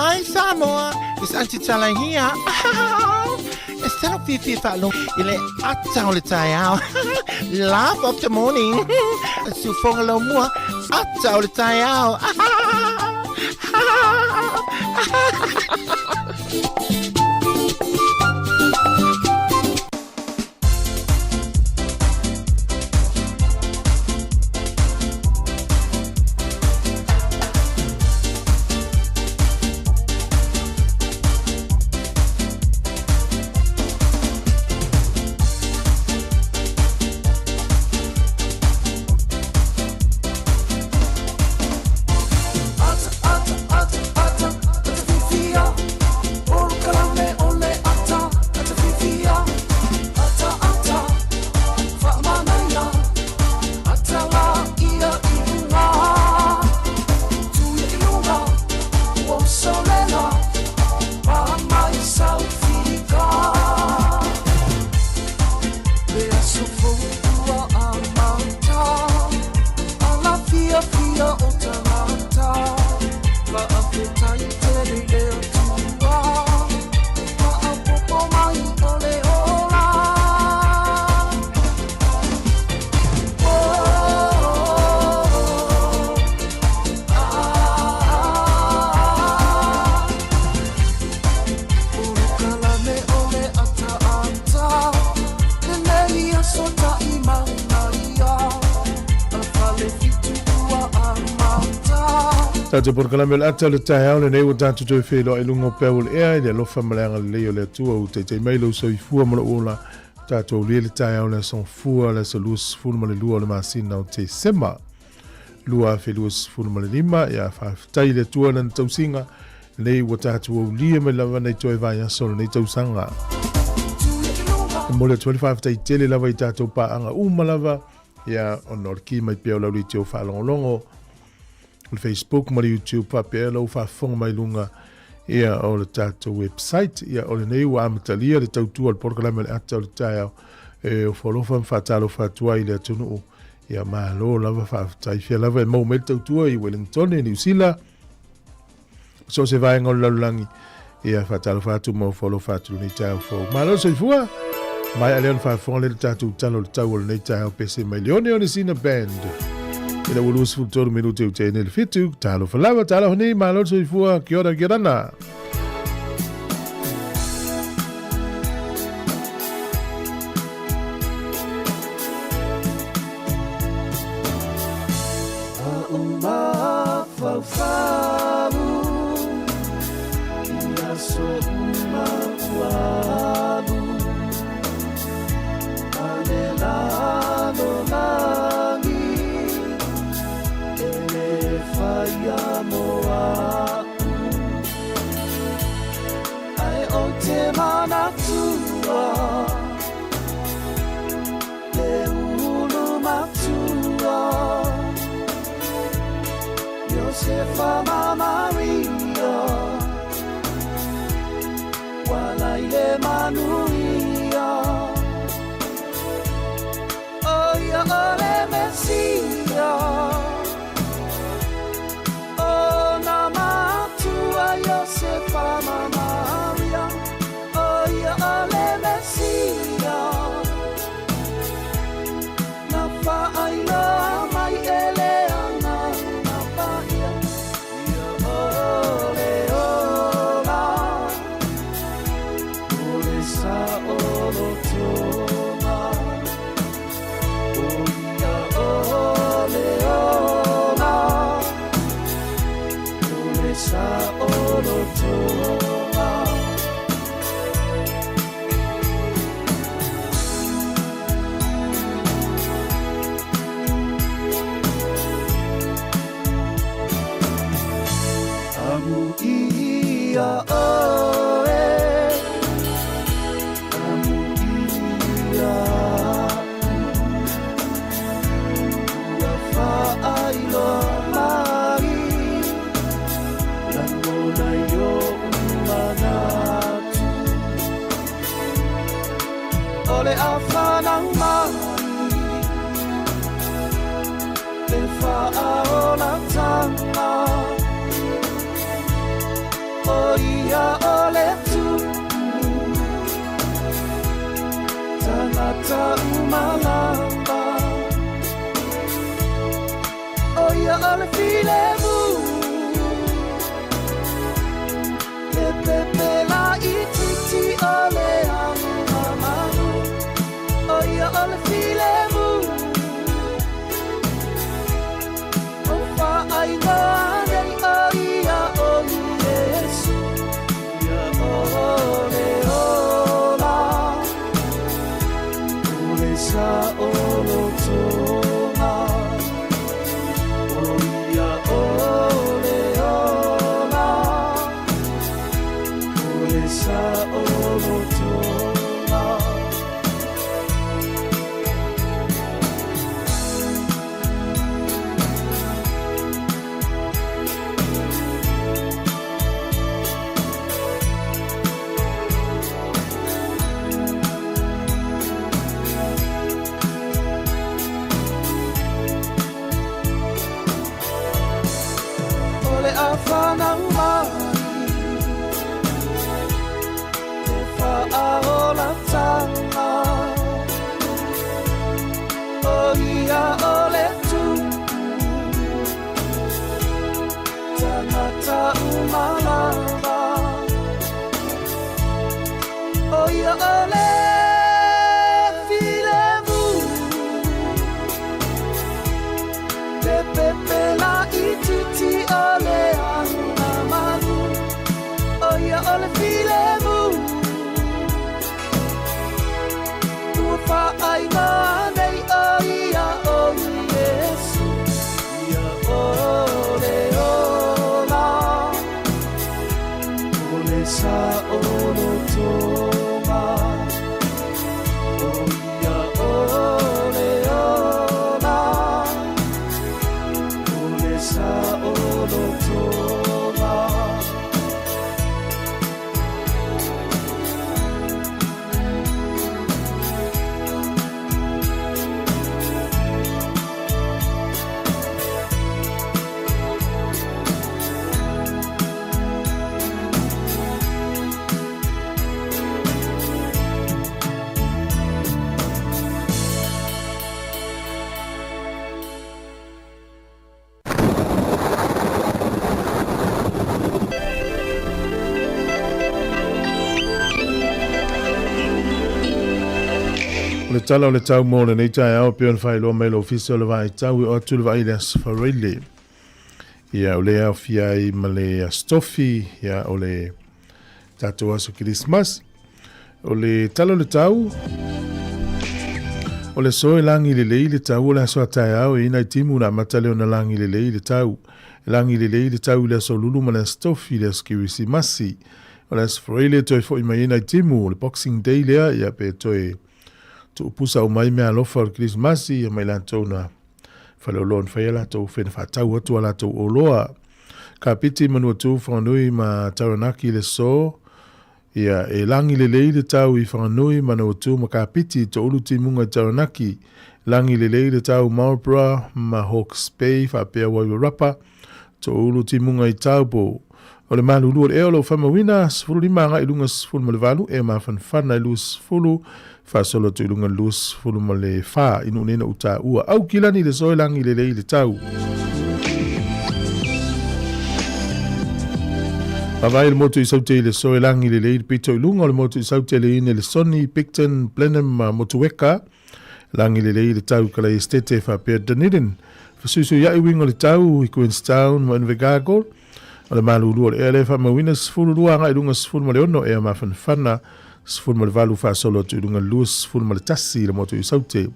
Hi Samoa, it's Auntie Tala here. E talo fiafia faalogo i le ata o le taeao. Laugh of the morning. Siufoga lau mua, ata o le taeao. Tatou polokalame o le ata o le taeao lenei ua tatou toe feiloai i luga o peau o le ea i le alofa ma le agalelei o le Atua ua taitai mai lou soifua ma lou ola. Tatou aulia le taeao le aso Gafua le aso 22 o le masina o Tesema 2025. Ia faafetai i le Atua i lana tausiga lenei ua tatou aulia mai lava nei toe vaiaso o lenei tausaga. E momoli atu ai le faafetai tele lava i tatou paaga uma lava, ia ona o le ki mai pea o lau leitio faalogologo, o le Facebook ma le YouTube faapea lou faafofoga mai luga ia o le tatou website. Ia o lenei ua amatalia le tautua o le polokalame o le ata o le taeao e ofo alofa ma faatalofa atu ai i le atunuu. Ia malo lava faafetai fia lava e maua mai le tautua i Wellington, Niu Sila, so o se vaega o le lalolagi. Ia faatalofa atu ma ofo alofa atu lenei taeao fou. Malo soifua! Mai alea ona faafofoga lea le tatou tala o le tau o lenei taeao pese mai le one one sina band. Ina ua 23 minute u tēnei le 7. Talofa lava, talofa nei, malo soifua, kia ora, kia rana. ia o le tupu Tangata uma lava ʻO ia ʻo le filemu Le pepe laitiiti o le agamalu ʻO ia ʻo le filemu O faainoa nei ʻo ia ʻo Iesu Ia ʻo le ola ʻO le saolotoga ʻO ia ʻo le ola ʻO le saolotoga. ʻO le a whanau mai Te whaaolatanga ʻO ia ʻo le tupu Tangata uma lava ʻO ia ʻo le filemu Le pepe laitiiti o le agamalu ʻO ia ʻo le filemu Ua faainoa nei ʻo ia ʻo Iesu Ia ʻo le ola ʻO le saolotoga ʻO ia ʻo le ola ʻO le saolotoga. O le tala o le tau mo lenei taeao e pei ona faailoa mai le Ofisa o le Vaai Tau e oo atu le vaai i le Aso Faraile. Ia, o le aofia ai ma le Aso Tofi, ia, o le tatou aso Kerisimasi. O le tala o le tau, o le aso e lagi lelei le tau o le aso a taeao e ina i timu na amata lea ona lagi lelei le tau. E lagi lelei le tau i le aso Lulu ma le aso Tofi, le aso Kerisimasi. O le aso Faraile e toe foi mai ai nai timu, o le Boxing Day lea, ia pe toe tuupusa uma ai meaalofa o le Kerisimasi, ia mai latou na faleoloa na fai a latou fena faatau atu a latou oloa. Kapiti, Manuatū, Whanganui ma Taranaki le so, ia, e lagi lelei le tau i Whanganui, Manawatū ma Kapiti, toulu timuga i Taranaki, lagi lelei le tau Marlborough ma Hawke's Bay faapea Wairarapa, toulu timuga i Taupo. O le malulu o le ea o lo o faamauina, 15 agai i luga 18, ea mafanafana i 20, faasolo atu i luga 24 i nuu nei na ou taua. Aukilani le soe lagi lelei le tau. Vavae le motu i Saute i le soe lagi lelei le pito i luga o le motu i Saute le ine le Soni, Picton, Blenheim ma Motueka. Lagi lelei le tau kalai estete faapea Dunedin. Fesuisuiai uiga o le tau i Queenstown ma Invercargill. O le malulu o le ea lea e faamauina 12 agai i luga 16 ea mafanafana 18 faasolo atu i luga 21 i le motu i Saute.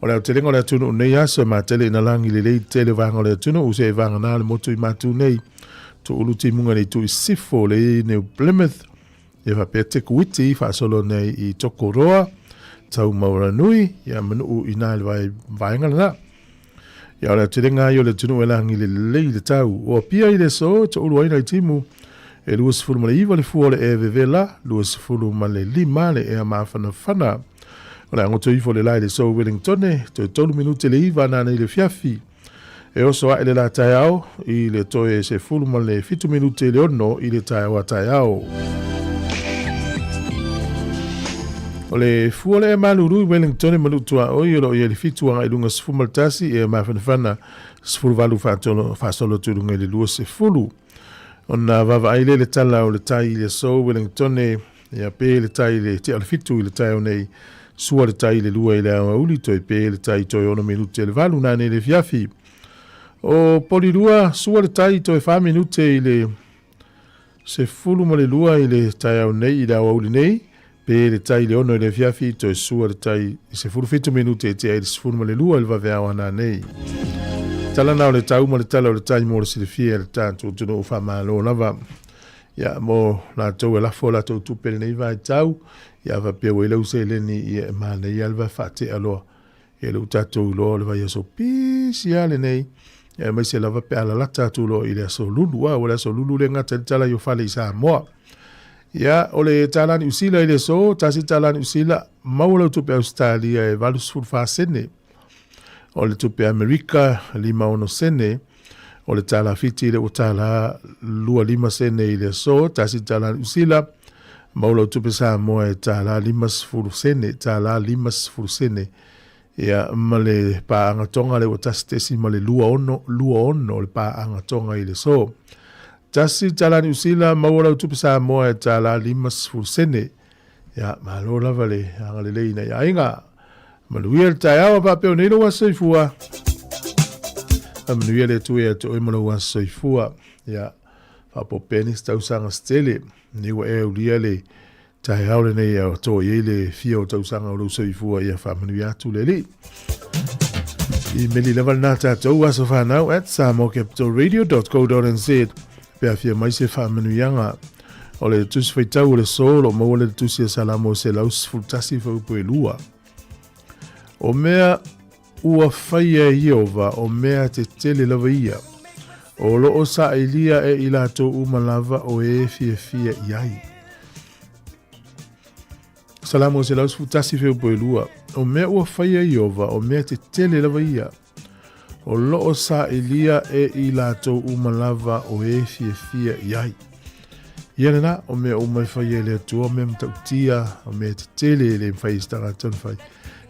O le aotelega o le atunuu nei aso e matele ina lagi lelei tele vaega o le atunuu se e vagana le motu i matu nei. Tuulu timuga nei tu i Sifo le i New Plymouth e faapea Te Kuiti faasolo nei i Tokoroa, Taumauranui, ia manuu i nā le vae vaega lena. Ia o le aotelega ai o le atunuu e lagi lelei le tau. O Apia i le aso e toulu ai nai timu e 29 le fua o le ea vevela, 25 le ea mafanafana. O le agoto ifo le la i le aso Wellingtone, toe 3 minute le iva nanei le fiafi. E oso aʻe le lā taeao i le toe 17 minute i le 6 i le taeao a taeao. O le fua o le ea malulu i Wellington e manuʻu tuaʻoi o lo o i ai le 7 agai i luga 11 ea mafanafana 18 faasolo atu i luga i le 20. Ona vaavaai lea i le tala o le tai i le aso Wellington ia pe le tai i le tea o le 7 i le taeao nei, sua le tai i le 2 i le aoauli, toe pe le tai toe 6 minute i le 8 nanei i le afiafi. O Polirua, sua le tai toe 4 minute i le 12 i le taeao nei i le aoauli nei, pe le tai i le 6 i le afiafi, toe sua le tai i 17 minute e tea i le 12 i le vaveao nanei. Tala na o le tau ma le tala o le tai mo le silafia e le tatou atunuu faamalo lava. Ia, mo latou e lafo latou tupe i lenei vaitau, ia faapea ua i lau seleni ia e manaia le vae faatea loa. Ia lea ua tatou iloa o le vaiaso pisi lava lenei, ia aemaise lava pe a lalata atu loa i le aso Lulu, a ua le aso Lulu lea e gata ai le tala i o fale i Samoa. Ia, o le tālā Niu Sila i le aso, tasi tālā Niu Sila, maua lau tupe Ausetalia e 84 sene. O le tupe Amerika, 56 sene. O le tālā Fiti lea ua tālā 25 sene i le aso, tasi tālā Niu Sila, maua lau tupe Samoa e tālā 50 sene, tālā 50 sene. Ia, ma le pāanga Tonga lea ua tasi tesi ma le 26, 26 o le pāanga Tonga i le aso. Tasi tālā Niu Sila, maua lau tupe Samoa e tālā 50 sene. Ia, malo lava le agalelei nai aiga. Manuia le taeao a faapea o nei lou aso soifua. Faamanuia le Atua ia te oe ma lou aso soifua. Ia, faaopoopo pea nisi tausaga se tele. Nei ua e aulia le taeao lenei e toa i ai le fia o tausaga o lou soifua. Ia faamanuia atu le Alii. Imeli lava lena tatou aso whanau at samoacapitalradio.co.nz pe a fia mai se faamanuiaga. O le tusi faitau o le aso o lo o maua le tusi a Salamo 111 fuaiupu e 2. O mea ua faia e Ieova, o mea tetele lava ia. O lo o saʻilia e i latou uma lava o e fiafia i ai. Salamo 111 fuaiupu e 2. O mea ua faia e Ieova, o mea tetele lava ia. O lo o saʻilia e i latou uma lava o e fiafia i ai. Ia lena, o mea uma e faia e le Atua, o mea matautia, o mea tetele e le mafai e se tagata ona fai.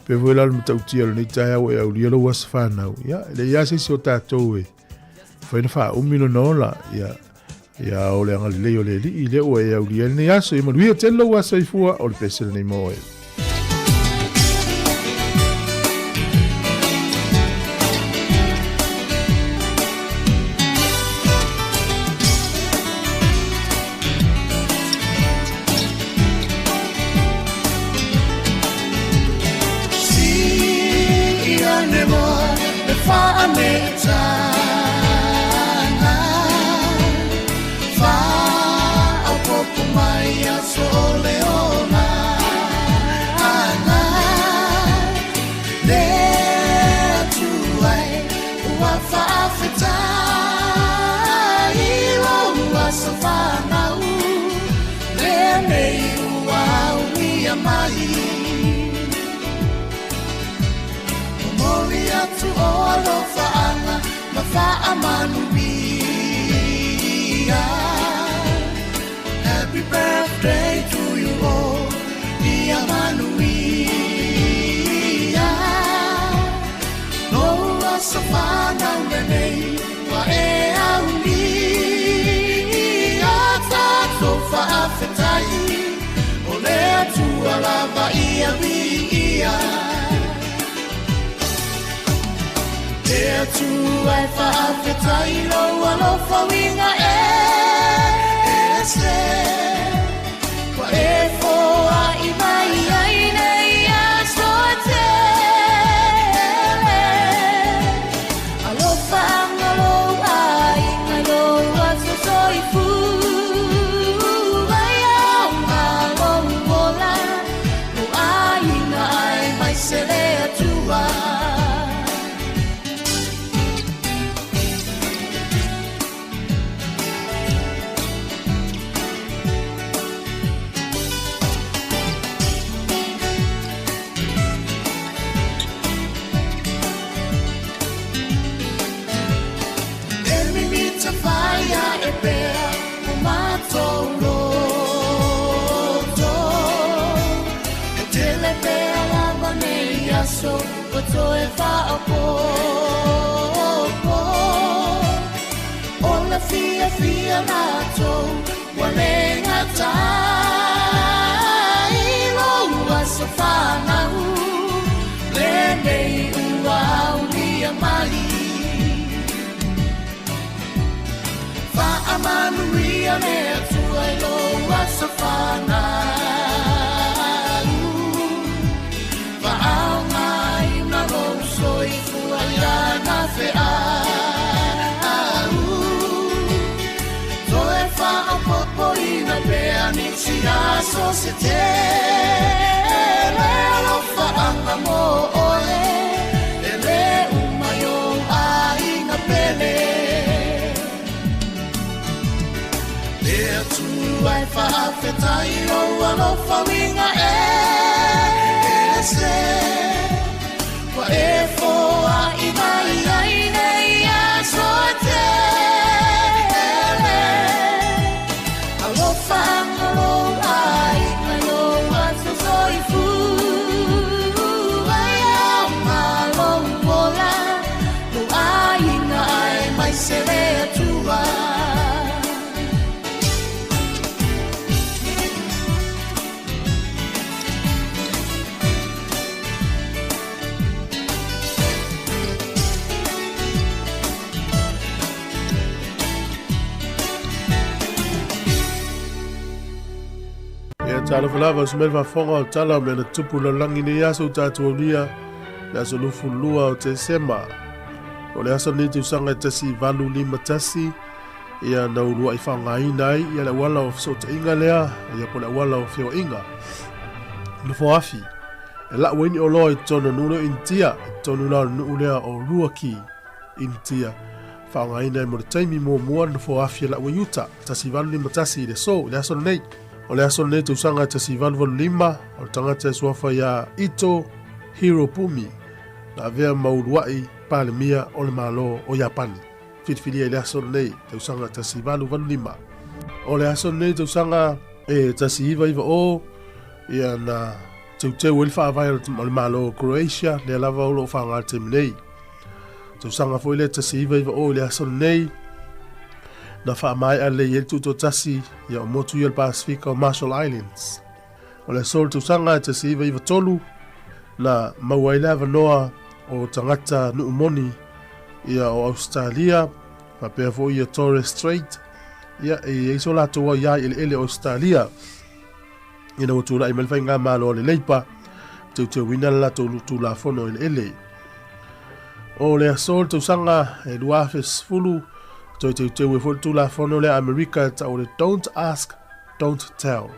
Pei foi la le matautia o lenei taeao e aulia lou aso fanau. Ia, e leai lava se isi o tatou e mafai ona faaumi lona ola. Ia, ia o le agalelei o le Alii lea ua e aulia ai lenei aso. Ia manuia tele lou aso soifua, o le pese lenei mo oe. Ua toe faaopoopo O le fiafia latou Ua le gata i lou aso fanau Lenei ua aulia mai Faamanuia le Atua i lou aso fanau Faaaogaina lou soifua i lana feau Toe faaopoopoina pea nisi aso se tele Alofaaga mo oe e le uma i ou aiga pele Le Atua e faafetai i lou alofa uiga ese Ua e foai mai ai nei aso e tele Alofaga lou aiga i lou aso soifua E aoga lou ola lou aiga aemaise le Atua. Ia talofa lava o se mea faafofoga o tala o mea na tupu lalolagi nei aso ua tatou aulia le aso 22 o Tesema. O le aso lenei tausaga e 1851 ia na uluai faaaogaina ai ia le auala o fesootaiga lea ia po o le auala o feoaiga nofoafi e lau ai ni oloa i totonu o nuu lea o Initia i totonu la o le nuu lea o Ruaki Initia faaaogaina ai mo le taimi muamua le nofoafi e lau ai uta 1851 i le aso i le aso lenei. O le aso lenei tausaga 1885 o le tagata e suafa iā Ito Hirobumi na avea ma uluai Palemia o le Malo o Iapani. Filifilia i le aso lenei tausaga 1885. O le aso lenei tausaga e 1990 ia na teuteu ai le faavae o le Malo o Croatia, lea lava o lo o faaaoga i le taimi nei. Tausaga foi lea 1990 i le aso lenei na faamaea lelei ai le tutoatasi ia o motu ia o le Pasefika o Marshall Islands. O le aso o le tausaga 1993 na maua ai le avanoa o tagata nuu moni ia o Ausetalia faapea foi ia Torres Strait ia e i ai so latou aiā i eleele o Ausetalia ina ua tulai mai le faigamalo a le Leipa teuteuina le latou Tulafono Eleele. O le aso o le tausaga e 2010, toe teuteu ai foi le Tulafono lea a Amerika e tau o le Don't Ask, Don't Tell.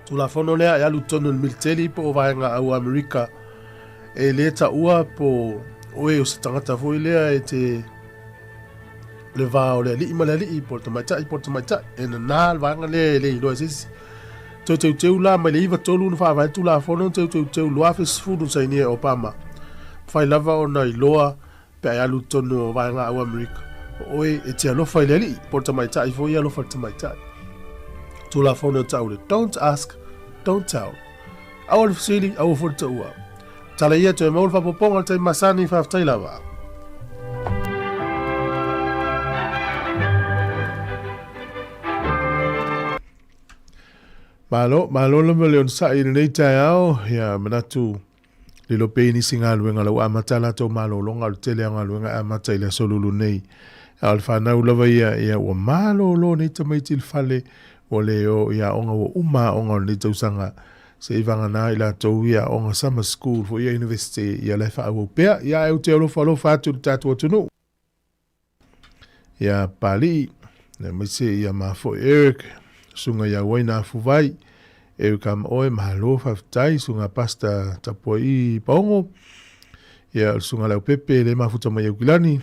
Tulafono lea e alu tonu i le militeli po o vaega au Amerika e le taua po oe o se tagata foi lea e te le va o le alii ma le alii po o le tamaitai po o le tamaitai e nanā le vaega lea e le iloa e se isi. Toe teuteu la mai le 93 na faavae le Tulafono Teuteu 2010 na sainia e Obama. Mafai lava ona iloa pe a e alu i totonu o vaega au Amerika, o oe e te alofa i le alii, po o le tamaitai foi e alofa i le tamaitai. Tulafono e tau le Don't Ask, Don't Tell. Aua le fesili, aua foi le taua. Tala ia toe maua le faaopoopoga o le taimi masani, faafetai lava. Malo, malo lava le onosai i lenei taeao, ia manatu lilo pea i nisi galuega la ua amata a latou malologa, o le tele o galuega e amata i le aso lulu nei. A o le fanau lava ia, ia ua malolo nei tamaiti i le fale, ua le o i aoga ua uma aoga o lenei tausaga, se i vagana i latou ia aoga summer school foi ia university, ia la e faaauau pea. Ia ae ou te alofa alofa atu i le tatou atunuu. Ia Palii, aemaise ia ma foi Eric, susuga ia Uaina Afuvai, Eric ama oe, malo faafetai, susuga Pastor Tapuai Paogo, ia o le susuga Leaupepe le mafuta mai Aukilani,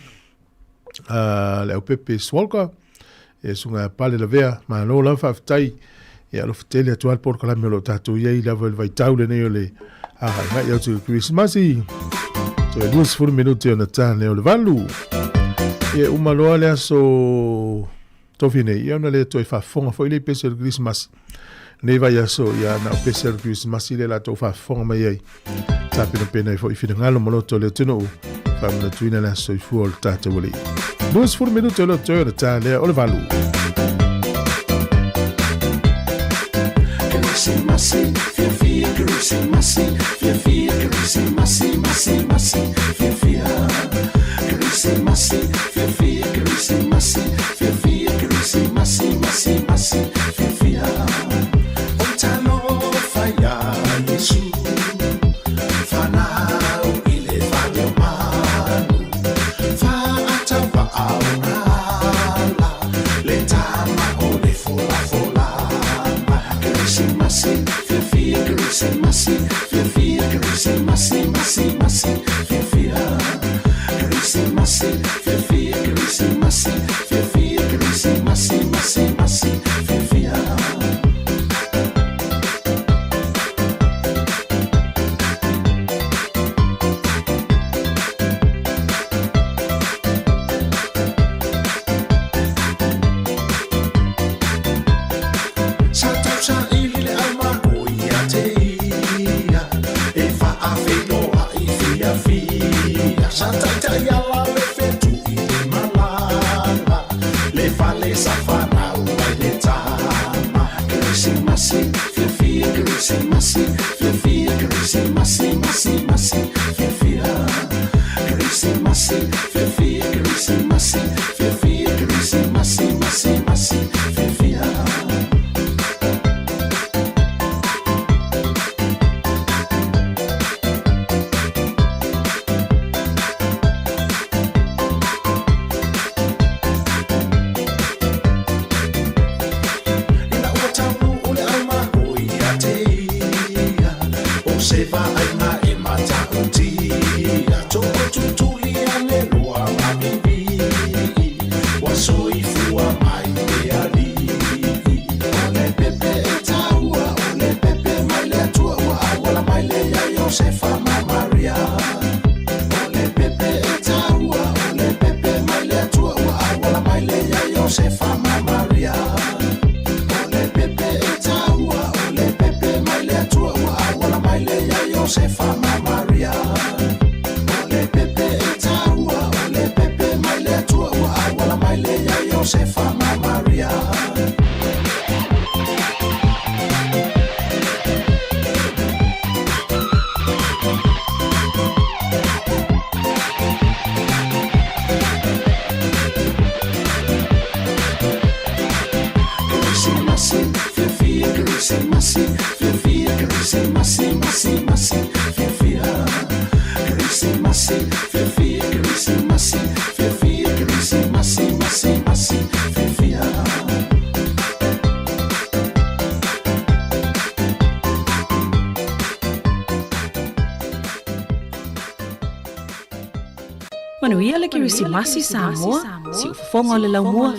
a Leaupepe Swalka, ia susuga ia Pale Lavea, malo lava faafetai, ia alofa tele atu lava le polokalame o lo o tatou i ai lava i le vaitau lenei o le agaigai atu i le Kerisimasi. Toe 20 minute ona ta lea o le valu. Ia uma loa le aso tofi nei, ia ona le toe faafofoga foi le pese o le Kerisimasi. Nei vaiaso, ia na o pese o le Kerisimasi le latou faafofoga mai ai. Tapenapena ai foi finagalo ma loto o le atunuu, faamanatuina le aso soifua o le tatou Alii. 20 minute o le toe o le ta lea o le 8. Kerisimasi, fiafia, Kerisimasi, fiafia, Kerisimasi, masi, masi, fiafia. Kerisimasi, fiafia, Kerisimasi, fiafia, Kerisimasi, masi, masi, fiafia. O talofa iā Iesu, fanau i le fale o manu, faatauvaao ala, le tama o le folafola. Kerisimasi, fiafia, Kerisimasi, fiafia, Kerisimasi, masi, masi, fiafia. Kerisimasi, fiafia, Kerisimasi, fiafia, Kerisimasi, masi, masi, fiafia. Sa tausaili le aumakua ia te ia, e faafeiloai fiafia. Sa taitai ala le fetui le malala, le fale sa fanau ai le tama. Kerisimasi, fiafia, Kerisimasi, fiafia, Kerisimasi, masi, masi, fiafia. Kerisimasi, fiafia, Kerisimasi, fiafia, Kerisimasi, masi, masi, fiafia. Ina ua taunuu le aumakua ia te ia, o se vaaiga e matautia, tootutuli ane loa ma vivii, ua soifua mai le Alii. O le pepe e taua, o le pepe mai le Atua, ua auala mai le ia Iosefa ma Maria. O le pepe e taua, o le pepe mai le Atua, ua auala mai le ia Iosefa ma Maria. O le pepe e taua, o le pepe mai le Atua, ua auala mai le ia Iosefa ma Maria. O le pepe e taua, o le pepe mai le Atua, ua auala mai le ia Iosefa ma Maria. Kerisimasi, fiafia, Kerisimasi, fiafia, Kerisimasi, masi, masi, fiafia. Kerisimasi, fiafia, Kerisimasi, fiafia, Kerisimasi, masi, masi, fiafia. Manuia le Kerisimasi Samoa, siufofoga o le laumua.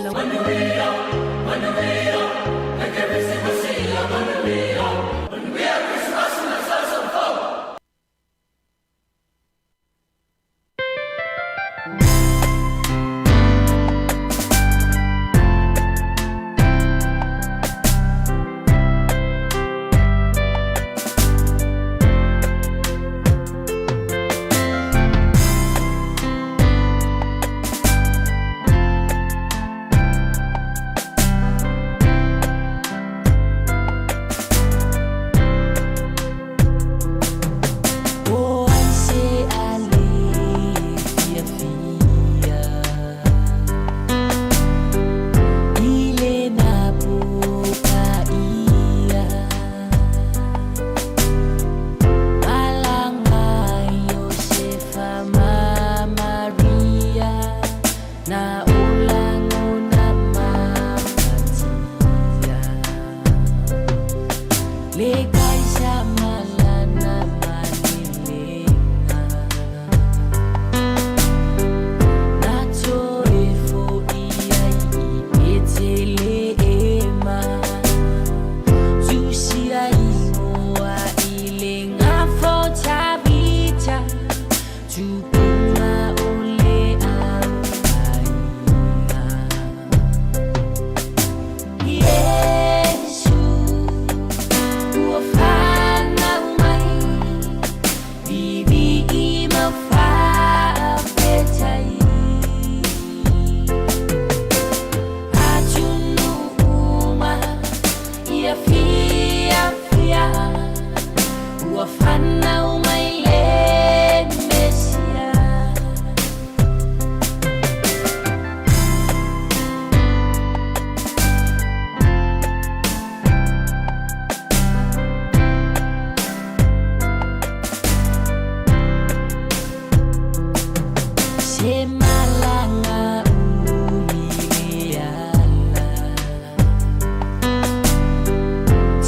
Yesu, ua fiafia ua fanau mai le Mesia. Se malaga umi le ala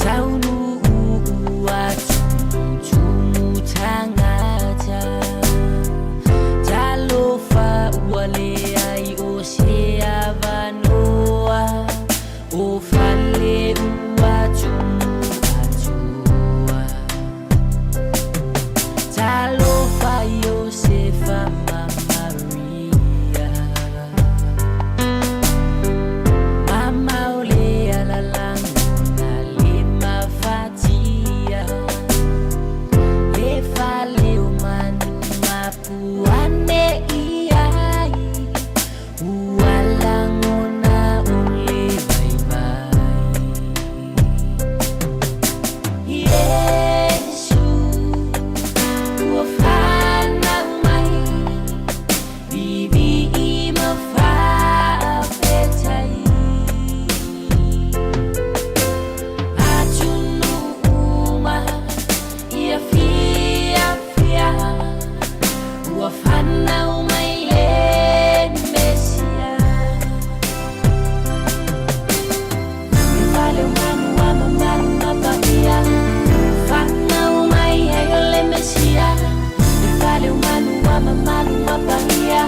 Taunuu ua tumutumu tagata Talofa ua leai o se avanoa O fale ua tumu atoa Talofa Iosefa ma Maria Mamao le alalagona le mafatia Le fale o manu mapuane i ai Ua lagona o le vaivai Iesu ua fanau mai Vivi'i ma faafetai Atunuu uma ia fiafia Ua fanau mai le Mesia Le fale o manu a mamalu ma paia Fanau mai ai o le Mesia Le fale o manu a mamalu ma paia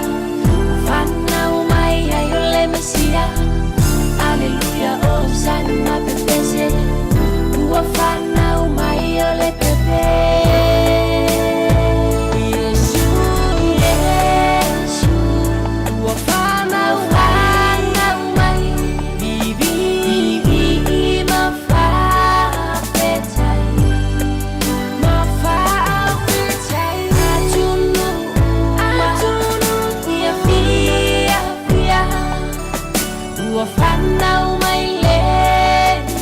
Fanau mai ai o le Mesia Aleluia Hosana ma pepese Ua fanau mai o le pepe Iesu Iesu Ua fanau fanau mai Vivi'i ma faafetai Ma faafetai Atunuu uma ia fiafia Ua fanau mai le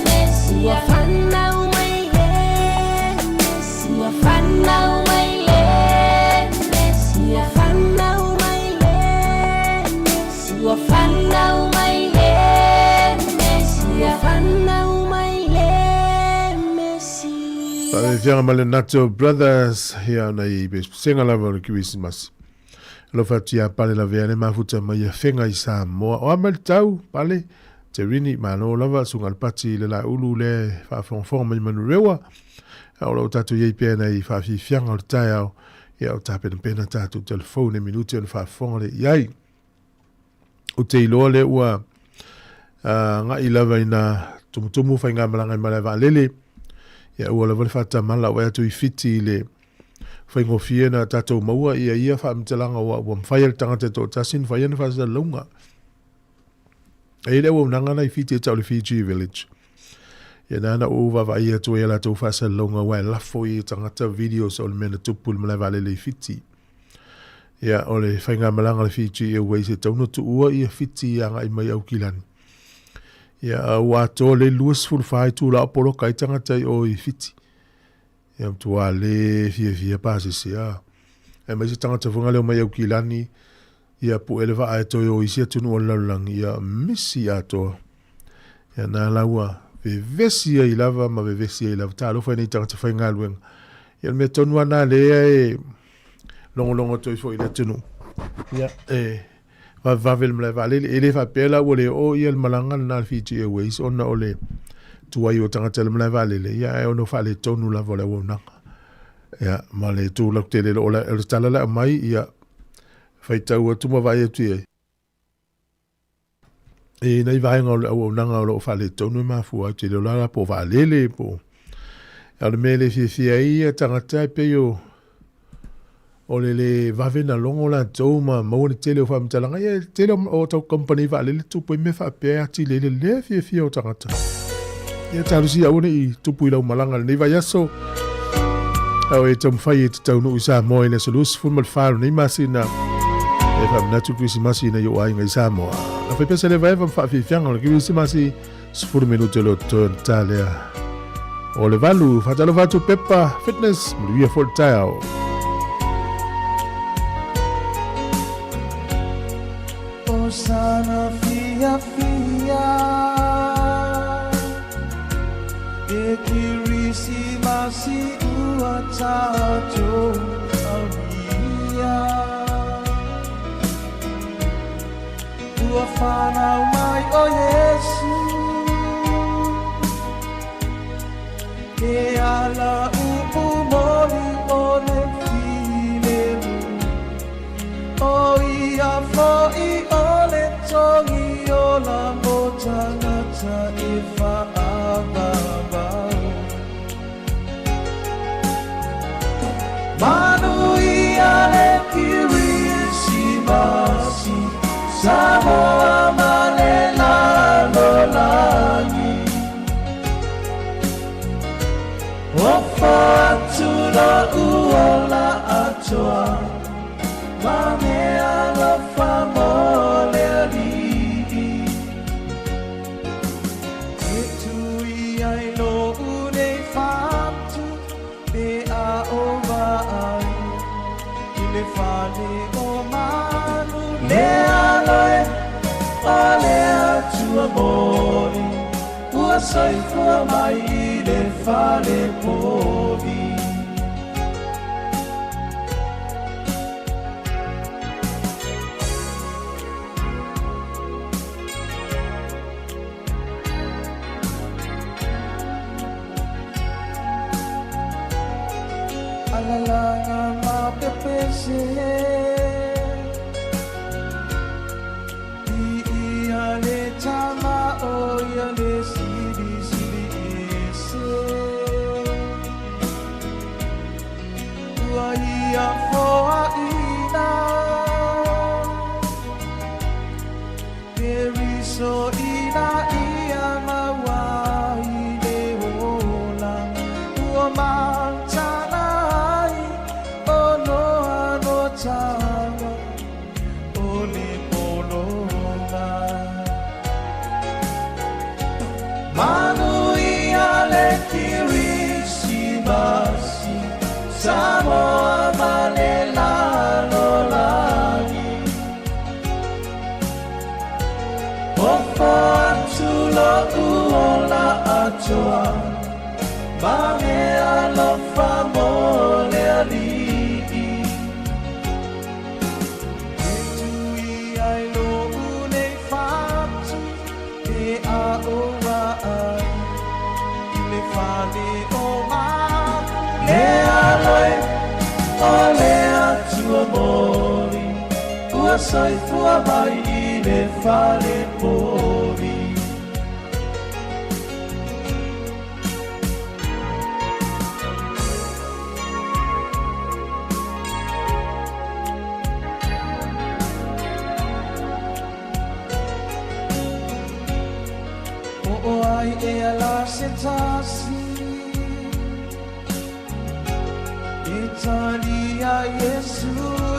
Mesia Ua fanau mai le Mesia Ua fanau mai le Mesia Ua fanau mai le Mesia Ua fanau mai le Mesia Ua fanau mai le Mesia. Faafiafiaga ma le Nato Brothers ia ona i pesega lava o le Kirisimasi. Alofa atu ia Pale Lavea le mafuta mai ia Fega i Samoa. O a mai le tau, Pale, Terini, malo lava, suga le pati i le laulu le faafogafoga mai Manurewa. A o lau tatou iai pea nei faafiafiaga o le taeao, ia o tapenapena tatou telefone minute ona faafofoga le iai. Ou te iloa lea ua agai lava ina tumutumu faigamalaga i malae vaalele, ia aua lava le faatamala o atu i Fiti i le faigofie na tatou maua ia ia faamatalaga ua ua mafai e le tagata e toatasi ona fai ana faasalalauga. E i ai le auaunaga na i Fiti e tau le Fiji Village. Ia na na ou vaavaai atu ai i a latou faasalalauga aua e lafo i tagata videos o le mea na tupu i le malae vaalele i Fiti. Ia, o le faigamalaga a le Fiji Airways e tatau ona tuua ia Fiti agai mai Aukilani. Ia, a ua atoa le 24 itula o poloka ai tagata i o i Fiti. Ia, matua le fiafia pasese a. Aemaise tagata foi lea mai Aukilani, ia pue le vaa e toe o isi atunuu o le lalolagi, ia misi atoa. Ia, na la ua vevesi ai lava ma vevesi ai lava. Talofa i nei tagata faigaluega. Ia, o le mea tonu lava lena lea e logologo atu ai foi i le atunuu. Ia, e vavevave le malae vaalele. E le faapea la ua le oo ia le malaga lena a le Fiji Airways ona o le tuai o tagata i le malae vaalele, ia ae ona o faaletonu lava o le auaunaga. Ia, ma le tu lautele o le tala le aumai, ia, faitau atu ma vaai atu i ai. E nai vaega o le auaunaga o lo o faaletonu e mafua ai, ou te le o la po o vaalele po o a o le mea e le fiafia ai ia tagata e pei o o le le vave na logo latou ma maua le tele o faamatalaga. Ia, le tele o tau kamupani vaalele tupu ai mea faapea e atili ai le le fiafia o tagata. Ia talosia aua ne i tupu i lau malaga i lenei vaiaso. A o e taumafai e te taunuu i Samoa i le aso 24 o lenei masina e faamanatu Kerisimasi i nai ou aiga i Samoa. Na fai pea se leva eva ma faafiafiaga o le Kerisimasi, 10 minute o le o totoe ona ta lea. o le 8. Faatalofa atu Pepa Fitness, manuia foi le taeao. Osana fia fia E Kirisimasi ua tatou aulia Ua whanau mai o Yesu E ala upu moli o le filemu O ia fo'i o le togi ola mo tagata e fa'avavau. Manuia le Kirisimasi, Samoa ma le lalolagi. Ofo atu lo'u ola atoa, ma mea alofa mo le Alii. E tui ai lo'u nei fatu, pe a o vaai, i le fale o manu. Lea loe, o le Atua moni, ua soifua mai i le fale povi. Alalaga ma pepese I ia le tama o ia le sili sili ese Ua ia foaina Keriso ina ia maua i le ola Ua matana ai o noa no taga o le pologa Manuia le Kirisimasi Samoa ma le lalolagi Ofo atu lo'u ola atoa Ma mea alofa mo le Alii E tui ai lo'u nei fatu Pe a o vaai I le fale o manu Lea loe o le Atua moni Ua soifua mai i le fale povi O o ai e ala se tasi E talia Yesu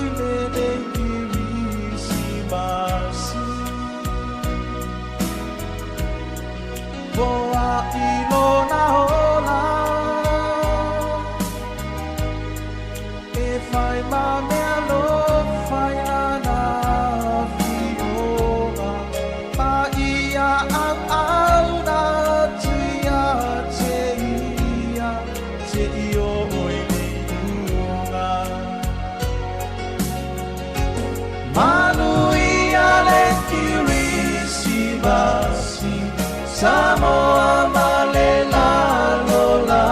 i lenei Kirisimasi Foa'i lona ola E fai ma mea alofa i lana afioga Ma ia auauna atu ia te ia Seia oo i le iuga Manuia le Kirisimasi Samoa ma le lalolagi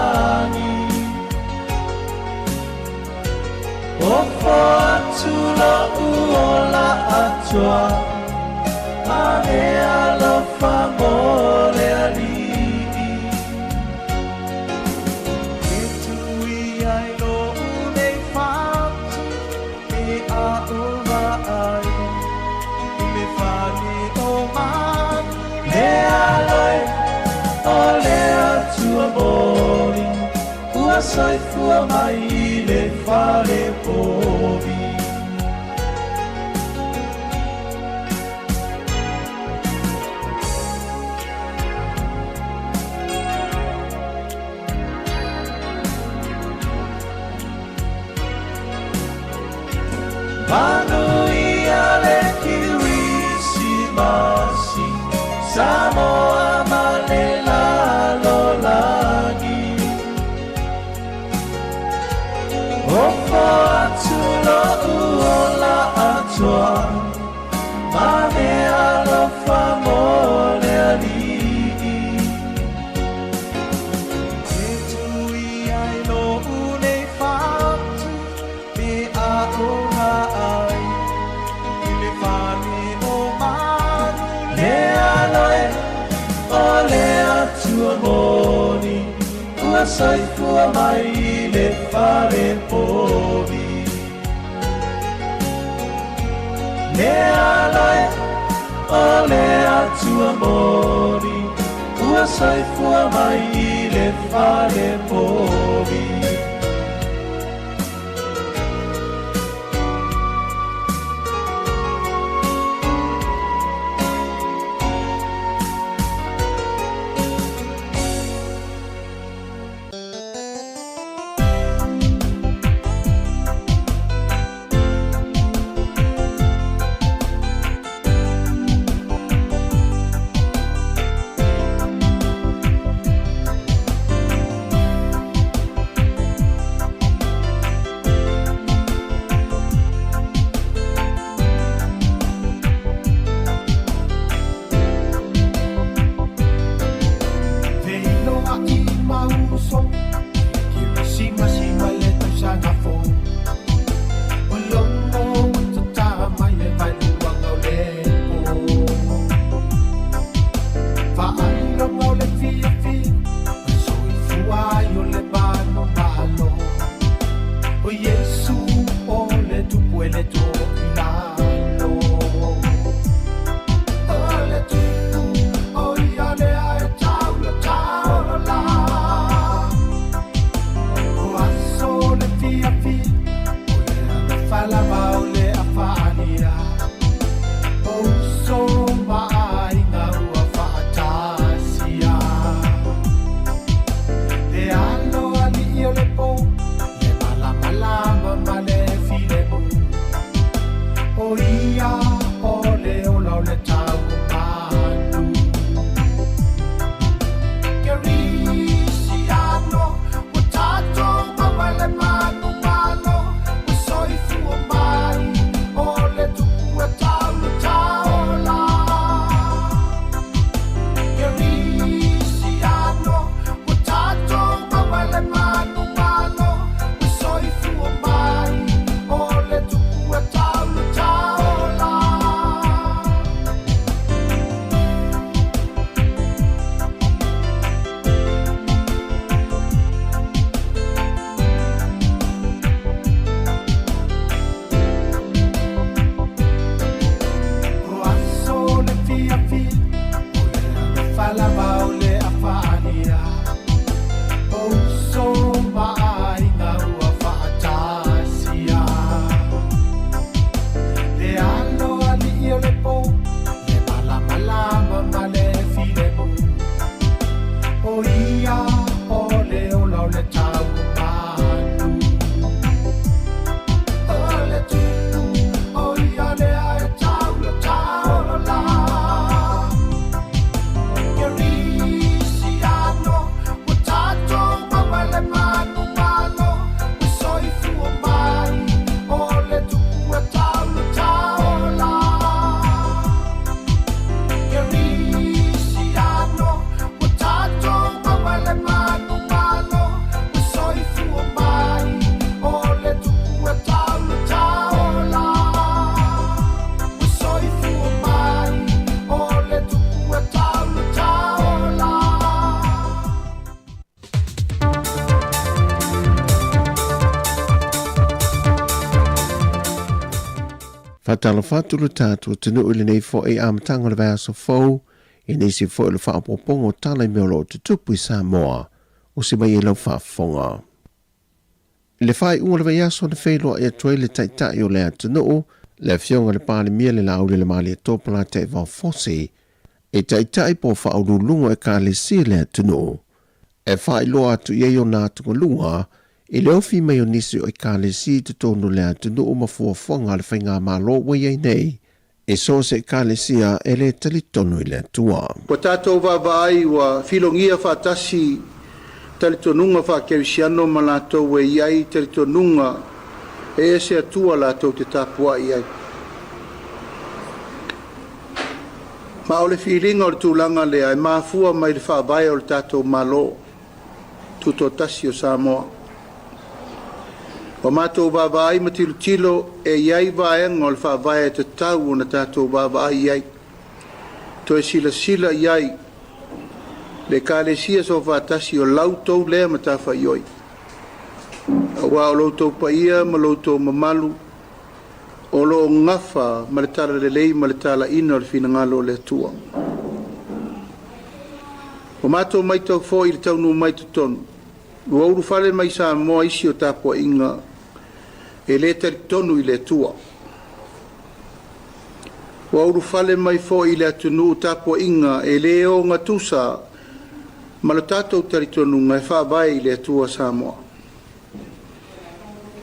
Ofo atu lo'u ola atoa Ma mea alofa mo le Alii E tui ai lo'u nei fatu Pe a o vaai I le fale o manu Lea loe o le Atua moni Ua soifua mai i le fale povi Manuia le Kirisimasi, Samoa ma le lalolagi. Ofo atu lo'u ola atoa, ma meaalofa mo le Alii. E tui ai lo'u nei fatu me aʻoga ai i le fale o manu. Le alo e o le Atua moni, ua soifua mai i le fale povi. Le alo e o le Atua moni, ua soifua mai i le fale povi. Faatalofa atu lo tatou atunuu i lenei foi amataga o le vaiaso fou, i nisi foi o le faaopoopoga o tala i mea o lo o tutupu i Samoa, usi mai ai lau faafofoga. I le faaiuga o le vaiaso na feiloai atu ai le Taitai o le atunuu, le Afioga i le Palemia le Laauli le Malietoa Polataivao Fosi, i Taitai po o Faauluuluga o Ekalesia i le atunuu, e faailoa atu i ai ona atugaluga. I le ofi mai o nisi o Ekalesia i totonu o le atunuu ma fuafuaga a le Faigamalo ua i ai nei, e so o se Ekalesia e le talitonu i le Atua. Ua tatou vaavaai ua filogia faatasi talitonuga faakerisiano ma latou e i ai talitonuga e ese Atua latou te tapuai ai. Ma o le filiga o le tulaga lea e mafua mai le faavae o le tatou Malo Tutoatasi o Samoa. Ua matou vaavaai ma tilotilo e i ai vaega o le faavae e tatau ona tatou vaavaai i ai, toe silasila i ai le Ekalesia Soofaatasi o la outou lea matafaioi, aua o lo outou paia ma lo outou mamalu o lo o gafa ma le talalelei ma le talaiina o le finagalo o le Atua. Ua matou maitau foi i le taunuu mai totonu, ua ulufale mai Samoa isi o tapuaiga e le talitonu i le Atua. Ua ulufale mai foi i le atunuu tapuaiga e le ogatusa ma lo tatou talitonuga e faavae i le Atua Samoa.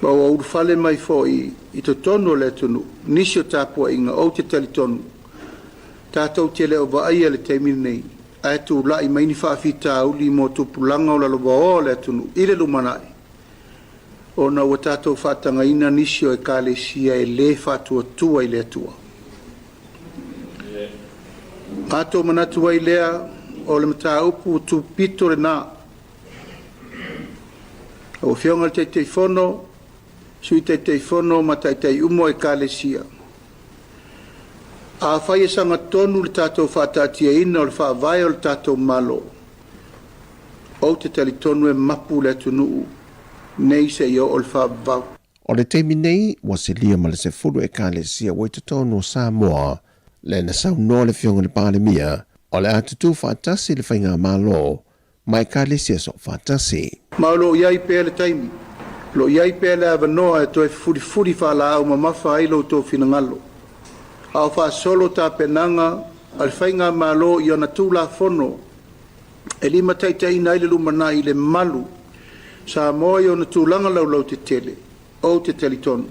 Ma ua ulufale mai foi i totonu o le atunuu nisi o tapuaiga ou te talitonu tatou te le o vaaia i le taimi lenei ae tulai mai ni faafitauli mo tupulaga o lalovaoa o le atunuu i le lumanai ona ua tatou faatagaina nisi o Ekalesia e le faatuatua i le Atua. Matou manatu ai lea o le mataupu tupito lena. Lau Afioga i le Taitaifono, Sui Taitaifono ma Taitai uma o Ekalesia, Afai e sagatonu le tatou faataatiaina o le Faavae o le tatou Malo, ou te talitonu e mapu le atunuu nei seia oo le faavavau. O le taimi nei, ua silia ma le 10 Ekalesia ua i totonu o Samoa, lea na saunoa le Afioga i le Palemia, o le a tutū faatasi le Faigamalo ma Ekalesia Soofaatasi. Ma o lo o i ai pea le taimi, o lo o i ai pea le avanoa e toe fefulifuli faalaau mamafa ai lo outou finagalo, a o faasolo tapenaga a le Faigamalo i ana Tulafono e limataitaiina ai le lumanai i le malu Samoa i ona tulaga laulautetele, ou te talitonu,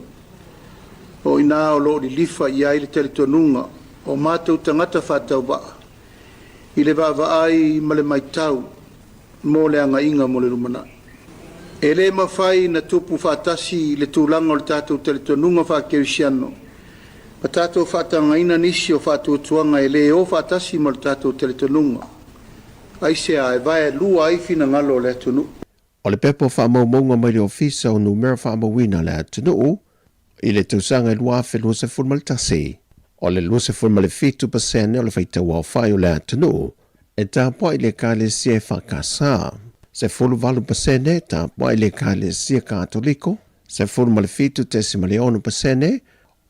o i ina o lo o lilifa i ai le talitonuga o matou tagata faatauvaa i le vaavaai ma le matau mo le agaiga mo le lumanai. E le mafai na tupu faatasi le tulaga o le tatou talitonuga faakerisiano ma tatou faatagaina nisi o faatuatuaga e le o faatasi ma lo tatou talitonuga. Aisea e vaelua ai finagalo o le atunuu? O le pepa o faamaumauga mai le Ofisa o Numera Faamauina a le Atunuu i le tausaga e 2021, o le 27 pasene o le faitauaofai o le atunuu e tapuai i le Ekalesia EFKS, 18 pasene e tapuai i le Ekalesia Katoliko, 17.6 pasene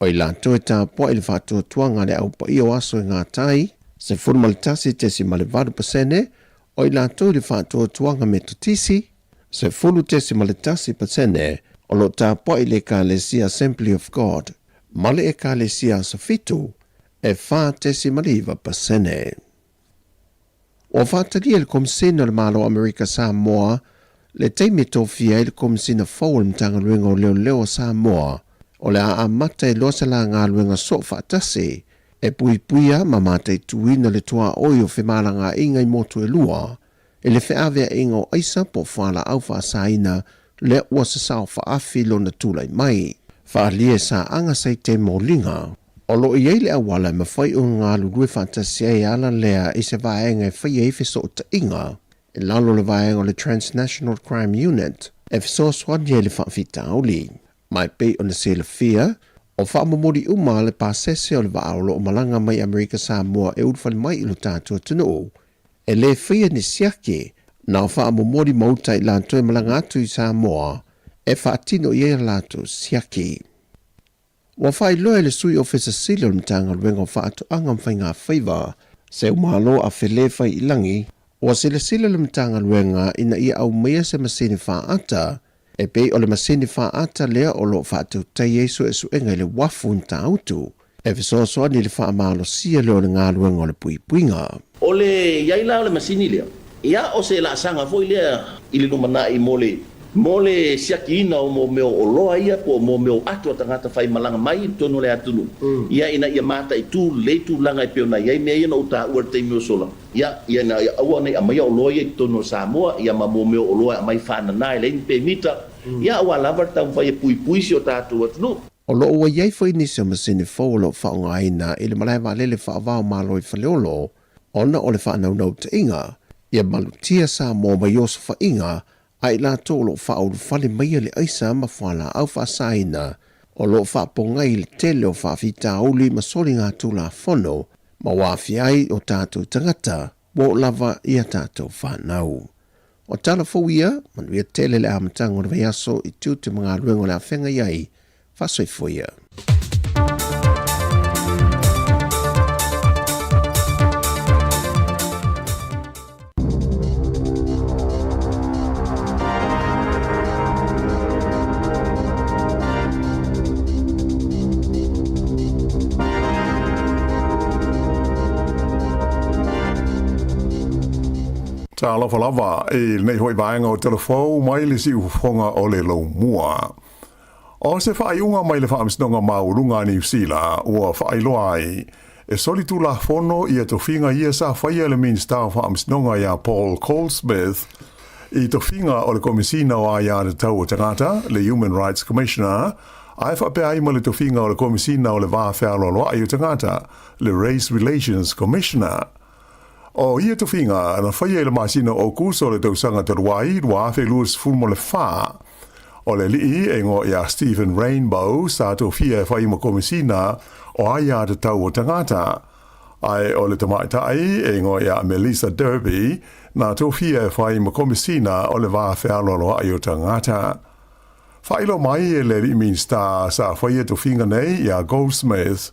o i latou e tapuai i le faatuatuaga a le Au Paia o Aso e Gata ai, 11.8 pasene o i latou i le faatuatuaga Metotisi, 10.1 pasene o lo o tapuai i le Ekalesia Assembly of God ma le Ekalesia Aso Fitu, e 4.9 pasene. Ua faatalia e le Komisina o le Malo o Amerika Samoa le taimi e tofia ai le Komisina fou o le Matagaluega o Leoleo o Samoa o le a amata ai loa se la galuega soo faatasi e puipuia ma mataituina le tuaoi o femalagaaiga i motu e lua i le feaveaiga o aisa po o fualaau faasaina lea ua sasao faaafi lona tulai mai. Faaalia e Saaga Saite Moliga. O lo o i ai le auala e mafai ona galulue faatasi ai e ala lea i se vaega e faia ai fesootaiga i lalo o le vaega o le Transnational Crime Unit e fesoasoani ai i le faafitauli. Ma e pei ona silafia, o faamomoli uma le pasese o le vaa o lo o malaga mai Amerika Samoa e ulufale mai i lo tatou atunuu E le faia ni siaki, na o faamomoli ma uta i latou e malaga atu i Samoa e faatino i ai a latou siaki. Ua faailoa e le Sui Ofisa Sili o le Matagaluega o Faatoaga ma Faigafaiva, Seumalo a Fele Faiilagi, ua silasila le Matagaluega ina ia aumaia se masini faata e pei o le masini faata lea o lo o faatautai ai suesuega i le uafu i Matautu e fesoasoani i le faamalosia lea o le galuega o le puipuiga. O le i ai la o le masini lea, ia o se laasaga foi lea i le lumanai mo le Mo le siakiina o mo mea o oloa ia po o mo mea o ato a tagata faimalaga mai i totonu o le atunuu, ia ina ia mataitu lelei tulaga e pei ona i ai mea ia na ou taua i le taimi ua sola, ia, ina ia aua ne i aumaia oloa ia i totonu o Samoa, ia ma mo mea o oloa e aumai faanana e leai ni pemita, ia aua lava le taumafai e puipui si o tatou atunuu. O lo o ua i ai foi nisi o masini fou o lo o faaaogaina i le malae vaalele faava o Malo i Faleolo ona o le faanaunautaiga ia malutia Samoa mai osofaiga a i latou o lo o faaulufale maia le aisa ma fualaau faasaina o lo o faapogai i le tele o faafitauli ma soligatulafono ma ua aafia ai o tatou tagata ua oo lava i a tatou fanau. O tala fou ia, manuia tele le amataga o le vaiaso i tiute ma galuega o le a feagai ai. Faasoifua ia. Talofa lava i lenei foi vaega o Telefou mai le siufofoga o le Laumua. O se faaiuga mai le Faamasinoga Maualuga a Niu Sila ua faailoa ai e solitulafono ia tofiga ia sa faia e le Minisita o Faamasinoga ia Paul Goldsmith i tofiga o le Komesina o Aiatatau a Tagata, le Human Rights Commissioner, ae faapea ai ma le tofiga o le Komesina o le Va Fealoaloai o Tagata, le Race Relations Commissioner. O ia tofiga na faia i le masina o Aokuso o le tausaga talu ai 2024. O le alii e igoa ia Stephen Rainbow sa tofia e fai ma Komesina o Aiatatau o Tagata. Ae o le tamaitai e igoa ia Melissa Derby na tofia e fai ma Komesina o le Va Fealoaloai o Tagata. Faailoa mai e le alii Minisita sa faia tofiga nei ia Goldsmith,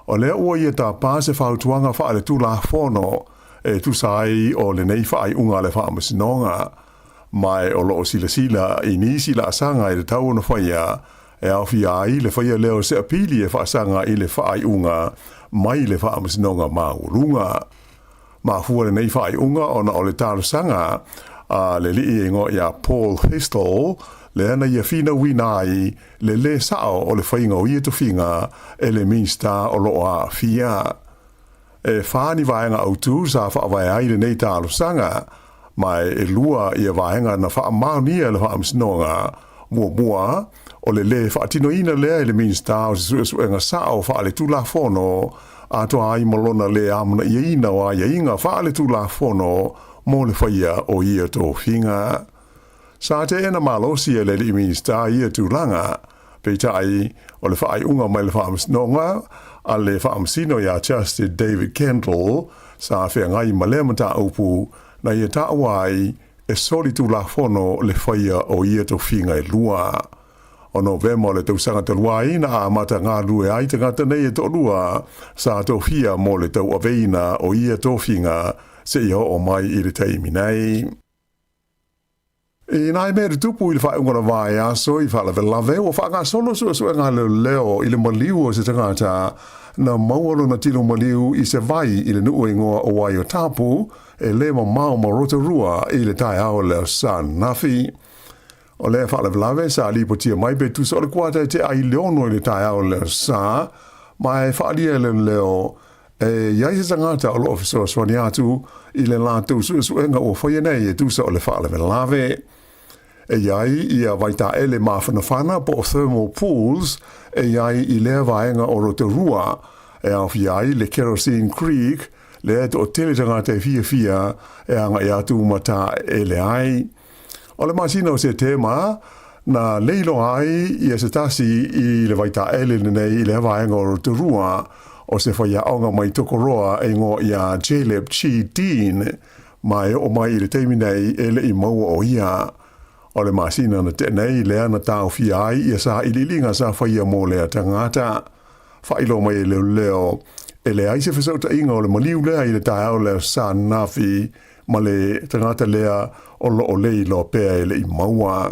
o lea ua ia tapa se fautuaga faaletulafono e tusa ai o lenei faaiuga a le Faamasinoga. Ma o lo o silasila i nisi laasaga e tatau ona faia e aofia ai le faia lea o se apili e faasaga i le faaiuga mai le Faamasinoga Maualuga. Mafua lenei faaiuga ona o le talosaga a le alii e igoa ia Paul Thistle, lea na ia finauina ai le lē sao o le faiga o ia tofiga e le Minisita o lo o aafia. E whā ni vaega autū sa faavae ai lenei talosaga, ma e lua ia vaega na faamaonia e le Faamasinoga. Muamua, o le lē faatinoina lea e le Minisita o se suesuega sao faaletulafono atoa ai ma lona lē amanaiaina o aiaiga faaletulafono mo le faia o ia tofiga. Sa teena malosi e le alii Minisita ia tulaga, peitai, o le faaiuga mai le Faamasinoga a le Faamasino ia Justice David Kendall sa feagai ma lea mataupu na ia taua ai e solitulafono le faia o ia tofiga e lua. O Novema o le tausaga talu ai na amata galulue ai tagata nei e toalua sa tofia mo le tauaveina o ia tofiga seia oo mai i le taimi nei. I nai mea tutupu i le faaiuga o le vaiaso i faalavelave, ua faagasolo suesuega a leoleo i le maliu o se tagata na maua lona tino maliu i se vai i le nuu e igoa o Waiotapu e le mamao ma Rotorua i le taeao o le Aso Ananafi. O lea faalavelave sa lipotia mai pe tusa o le kuata e tea i le 6 i le taeao o le Aso Sa, ma e faaalia e leoleo e i ai se tagata o lo o fesoasoani atu i le latou suesuega ua faia nei e tusa o le faalavelave. E i ai ia vaitaele mafanafana po o thermal pools e i ai i lea vaega o Rotorua, e aofia ai le Kerosene Creek, lea e toatele tagata e fiafia e agai atu ma taele ai. O le masina o Setema, na leiloa ai ia se tasi i le vaitaele lenei i lea vaega o Rotorua, o se faiaoga mai Tokoroa e igoa ia Jaleb Chi Dean, ma e oo mai i le taimi nei e le i maua o ia. O le masina na tea nei lea na taofia ai ia sailiiliga sa faia mo lea tagata. Faailoa mai e leoleo, e leai se fesootaiga o le maliu lea i le taeao lea sa nafi ma le tagata lea o lo o leiloa pea e le i maua.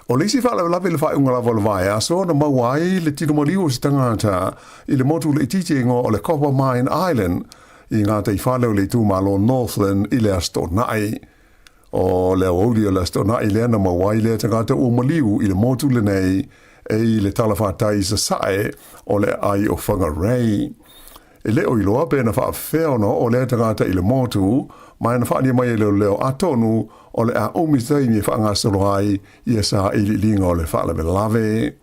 O le isi faalavelave i le faaiuga lava o le vaiaso na maua ai le tino maliu o se tagata i le motu laitiiti e igoa o le Copper Mine Island i gataifale o le itumalo Northland i le Aso Toonai. O le aoauli o le Aso Toonai lea na maua ai lea tagata ua maliu i le motu lenei e i le talafatai i sasae o le aai o Whangarei. E le o iloa pe na faafefea ona oo lea tagata i le motu, ma e na faaalia mai e leoleo atonu o le a umi se taimi e faagasolo ai ia sailiiliga o le faalavelave.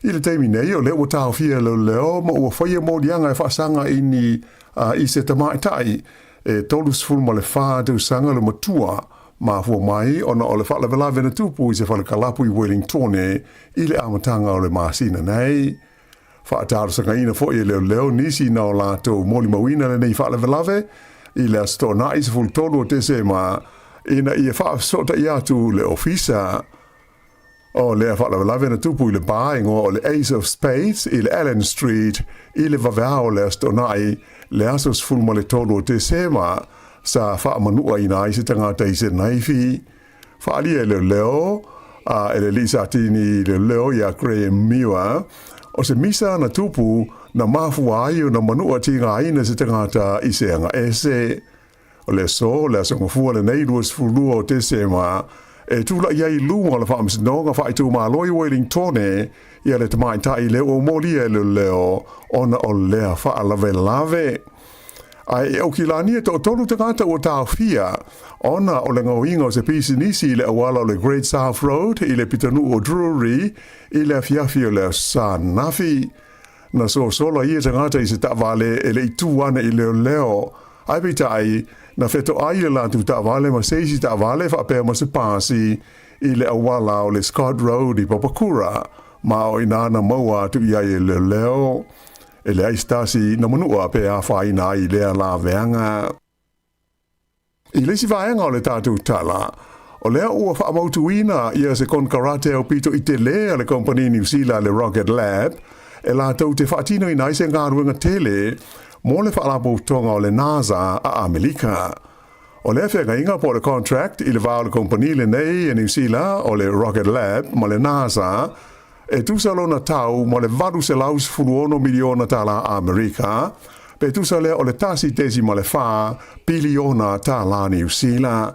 I le taimi nei, o lea ua taofia e leoleo ma ua faia moliaga e faasaga i ni i se tamaitai e 34 tausaga le matua, mafua mai ona o le faalavelave na tupu i se fale kalapu i Wellingtone i le amataga o le masina nei. Faatalosagaina foi e leoleo nisi na o latou molimauina lenei faalavelave i le Aso Toonai 13 o Tesema ina ia faafesootai atu le ofisa. O lea faalavelave na tupu i le bar igoa o le Ace of Spades i le Allen Street i le vaveao o le Aso Toonai le aso 13 o Tesema sa faamanuaina ai se tagata i se naifi. Faaalia e leoleo a e le alii Satini leoleo ia Graham Muir, o se misa na tupu na mafua ai ona manua tigaina se tagata i se aga ese. O le aso, le aso gafua lenei 22 o Tesema, e tula'i ai i luga o le Faamasinoga Faaitumalo i Wellingtone ia le tamaitai lea ua molia e leoleo ona o lea faalavelave. Ae e Aukilani e toatolu tagata ua taofia ona o le gaoiga o se pisinisi i le auala o le Great South Road i le pitonuu o Drury i le afiafi o le Aso Sa ananafi. Na sosola ia tagata i se taavale e le i tu ana i leoleo, ae peitai, na fetoai le latou taavale ma se isi taavale faapea ma se pasi i le auala o le Scott Road i Papakura, ma o ina na maua atu i ai e leoleo. E leai se tasi na manua pe afaina ai lea laveaga. I le isi vaega o le tatou tala, o lea ua faamautuina ia se konekarate aupito i tele a le kompani Niu Sila le Rocket Lab e latou te faatinoina ai se galuega tele mo le Faalapotopotoga o le NASA a Amelika. O lea feagaiga po o le contract i le va o le kompani lenei e Niu Sila o le Rocket Lab ma le NASA e tusa lona tau ma le $816 miliona tālā Amerika, pe tusa lea o le 1.4 piliona tālā Niu Sila.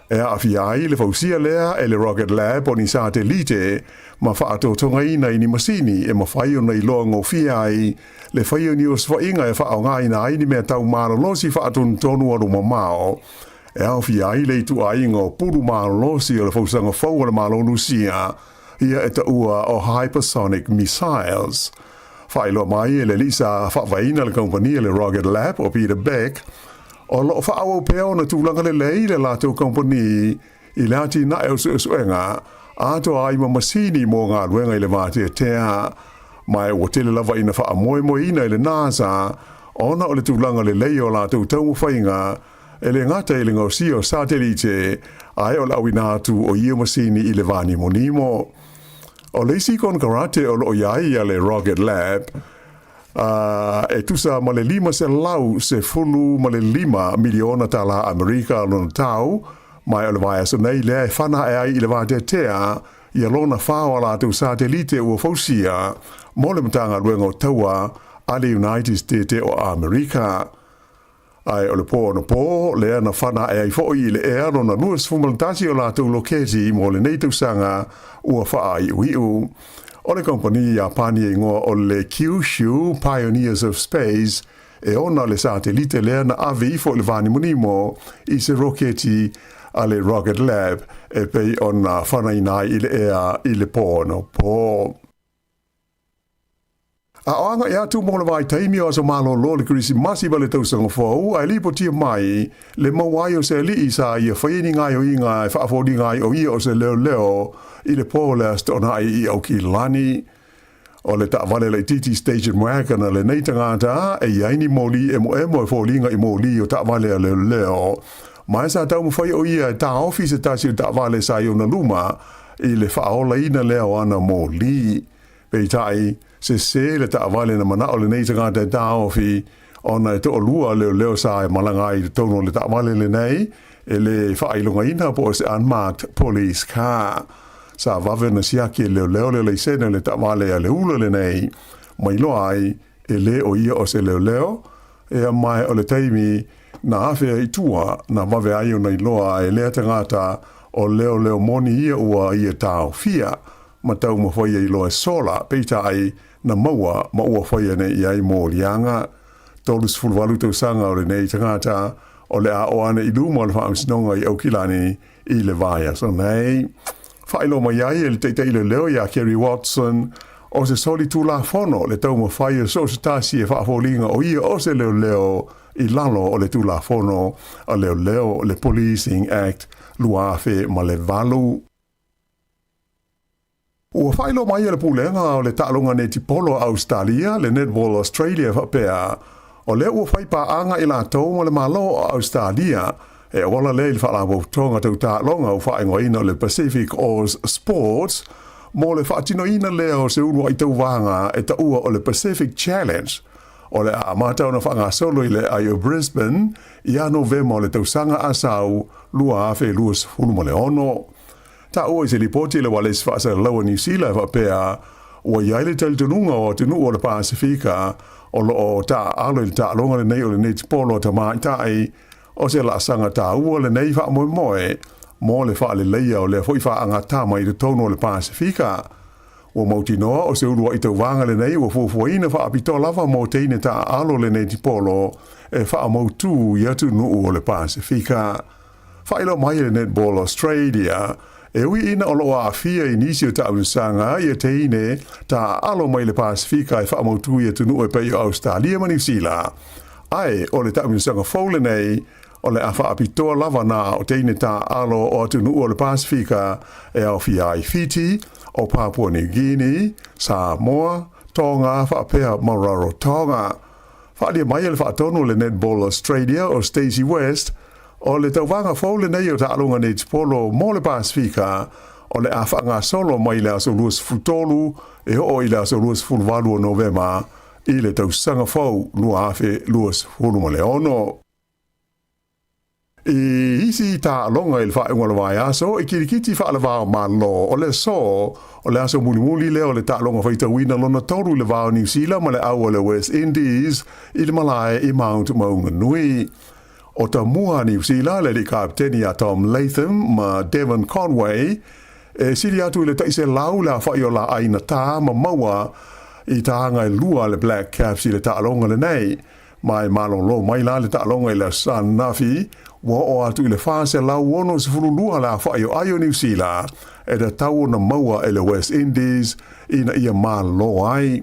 E aafia ai le fausia lea e le Rocket Lab o ni satelite ma faatotogaina i ni masini e mafai ona iloa gofie ai le fai o ni osofaiga e faaaogaina ai ni mea tau malolosi faatonutonu alumamao e aofia ai le ituaiga o pulu malolosi o le fausaga fou a le Malo Lusia ia e taua o hypersonic missiles. Faailoa mai e le alii sa faavaeina le kamupani a le Rocket Lab o Peter Beck, o lo o faaauau pea ona tulaga lelei le latou kamupani i le atinae o suesuega atoa ai ma masini mo galuega i le vateatea. Ma e ua tele lava ina faamoemoeina e le NASA ona o le tulaga lelei o latou taumafaiga E le gata i le gaosia o satelite, ae o le auina atu o ia masini i le vānimonimo. O le isi konekarate o lo o i ai ia le Rocket Lab, a e tusa ma le $515 miliona tālā Amerika lona tau, ma e o le vaiaso nei lea e whana ae ai i le vāteatea ia lona whā o a latou satelite ua fausia mo le Matagaluega o Taua a le United States o Amerika. Ae o le pō anapo, lea na whana ae ai foi i le ea lona 21 o latou loketi mo lenei tausaga ua whaaiuiu. O le kompani Iapani e ingoa o le Kyushu Pioneers of Space e ona le satelite lea na ave ifo i le vānimonimo i se roketi a le Rocket Lab e pei ona whanaina ai i le ea i le pō anapo. A o agai atu mo le vaitaimi o aso malolo o le Kerisimasi ma le Tausaga Fou, ae lipotia mai le maua ai o se alii sa ia faia ni gaoioiga e faafoliga ai o ia o se leoleo i le po o le Aso Toonai i Aukilani. O le taavale laitiiti station wagon a lenei tagata e i ai ni moli emoemo e foliga i moli o taavale a leoleo. Ma e sa taumafai o ia e taofi se tasi o taavale sa i ona luma i le faaolaina lea o ana moli. Peitai, sese le taavale na manao lenei tagata e taofi, ona e toalua leoleo sa e malaga ai i totonu o le taavale lenei, e le faailogaina po o se unmarked police car. Sa vave ona siaki e leoleo le laisene o le taavale a le ula lenei, ma iloa ai e le o ia o se leoleo, ea mae o le taimi Na afea i tua na vave ai ona iloa e lea tagata o leoleo moni ia ua ia taofia ma taumafai e iloa e sola, peitai, na maua ma ua faia nei i ai moliaga. 38 tausaga o lenei tagata o le a oo ane i luma o le Faamasinoga i Aukilani i le vaiaso nei. Faailoa mai ai e le Taitai Leoleo ia Kerry Watson, o se soli tulafono le taumafai o so o se tasi e faafoliga o ia o se leoleo i lalo o le Tulafono a Leoleo, le Policing Act 2008. Ua faailoa mai e le Pulega o le Taaloga Netipolo a Ausetalia, le Netball Australia faapea, o lea ua fai paaga i latou ma le Malo o Ausetalia e auala lea i le Faalapotopotoga Tau Taaloga ua faaigoaina o le Pacific Oz Sports mo le faatinoina lea o se uluai tauvaga e taua o le Pacific Challenge o le a amata ona faagasolo i le aai o Brisbane ia Novema o le tausaga a sau 2026. Taua i se lipoti a le Ualesi Faasalalau a Niu Sila e faapea, ua i ai le talitonuga o atunuu o le Pasefika o lo o taaalo i le taaloga lenei o le netipolo a tamaitai, o se laasaga taua lenei faamoemoe mo le faaleleia o lea foi faagatama i totonu o le Pasefika. Ua mautinoa o se uluai tauvaga lenei ua fuafuaina faapitoa lava mo teine taaalo le netipolo e faamautū i atunuu o le Pasefika. Faailoa mai e le Netball Australia, e ui ina o lo o aafia i nisi o taamilosaga ia teine taaalo mai le Pasefika e faamautū i atunuu e pei o Ausetalia ma Niu Sila, ae o le taamilosaga fou lenei o le a faapitoa lava na o teine taaalo o atunuu o le Pasefika e aofia ai Fiti, o Papua New Guinea, Samoa, Tonga faapea ma Rarotonga. Faaalia mai e le faatonu o le Netball Australia o Stacey West, o le tauvaga fou lenei o taaloga netipolo mo le Pasefika o le a faagasolo mai le aso 23 e oo i le aso 28 o Novema i le tausaga fou 2026. I isi taaloga i le faaiuga o le vaiaso, i kirikiti faalevao Malo o le aso, o le aso mulimuli lea o le taaloga faitauina lona tolu i le va o Niu Sila ma le au o le West Indies i le malae i Mount Maunganui. O tamua a Niu Sila, le alii kapeteni a Tom Latham ma Devon Conway, e sili atu i le 100 le afa'i o laai na tā ma maua i tāga e lua a le Black Caps i le taaloga lenei. Ma e malolo mai la le taaloga i le Aso Ananafi, ua oo atu i le 462 le afa'i o ai o Niu Sila e tatau ona maua e le West Indies ina ia malo ai.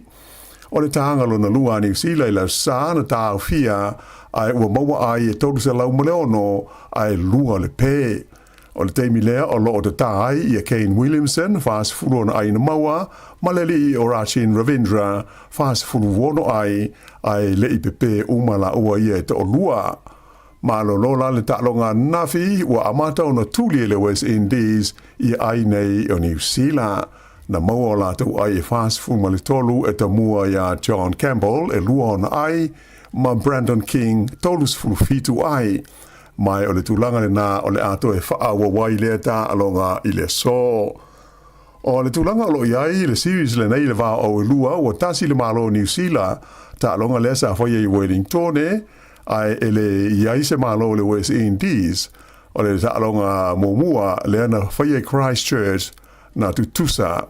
O le tāga lona lua a Niu Sila i le Aso Sa na taofia ae ua maua ai e 306 ae lua le pē. O le taimi lea o lo o tatā ai ia Kane Williamson, 40 ona ai na maua, ma le alii o Rachin Ravindra, 46 ai, ae le i pepē uma lāua ia e toalua. Malolo la le taaloga ananafi, ua amata ona tuli e le West Indies ia ai nei o Niu Sila. Na maua o latou ai e 43 e tamua iā John Campbell e lua ona ai, ma Brandon King 37 ai. Mai o le tulaga lenā o le a toe faaauau ai lea taaloga i le aso. O le tulaga o lo o i ai le series lenei i le va o Auelua ua tasi le Malo o Niu Sila, taaloga lea sa faia i Wellingtone, ae e le i ai se Malo o le West Indies. O le taaloga muamua lea na faia i Christchurch na tutusa.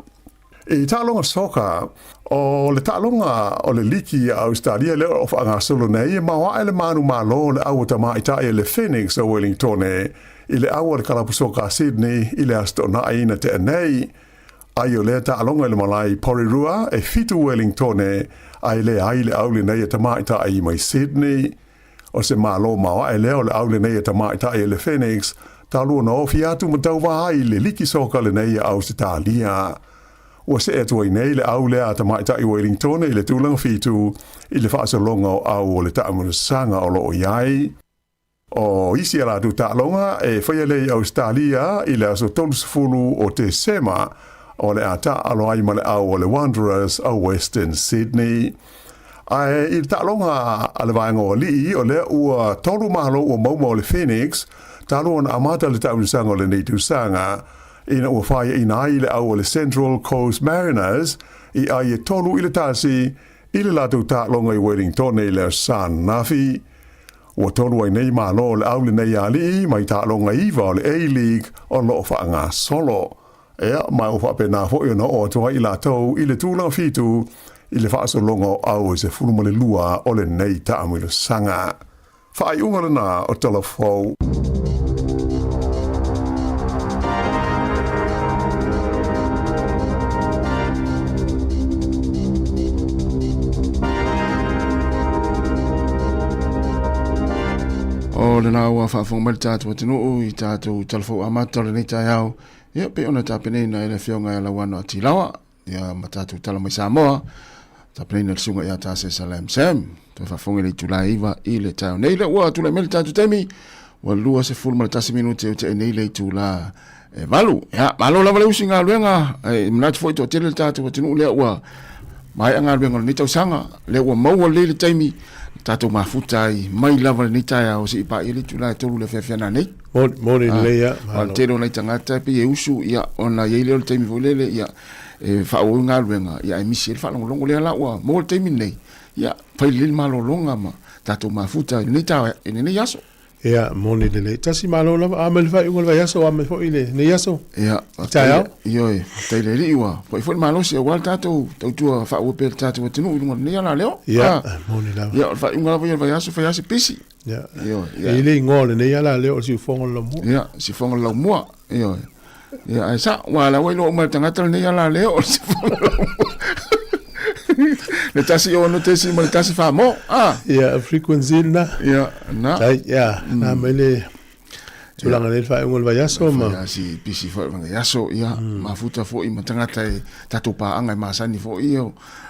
I taaloga soka, o le taaloga o le liki a Ausetalia lea o lo o faagasolo nei, e maoae le manumalo o le au a tamaitai a le Phoenix o Wellingtone i le au a le kalapu soka a Sydney i le Aso Toonai na tea nei. Ai o lea taaloga i le malae i Porirua, e fitu Wellingtone ae leai le au lenei a tamaitai mai Sydney. O se malo maoae lea o le au lenei a tamaitai a le Phoenix, talu ona ofi atu ma tauva ai i le liki soka lenei a Ausetalia. Ua see atu ai nei le au lea a tamaitai Wellingtone i le tulaga fitu i le faasologa o au o le taamulasaga o lo o i ai. O isi a latou taaloga e faia lea i Ausetalia i le aso 30 o Tesema o le a taaalo ai ma le au o le Wanderers a Western Sydney. Ae i le taaloga a le vaega o alii, o lea ua tolu malo ua mauma o le Phoenix, talu ona amata le taamilosaga o lenei tausaga, ina ua faiaina ai le au o le Central Coast Mariners i ai e 3-1 i le latou taaloga i Wellingtone i le Aso Sa ananafi. Ua tolu ai nei malo o le au lenei alii mai taaloga iva o le A-League o lo o faagasolo. Ea, ma ua faapena foi ona oo atu ai i latou i le tulaga fitu i le faasologa o au e 12 o lenei taamilosaga. Faaiuga lena o Tala Fou. O lena ua faafofoga mai le tatou atunuu i tatou talafou amata o lenei taeao, ia pei ona tapenaina e le Afioga ia Lauano Atilawa, ia ma tatou tala mai Samoa, tapenaina e le Susuga ia Tasesa Lam Sam. Toe faafofoga i le itula e 9 i le taeao nei. Lea ua tulai mai le tatou taimi, ua 21 minute o tea nei le itula e 8. Ia, malo lava le usi galuega, e manatu foi toatele le tatou atunuu lea ua maea galuega o lenei tausaga, lea ua maua lelei le taimi tatou mafuta ai mai lava lenei taeao seia paia le itula e 3 le afiafi ana nei. Moni, moni lelei ia. O le tele o nai tagata e pei e usu, ia, ona i ai lea o le taimi foi lele, ia, e faaauau galuega, ia, ae misi ai le faalogologo lea la ua maua le taimi lenei, ia, fai lelei le malologa ma tatou mafuta i lenei taeao, i lenei aso. Ia, moni lelei. Tasi malo lava, a mai le faaiuga o le vaiaso, a mai foi i lenei aso. Ia, taeao. Ioe, faafetai i le Alii ua foi foi le malosi aua le tatou tautua faaauau pea i le tatou atunuu i luga o lenei alaleo. Ia, moni lava. Ia, o le faaiuga lava ia o le vaiaso, fai lava se pisi. Ia, Ioe, ia. E i ai le igoa o lenei alaleo o le Siufofoga o le Laumua. Ia, Siufofoga o le Laumua. Ioe. Ia, ae sa, ua la ua iloa uma e le tagata lenei alaleo o le Siufofoga o le Laumua. Le tasi ono tesi ma le tasi wha mo. Ah. Ia, frequency na. Ia, na. Tai, ia, na mai le tulaga nei le faaiuga o le vaiaso ma. Fai si pisi foi o le vaiaso, ia, mafuta foi ma tagata e tatou paaga e masani foi ia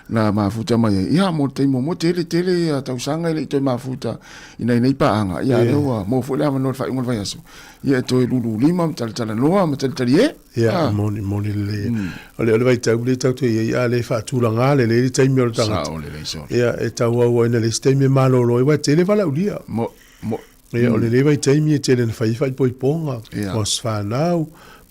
na mafuta mai ai. Ia, mo le taimi muamua tele tele ia tausaga e le i toe mafuta i nai nei paaga. Ia, lea ua maua foi le avanoa i le faaiuga o le vaiaso. Ia, e toe lululima ma talatalanoa ma talitalie. Ia, moni, moni lelei. O le, o le vaitau lea tatou te i ai, a le faatulaga lelei le taimi o le tagata. Sao lelei sole. Ia, e tauau ai na le isi taimi e malolo ai, aua e tele valaaulia. Mo, mo. Ia, o lenei vaitaimi e tele ina fai ai faaipoipoga, o aso fanau,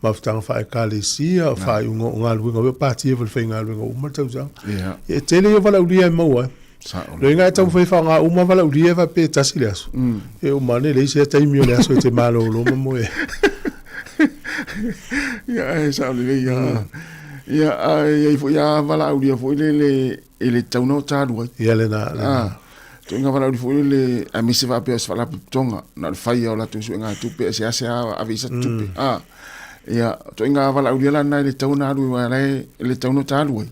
mafutaga faale-ekalesia, o faaiuga o galuega foi, o patia foi i le faigaluega uma le tausaga. Ia, e tele ia o valaaulia e maua ai. Sao. Loiga e taumafai e faaaoga uma valaaulia e faapea e tasi le aso. E uma ane leai se taimi o le aso e te malolo ma moe. Ia, e sao lelei lava. Ia, ae i ai foi lava valaaulia foi lele e le tatau ona o talu ai. Ia lena, lena. Ah, ituaiga valaaulia foi lele aemaise faapea o se faalapotopotoga, na o le fai lava o latou suegatupe, e seasea ave i ai se tupe. Ah, ia, ituaiga valaaulia la lena e le tatau ona alu ai, aua o la e le tatau ona o ta alu ai.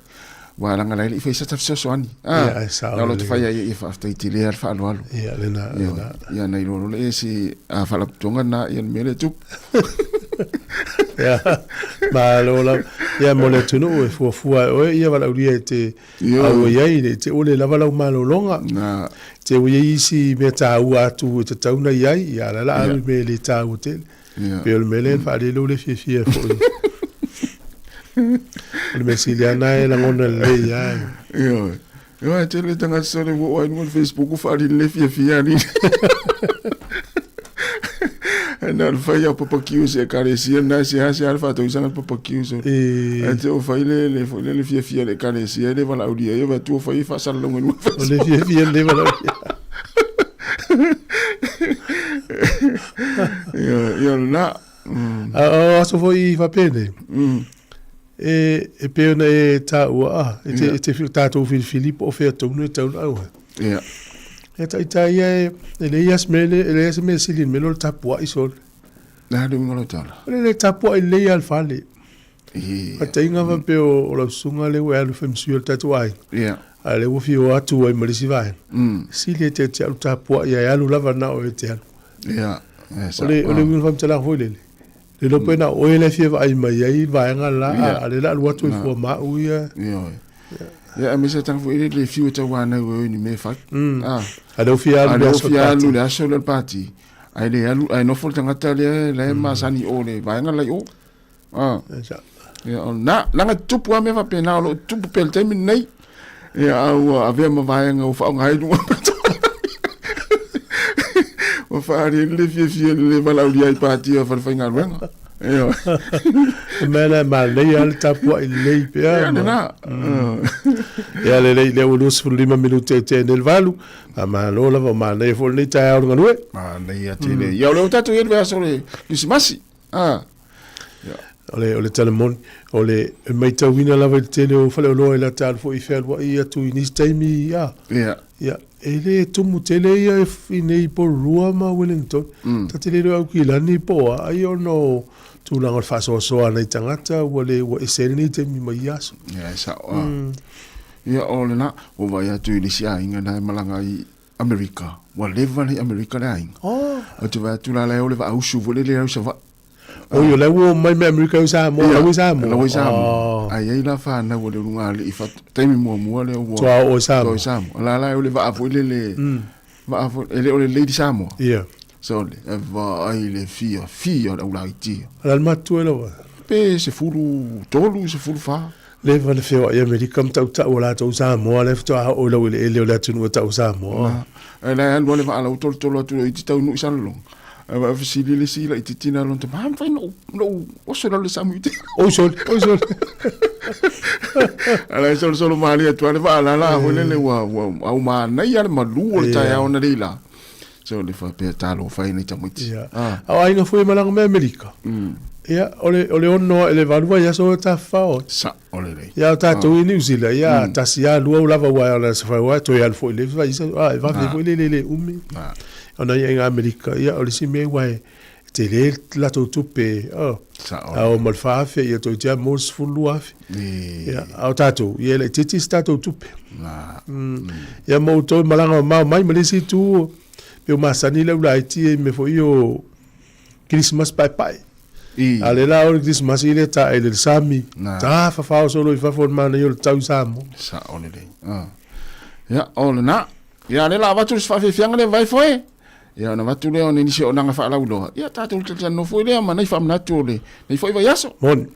Aua leaga la e le i fai se ta fesoasoani. Ah, Ia, e sao na o lelei. te fai ai ia faafetai tele lava le faaaloalo. Ia, lena, Ia, lena. ia na iloa loa lea e se faalapotopotoga lena ia le mea lea e tupu. Ia, malo lava. Ia, mo le atunuu e fuafua e oe ia valaaulia e te Ioe. auai ai, ne i te ua le lava lau malologa. Na. Te ua i ai isi mea taua atu e tatau ona i ai, ia, a o la e la alu Ia. i mea e le taua tele. Ia. Pei o le mea lea na faaali ai lou le fiafia foi. O le mea sili lava lena e lagona lelei lava. Ioe. Ioe, e tele tagata sole ua oo ai i luga o le Facebook ua faaali le fiafia alii. Ae na o le fai lava o papakiu o se ekalesia lena e seasea le faatausaga le papakiu sole. E. Ae te o fai le, le, foi le, le fiafia le ekalesia e le valaaulia ai, vaai atu ua fai faasalalauga i luga o O le fiafia le valaaulia. Ia, ia lena. A o aso foi faapenei, e, e pei ona e taua, a, e te, e te tatou filifili po o fea tonu e tatau ona auai. Ia. Ia taitai ia e, e leai lava se mea, e leai se mea sili i le mea lea o le tapuai sole. Le a le uiga o lau tala? O le le tapuai lelei lava le fale. Ia. Faataiga faapea o lau susuga lea ua e alu e fai ma sui o le tatou aiga. Ia. A o lea ua fia o atu ai ma le isi vaega. Sili e te te alu tapuai ae alu lava na o e te alu. Ia. O le o le uiga o le faamatalaga foi lele, le iloa pe na o oe la e fia vaai mai ai i le vaega la, a o lea o le a alu atu ai fua ma au ia. Ioe. Ia, aemaise tanga foi le le fiu e tauanau e oe i ni mea e fai. A o lea ua fia alu i le aso o le A o lea ua fia alu i pati. le aso lea o le pati, ae le alu, ae nofo le tagata lea la e masani i o i le vaega la i o. Ah. Ia, o na, leaga e tutupu lava mea faapena, o lo o tutupu pea i le taimi lenei. Ia, a ua avea ma vaega ua faaaoga ai luga ua faaali ai le fiafia i le valaaulia ai pati a falefaigaluega. Ioe. O mea lea e manaia lava le tapuai lelei pea. Ia, lena. Ia lelei, lea ua 25 minute e tea nei le 8. Faamalo lava, o manaia foi lenei taeao le galue. Manaia tele. Ia, o lea ua tatou i ai le vaiaso o le Kerisimasi. Ah. O le, o le tala moni, o le matauina lava i le tele o faleoloa i lata alu foi i fealuai atu i nisi taimi, a. Ia. Ia, e le tumu tele ia i nei Porirua ma Wellington. Ta te le iloa Aukilani po o a, ai ona o tulaga o le faasoasoa a nai tagata ua le, ua ese ai lenei taimi mai ia aso. Ia, e sao. Ah. Ia, o lena, ua vaai atu i le isi aiga na e malaga i Amerika. Ua leva le Amerika le aiga. Oh. Ou te vaai atu la, la e o le vaausu foi lele au i Savaii. Oi, o la ua omai mai Amerika i Samoa, la ua i Samoa. La ua i Samoa. Ai ai la whanau o le uluga alii fat, taimi muamua lea ua... Toa oo i Samoa. Toa i Samoa. La la e o le vaa foi lele, vaa foi, e le o le Lady Samoa. Ia. So le, e vaai le fia, fia le aulaitia. La le matua lava. Pe 13, 14. Leva na feoai i Amerika ma tautau o latou Samoa, lea faatoa oo i laueleele o le atunuu e tau Samoa. Na, e la e alu lava le vaa lau tolotolo atu i te taunuu i Salelologa. Ae vaai fesili le isi laitiiti na lona tama, a mafai ona ou oso i lalo i le sami i te. Oi sole, oi sole. A la e solosolo malie atu lava le vaa lala foi lele ua au manaia le malu o le taeao analeila. So le faapea talofa e nei tamaiti. Ia. A o aiga foi e malaga mai Amerika. Ia, o le, o le ono ae le valu vaiaso o tafafao ai. Sao lelei. Ia, o tatou i Niu Sila, ia, tasi lava, lua o lava ua ona se whai toe alu foi le vai isa, a, e vave foi le le le umi. Ona ia aiga Amerika, ia, o le isi mea ua e tele le latou tupe, oh. Sao. A o ma le 4,000, ia toeitiiti lava maua le 12,000. Ia, a o tatou, ia e laitiiti se tatou tupe. Ia ma outou e malaga mamao mai ma le isi itu, pei o masani le ulaiti i mea foi o Kerisimasi paepae. A o lea la o le Kerisimasi lea taele i le sami, tafafao solo i fafo o le manaia o le tau i Samoa. Sao lelei. Ia, o lena. Ia, lea la avatu le faafiafiaga lea vai foe. Ia, ona avatu lea o nisi o naga faalauiloa. Ia, tatou talatalanoa foi lea ma nai faamanatu o lenei foi vaiaso. Moni.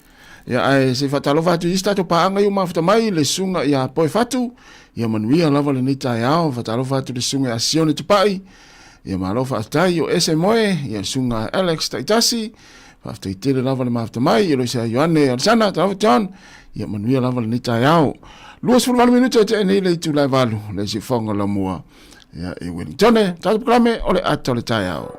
Ia, ae se i faatalofa atu i isi tatou paaga i ua mafuta mai, le susuga ia Poe Fatu, ia manuia lava lenei taeao. Faatalofa atu i le susuga ia Sione Tupai, ia malo faafetai, o ese moe, ia le susuga Alex Taitasi, faafetai tele lava le mafuta mai, ia Loisa Ioane Alisana, talofa John, ia manuia lava lenei taeao. 28 minute e tea nei le itula e 8, le siufoga lamua, ia i Wellington, tatou pokrame o le ata o le taeao.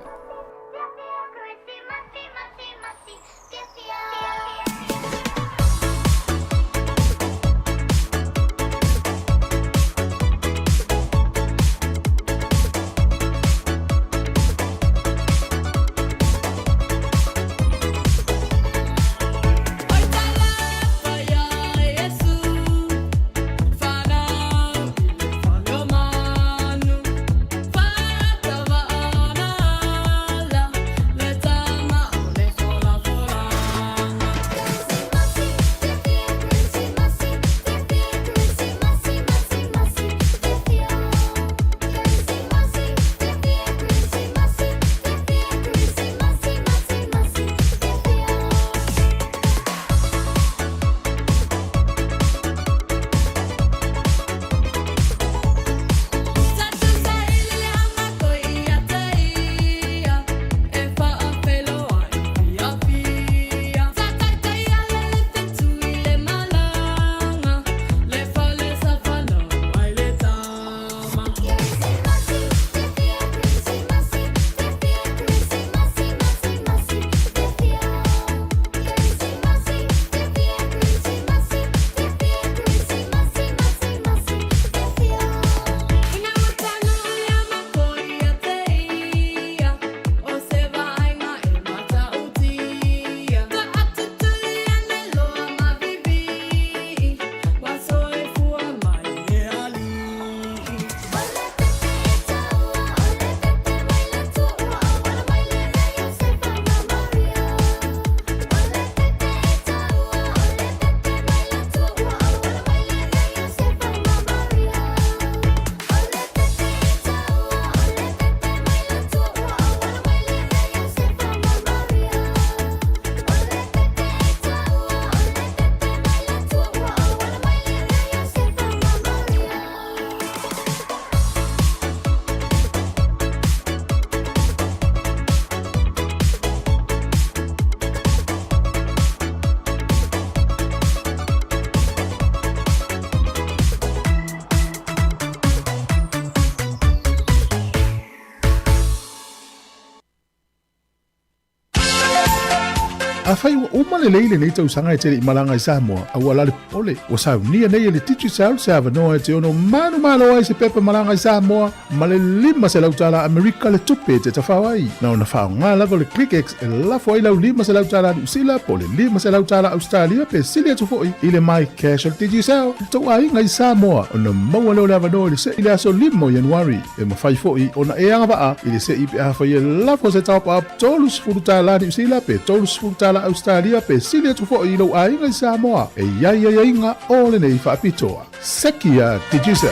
Afai ua uma lelei lenei tausaga e te le i malaga i Samoa, aua la le popole, ua saunia nei e le Digicel se avanoa e te ono manumalo ai se pepa malaga i Samoa ma le $500 tala Amerika le tupe e te tafao ai. Na ona faaaoga lava o le ClickX e lafo ai lau $500 tala Niu Sila po o le $500 tala Ausetalia pe sili atu foi i le MyCash o le Digicel i le tou aiga i Samoa ona maua lea o le avanoa i le se'i i le aso 5 o Ianuari. E mafai foi ona e agavaa i le se'i pe afai e lafo se top-up $30 Niu Sila pe $30 Ausetalia pe sili atu foi i lou aiga i Samoa. E i ai aiaiga o lenei faapitoa. Seki a Digicel.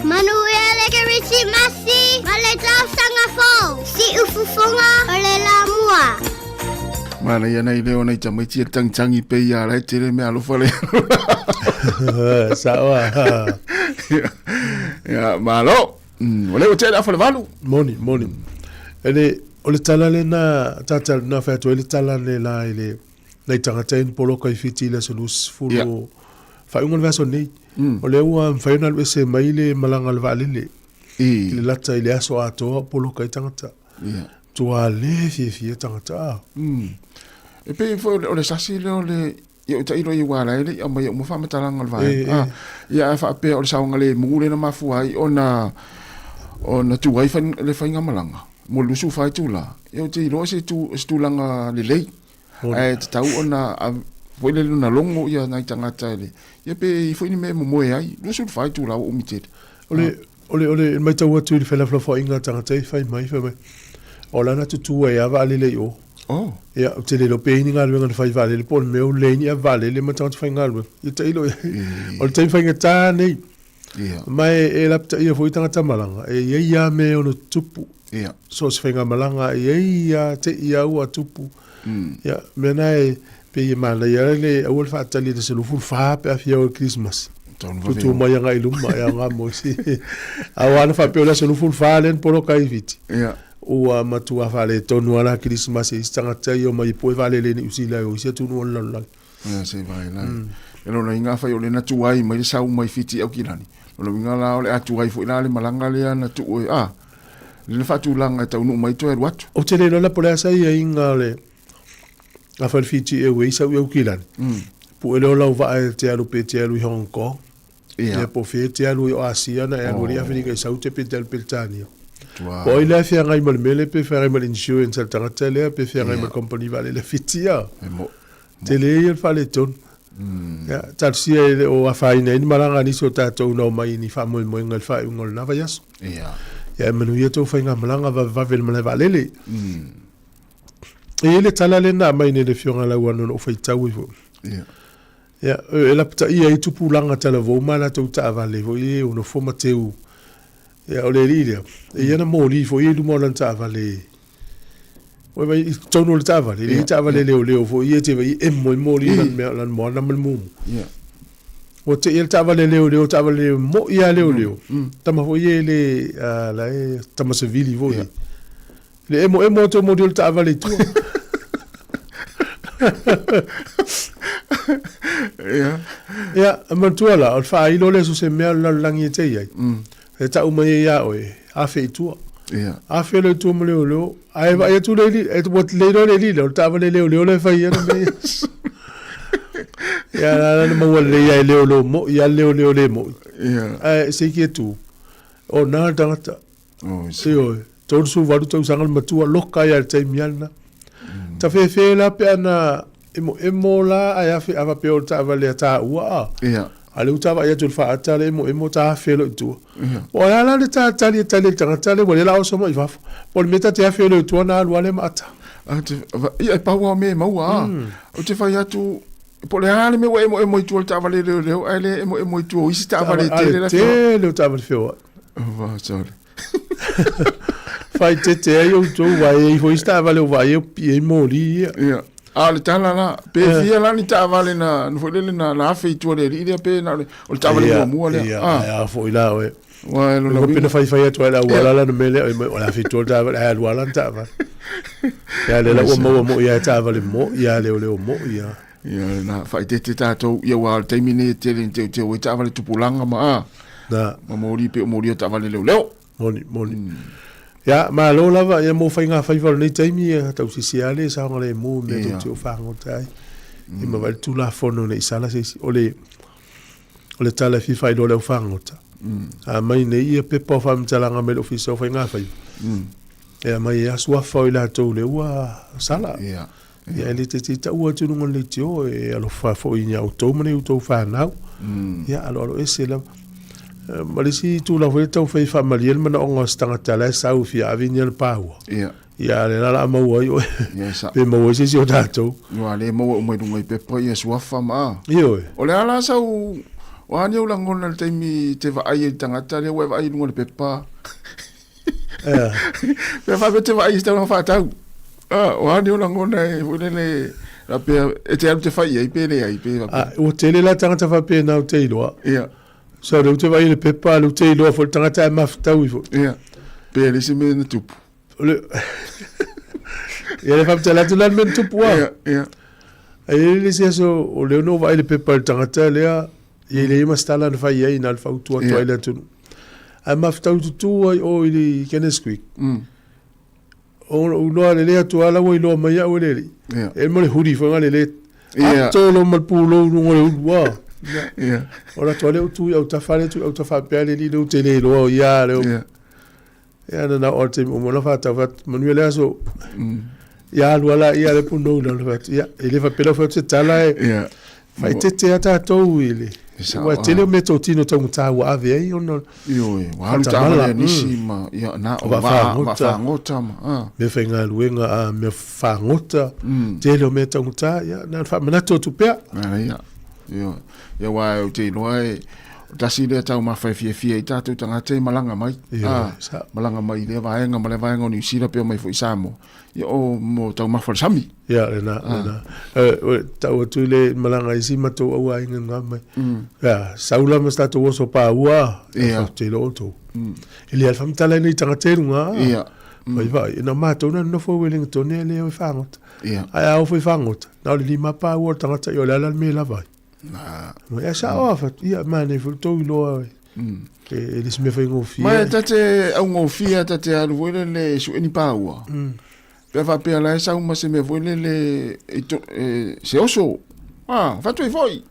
Manuia le Kerisimasi ma le tausaga fou. Siufofoga o le Lamua. Manaia nei leo nei tamaiti e tangitangi pe ia la e tele mea alofa le. Sao a. Ia, malo. O lea ua tele afa le valu. Moni, moni. Ele, o le tala le na, tata na whai atu ai le tala le la i le, nai tagata e ni poloka i Fiti i le aso 20 Yeah. faaiuga o le vaiaso nei. O lea ua mafai ona alu ese mai le malaga a le vaalele i le lata i le aso atoa o poloka ai tagata. Yeah. Tua le fiafia tagata a. E pei foi o le sasi lea o le ia o tailo i ua la e le i aumaia uma faamatalaga o le vaega. E, e. Ah, ia ae faapea o le saogalemu lea na mafua ai ona ona tu ai le faigamalaga mo le 24 itula. Ia ou te iloa se tu se tulaga lelei. Ae tatau ona foi lele ona logo ia nai tagata i le ia pe i ai foi ni mea e momoe ai. 24 itula ua umi tele. O le, o le, o le matau atu i le felafolafoaiga a tagata e fai mai, fai mai, o la na tutū ai lava vaalele i o. Oh. Ia, ou te le iloa pe i ai ni galuega na fai vaalele po o le mea ua leai ni ave vaalele ma tagata faigaluega. Ia tailo i ai. O le taimi faigata nei. Ia. Ma e, e lapataia foi tagata malaga, e i ai lava mea e ono tutupu. Ia. So o se faigamalaga e i ai lava te i lava ua tupu. Ia, mea na e pei e manaia ai le aua le faatali i le 14 pe a fia o i le Kerisimasi. Tutu mai agai i luma e aoga mo isi. Aua ana faapea o le aso 24 lea na poloka ai i Fiti. Ia. Ua matua faaletonu lava la Kerisimasi e isi tagata ia omai e pue vaalele i Niu Sila e o isi atunuu o le lalolagi. Ia se vai la. E lona uiga afai o lea na tuai mai le sau mai Fiti i Aukilani, lona uiga la o le a tuai foi la le malaga lea na tuu e, a, lea na faatulaga e taunuu mai toe alu atu. Ou te le iloa la po o le a sa aiaiga o le afai o le Fiji Airways sau i Aukilani, pue lea o lau vaa e te alu pe te alu i Hong Kong, ia po o fea e te alu i o Asia na e alu ai i Aferika i Saute pe te alu i Peretania. Po o ai la e feagai ma le mea lea pe feagai ma le insurance a le tagata lea pe feagai ma le company vaalele a Fiti a. Tele ia le faaletonu. Ia, talosia e le o afaina ai ni malaga a nisi o tatou na omai i ni faamoemoega i le faaiuga o lena vaiaso. Ia. Ia, e manuia tou faigamalaga vavevave i le malae vaalele. E i ai le tala lea na aumai nei e le Afioga ia Lauano na ou faitau ai foi. Ia. Ia, e lapataia ai tupulaga talavou ma latou taavale foi e nofo ma teu. Ia, o le alii lea, e i ai ana moli foi ia i luma o lana taavale. Oi vai i totonu o le taavale, e leai taavale leoleo foi ia e te vai e emo ai moli i lana mea, lana moana ma le mumu. Ua te i le taavale leoleo, taavale leoleo, moi lava leoleo. Tama foi ia e le, la e tama savili foi. Le emo emo atu o moli o le taavale i tua. Ia, e manatua la, o le faailo lea so o se mea o le lalolagi e te i ai. E tau mai ai ia oe, afe i tua. Ia. Afe loa i tua ma leoleo. Ae vaai atu le alii, e ua le iloa le alii lea, o le taavale leoleo lea e fai ai ana mea ia. Ia, la la na maua lelei lava e leoleo moi a leoleo le moi. Ia. Ae se iki e tu, o na le tagata. Oh, Ioe, 38 tausaga le matua, loka ai lava i le taimi lava lena. Tafefe la pe ana emoemo la ae afe a faapea o le taavale a taua a. Ia. A lea ua ta vaai atu i le faata le emoemo ta afe loa i tua. Ia. O le a la le ta tali e tali e le tagata lea ua le la oso mai i fafo. Po o le mea ta te afe loa i tua ona alu lava lea ma ata. A te, va, ia e pau lava o mea e maua a. Ou te fai atu, po o le a le mea ua emoemo i tua o le taavale leoleo ae le emoemo i tua o isi taavale e tele la feoai. Tele o taavale feoai. Va, sorry. Faaeteete ai outou, aua e i ai foi isi taavale o vaai e pipii ai moli ia. Ia. A o le tala la, pe fia la ni taavale na, na foi lele na, na afe i tua le alii lea pe na o le, o le taavale muamua lea. Ia, Ah. ae a foi la oe. Ua e lona Pe na uiga. faifai atu ai le auala lana mea lea, oi mai, o le afe i tua le taavale, ae alu lava lana taavale. Ia, lea la ua maua moi lava e taavale moi lava, leoleo moi lava. Ia, na faaeteete tatou, ia aua o le taimi nei e tele ina teuteu ai taavale tupulaga ma a. Na. Ma moli pei o moli o taavale leoleo. Moni, moni. Ia, malo lava ia mo faigafaiva o lenei taimi, ia tausisi lava le saogalemu i mea tou te o fagota ai. Ia ma vaai le Tulafono ne i sala se isi. O le, o le tala e fia faailoa i le aufagota, a aumai nei ia pepa o faamatalaga mai le Ofisa o Faigafaiva, e aumai ai lava suafa o i latou lea ua sala. Ia, e le taitai taua atu i luga o le leitio, e alofa foi ia outou ma ni outou fanau. Ia, aloaloese lava. Ma le isi tulaga foi lea taumafai e faamalie le manaoga o se tagata la e sau e fia ave ni ana paua. Ia. Ia, a o lea la o le a maua ai oe. Ia, sa. Pe maua ai se isi o tatou. Ua le maua uma i luga i pepa ia suafa ma a. Ioe. O le a la sau, o a ni ou lagona i le taimi e te vaai ai i le tagata lea ua e vaai i luga o le pepa. Pe faapea te vaai i se taulaga faatau. Ah, o a ni ou lagona e foi lele, faapea e te alu te fai i ai pe leai pe faapea. Ah, ua tele la tagata faapena ou te iloa. Ia. So lea ou te vaai i le pepa, lea ou te iloa foi le tagata ae mafutaui foi. Ia. Pe leai se mea na tupu. O le Ia le faamatala atu la le mea na tupu a. Ia, ia. Ae i ai le isi aso, o lea na ou vaai i le pepa i le tagata lea, ia e leai ma se tala na fai ai, na o le fautua atu ai i le atunuu. Ae mafutaui tutu ai o i le Kenneth Creek. O lou iloa lelei atu lava la ua iloa mai au e le alii. E i ai ma le huli foi lea le ato loa ma le pulou i luga o le ulu a. O le atu lava lea ou tu i autafa lea tu i autafa faapea le alii lea ou te le iloa o ia lea. Ia na na o le taimi uma na faatau fai atu, manuia le aso. Ia alu lava laia le punou i lalo fai atu, ia e le faapea la ua fai atu se tala e faaeteete lava tatou i le aua e tele o meatotino taugata ua ave ai ona Ioe, ua alu taavale a nisi ma ia na o vaafagota ma a. Mea faigaluega a mea fagota, tele o mea taugata, ia na ona faamanatu atu pea. Ia, ioe. Ia aua ou te iloa e tasi lea taumafa e fiafia ai tatou tagata e malaga mai. Ia, ah, malaga mai i lea vaega ma lea vaega o Niu Sila pe omai foi i Samoa. Ia o mo taumafa o le sami. Ia, lena, ah. lena. Eh, tau atu i le malaga i si matou auaiga ngā mai. Ia, sau la ma se tatou oso pāua, Ia. te iloa outou. E le ala faamatala nei tagata e luga. Ia. Vai vai, na matou na nofo Wellington e le o i fagota. Ia. Ae a oo foi i fagota, na o le lima pāua o le tagata i o le ala le mea e lava ai. Ia sao a fatu, ia manaia foi le tou iloa e le se mea faigofie. Ma e ta te augofie ta te alu foi lele e sue ni pāua. Pe a faapea la e sau ma se mea foi lele e to, e, se oso. Ah, fatu ai foi.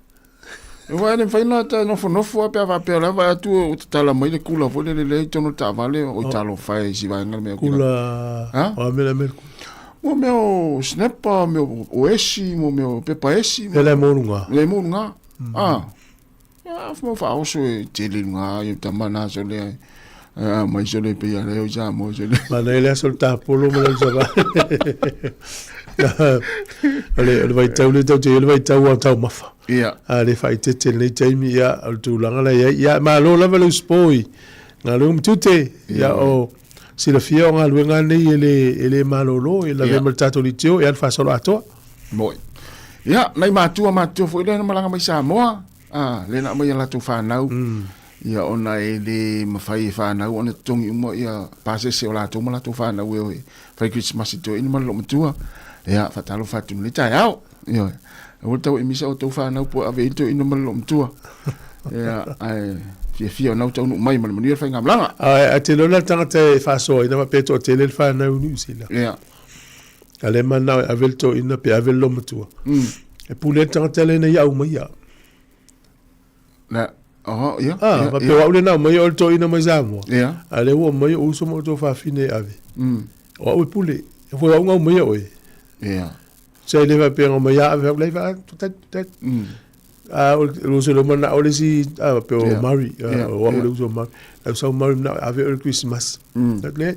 E wai le mawhai na ta nofonofo a pe a faapea la vai atu o tatala mai le kula foi lele lea i tonu le taavale o i talofa e si vaega le mea kula. Ha? O a mea la mea le kula? Mo mea o snapper, mea o esi, mo mea o pepa esi. Lea la e mo luga. Lea e mo luga. Ah. Ia, mo whaoso e tele luga, i tama nā so lea. Ah, mai so le pe ia leo sa mo so le. Mana ele aso le tapolo ma le sava. O le o le vaitau le tau te le vaitau o taumafa. Ia. A le faaeteete i lenei taimi ia o le tulaga la i ai. Ia malo lava le usupo i galuega ma tiute. Ia o silafia o galuega nei e le e le malolo e lavea ma le tatou leitio e alu faasoloatoa. Moi. Ia, nai matua matua foi lea na malaga mai Samoa, a, lea na aumai a latou fanau. Ia ona e le mafai e fanau ona totogi uma ia pasese o latou ma latou fanau e o e fai Christmas i toeaina ma le loomatua. Ia, faatalofa atu i lenei taeao. Ioe. Aua le tau e misa outou fanau po o ave i ai le toeaina ma le loomatua. Ia, ae fiafia ona ua taunuu mai ma le manuia le faigamalaga. Ae a te iloa la le tagata e faasoaina faapea e toatele le fanau i Niu Sila. Ia. A lea e manao e ave le toeaina pe ave le loomatua. E pule ai le tagata lea ina ia aumaia. Na, oh, ia, Ah, ia, faapea o au lea na aumaia o le toeaina mai Samoa. Ia. A lea ua aumaia ou uso ma outou fafine e ave. O au e pule. E foi o au na aumaia oe. Ia. Se le faapea na aumaia ave au lei fa tat tat. A o le uso le manao le isi a faapea o Murray, o au le uso o Murray. Lau sau Murray manao e ave oe i le Christmas. Le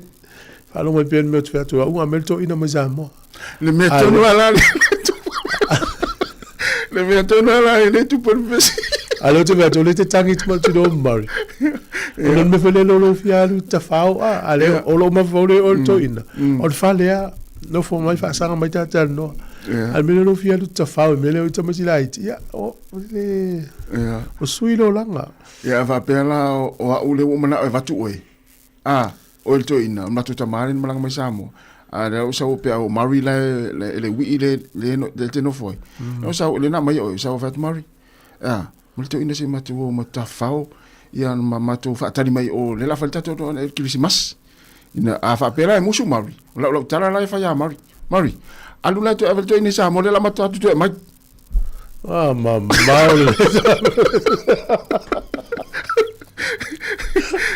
faalogo mai pea le mea ou te fai atu ai, o au na aumai le toeaina mai Samoa. Le mea tonu lava la Le mea tonu lava la e le tupu le pesi. A lea ou te fai atu, o lea e te tagi atu mai le Murray. O le mea foi lea lou fia alu i tafao a, a lea o lou mafaufau lea o le toeaina, o le fale a, nofo mai faasaga mai ta talanoa. A o le mea lea o lou fia alu i tafao i le mea lea o i tamaiti laiti, ia, o le, o sui le olaga. Ia, a faapea la o au lea ua ou manao e avatu oe, a, oe le toeaina, o le matou tama lea na malaga mai Samoa, a lea ua sau pe a o Murray la e le uii lea e te nofo ai. O sau, lea na aumai oe, sau fai atu Murray, a, ma le toeaina se matou o ma tafao, ia ma matou faatali mai o lea la fai le tatou Kerisimasi. Ina a faapea la e musu Mari, o lau lau tala la e fai ia Mari. Mari, alu la e toe ave le toeaina i Samoa lea la matou atu toe aumai. Ah, mamao le.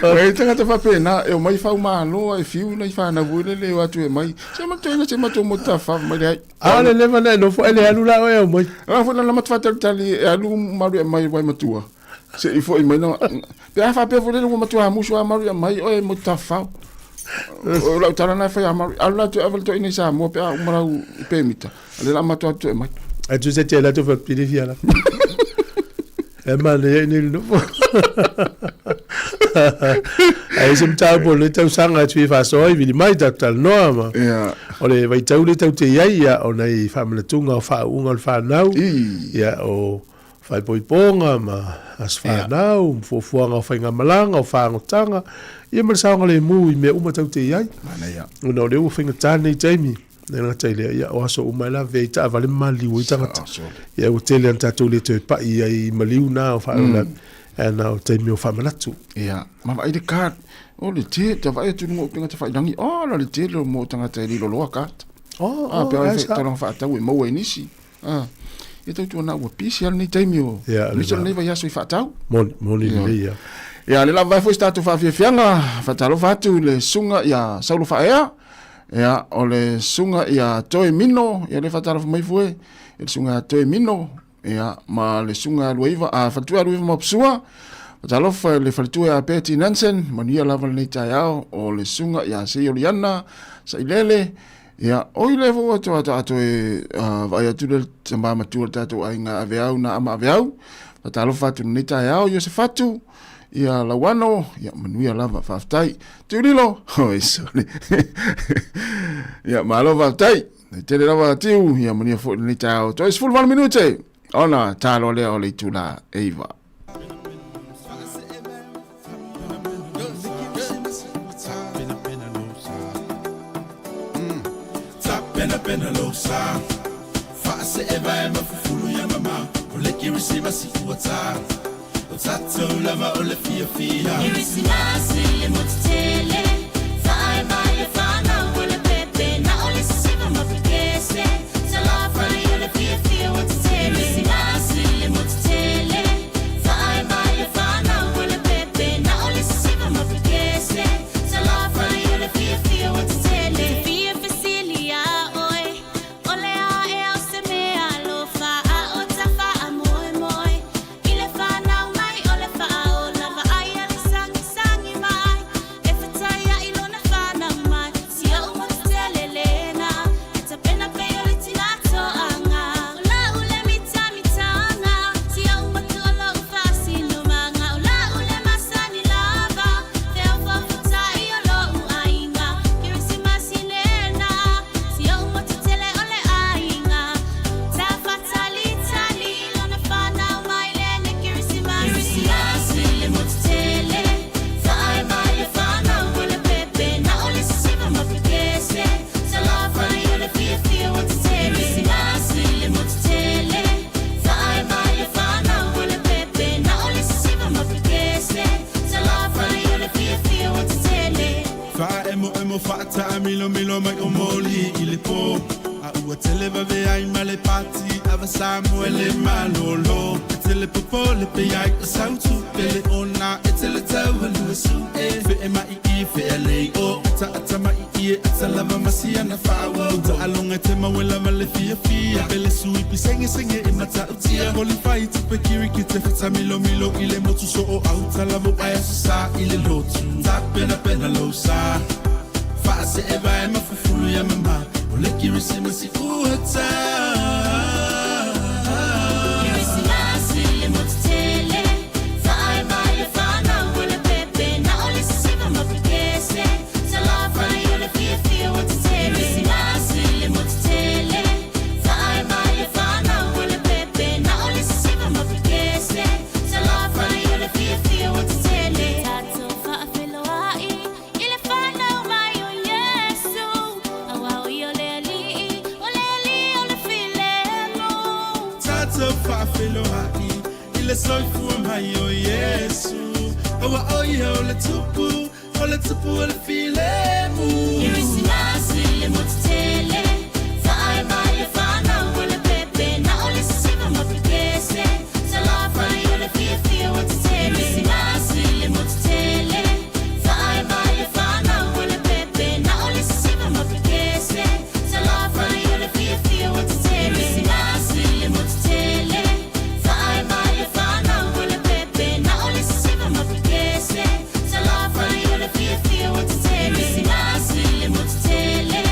Ua tagata faapena e omai faumalo e fiu nai fanau foi lele e o atu e mai. Se ma toeaina se matou motu tafafao mai leai. A o le leva na e nofo ai le alu la oe e omai. A foi na matou faatalitali e alu malu e aumai i matua. Se i foi mai na pe a faapea foi lele ua matua musu a malu e aumai oe e motu tafafao. O lau tala na e fai a malu alu la toe ave le toeaina i Samoa pe a uma lau pemita. A le la matou atu toe mai. Ae tu se te la tu fa pili fia la. E ma le ni le nofo. Ai se mtau po le tau sanga tu i faso i vili mai ta tal noa ma. O le vaitau le tau te iai ia o nei faamanatuga o faauuga o le fanau. Ia o faaipoipoga ma aso fanau, ma fuafuaga o faigamalaga, o fagotaga, ia ma le saogalemu i mea uma tau te i ai. Ona o lea ua faigata lenei taimi, e le gata i lea, ia o aso uma e lavea ai taavale ma maliliu ai tagata. Ia ua tele lava ina tatou le toe pai ai i maliu na o faalavelave, ae na o taimi o faamanatu. Ia, ma vaai le card, o le tele, ta vaai atu i luga o upega tafailagi, ola le tele o mo tagata e liloloa card. Oh, oh, pe ai tulaga faatau e maua i nisi. Ah, ia tautuana ua pisi lava lenei taimi o nisi o lenei vaiaso i faatau. Moni, moni lelei ia. Ia, le lava ai foi se tatou faafiafiaga, faatalofa atu i le susuga ia Saulo Faaea, ia, o le susuga ia Toe Mino, ia le faatalofa mai foi, ia le susuga ia Toe Mino, ia, ma le susuga ia Luaiva, a faletua ia Luaiva Maposua, faatalofa i le faletua ia Betty Nansen, manuia lava lenei taeao, o le susuga ia Seioliana Sailele, Ia, oi lea foi ua toe toe vaai atu le tama matua o le tatou aiga Aveau na ama Aveau. Faatalofa atu lenei taeao Iosefatu, ia Lauano, ia manuia lava, faafetai. Tiulilo, oi sorry. Ia malo faafetai. E tele lava Tiu, ia manuia foi lenei taeao. Toe 18 minute ona talo lea o le itula e 9. O le tupu o le filemu. Kerisimasi le motu tele, faaeva i le fanau o le pepe, na o le sisiva ma pekese, salafai o le fiafia ua tetele. Kerisimasi le motu tele, faaeva i le fanau o le pepe, na o le sisiva ma pekese, salafai o le fiafia ua tetele. Kerisimasi le motu tele, faaeva i le fanau o le pepe, na o le sisiva ma pekese, salafai o le fiafia ua tetele. Kerisimasi le motu tele,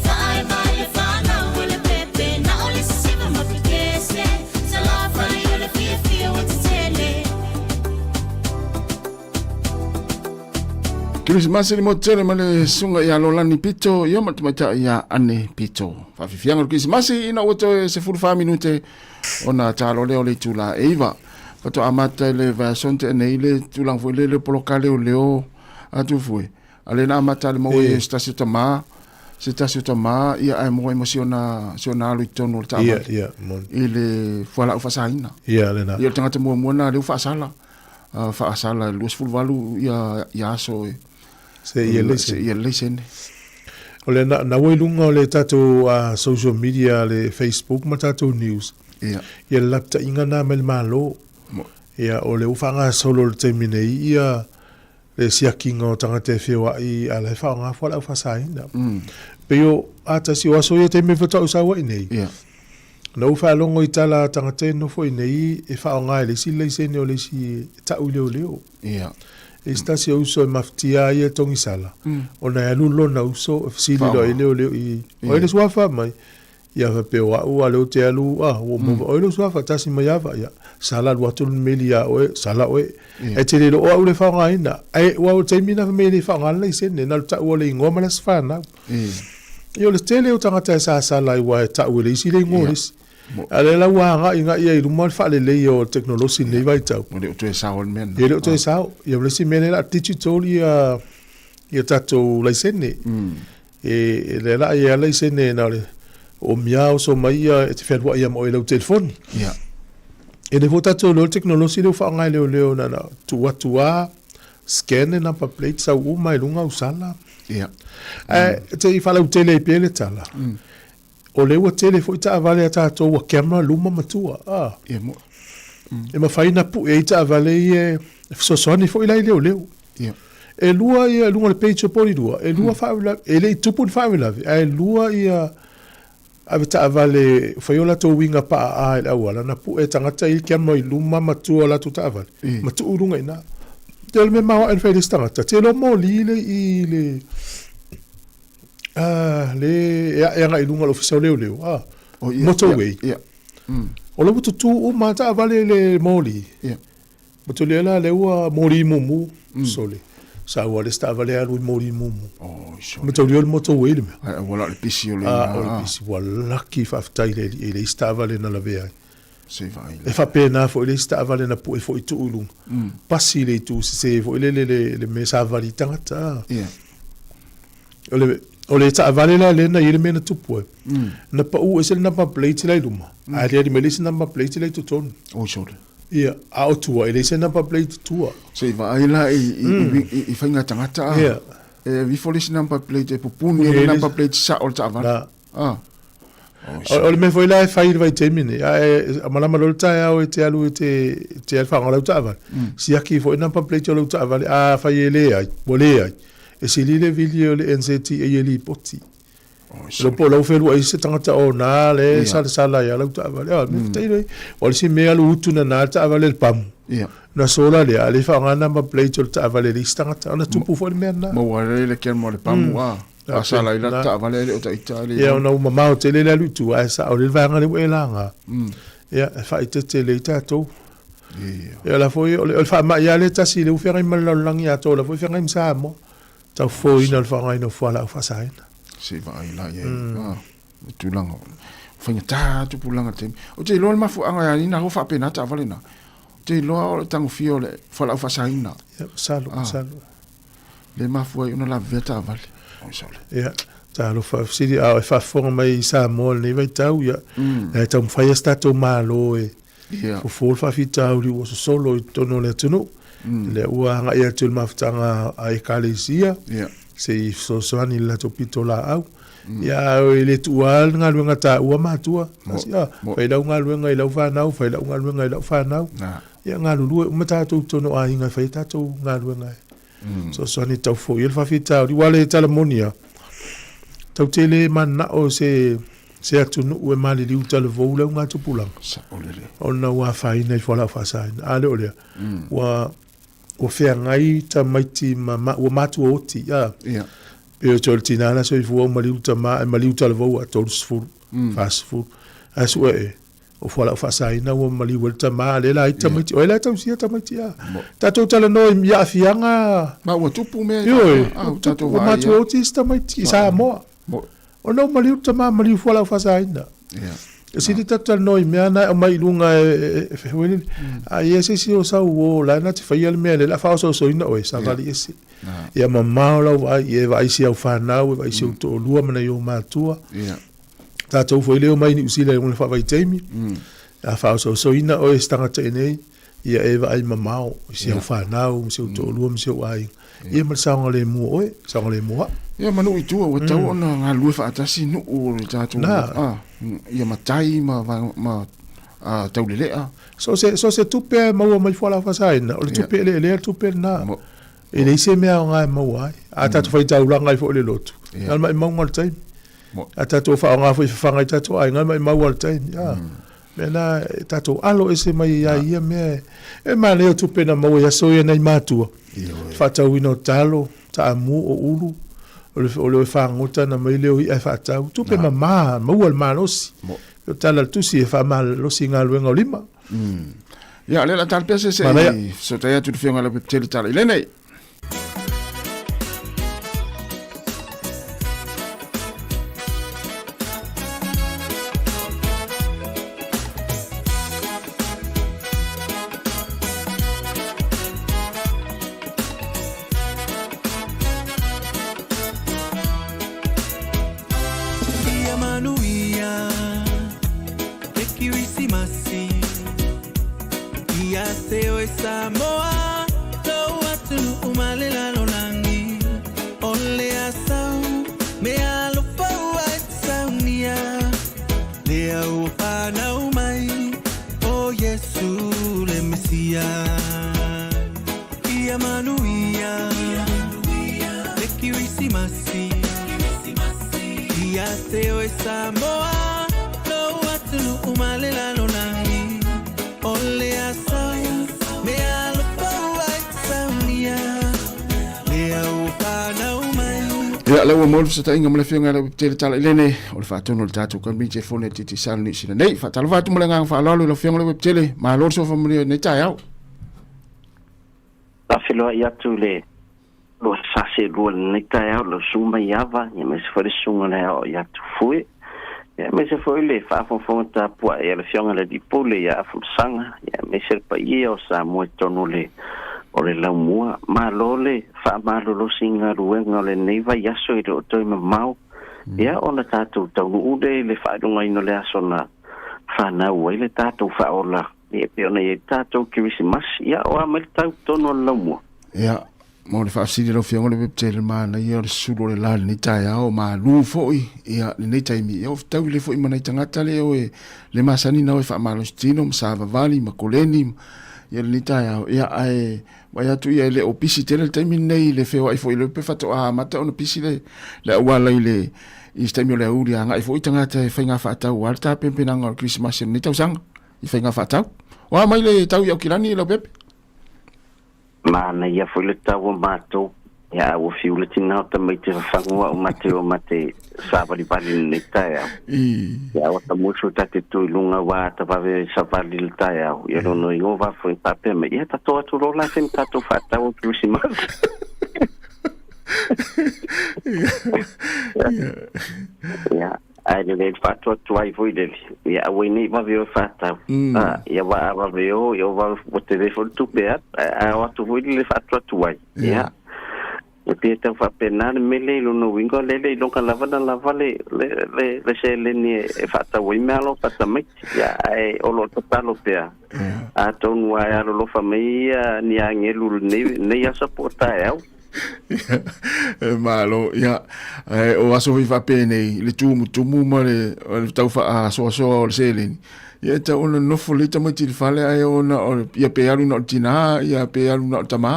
faaeva i le fanau o le pepe, na o le sisiva ma pekese, salafai o le fiafia ua tetele. Kerisimasi le motu tele ma le susuga ia Lolani Pito ia ma le tamaitai ia Ane Pito. Faafiafiaga o le Kerisimasi ina ua toe 14 minute ona talo lea o le itula e 9. Faatoa amata i le vaiaso na tea nei le tulaga foi lele o poloka leoleo atu foi. A lea na amata le maua i se tasi o tama, se tasi o tama, ia ae maua ai ma si ona, si ona alu i totonu o le taavale. Ia, ia, moni. I le fualaau faasaina. Ia, lena. Ia, o le tagata muamua lena lea ua faasala. Faasala e 28 ia, ia aso e. Se ia leisene. Se ia leisene. O le na, na ua i luga o le tatou social media, le Facebook ma tatou news. Ia. Ia le lapataiga na mai le Malo. Ia, o le ua faagasolo i le taimi nei ia le siakiga o tagata e feoai a la e faaaoga fualaau faasaina. Pei o a tasi o aso ia taimi faatoa ou sau ai nei. Ia. Na ou faalogo i tala a tagata e nofo i nei e faaaoga e le isi le laisene o le isi e tau i leoleo. Ia. E se tasi o uso e mafatia ai e togisala, ona e alu lona uso e fesili loa i leoleo i, o ai le suafa mai? Ia faapea o a'u a lea ou te alu a ua maua oe lou suafa tasi mai ava ia sala alu atu le meli ia oe sala oe ae te le iloa o a'u le faaaogaina ae ua o le taimi lena fai mai e le faaaogaina laisene na o le ta'u o le igoa ma le aso fanau ia o le tele o tagata e sasala ai aua e ta'u e le isi le igoa o le isi a o lea la ua agai agai ai i luma le faaleleia o le tekonolosi i lenei vaitau. E le o toe sao le mea lena. E le o toe sao ia ma le isi mea lea o le a digital ia ia tatou laisene. E lea la e ala i sene na o le omia oso mai ia e te fealuai ia ma oe i lau telefoni. Ia. E le fua tatou leo le tekonolosi lea ua faaaoga e leoleo na ona tuu atu lava, scan le number plate sau uma i luga au sala. Ia. Ae se i faalautele ai pea le tala, o lea ua tele foi taavale a tatou ua camera luma ma tua. Ia mo. E mafai ona pue ai taavale ia e fesoasoani foi la i leoleo. Ia. E lua ia i luga o le page o Polilua, e lua faalavelave, e le i tupu ni faalavelave, ae lua ia avetaavale fai o latou uiga paaa i le auala, na pue e tagata ia camera i luma ma tua o latou taavale, ma tuu i luga i ina. Te o le mea maoae na fai e le isi tagata, te iloa moli le i le le e ae agai i luga o le ofisa o leoleo, a, motorway. O la ua tutū uma lava taavale i le moli. Mataulia la lea ua moli mumu, sole. Sa ua le isi taavale alu i moli mumu. Oh, sole. Mataulia o le motorway le mea. Ai, ua la o le pisi o le Ah, o le pisi. Ua lucky faafetai i le alii e leai se taavale na lavea ai. Se vaai E faapena foi le isi taavale na pue foi tuu i luga. Pasi le itu sese foi lele le, le mea savali i tagata. Yeah. O le, o le taavale la lea na i ai le mea na tupu ai. Na pau ese le number plate la i luma. Ae aliali mai le isi number plate la i totonu. Oh, sole. Ia, a o tua, e leai se number plate i tua. Se i vaai la i, i, mm. i, i, i faiga tagata a. Yeah. E vifo le isi number plate e pupuni e le number plate sa o le taavale. Na. Ah. Oh, o le mea foi la e fai i le vaitaimi nei, a e malama loa le taeao e te alu e te, te alu whaangalau taavale. Siaki foi number plate o lau taavale, a fai e leai, ua leai. E sili le vili o le NZTA e lipoti. Lo po lau whenua i se tangata o nā le sala sala ia lau taavale. A, me whatai rei. O le si mea alu utu na nā le taavale le pamu. Na sola lea, a le whaanga number plate o le taavale le isi tangata. Ona tupu foi le mea nā. Ma ua rei le kia mo le pamu a. A sala i la taavale e le o taita le. Ia, ona ua mamao tele le alu i tua, ae sao le vaega le ua e laga. Ia, e faaeteete lelei tatou. Ia, o la foi, o le faamai lava lea tasi lea ua feagai ma le lalolagi atoa, o la foi e feagai ma Samoa. Tau fofoina o le faaaogaina o fualaau faasaina. Se i vaai la i ai. Ah, le tulaga o faigata tupulaga i le taimi. Ou te iloa le mafuaaga e ala ai ona faapena taavale na. Ou te iloa o le tagofia o le fualaau faasaina. Ia, masalo, masalo. Le mafua ai ona lavevea taavale. Oi sole. Ia, talofa fesili, a o e faafofoga mai i Samoa i lenei vaitau, ia, e taumafai lava se tatou Malo e fofo le faafitauli ua sosolo i totonu o le atunuu. Lea ua agai atu i le mafutaga a Ekalesia se i fesoasoani i le latou pitolaau. Ia, a e le tuua lava le galuega taua matua. Fai lau galuega i lau fanau, fai lau galuega i lau fanau. Ia, galulue uma tatou i totonu o aiga e fai ai tatou galuega e fesoasoani e tau foia le faafitauli. Aua o le tala moni lava, tatou te le mananao se se atunuu e maliliu talavou le augatupulaga ona ua afaina i fualaau faasaina. A le o lea, ua ua feagai tamaiti ma, ma ua matua oti, a. Yeah. Pei o te o le tina la soifua ua maliu tama ae maliu talavou a 30, 40. Ae sue e, o fualaau faasaina ua maliu ai le tama, a lea la ai tamaiti. O ai la e tausia tamaiti a. Tatou talanoa i aafiaga. Ma ua tupu mea. Ioe, ua matua oti isi tamaiti i Samoa. Ona ua maliu le tama maliu fualaau faasaina. E sili tatou talanoa i mea na e aumai i luga e foi lele. A i ai se isi o sau o la e na te faia le mea lea o le a faaosoaosoina oe, savali ese. Ia mamao lau vaai, ia e vaai si au fanau, e vaai si ou toalua ma nai ou matua. Tatou foi lea e omai i Niu Sila i luga o le faavaitaimi, a faaosoaosoina oe e se tagata i inei, ia e vaai mamao i si au fanau ma si ou toalua ma si ou aiga, ia ma le saogalemu o oe, saogalemu o au. Ia ma nuu i tua, ua tatau ona galulue faatasi nuu o le tatou, ia matai ma, ma taulelea. So se, so se tupe e maua mai fualaau faasaina, o le tupe eleelea le tupe lena. E leai se mea aoga e maua ai. A tatou faitaulaga ai foi i le lotu, na o le maumauga o le taimi. A tatou faaaoga foi i fafaga i tatou aiga, e maumau lava le taimi. A, mea na, e tatou alo ese mai ia ia mea. E manaia o tupe na maua i aso ia nai matua. Faatauina o talo, taamu, o ulu, o le fagota na mai lea o i'a e faatau. Tupe mama, maua le malosi. O tala le tusi e faamalosi i galuega o lima. Ia, o lea o le a tala pea se se i fesootai atu i le Afioga ia Leaupepe Tala i lenei. Ia manuia le Kirisimasi Ia te oe Samoa Lou atunuu ma le lalolagi O le asau mea alofa ua e saunia Lea ua fanau mai O Iesu le Mesia Ia manuia le Kirisimasi Ia te oe Samoa Lou atunuu ma le lalolagi O le asau mea alofa ua e saunia Lea ua fanau mai Ia, lea ua maua le fesootaiga ma le Afioga ia Leaupepe Tala i Lene, o le faatonu o le tatou Kamupani Telefoni a Digicel Niu Sila nei. Faatalofa atu ma le agaga faaaloalo i lau Afioga Leaupepe Tele, malo le sofa manuia i lenei taeao. Faafeiloai atu i le lua saselua i lenei taeao, lau Susu Maiava, aemaise foi le Susuga i le Aoao ia Tufue, aemaise foi le faafogafoga tapuai a le Afioga i le Alii Pule ia Afamasaga, aemaise le paia o Samoa i totonu o le o le laumua. Malo le faamalolosi i galuega o lenei vaiaso e le o toe mamao, ia ona tatou taunuu lea i le faailogaina o le aso na fanau ai le tatou faaola e pei ona i ai le tatou Kerisimasi. Ia, o a mai le tau i totonu o le laumua? Ia, mo le faafesili lau Afioga le Webtele manaia o le susulu o le la i lenei taeao, malu foi ia lenei taimi. Ia, o fetaui le foi ma nai tagata le o e le masani na o e faamalosi tino ma savavali ma koleni ia lenei taeao. Ia, ae vaai atu ia e le o pisi tele le taimi lenei i le feoai foi le pe faatoa amata ona pisi le le auala i le i se taimi o le aoauli agai foi tagata e faiga faatau a le tapenpenaga o le Kerisimasi o lenei tausaga i faiga faatau. O a mai le tau i Aukilani Leaupepe? Manaia foi le tau o matou. Ia, a ua fiu le tina o tamaiti e fafagu au ma te o ma te savalivali i lenei taeao. Ia, ua tamusu ta te tu i luga ua ata vave savali i le taeao. Ia, lono i o va foi faapea mai, ia, tatou atu loa la se ma tatou faatau o Kerisimasi. Ia, Ae lelei le faatuatua ai foi lele, ia aua nei vave o e faatau. A, ia wa a vave o, ia vave ua tele foi le tupe a, ae a o atu foi lele faatuatua ai. Ia. E pei e tau faapena le mea lea i lona uiga, o lea e le iloga lava ona lava le, le, le, le seleni e, e faatau ai meaalofa a tamaiti. Ia, ae o lo o tatalo pea, atonu lava e alolofa mai ia ni agelu i lenei, lenei aso po o taeao. E malo, ia, e, o aso foi faapenei, le tumutumu ma le, o le tau faasoasoa o le seleni, Ia e tau ona nofo lelei tamaiti i le fale ae ona o ia pe alu na o le tinā, ia pe alu na o le tamā,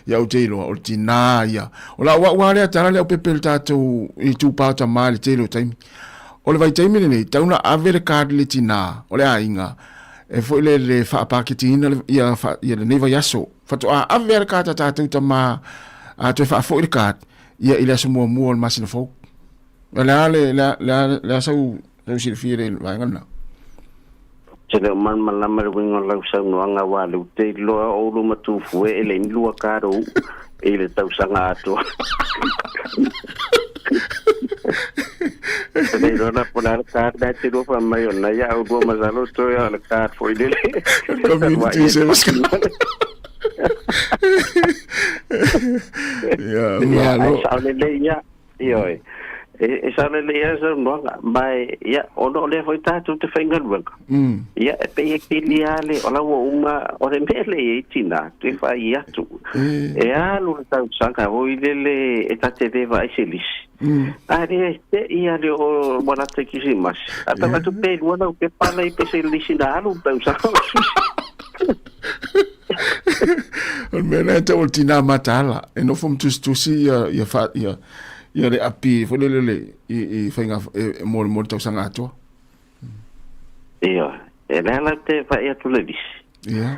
ia ou te iloa o le tinā ia. O lau au lava lea tala lea o pepe le tatou i tupā o tamā i le tele o taimi. O le vaitaimi lenei, tau na ave le card i le tinā o le aiga e foi le le faapaketiina le, ia, fa, ia lenei vaiaso. Faatoa ave le card a tatou tamā a toe faafoi le card ia i le aso muamua o le masina fou. O le a le, le a, le a, le a sau Lau silafia le vaega lena. Te leo malamalama le uiga o lau saunoaga aua lea ou te iloa o Ulu ma Tufue e leai ni lua karo i le tausaga atoa. Te le iloa la po o le a le card lea e te lua fai mai ona ia au lua masalo toe o le card foi lele. Community service card. Ia, malo. Ai sao lelei ia. Ioe. E, e sao lelei lava saunoaga, ma e, ia, ona o lea foi tatou te faigaluega. Ia, e pei e kili lava le, o la ua uma, o le mea lea e i ai tinā, toe fai atu. E alu le tausaga oi lele e ta te le vaai se lisi. A lea e te i a le o ua lata i Kirisimasi. A tau atu pe lua lau pepa la i pe se lisi na alu le tausaga o O le mea lea e tau o le tinā mataala, e nofo ma tusitusi ia, ia, fa, ia, ia le api foi lele le, i, i whainga, e, e mo, mo le tausaga atoa. Ia, e lea lau te whai atu le lisi. Ia.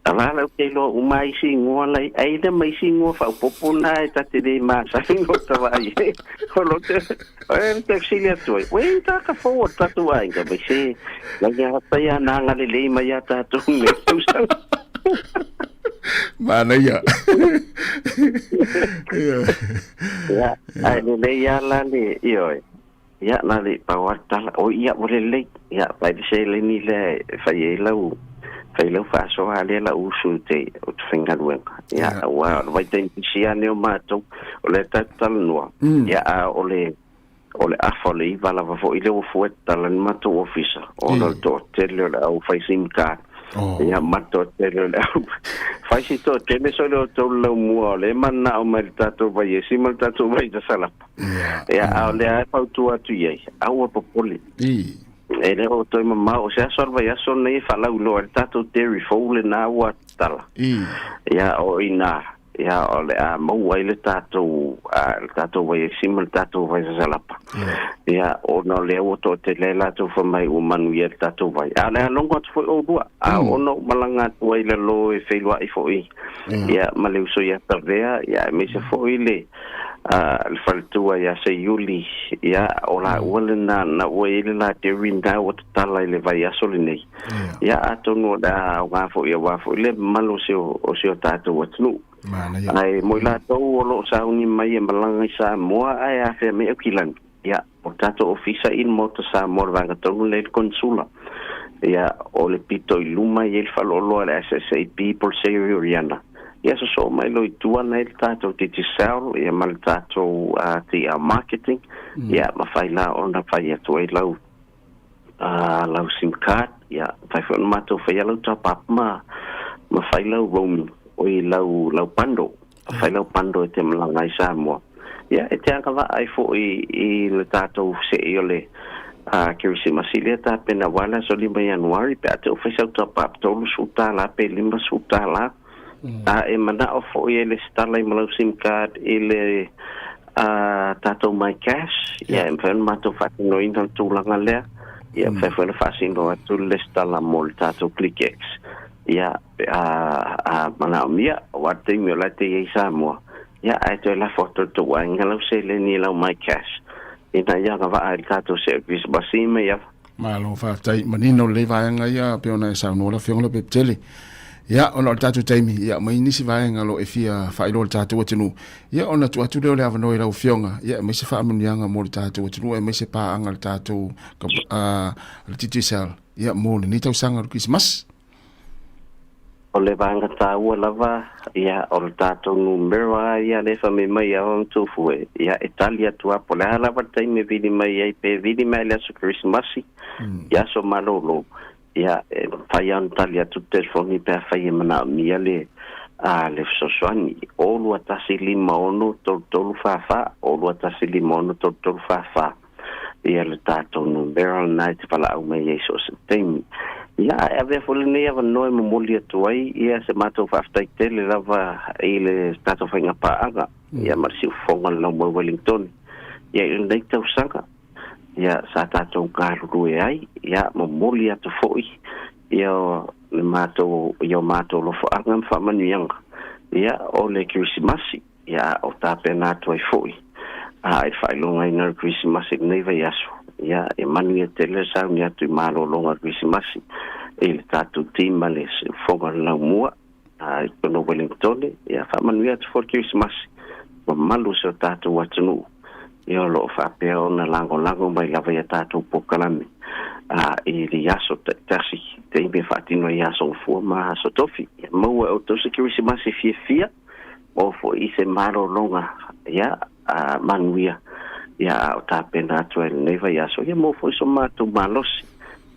A la lau te iloa uma isi ingoa lai, ai le ma isi ingoa whaupopo nā e ta te le māsani no ta vai. O lo te, o e te fesili atu ai, ue tā ka forward tātou ainga, mai se, lai a tai a nā ngale lei mai a tātou nei tausaga. Manaia. Ia. Ia, ai le lei a la le, ioe. Ia, na le pau a tala, o ia o le lei, ia, fai le seleni lea e fai ai lau, fai lau faasoa lea lau usu i te, o te faigaluega. Ia, aua o le vaitaimi pisi lava nei o matou, o lea tatou talanoa, ia, a o le, o le afa o le iva lava foi lea ua fua e tatala ni matou ofisa, ona o le toatele o le au fai sim card. Ia, ma le toatele o le au fai si toatele sole o tou laumua o lea e mananao mai le tatou vaiesi ma le tatou vaisasalapa. Ia, a o lea e fautua atu i ai, aua popole. E le o toe mamao, o se aso a le vaiaso lenei e faalauiloa ai le tatou dairy fou lena ua tatala. Ia, o i ina, ia, o le a maua ai le tatou, le tatou vaiesi ma le tatou vaisasalapa. Ia, ona o lea ua toatele ai latou fai mai ua manuia le tatou vai. A o le a logo atu foi oulua, a ona ou malaga atu ai i lalo e feiloai foi, ia, ma le uso ia Tavea, ia, aemaise foi le, le faletua ia Seiuli, ia, o laua lena na ua i ai le la dairy na ua tatala i le vaiaso lenei. Ia, atonu o le a aoga foi aua foi le mamalu o si o, o si o tatou atunuu. Ae mo i latou o lo o sauni mai e malaga i Samoa ae afea mai Aukilani, ia, o le tatou ofisa i le Maota Samoa o le vaega tonu lea i le Konsula. Ia, o le pito i luma e i ai le faleoloa le SSAB po o le Seiri Oriana. Ia, sosoo mai loa i tua na i le tatou Digicel ia ma le tatou TR Marketing, ia, mafai la ona fai atu ai lau, lau sim card, ia, mafai foi ona matou faia lau top up ma, ma fai lau roaming, oi lau, lau bundle. Fai lau bundle e te malaga ai Samoa. Ia, e te agavaa ai foi i le tatou se'i o le Kerisimasi lea tapena aua le aso 5 Ianuari pe a te o fai sau top up $30 pe $50. A e manao foi e lesitala i ma lau sim card i le tatou My Cash, ia e mafai ona matou faatinoina le tulaga lea. Ia, e mafai foi ona faasino atu le lesitala mo le tatou ClickX. Ia, pe a, a manaomia, aua le taimi o la e te i ai i Samoa, ia, ae toe lafo atu e le tou aiga lau seleni i lau My Cash, ina ia agavaa ai le tatou service basi mai ava. Malo faafetai, manino lelei vaega ia pei ona e saunoa le Afioga Lopepetele. Ia, ona o le tatou taimi, ia aumai nisi vaega o lo o e fia faailoa i le tatou atunuu. Ia, ona tuu atu lea o le avanoa i lau Afioga, ia aemaise faamanuiaga mo le tatou atunuu, aemaise paaga a le tatou, a le Digicel, ia mo lenei tausaga o le Kerisimasi. O le vaega taua lava, ia, o le tatou numera ia lea e fai mai mai au ma Tufue, ia, e tali atu lava po o le a lava le taimi e vili mai ai, pe vili mai i le aso Kerisimasi, i aso malolo, ia, e mafai lava ona tali atu le telefoni pe afai e manaomia le, a, le fesoasoani. 0 2 1 5 6 3 3 4 4, 0 2 1 5 6 3 3 4 4. Ia le tatou numera lena e te valaau mai ai so o se taimi. Ia, ae avea foi lenei avanoa e momoli atu ai ia se matou faafetai tele lava i le tatou faigapaaga ia ma le siufofoga o le Laumau Wellington ia i lenei tausaga ia sa tatou galulue ai ia momoli atu foi ia le matou ia o matou alofaga ma faamanuiaga ia o le Kerisimasi. Ia, o tapena atu ai foi a i le faailogaina o le Kerisimasi i lenei vaiaso, ia, e manuia tele le sauni atu i malologa o le Kerisimasi i le tatou team ma le Fofoga o le Laumua i totonu o Wellingtone. Ia, faamanuia atu foi le Kerisimasi mamalu o si o tatou atunuu, ia, o lo o faapea ona lagolago mai lava i a tatou polokalame i le aso taitasi, taimi e faatino ai aso gafua ma aso tofi. Ia maua e outou se Kerisimasi fiafia. Oo foi i se malologa ia a manuia ia a o tapena atu ai lenei vaiaso ia maua foi so matou malosi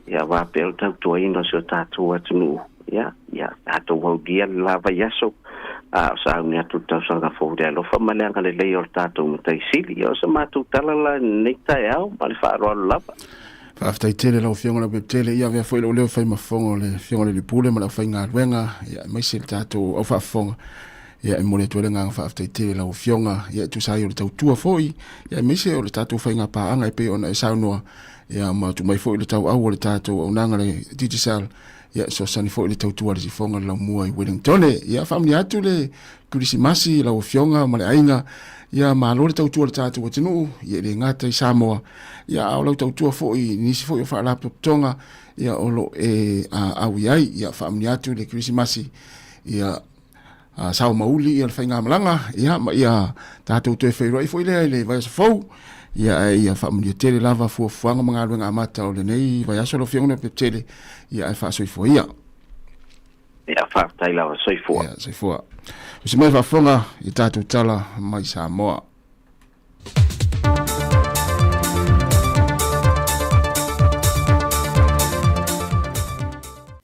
ia aua pea o le tautuaina o si o tatou atunuu ia ia tatou aulia le la vaiaso a o sauni atu le tausaga fou i le alofa ma le agalelei o le tatou Matai Sili. Ia o se matou tala la i lenei taeao ma le faaaloalo lava. Faafetai tele lau Afioga Leaupepe Ia avea foi lou leo e fai ma fofoga o le Afioga i le Alii Pule ma le aufaigaluega, ia aemaise le tatou au faafofoga. Ia e momoli atu ai le agaga faafetai tele i lau Afioga, ia e tusa ai o le tautua foi, ia aemaise o le tatou faiga paaga e pei ona e saunoa, ia ma tuu mai foi le tauau o le tatou auaunaga le Digicel, ia e fesoasoani foi i le tautua a le sifoga o le laumua i Wellingtone. Ia faamanuia atu le Kerisimasi i lau Afioga ma le aiga, ia malo le tautua i le tatou atunuu, ia e le gata i Samoa, ia a o lau tautua foi i nisi foi o faalapotopotoga ia o lo o e au i ai. Ia faamanuia atu le Kerisimasi, ia sao mauli ia le faigamalaga, ia ma ia tatou toe feiloai foi lea i le vaiaso fou. Ia ae ia faamanuia tele lava fuafuaga ma galuega amata o lenei vaiaso lau Afioga Leaupepe ia ae faasoifua ia. Ia faafetai lava, soifua. Ia soifua. Usi mai faafofoga i tatou tala mai Samoa.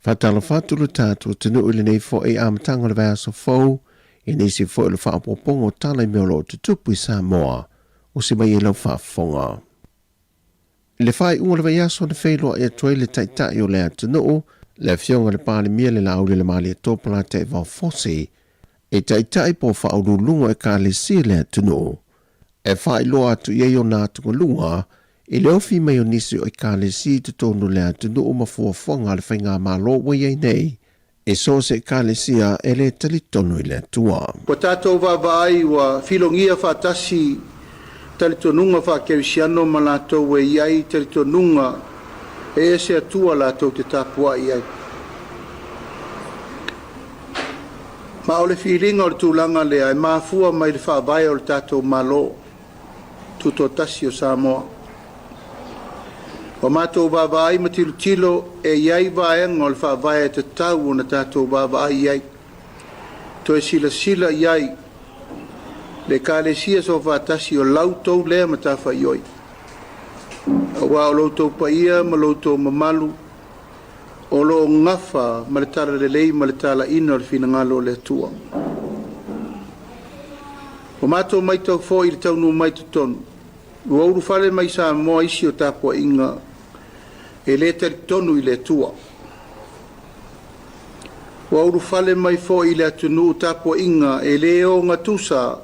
Faatalofa atu lo tatou atunuu i lenei foi amataga o le vaiaso fou, i nisi foi o le faaopoopoga o tala i mea o lo o tutupu i Samoa. Usi mai e lau faafofoga. I le faaiuga o le vaiaso na feiloai atu ai le Taitai o le atunuu, le Afioga i le Palemia le Laauli Lemalietoa Polataivao Fosi, e taitai po o faauluuluga o Ekalesia i le atunuu, e faailoa atu i ai ona atugaluga i le ofi mai o nisi o Ekalesia i totonu o le atunuu ma fuafuaga a le Faigamalo ua i ai nei e so o se Ekalesia e le talitonu i le Atua. Ua tatou vaavaai ua filogia faatasi talitonuga faakerisiano ma latou e i ai talitonuga e ese atua latou te tapuai ai. Ma o le filiga o le tulaga lea e mafua mai le faavae o le tatou Malo Tutoatasi o Samoa. Ua matou vaavaai ma tilotilo e i ai vaega o le faavae e tatau ona tatou vaavaai i ai, toe silasila i ai le Ekalesia Soofaatasi o lau tou lea matafaioi, aua o lo outou paia ma lo outou mamalu o lo o gafa ma le talalelei ma le talaina o le finagalo o le Atua. Ua matou maitau foi i le taunuu mai totonu, ua ulufale mai Samoa isi o tapuaiga e le talitonu i le Atua. Ua ulufale mai foi i le atunuu tapuaiga e le ogatusa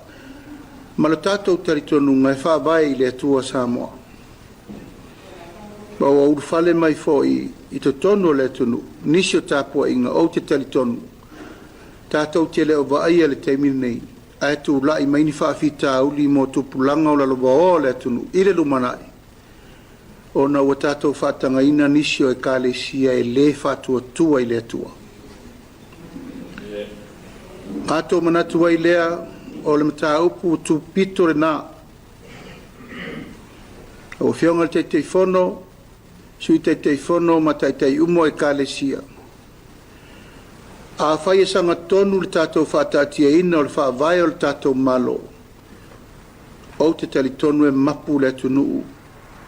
ma lo tatou talitonuga e faavae i le Atua Samoa. Ma ua ulufale mai foi i totonu o le atunuu nisi o tapuaiga ou te talitonu tatou te le o vaaia i le taimi lenei, ae tulai mai ni faafitauli mo tupulaga o lalovaoa o le atunuu i le lumanai, ona ua tatou faatagaina nisi o Ekalesia e le faatuatua i le Atua. Matou manatu ai lea o le mataupu tupito lena. Lau Afioga i le Taitaifono, Sui Taitaifono ma Taitai uma o Ekalesia. Afai e sagatonu le tatou faataatiaina o le Faavae o le tatou Malo, ou te talitonu e mapu le atunuu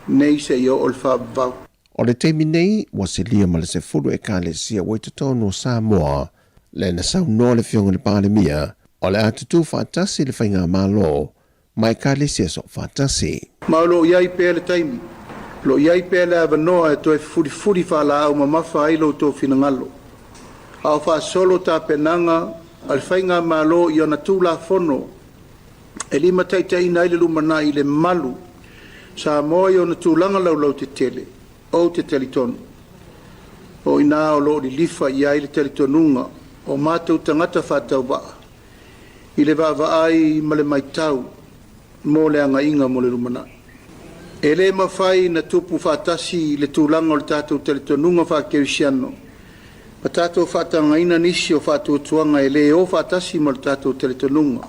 nei seia oo le faavavau. O le taimi nei, ua silia ma le 10 Ekalesia ua i totonu o Samoa, lea na saunoa le Afioga i le Palemia, o le a tutū faatasi le Faigamalo ma Ekalesia Soofaatasi. Ma o lo o i ai pea le taimi, o lo o i ai pea le avanoa e toe fefulifuli faalaau mamafa ai lo outou finagalo, a o faasolo tapenaga a le Faigamalo i ona Tulafono e limataitaiina ai le lumanai i le malu Samoa i ona tulaga laulautetele, ou te talitonu, o i ina o lo o lilifa i ai le talitonuga o matou tagata faatauvaa i le vaavaai ma le matau mo le agaiga mo le lumanai. E le mafai na tupu faatasi le tulaga o le tatou talitonuga faakerisiano ma tatou faatagaina nisi o faatuatuaga e le o faatasi ma le tatou talitonuga,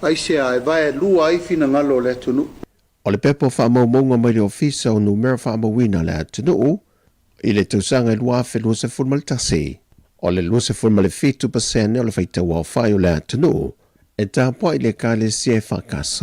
aisea e vaelua ai finagalo o le atunuu. O le pepa o faamaumauga mai le Ofisa o Numera Faamauina a le Atunuu i le tausaga e 2021, o le 27 pasene o le faitauaofai o le atunuu e tapuai i le Ekalesia EFKS,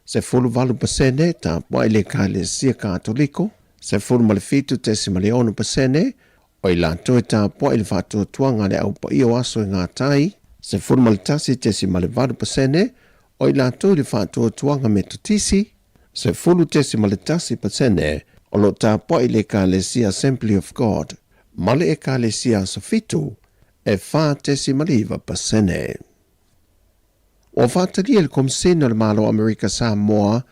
18 pasene e tapuai i le Ekalesia Katoliko, 17.6 pasene o i latou e tapuai i le faatuatuaga a le Au Paia o Aso e Gata ai, 11.8 pasene o i latou i le faatuatuaga Metotisi, 10.1 pasene o lo o tapuai i le Ekalesia Assembly of God ma le Ekalesia Aso Fitu, e 4.9 pasene. Ua faatalia e le Komisina o le Malo o Amerika Samoa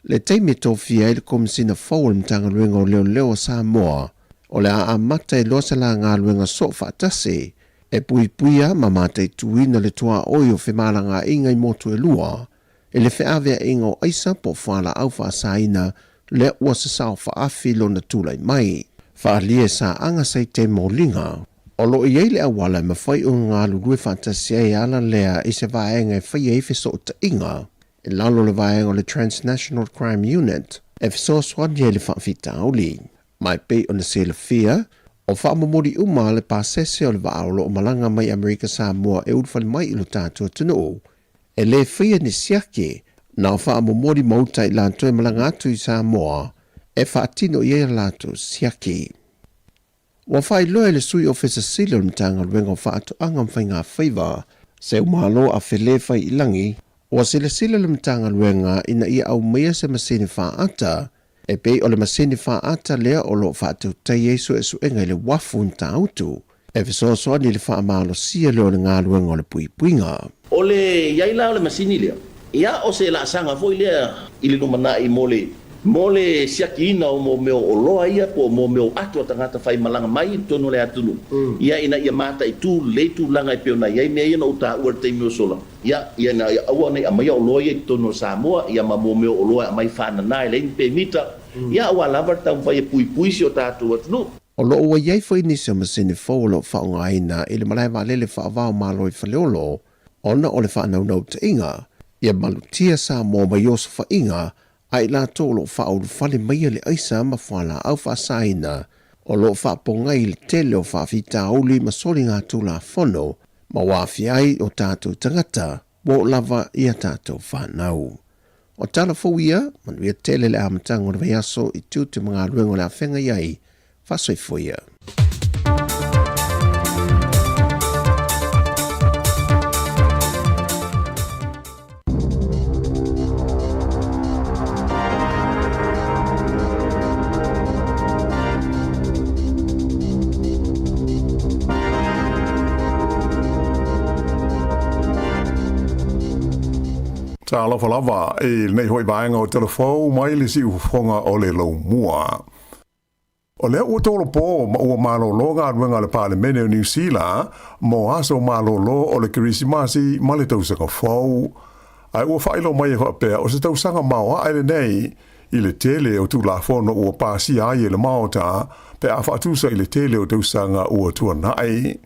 le taimi e tofia ai le Komisina fou o le Matagaluega o Leoleo o Samoa, o le a amata ai loa se la galuega soo faatasi e puipuia ma mataituina le tuaoi o femalagaaiga i motu e lua i le feaveaiga o aisa po o fualaau faasaina lea ua sasao faaafi lona tulai mai. Faaalia e Saaga Saite Moliga. O lo o i ai le auala e mafai ona galulue faatasi ai e ala lea i se vaega e faia ai fesootaiga i lalo o le vaega o le Transnational Crime Unit e fesoasoani ai i le faafitauli. Ma e pei ona silafia, o faamomoli uma le pasese o le vaa o lo o malaga mai Amerika Samoa e ulufale mai i lo tatou atunuu, e le faia ni siaki, na o faamomoli ma uta i latou e malaga atu i Samoa e faatino i ai a latou siaki. Ua faailoa e le Sui Ofisa Sili o le Matagaluega o Faatoaga ma Faigafaiva, Seumalo a Fele Faiilagi, ua silasila le Matagaluega ina ia aumaia se masini faata e pei o le masini faata lea o lo o faatautai ai suesuega i le uafu i Matautu e fesoasoani i le faamalosia lea o le galuega o le puipuiga. O le i ai la o le masini lea, ia o se laasaga foi lea i le lumanai mo le mo le siakiina o mo mea o oloa ia po o mo mea o ato a tagata faimalaga mai i totonu o le atunuu, ia ina ia mataitu lelei tulaga e pei ona i ai mea ia na ou taua i le taimi ua sola, ia ia ina ia aua ne i aumaia oloa ia i totonu o Samoa, ia ma mo mea o oloa e aumai faanana e leai ni pemita, ia aua lava le taumafai e puipui si o tatou atunuu. O lo o ua i ai foi nisi o masini fou o lo o faaaogaina i le malae vaalele faava-o-Malo i Faleolo ona o le faanaunautaiga ia malutia Samoa mai osofaiga a i latou o lo o faaulufale maia le aisa ma fualaau faasaina o lo o faapogai i le tele o faafitauli ma soligatulafono ma ua aafia ai o tatou tagata ua oo lava i a tatou fanau. O tala fou ia, manuia tele le amataga o le vaiaso i tiute ma galuega o le a feagai ai, faasoifua ia. Talofa lava i lenei foi vaega o Talafou mai le siufofoga o le Laumua. O lea ua tolopo ma ua malolo galuega a le Palemene o Niu Sila mo aso malolo o le Kerisimasi ma le tausaga fou. Ae ua faailoa mai e faapea o se tausaga maoae lenei i le tele o Tulafono ua pasia ai e le Maota pe a faatusa i le tele o tausaga ua tuanai.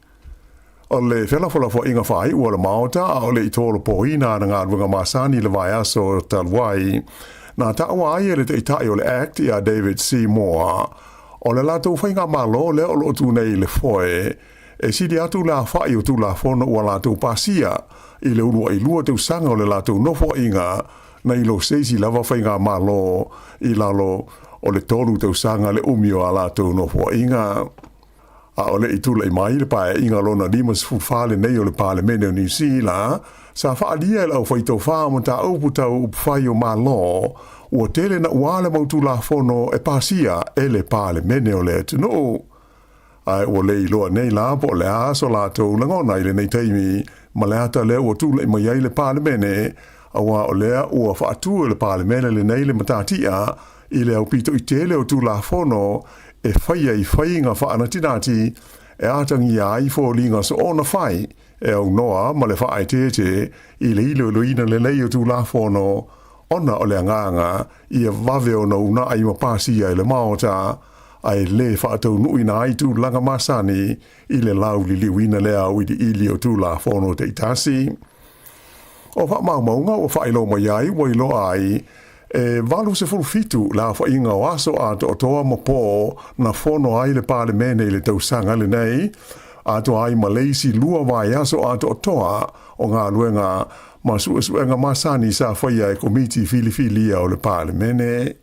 O le felafolafoaiga faaiu a le Maota a o le i tolopoina ana galuega masani i le vaiaso talu ai, na taua ai e le Taitai o le Act ia David Seymour, o le latou faigamalo lea o lo o tu nei i le foe, e sili atu le aofa'i o Tulafono ua latou pasia i le ulua'i lua tausaga o le latou nofoa'iga nai lo se isi lava faigamalo i lalo o le tolu tausaga le umi o a latou nofoa'iga. A o le'i tula'i mai le Paea'iga lona 54 lenei o le Palemene o Niu Sila, sa fa'aalia e le aufaitofā o mataupu tau upufai o Malo, ua tele na'uā le mau Tulafono e pasia e le Palemene o le atunu'u. Ae ua le iloa nei la po o le a so latou lagona i lenei taimi ma le ata lea ua tula'i mai ai le Palemene, auā o lea ua faatu e le Palemene lenei le matatia i le aupito'i tele o Tulafono e faia i faiga faanatinati e atagia ai foliga soona fai e aunoa ma le faaeteete i le iloiloina lelei o Tulafono ona o le agaga ia vave ona unaai ma pasia e le Maota, ae lē faataunuuina ai tulaga masani i le lauliliuina lea auiliili o Tulafono taitasi. O faamaumauga ua faailoa mai ai ua iloa ai e 87 le aofaiga o aso atoatoa ma pō na fono ai le Palemene i le tausaga lenei, atoa ai ma le isi lua vaiaso atoatoa o galuega ma suesuega masani sa faia e Komiti Filifilia o le Palemene.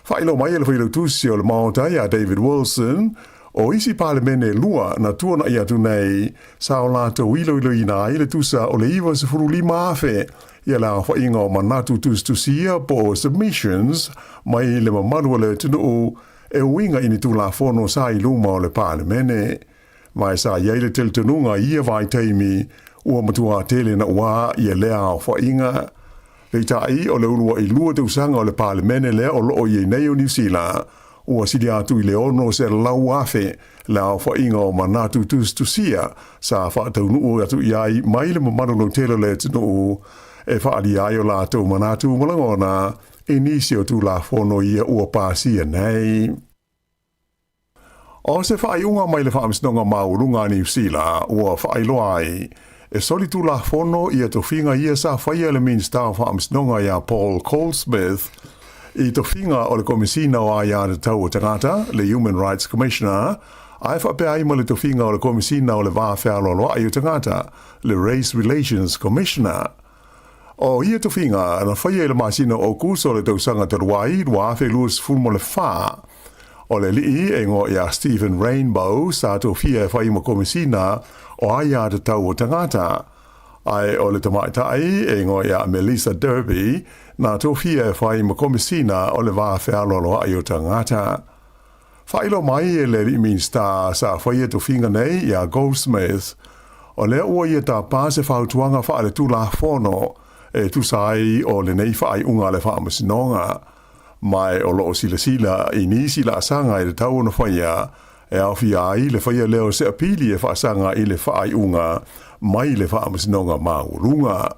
Faailoa mai e le Failautusi o le Maota iā David Wilson, o isi Palemene e lua na tuana'i atu nei sa o latou iloiloina ai le tusa o le 95,000 ia le aofaiga o manatu tusitusia po o submissions mai le mamalu o le atunuu e uiga i ni Tulafono sa i luma o le Palemene. Ma e sa i ai le talitonuga i ia vaitaimi ua matuā tele naʻuā ia lea aofaiga. Peitai, o le uluaʻi lua tausaga o le Palemene lea o loo i ai nei o Niu Sila, ua sili atu i le 600,000 le aofaiga o manatu tusitusia sa faataunuu atu i ai mai le mamalu lautele o le atunuu e faaalia ai o latou manatu ma lagona i nisi o Tulafono ia ua pasia nei. O se faaiuga mai le Faamasinoga Maualuga a Niu Sila ua faailoa ai, e solitulafono ia tofiga ia sa faia e le Minisita o Faamasinoga iā Paul Goldsmith i tofiga o le Komesina o Aiatatau o Tagata, le Human Rights Commissioner, ae faapea ai ma le tofiga o le Komesina o le Va Fealoaloa'i o Tagata, le Race Relations Commissioner. O ia tofiga na faia i le masina o Aokuso o le tausaga talu ai, 2024. O le alii e igoa iā Stephen Rainbow sa tofia e fai ma Komesina o Aiatatau o Tagata. Ae o le tamaitai e igoa iā Melissa Derby na tofia e fai ma Komesina o le Va Fealoaloa'i o Tagata. Faailoa mai e le alii Minisita sa faia tofiga nei iā Goldsmith, o lea ua ia tapa se fautuaga faaletulafono e tusa ai o lenei faaiuga a le Faamasinoga. Ma e o loo silasila i nisi laasaga e tatau ona faia e aofia ai le faia lea o se apili e faasaga i le faaiuga mai le Faamasinoga Maualuga.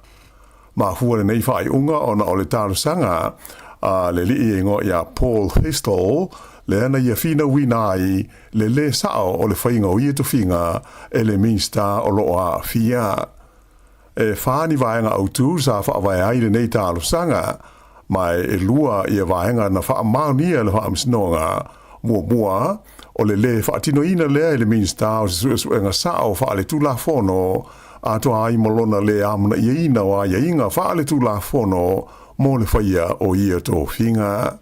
Mafua lenei faaiuga ona o le talosaga a le alii e igoa ia Paul Thistle, lea na ia finauina ai le lē sa'o o le faiga o ia tofiga e le Minisita o lo o aafia. E whā ni vaega autū sa faavae ai lenei talosaga, ma e lua ia vaega na faamaonia e le Faamasinoga. Muamua, o le lē faatinoina lea e le Minisita o se suesuega sa'o faaletulafono atoa ai ma lona lē amana'iaina o aiaiga faaletulafono mo le faia o ia tofiga.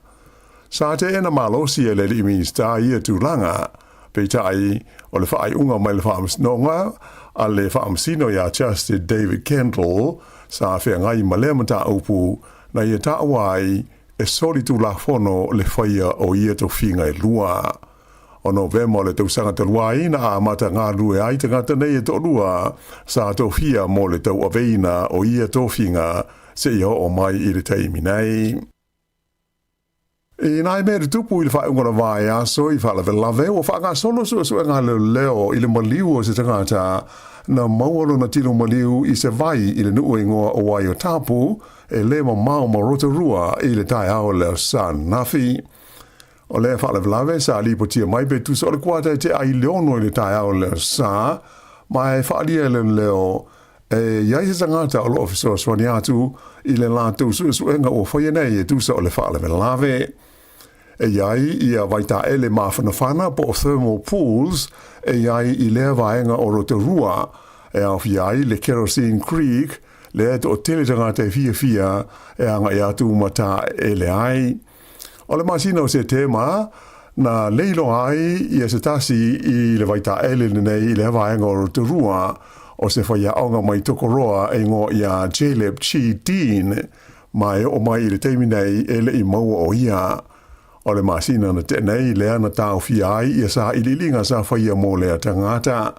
Sa teena malosi e le alii Minisita ia tulaga, peitai, o le faaiuga mai le Faamasinoga a le Faamasino iā Justice David Kendall sa feagai ma lea mataupu na ia taua ai e solitulafono le faia o ia tofiga e lua. O Novema o le tausaga talu ai na amata galulue ai tagata nei e toalua sa tofia mo le tauaveina o ia tofiga seia oo mai i le taimi nei. I nai mea tutupu i le faaiuga o le vaiaso i faalavelave, ua faagasolo suesuega a leoleo i le maliu o se tagata na maua lona tino maliu i se vai i le nuu e igoa o Waiotapu e lē mamao ma Rotorua i le taeao o le Aso Sa ananafi. O lea faalavelave sa lipotia mai pe tusa o le kuata e tea ai le ono i le taeao o le Aso Sa, ma e faaalia e leoleo e i ai se tagata o lo o fesoasoani atu i le latou suesuega ua faia nei e tusa o le faalavelave. E i ai ia vaitaele mafanafana po o thermal pools e i ai i lea vaega o Rotorua, e aofia ai le Kerosene Creek, lea e toatele tagata e fiafia e agai atu ma taeele ai. O le masina o Setema, na leiloa ai ia se tasi i le vaitaele lenei i lea vaega o Rotorua, o se faiaoga mai Tokoroa e igoa ia Jaleb Chi Dean, ma e oo mai i le taimi nei e le i maua o ia. O le masina na tea nei lea na taofia ai ia sailiiliga sa faia mo lea tagata.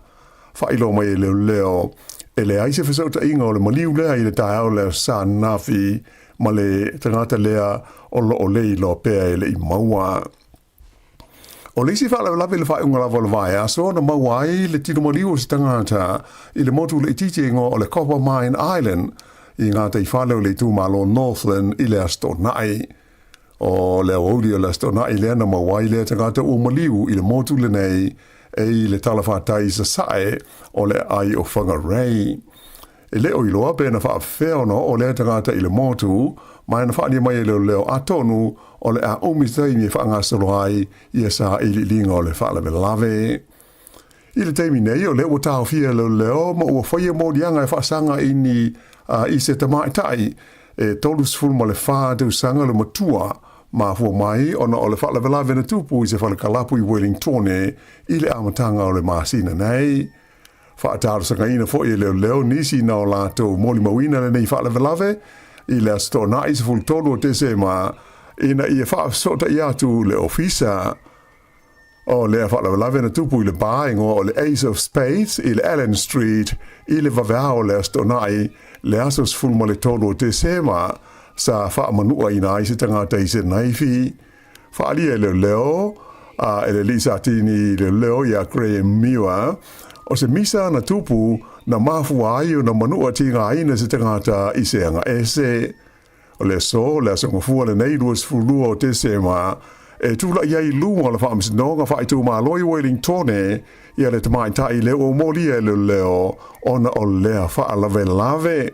Faailoa mai e leoleo, e leai se fesootaiga o le maliu lea i le taeao le Aso Sa ananafi ma le tagata lea o lo o leiloa pea e le i maua. O le isi faalavelave i le faaiuga lava o le vaiaso na maua ai le tino maliu o se tagata i le motu laitiiti e igoa o le Coppermine Island i gataifale o le itumalo Northland i le Aso Toonai. O le aoauli o le Aso Toonai lea na maua ai lea tagata ua maliu i le motu lenei e i le talafatai i sasae o le aai o Whangarei. E le o iloa pe na faafefea ona oo lea tagata i le motu, ma e na faaalia mai e leoleo atonu o le a umi se taimi e faagasolo ai ia sailiiliga o le faalavelave. I le taimi nei, o lea ua taofia e leoleo ma ua faia moliaga e faasaga i ni i se tamaitai e 34 tausaga le matua, mafua mai ona o le faalavelave na tupu i se fale kalapu i Wellingtone i le amataga o le masina nei. Faatalosagaina foi e leoleo nisi na o latou molimauina lenei faalavelave i le Aso Toonai 13 o Tesema ina ia faafesootai atu le ofisa. O lea faalavelave na tupu i le bar igoa o le Ace of Spades i le Allen Street i le vaveao o le Aso Toonai le aso 13 o Tesema sa faamanuaina ai se tagata i se naifi. Faaalia e leoleo a e le alii Satini leoleo ia Graham Muir, o se misa na tupu na mafua ai ona manua tigaina se tagata i se aga ese. O le aso, le aso gafua lenei 22 o Tesema, e tula'i ai i luga o le Faamasinoga Faaitumalo i Wellingtone ia le tamaitai lea ua molia e leoleo ona o lea faalavelave.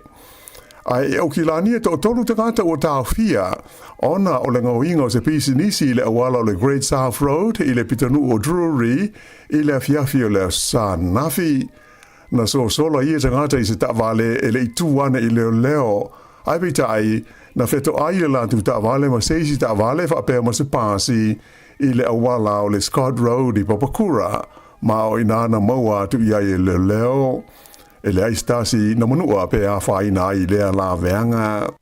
Ae i Aukilani e toatolu tagata ua taofia ona o le gaoiga o se pisinisi i le auala o le Great South Road i le pitonuu o Drury i le afiafi o le Aso Sa ananafi. Na sosola ia tagata i se taavale e le i tu ana i leoleo, ae peitai, na fetoai le latou taavale ma se isi taavale faapea ma se pasi i le auala o le Scott Road i Papakura, ma o i ina na maua atu i ai e leoleo. E leai se tasi na manua pe afaina ai lea laveaga.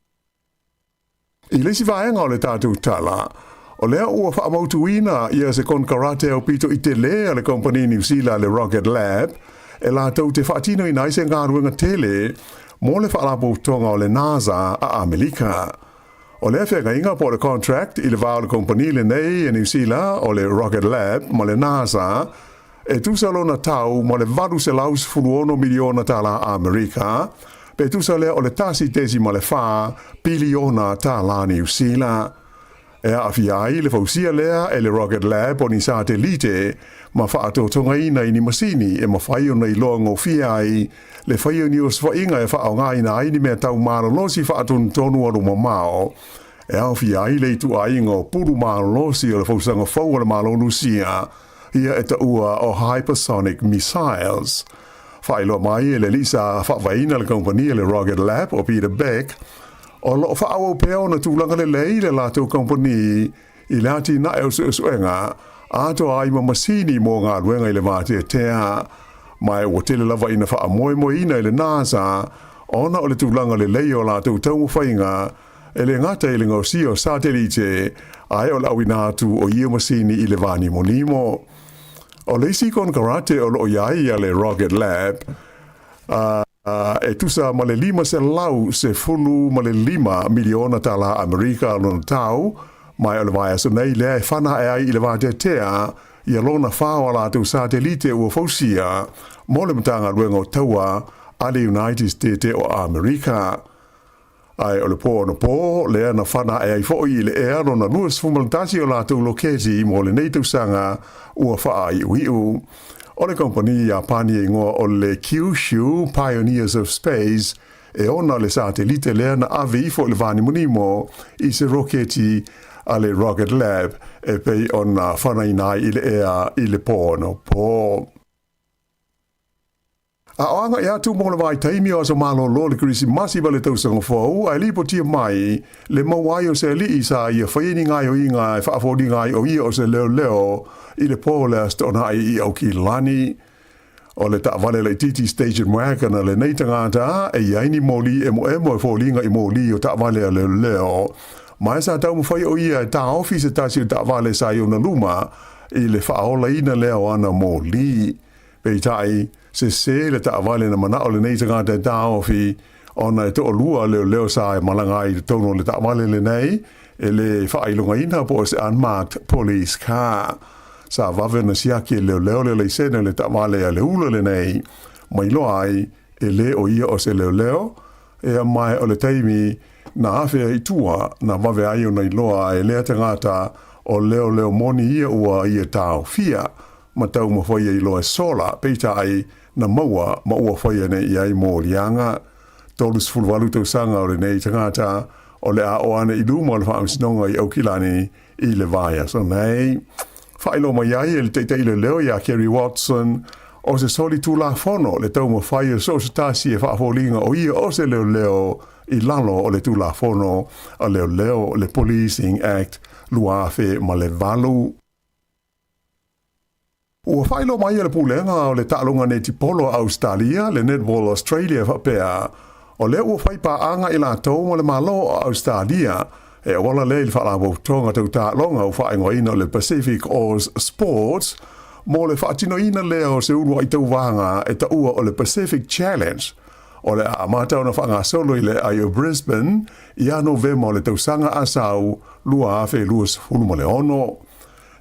I le isi vaega o le tatou tala, o lea ua faamautuina ia se konekarate aupito i tele a le kompani Niu Sila le Rocket Lab e latou te faatinoina ai se galuega tele mo le faalapotopotoga o le NASA a Amelika. O lea feagaiga po o le contract i le va o le kompani lenei e Niu Sila o le Rocket Lab ma le NASA E tusa lona tau ma le $816 miliona tālā Amerika, pe tusa lea o le 1.4 piliona tālā Niu Sila. E aafia ai le fausia lea e le Rocket Lab o ni satelite ma faatotogaina i ni masini e mafai ona iloa gofie ai le faia o ni osofaiga e faaaogaina ai ni mea tau malolosi faatonutonu alumamao e aofia ai le ituaiga o pulu malolosi o le fausaga fou a le Malo Lusia ia e taua o hypersonic missiles. Faailoa mai e le alii sa faavaeina le kamupani a le Rocket Lab o Peter Beck, o lo o faaauau pea ona tulaga lelei le latou kamupani i le atinae o suesuega atoa ai ma masini mo galuega i le vateatea. Ma e ua tele lava ina faamoemoeina e le NASA ona o le tulaga lelei o latou taumafaiga E le gata i le gaosia o satelite, ae o le auina atu o ia masini i le vānimonimo. O le isi konekarate o lo o i ai ia le Rocket Lab, e tusa ma le $515 miliona tālā Amerika lona tau, ma e o le vaiaso nei lea e whana ae ai i le vāteatea ia lona whā o a latou satelite ua fausia mo le Matagaluega o Taua a le United States o Amerika. Ae o le pō anapo, lea na whana ae ai foʻi i le ea lona 21 o latou loketi mo lenei tausaga ua faaiuiu. O le kamupani Iapani e igoa o le Kyushu Pioneers of Space e ona le satelite lea na ave ifo i le vānimonimo i se roketi a le Rocket Lab e pei ona fanaina ai i le ea i le pō anapo. A o agai atu mo le vaitaimi o aso malolo o le Kerisimasi ma le Tausaga Fou, ae lipotia mai le maua ai o se alii sa ia faia ni gaoioiga e faafoliga ai o ia o se leoleo i le pō o le Aso Toonai i Aukilani. O le taavale laitiiti station wagon a lenei tagata e i ai ni moli emoemo e foliga i moli o taavale a leoleo. Ma e sa taumafai o ia e taofi se tasi o taavale sa i ona luma i le faaolaina lea o ana moli. Peitai, sese le taavale na manao lenei tagata e taofi, ona e toalua leoleo sa e malaga ai i totonu o le taavale lenei, e le faailogaina po o se unmarked police car. Sa vave ona siaki e leoleo le laisene o le taavale a le ula lenei, ma iloa ai e le o ia o se leoleo, ea mae o le taimi na afea i tua na vave ai ona iloa e lea tagata o leoleo moni ia ua ia taofia ma taumafai ai loa e sola, peitai, na maua ma ua faia nei i ai moliaga. 38 tausaga o lenei tagata o le a oo ane i luma o le Faamasinoga i Aukilani i le vaiaso nei. Faailoa mai ai e le Taitai Leoleo ia Kerry Watson, o se soli tulafono le taumafai o so o se tasi e faafoliga o ia o se leoleo i lalo o le Tulafono a Leoleo, le Policing Act 2008. Ua faailoa mai e le Pulega o le Taaloga Netipolo a Ausetalia, le Netball Australia faapea, o lea ua fai paaga i latou ma le Malo o Ausetalia e auala lea i le Faalapotopotoga Tau Taaloga ua faaigoaina o le Pacific Oz Sports mo le faatinoina lea o se uluai tauvaga e taua o le Pacific Challenge o le a amata ona faagasolo i le aai o Brisbane ia Novema o le tausaga a sau 2026.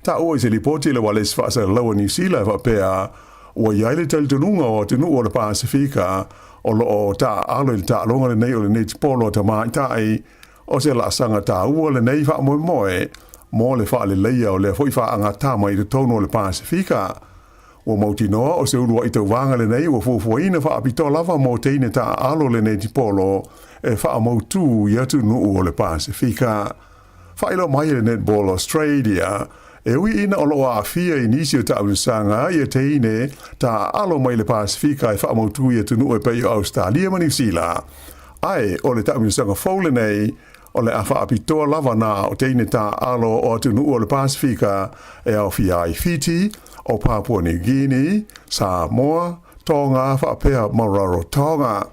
Taua i se lipoti le ualesi faasalalau a Niu Sila e faapea, ua i ai le talitonuga o atunuu o le Pasefika o lo o taaalo i le taaloga lenei o le netipolo a tamaitai, o se laasaga taua lenei faamoemoe mo le faaleleia o lea foi faagatama i totonu o le Pasefika. Ua mautinoa o se uluai tauvaga lenei ua fuafuaina faapitoa lava mo teine taaalo le netipolo e faamautū i atunuu o le Pasefika. Faailoa mai e le Netball Australia, e ui ina o lo o aafia i nisi o taamilosaga ia teine taaalo mai le Pasefika e faamautū i atunuu e pei o Ausetalia ma Niu Sila. Ae o le taamilosaga fou lenei, o le a faapitoa lava na o teine taaalo o atunuu o le Pasefika e aofia ai Fiti, o Papua New Guinea, Samoa, Tonga faapea ma Rarotonga.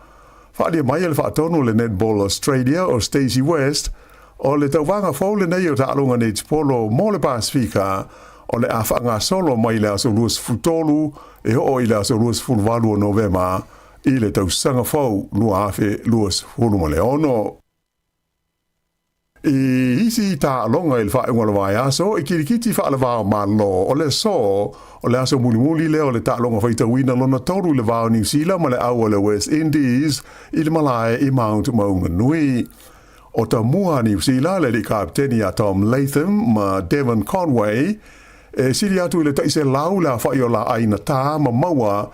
Faaalia mai e le faatonu o le Netball Australia o Stacey West, o le tauvaga fou lenei o taaloga netipolo mo le Pasefika o le a faagasolo mai le aso 23 e oo i le aso 28 o Novema i le tausaga fou 2026. I isi taaloga i le faaiuga o le vaiaso, i kirikiti faalevao Malo, o le aso o le aso mulimuli lea o le taaloga faitauina lona tolu i le va o Niu Sila ma le au o le West Indies i le malae i Mount Maunganui. O tamua a Niu Sila, le alii kapeteni a Tom Latham ma Devon Conway, e sili atu i le 100 le aofai o laai na tā ma maua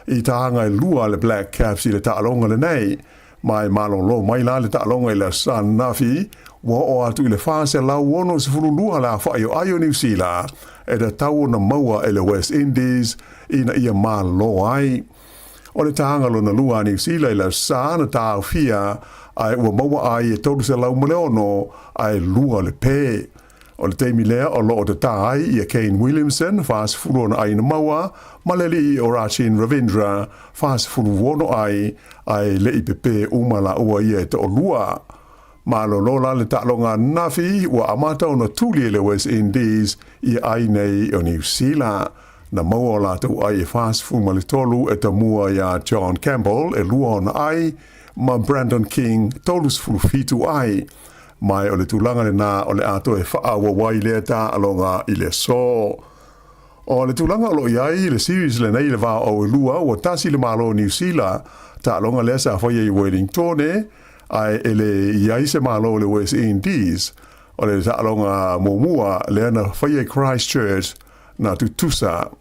i tāga e lua a le Black Caps i le taaloga lenei. Ma e malolo mai la le taaloga i le Aso Ananafi, ua oo atu i le 462 le aofai o ai o Niu Sila e tatau ona maua e le West Indies ina ia malo ai. O le tāga lona lua a Niu Sila i le Aso Sa na taofia ae ua maua ai e 306 ae lua le pē. O le taimi lea o lo o tatā ai ia Kane Williamson, 40 ona ai na maua, ma le alii o Rachin Ravindra, 46 ai, ae le i pepē uma laua ia e toalua. Malolo la le taaloga ananafi, ua amata ona tuli e le West Indies ia ai nei o Niu Sila. Na maua o latou ai e 43 e tamua iā John Campbell e lua ona ai, ma Brandon King 37 ai. Mai o le tulaga lenā o le a toe faaauau ai lea taaloga i le aso. O le tulaga o lo o i ai le series lenei i le va o Auelua, ua tasi le Malo o Niu Sila, taaloga lea sa faia i Wellingtone, ae e le i ai se Malo o le West Indies. O le taaloga muamua lea na faia i Christchurch na tutusa.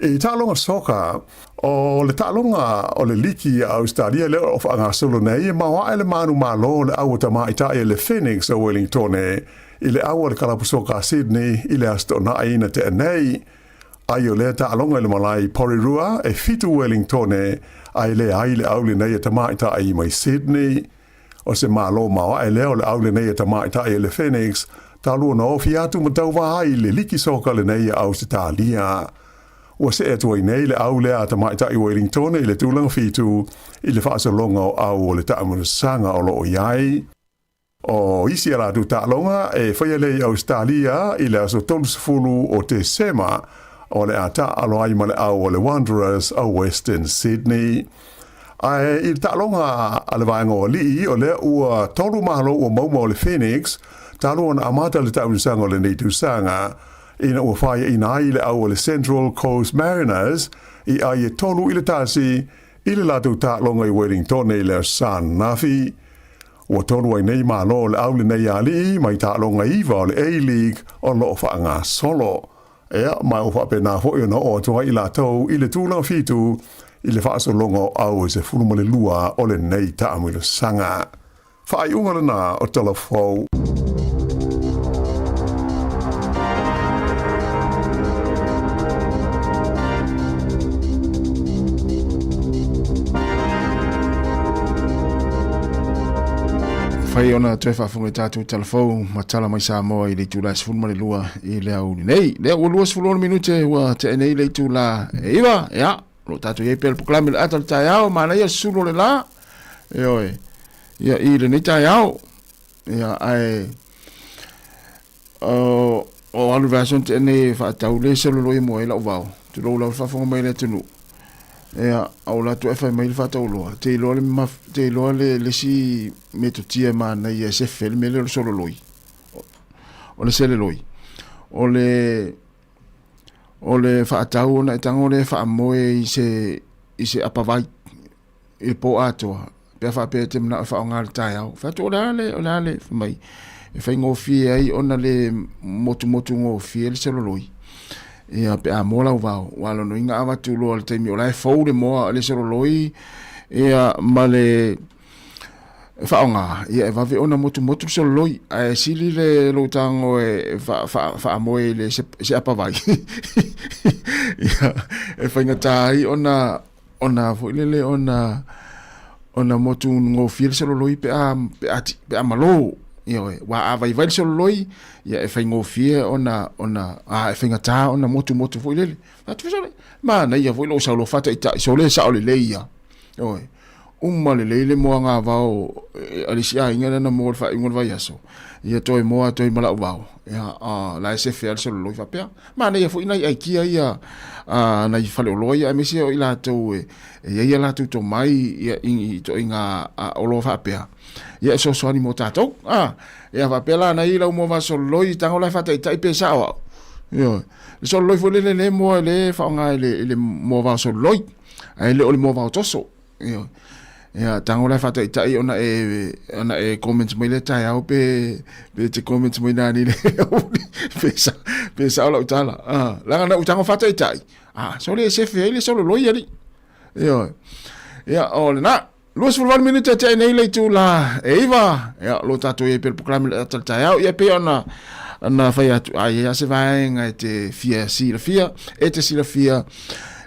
I taaloga soka, o le taaloga o le liki a Ausetalia lea o lo o faagasolo nei, e maoae le manumalo o le au a tamaitai a le Phoenix o Wellingtone. i le au a le kalapu soka a Sydney i le Aso Toonai na tea nei. Ai o lea taaloga i le malae i Porirua e fitu Uelingtone ae leai le au lenei a tamaitai mai Sydney. O se malo maoae lea o le au lenei a tamaitai a le Phoenix talu ona ofi atu ma tauva ai i le liki soka lenei a Ausetalia. Ua see atu ai nei le au lea a tamaitai Uelingtone i le tulaga fitu i le faasologa o au o le taamilosaga o lo o i ai. O isi a latou taaloga e faia lea i Ausetalia i le aso 30 o Tesema, o le a taaalo ai ma le au o le Wanderers a Western Sydney. Ae i le taaloga a le vaega o alii, o lea ua tolu malo ua maua o le Phoenix talu ona amata le taamilosaga o lenei tausaga, ina ua faiaina ai le au o le Central Coast Mariners i ai e 3-1 i le latou taaloga i Wellingtone i le Aso Sa ananafi. Ua tolu ai nei malo o le au lenei alii mai taaloga iva o le A-League o lo o faagasolo. Ea, ma ua faapena foi ona oo atu ai i latou i le tulaga fitu i le faasologa o au e 12 o lenei taamilosaga. Faaiuga lena o Tala Fou. Fai ona toe faafofoga i tatou tala fou ma tala mai Samoa i le itula e 12 i le aoauli nei. Lea ua 26 minute ua tea nei le itula e 9. Ia, o lo o tatou i ai pea le polokalame o le ata o le taeao, manaia le susulu o le la. Ioe. Ia, i lenei taeao. Ia, ae o o alu vaiaso na tea nei e faatau le sololoi e moa ai lau vao. Tulou lava le faafofoga mai a le atunuu. Ia, a ua latou e fai mai le faatauloa, te iloa le maf, te iloa le, le isi metotia e manaia e sefe le mea lea o le sololoi. O le seleloi. O le, o le faatau ona e tago lea e faamoe i se, i se apavai. I le pō atoa, pe a faapea e te manao e faaaoga i le taeao. Fai atu, o le a le, o le a le, fai mai, e faigofie ai ona le motumotu gofie le sololoi. Ia, pe a moa lau vao, ua lona uiga a avatu loa i le taimi o la e fou le moa, le sololoi, ia, ma le faaaoga, ia, e vave ona motumotu le sololoi. Ae sili le lou tago e faamoe i le se apavai, ia, e faigata ai ona ona foi lele ona ona motu gofie le sololoi pe a pe a pe a malo. Ioe, ua a vaivai le sololoi, ia e faigofie ona ona a e faigata ona motumotu foi lele. Atu sole, manaia foi lou sau loa faataitai sole e sao lelei ia. Ioe, uma lelei le moaga vao a le isi aiga lea na moa i le faaiuga o le vaiaso, ia toe moa atu ai ma lau vao, ia a la e sefe lava le sololoi faapea. Manaia foi nai aikia ia a nai faleoloa ia aemaise o i latou e i ai a latou tomai ia i ituaiga oloa faapea, ia e fesoasoani mo tatou. A, ia faapea la nai lau moa sololoi tago la e faataitai pe sao au. Ioe. Le sololoi foi lele le moa le faaaoga i le i le moa vao sololoi, ae le o le moa vao toso. Ioe. Ia, tago la e faataitai ona e, ona e comment mai lea taeao pe, pe te comment mai nani le pe, sa, pe sao lau tala. Ah, leaga na ou tago faataitai. Ah, so le sefe ai le sololoi alii. Ioe. Ia, o lena. 28 minute te nei le itula e iva. Ia, lo tatou i ai pea le polokalame le ata le taeao. Ia, pei ona na fai atu, a i ai se vaega e te fia silafia, e te silafia,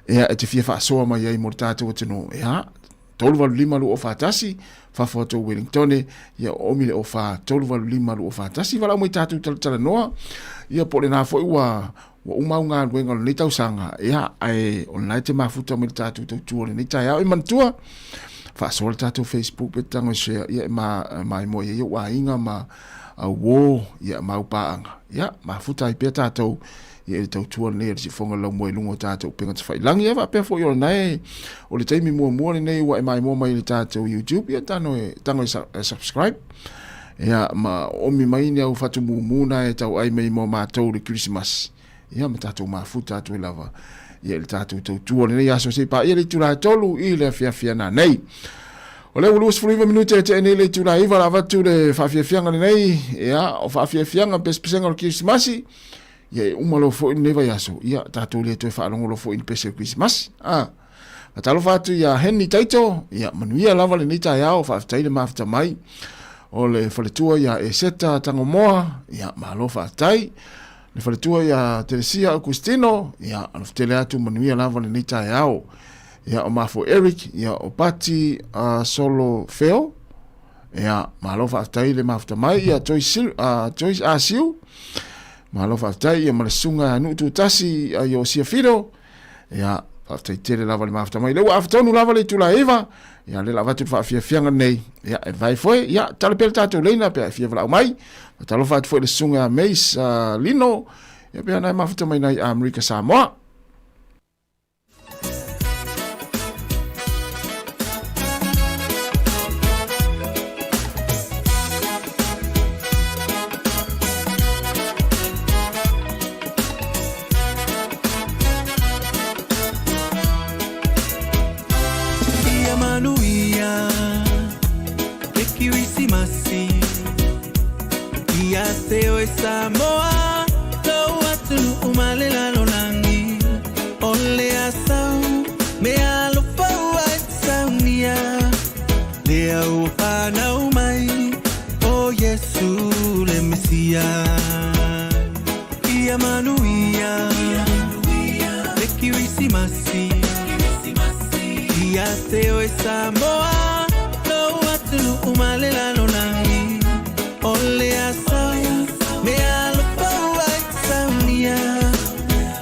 ia, e te fia faasoa mai ai mo le tatou atunuu. Ia, 385 241, fafo atu o Wellingtone, ia oomi le ofa 385 241, valaau mai tatou talatalanoa, ia po o lena foi ua, ua uma au galuega o lenei tausaga, ia, ae o lena e te mafuta mai le tatou tautua o lenei taeao. E manatua, faasoa le tatou Facebook pe te tago e share, ia, e maimoa i ai ou aiga ma au uo, ia, ma au paaga, ia, mafuta ai pea tatou ia i le tautua lenei a le siufofoga o le laumua i luga o tatou upega tafailangi. Ia faapea foi o lena e, o le taimi muamua lenei ua e maimoa mai i le tatou YouTube, ia tano e, tago e subscribe. Ia ma omi mai ni au fatu mumu na e tau ai mai mo matou le Christmas. Ia ma tatou mafuta atu ai lava ia i le tatou tautua lenei aso se i paia le itula e 3 i le afiafi ana nei. O lea ua 29 minute e tea nei le itula e 9 la avatu le faafiafiaga lenei, ia o faafiafiaga pesepesega o le Kerisimasi. Ia e uma loa foi lenei vaiaso, ia tatou le toe faalogo loa foi i le pese o le Kerisimasi. Ah. Faatalofa atu ia Henry Taito, ia manuia lava lenei taeao, faafetai le mafuta mai. O le faletua ia Eseta Tangomoa, ia malo faafetai. Le faletua ia Teresia Augustino, ia alofa tele atu manuia lava lenei taeao. Ia o Mafo Eric, ia o Pati Solo Feo, ia malo faafetai le mafuta mai, ia Joyce, Joyce Asiu, malo faafetai, ia ma le susuga ia Nuu Tutasi, ia o Siafido, Ia, faafetai tele lava le mafuta mai. Lea ua afatonu lava le itula e 9. Ia, lea la avatu le faafiafiaga nei. Ia, e vai foi. Ia, tala pea le tatou leina pe a e fia valaau mai. Faatalofa atu foi le susuga ia Mace Lino. Ia, pe ana e mafuta mai nai Amerika Samoa. Ia manuia le Kirisimasi Ia te oe Samoa Lou atunuu ma le lalolagi O le asau mea alofa ua e saunia Lea ua fanau mai O Iesu le Mesia Ia manuia Le Kirisimasi Ia te oe Samoa Lou atunuu ma le lalolagi O le asau mea alofa ua e saunia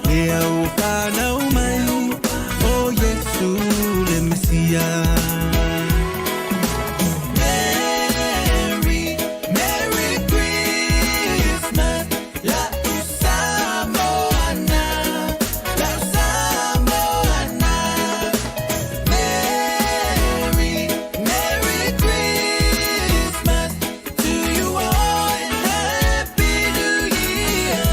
Lea ua fanau mai O Iesu le Mesia Merry, Merry Christmas La'u Samoana La'u Samoana Merry, Merry Christmas to you all and Happy New Year.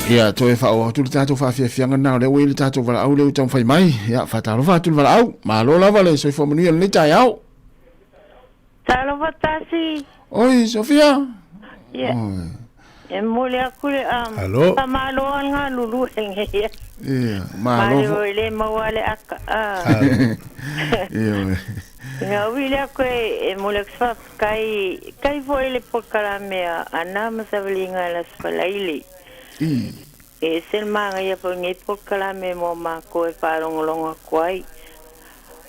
Ia, toe faaauau atu le tatou faafiafiaga lena, o lea ua i le tatou valaau lea ua taumafai mai. Ia, faatalofa atu le valaau. Malo lava le soifua manuia i lenei taeao. Talofa tasi. Oi, Sofia. Ia. Oi. E momoli aku le Alo. faamalo a le galulue ia. Ia, malo. Malo e le maua le aka. Ia, oi. Ina ui le aku e momoli aku se faafetai kai foi le polokalame a Ana ma Savaliga i le Aso Faraile. I. E ese le magaia foi lenei polokalame mo makou e faalogologo atu ai.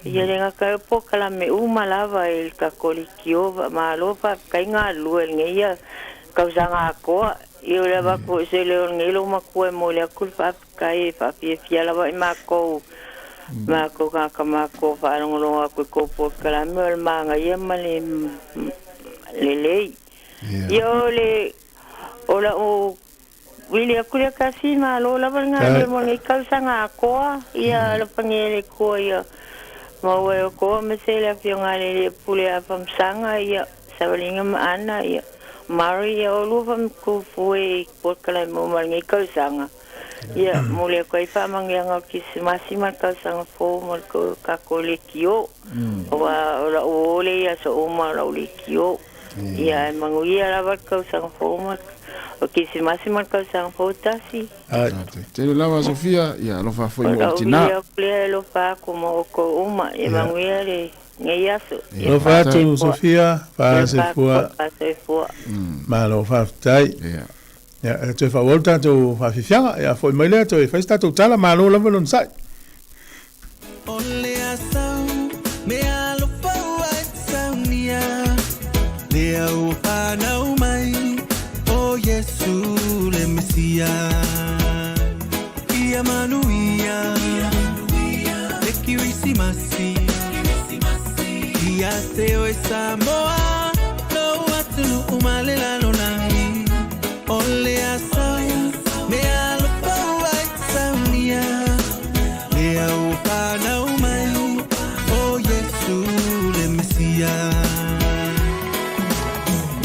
Ia le gata ai o polokalame uma lava i le tatou Leitio malo faafetai galulue i lenei ia tausaga atoa. Ia o le avatu foi o se leo o lenei loomatua e momoli atu le faafetai e faafiafia lava i matou matou tagata matutua faalogologo atu i tou polokalame o le manaia ma le lelei. Ia o le o lau Vili atu lea tasi, malo lava le galue mo lenei tausaga atoa. Ia alofagia e le Atua ia maua e outou aemaise le Afioga a le Alii Pule a Famasaga, ia Savaliga ma Ana, ia Mary, ia oulua faamatufu e i polokalame uma o lenei tausaga. Ia momoli atu ai faamanuiaga o le Kerisimasi ma le tausaga fou mo le tatou leitio. Aua o lau o lea i aso uma o lau leitio. Ia e manuia lava le tausaga fou ma o Kerisimasi ma le tausaga fou tasi. Tele lava Sofia, ia alofa foi O mo lau tina. vili atu lea e alofa atu ma outou uma, ia manuia lenei aso. Ia Alofa atu faasoifua. Sofia, Ia alofa atu faasoifua. faasoifua. Malo faafetai. Ia, e toe faaauau le tatou faafiafiaga. Ia, foi mai lea toe fai se tatou tala, malo lava lona sai. O le asau mea alofa ua e saunia Lea ua fanau mai o Iesu le Mesia Ia manuia le Kerisimasi Ia te oe Samoa Lou atunuu ma le lalolagi O le asau mea alofa ua e saunia Lea ua fanau mai o Iesu le Mesia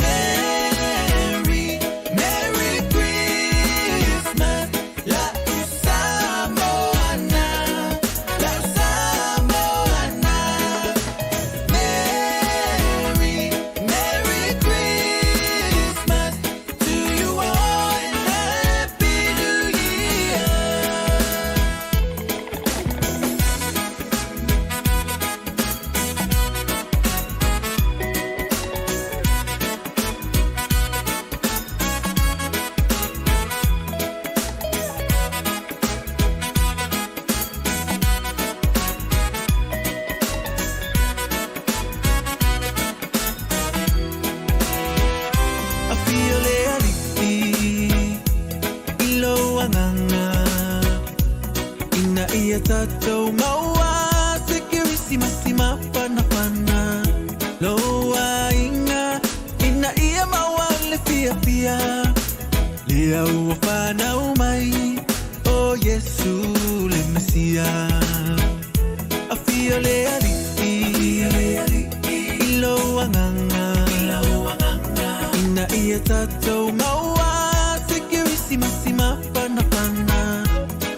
Merry, Merry Christmas La'u Samoana tatou maua se Kerisimasi mafanafana. Lou aiga ina ia maua le fiafia, lea ua fanau mai o Iesu le Mesia. Afio le Alii i lou agaga, ina ia tatou maua se Kerisimasi mafanafana.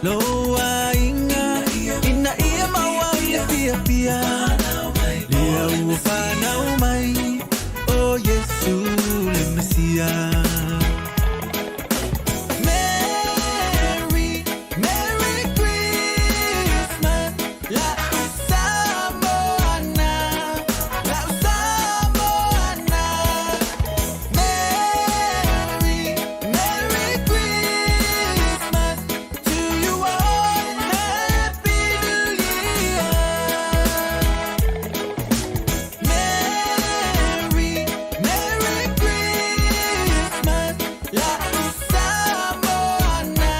Lou aiga ina ia maua le fiafia, lea ua fanau mai o Iesu le Mesia. Merry, Merry Christmas, la'u Samoana, la'u Samoana. Merry, Merry Christmas to you all. Happy New Year. Merry, Merry Christmas, la'u Samoana,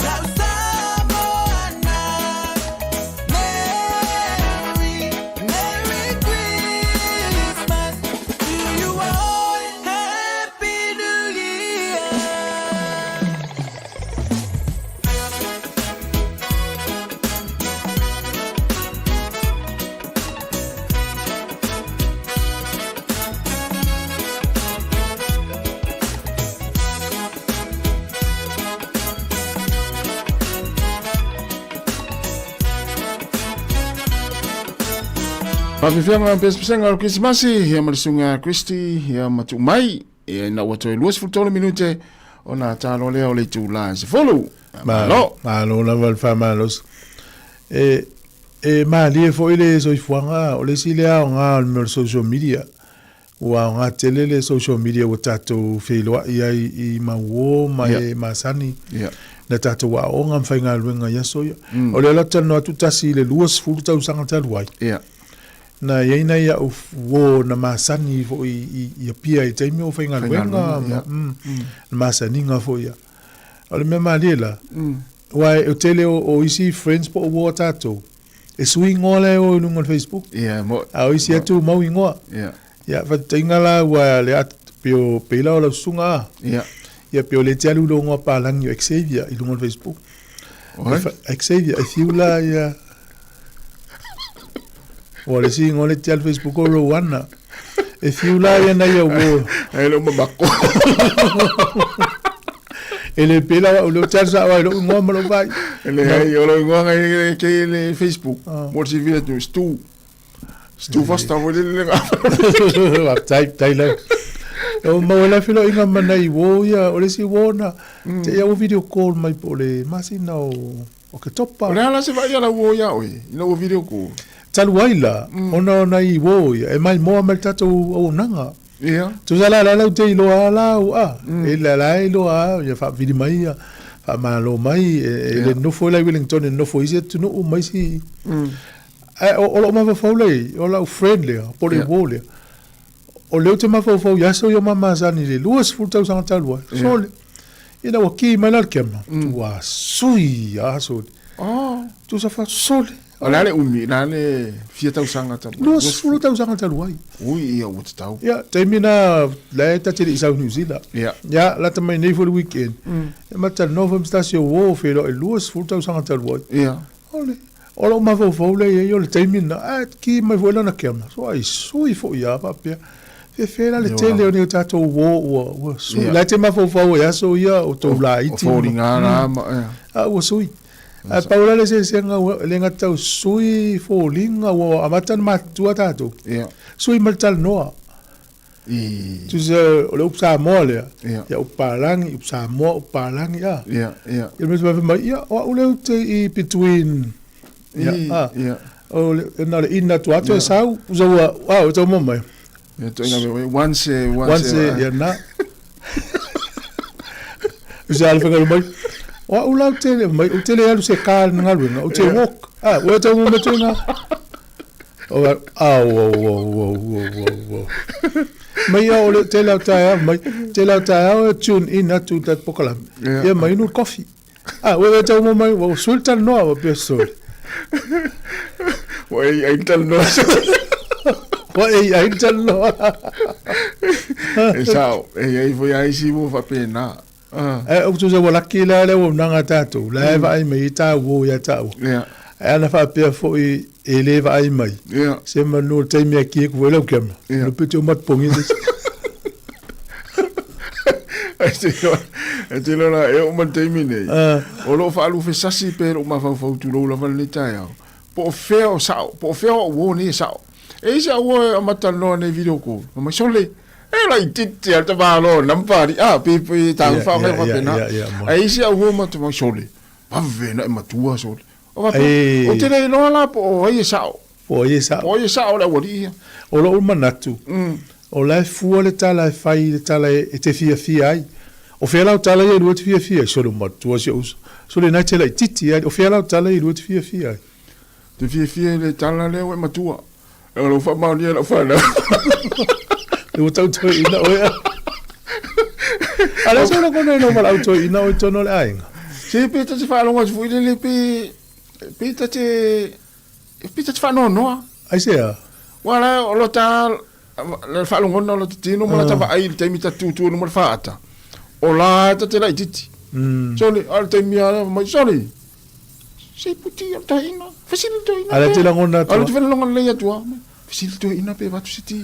la'u Samoana. Merry, Merry Christmas to you all. Happy New Year. Faafiafiaga ma pesepesega o le Kerisimasi, ia ma le susuga Christy, ia ma Tuumai, ia ina ua toe 23 minute ona talo lea o le itula e 10. Malo. Malo lava le faamalosi. E, e malie foi le soifuaga, o le isi lea aoga o le mea o le social media. Ua aoga tele le social media ua tatou feiloai ai i mau uo ma e masani na tatou aooga ma faigaluega i aso ia. O lea la ou te talanoa atu tasi i le 20 tausaga talu ai, na i ai nai au uo na masani foi i Apia i taimi o faigaluega ma masaniga foi ia. O le mea malie la, aua o le tele o isi friends po o uo a tatou, E sui igoa la e o i luga o le Facebook. Ia, mo. A o isi atu mau igoa. Ia. Ia, faataitaiga la ua le at, pei o, pei la o lau susuga a. Ia. Ia, pei o lea e te alu i lou igoa palagi o Xavier i luga o le Facebook. Oi. E fa, Xavier, e fiu la ia. Ua le isi igoa lea e te alu i Facebook o Rowana. E fiu la ia nai au uo. E le o mamako. E le pela wa o le tali sa wa lo ngoa ma lo vai. E le hai o lo ngoa ngai ke le Facebook. Mo si via tu stu. Stu fasta mo le le. Wa tai tai la. O mau la filo inga mana i wo ia o le si wo na. Te ia o video call mai po le masina o o ke topa. O le ala se vai ala wo ia oi. Ina o video call. Talu ai la, ona ona i wo ia, e mai moa mai le tatou auaunaga. Ia. Tusa la la lau te iloa la au a. E la la iloa ia faavili mai ia, faamalo mai, e le nofo i la i Wellington, e nofo i isi atunuu ma isi. Ae o lou mafaufau lea i ai, o lau friend lea, po o le uo lea, o lea ou te mafaufau i aso ia o ma masani i le 20 tausaga talu ai, sole. Ina ua ki mai la le kema, ua sui a sole. Tusa fa sole. O le a le umi, le a le fia tausaga talu ai? 20 tausaga talu ai. Ui, ia ua tatau. Ia, taimi na, la e ta te le i sau New Zealand. Ia. Ia, lata mai nei foi le weekend. E ma talanoa foi ma se tasi o uo, feiloai 20 tausaga talu ai. Ia. Ole, o lou mafaufau lea i ai o le taimi lena, ae ki mai foi lana keama, so ai sui foi lava faapea. Fefe la le tele o ni o tatou uo ua, ua sui. La e te mafaufau ai aso ia o tou laiti. O foliga la ma, ia. A ua sui. Ae pau la le eseesega ua le gata o sui foliga ua amata ona matutua tatou. Ia. Sui ma le talanoa. I. Tusa o le upu Samoa lea. Ia. Ia upu Palangi, upu Samoa, upu Palangi, a. Ia, ia. Ia me te mai, ia, o au lea ou te i between. Ia, a. Ia. O le, na o le in atu atu e sau, usa ua, a, o tau mo mai. Ia, to ina me, once, once. Once, ia, na. Usa ala whangaru mai, o au la ou te, mai, ou te le alu se kā na galuega, ou te walk. A, ua tau mo mai tuinga. O au, au, au, au, au, au, au, au. Mai ia o le tele au taeao, mai, tele au taeao e tune in atu i le tatou polokalame. Ia. Ia mai inu le coffee. A, ua tau mo mai, ua sui le talanoa, ua pea sole. Ua AI le talanoa. Ua AI le talanoa. E sao, e i ai foi lava isi ua faapena. Ae ou tusa ua laki la le auaunaga a tatou, la e vaai mai ai tāua ia tāua. Ae ana faapea foi e le vaai mai, se manu o le taimi e aki atu foi lau kema, le pito o matupongi se isi. E te iloa la, e oo mai le taimi nei, o lo o faalufesasi pea i lou mafaufau tulou lava lenei taeao, po o fea o sao, po o fea o au uo nei e sao. E i ai se au uo e amata talanoa nei video call, fai mai, sole, e laitiiti lava le tamāloa o number alii, a, pe, pe tagu faaaoga faapena. Ae i ai se au uo ma mai, sole, vave ona e matua, sole. O faapea, ou te le iloa la po o ai e sao. Po o ai e sao. Po o ai e sao le aualii ia. O lou manatu, o la e fua le tala e fai i le tala e te fiafia ai. O fea la o tala ia e lua e te fiafia ai? Sole ua matua si ou uso. Sole na e te laitiiti ai. O fea la o tala ia e lua e te fiafia ai? Te fiafia i le tala lea ua e matua. O lou faamaonia i lau fanau. Ua tau toeaina oe a. A lea se lagona i lou valaau toeaina oe i totonu o le aiga? Se pe ta te faalogo atu foi lele pe pe ta te pe ta te faanoanoa. Aisea? Ua la o lo ta le faalogona o lo ta tino ma lata vaai i le taimi ta tutu i luma o le faata. O la ta te laitiiti. Sole, a o le taimi lava mai, sole, Se puti o le toeaina, fesili le toeaina. A le te lagona atu. A le te lagona lelei atu a. Fesili le toeaina pe avatu se ti.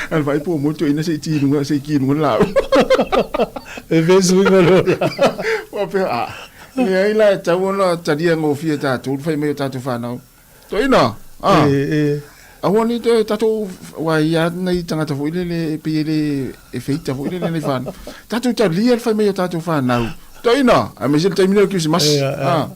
A le vaai po o moe le toeaina se i ti i luga, se i ki i luga le laau. E ve suiga loa la. Ua pea, a, leai la e tatau ona talia gofie e tatou le fai mai o tatou fanau. Toeaina, a. E, e. Aua ne i toe tatou, aua e i ai lava nai tagata foi lele e pei e le, e feita foi lele nai fanau. Tatou talia le fai mai o tatou fanau. Toeaina, aemaise le taimi lea o le Kerisimasi. A.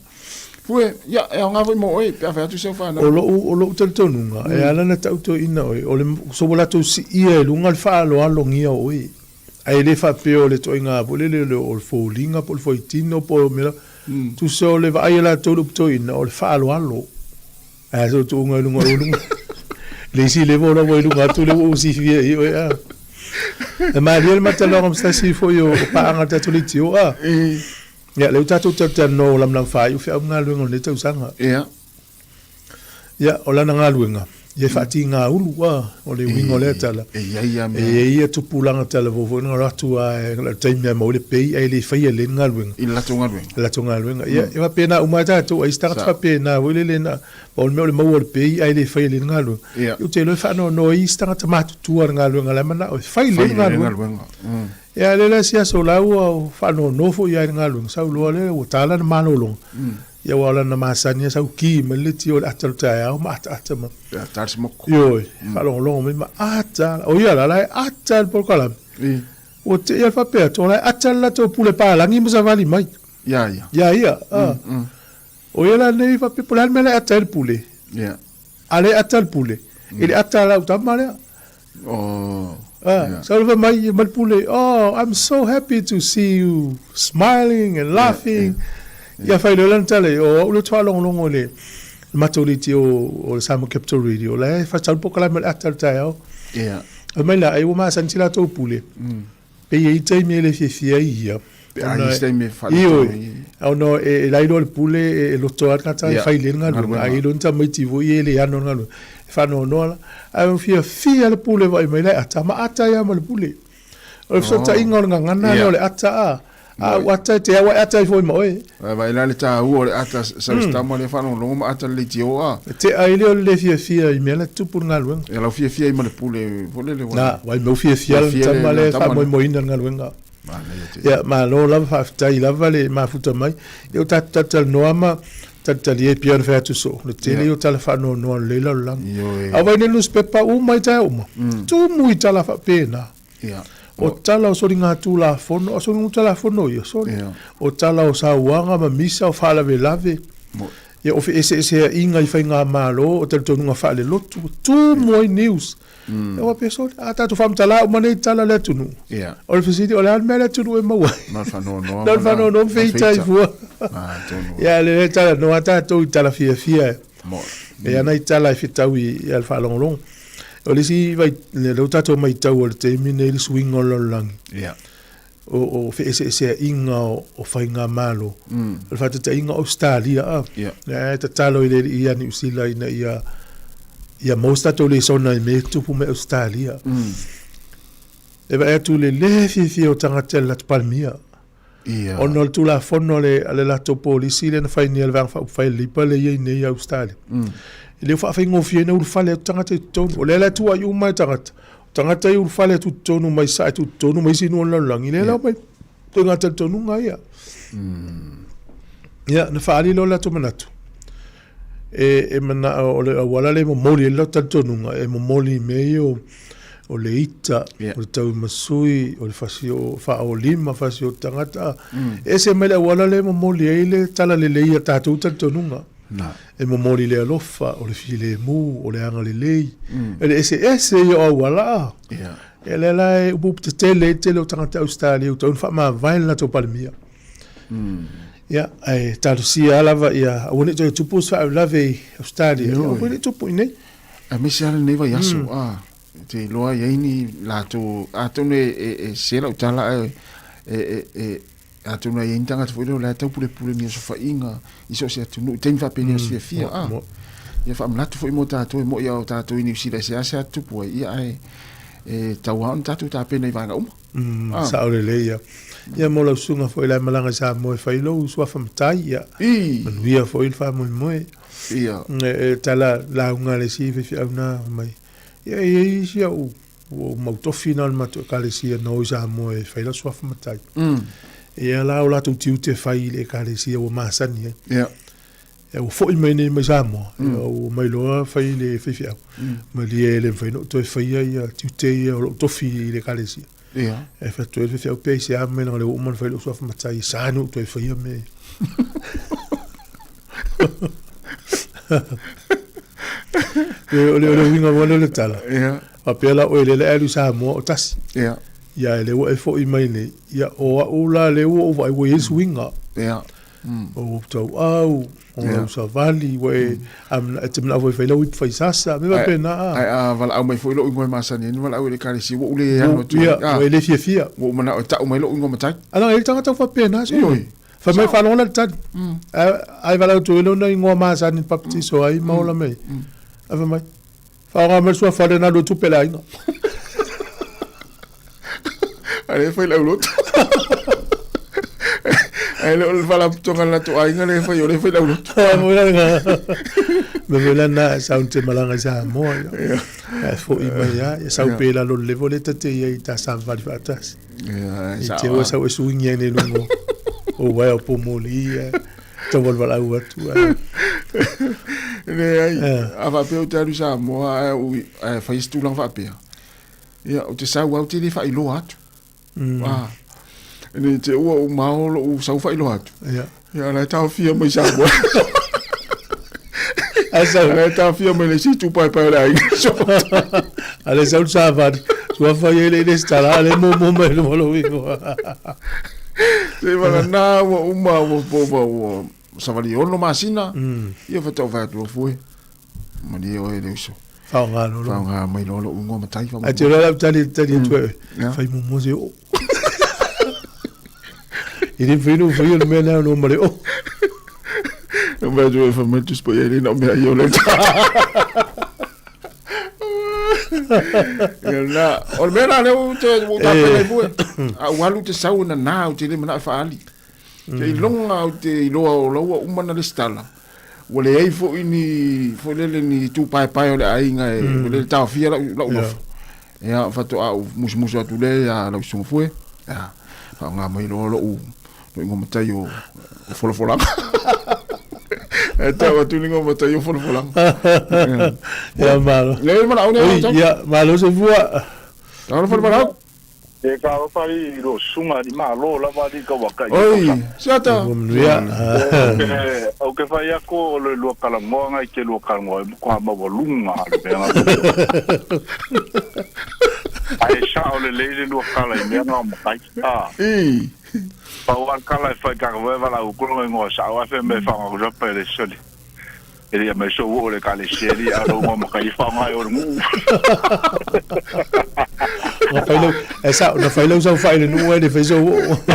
Fue, ia, e aoga foi mo oe pe a fai atu si au fanau. O lou, o lou talitonuga, e ala ona tau toeaina oe, o le, so ua latou siia i luga le faaaloalogia o oe. Ae le faapea o le ituaiga foi lele o le foliga po o le fuaitino po o mea Tusa o le vaai a latou i le upu toeaina, o le faaaloalo. Ae a se tuuga i luga o luga. Le isi level la ua i luga atu lea ua ou silafia i oe a. E malie le matalanoaga ma se tasi foi o paaga a le tatou leitio a. Ia, lea ua tatou talatalanoa ua lamalama faaiu feau ma galuega o lenei tausaga. Ia. Ia, o lana galuega, ia e faatiga ulu, a, o le uiga o lea tala. E i ai lava mea. E i ai ia tupulaga talavou foi na atu lava i le taimi e maua ai le pay ae le faia lelei le galuega. I le latou galuega. I le latou galuega. Ia, e faapena uma lava tatou, ai se tagata faapena foi lele na pau le mea o le maua o le pay ae le faia lelei le galuega. Ia. Ou te iloa e faanoanoa ai isi tagata matutua i le galuega la e manao e fai lelei le galuega. Ia, a o lea la si aso la ua faanoanoa foi lava i le galuega, sau loa lea ua ta lana malologa. Ia aua o lana masani e sau ki mai le leitio i le ata o le taeao ma ataata mai. Pe a ta le smoko. Ioe, faalogologo mai ma ata. O ia la, la e ata le polokalame. Ua te ia faapea atu, o la e ata le latou pule palagi ma savali mai. Ia ia. Ia ia. O ia la nei faapea, po o le a le mea la e ata ai le pule. Ia. A le ata le pule, i le ata a lau tama lea. Oh. Ah, yeah. Sau le mai mai pule, oh, I'm so happy to see you smiling and laughing. Yeah, yeah. Ia fai le lana tala, o au le faalogologo i le matou leitio o le Samoa Capital Radio, la e faasau le polokalame o le ata o le taeao. Yeah. Fai mai la, ai ua masani si latou pule. Pe i ai taimi e le fiafia ai ia. Pe a i ai se taimi e faaletonu ai. Ona e lailoa le pule e loto lava le tagata e fai lelei le galuega, a i ai loa ni tamaiti foi ia e le ano i le galuega, e faanoanoa la. Ae ua fiafia le pule vaai mai la e ata, ma ata ai lava ma le pule. O le fesootaiga o le gagana lea o le ata a, a ou ata e te au ae ata ai foi ma oe. Ae vaai la le taua o le ata sau se tama lea faalogologo ma ata le leitio a. E tea ai lea o le le fiafia i mea la e tupu i le galuega. Ia lau fiafia ai ma le pule foi lele ua. Na, vaai mai ua fiafia le tama lea e faamoemoeina le galuega. Ia, malo lava, faafetai lava le mafuta mai. Ia, ua tatou talatalanoa ma talitalia e pei ona fai atu soo, le tele ia o tala faanoanoa o lenei lalolagi. A vaai nei nusipepa uma i taeao uma, tumu i tala faapena. O tala o soligatulafono, o soligatulafono ia, soli. O tala o sauaga ma misa, o faalavelave. Ia, o feeseeseaiga i faigamalo, o talitonuga faalelotu, tumu ai news. Mm. Ua pea sole, a tatou faamatala uma nei tala o le atunuu. Yeah. O le fesili, o le a le mea le atunuu e maua ai? Na le faanoanoa. Na le faanoanoa ma feita ai fua. Ah, tonu. Ia, le le tala noa tatou i tala fiafia. Mo. E ana i tala e fetau i le faalogologo. O le isi vai, le lea ua tatou matau o le taimi nei le suiga o le lalolagi. Yeah. o, o feeseeseaiga o, o faigamalo, o le faataitaiga o Ausetalia a, yeah. E tatalo i le alii ia Niu Sila ina ia ia maua se tatou lesona i mea e tutupu mai Ausetalia. E vaai atu i le le fiafia o tagata i le latou Palemia. Ia. Ona o le tulafono a le, a le latou polisi lea na fai nei a le Vaega Faaupufai a le Leipa lea e i ai nei i Ausetalia. E le o faafaigofieina ulufale atu tagata i totonu. O lea la e tuuai uma e tagata. O tagata ia ulufale atu i totonu mai sae atu i totonu ma isi nuu o le lalolagi, lea la omai ituaiga talitonuga ia. Ia, na faaali loa le latou manatu, e, e manao o le auala lea e momoli ai le latou talitonuga, e momoli i mea ia o, o le ita, o le tauimasui, o le fasi o faaolima, fasi o tagata. E ese mai le auala lea e momoli ai le talalelei a tatou talitonuga. E momoli i le alofa, o le filemu, o le agalelei. E le eseese ia o auala a. Ia lea la e upuupu tetele ai le tele o tagata Ausetalia ua tatau ona faamavae le latou Palemia. Ia, ae talosia lava ia aua ne i toe tupu se faalavelave i Ausetalia, ia aua foi ne i tupu i inei. Aemaise lava lenei vaiaso, a, ou te iloa e i ai ni latou, atonu e sese lau tala ae e Atonu e i ai ni tagata foi lea o la e taupulepule ni osofaiga i so o se atunuu i taimi faapenei o se fiafia, a. Ia faamanatu foi mo tatou, e moi lava o tatou i Niu Sila e seasea tupu ai, ia ae e tatau lava ona tatou tapena i vaega uma. Mm, sao lelei ia. Ia mo lau susuga foi la e malaga i Samoa e fai lou suafa matai, ia. Manuia foi le faamoemoe. Ia. E tala lauga a le isi faifeau na mai. Ia e i ai isi au Ua ou mau tofi na o le matou Ekalesia na o i Samoa e fai lau suafa matai. Ia la o latou tiute e fai i le Ekalesia ua masani ai. Ia. Ia ua foi mai nei mai Samoa, ia ua omai loa fai le faifeau. Malie e le mafai ona ou toe faia ia tiute ia o lou tofi i le Ekalesia. Ia. E fai atu ai le faifeau pe aisea mai leaga o lea ua uma ona fai lou suafa matai e sa ona ou toe faia mea ia. O le uiga foi lea o le tala. Ia. Faapea la oe lea o le a e alu i Samoa o tasi. Ia. Ia lea ua e foi mai nei, ia o au la lea ua ou vaai ua i ai suiga. Ia. O ou tauau, o lau savali, ua e, e te manao foi e fai lau ipu faisasa, mea faapena a. Ae a valaau mai foi lou igoa e masani ai ona valaau i le Ekalesia, ua ou le alu atu ai. Ia, ua e le fiafia. Ua ou manao e tau mai lou igoa matai. A leaga e i ai le tagata ua faapena. Ioe. Fai mai faalogo la le tali. Ae valaau atu ai lona igoa masani na baptiso ai ma ola mai. Ae fai mai, faaaoga mai le suafa lea na alu ai tupe a le aiga. A lea e fai lau loto. Ae le o le faalapotopotoga a le latou aiga lea e fai, o lea e fai lau loto. Mea foi la lena e sau te malaga i Samoa. Ae foi mai lava, ia sau pea i lalo o le level lea ta te i ai i ta savavali faatasi. I te ua sau e suigia nei luga o uaea o Pomoli ia tauvalavalau atu. Leai, a faapea ou te alu i Samoa ae fai se tulaga faapea, ia, ou te sau lava ou te le faailoa atu. Ah, ne i te ua ou mao lou sau faailoa atu. Ia. Ia, o la e taofia mai Samoa. Ae sau. O la e taofia mai le isi itupaepae o le aiga. A le sau le savali, suafa ia e le i resitala, a le muamua mai luma o lou igoa. Se vagana ua uma ua ua ua savali 6 masina. Ia faatoa fai atu fue. Malie oe le uso. Faaaoga loa. Faaaoga mai loa lou igoa matai. Ae te iloa lau tali tali atu e oe, fai muamua se oo. E le mafai ona ou faia le mea lea ona ma le oo. Na mea atu e fai mai Tusi Paia e le na o mea ia o le Ia na, o le mea la lea ou te ua ou tapena ai fua. A ou alu ou te sau e nana, ou te le manao e faaali. Seiloga ou te iloa o la ua uma ona resitala, ua leai foi ni, foi lele ni tūpaepae o le aiga e, foi lele taofia lau, lau nofo. Ia, faatoa ou musumusu atu lea ia lau susuga Fue, ia, faaaoga mai loa lou, lou igoa matai o, o Folafolaga. Ae tau atu le igoa matai o Folafolaga. Ia, malo. Leai le manaoga lea, Oi, ia, malo soifua. Talofa le valaau. E talofa i lo susuga alii malo lava alii kauakai. Oi, siata. Ua manuia. Ou te fai atu o le lua talanoaga i te lua talanoa e matua maualuga le mea na Ae sao lelei le lua tala i mea na o matai. A. Pau lava le tala e fai tagata foi e valaau atu lona igoa sao ae fai mai e faaaoga atu sapa e le soli. E le aumai sou oo i le ekalesia alii a o lou igoa matai e faaaoga ai o le nuu. Na fai lau, e sa, na fai lau saofai i le nuu ae le fai sou oo. E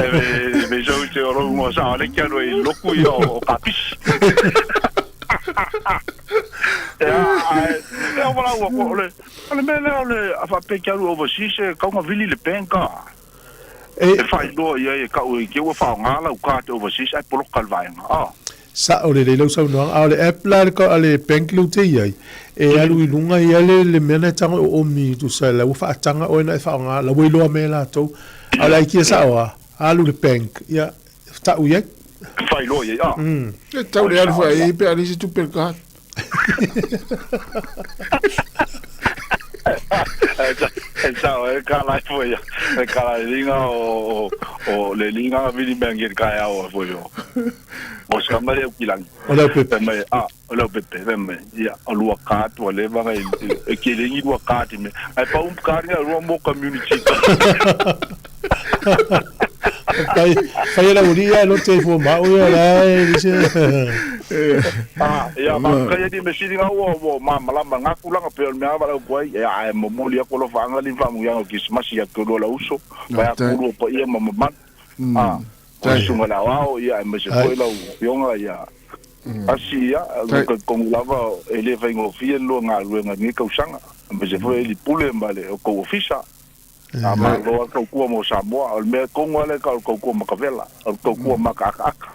fai sou te o lou igoa sao le ke alu ai i loku ia o Kapisi. Ia, ae, e o valaau atu, o le, o le mea lea o le, a faapea e te alu overseas e tatau ona vili i le bank a. E faailoa i ai e tau e te ua faaaoga lau card overseas ae poloka le vaega a. Sao lelei lau saunoaga, a o le app la a le bank lea ou te i ai, e alu i luga ia le mea na e tago e oomi tusa la ua faataga oe na e faaaoga, la ua iloa mai e latou. A o le aikia sao lava, alu i le bank, ia, tau i ai. Faailoa i ai a. E tau le alu foi ai pe a leai se tupe i le card. E sao e ka lai foi e ka lai linga o o le linga vili mea ngi ka ya o foi o. O ska mai o kilang. O le pepe. Mai a o le pepe ve mai ia o lua ka tu le va ngai e ke le ngi lua ka ti me. Ai pa um ka ni lua mo community. Fai fai la uri ia lo te fo ma o ia la e se. Ah, ia ma kai ni me sili ngau o ma malama nga kulanga pe o mea wala ko ai ia ai mo mo lia ko lo fanga li fa mu ia o kismasi ia ko lo la uso pa ya kulu pa ia ma ma ah o sunga la wao ia me se ko la yonga ia asi ia ko ko lava e le fa ngo fie lo nga luenga ni kausanga me se fo e li pule mbale o ko ofisa A malo a kaukua mo Samoa, o le mea tonu lava lea o le kaukua makavela, o le kaukua makaakaaka.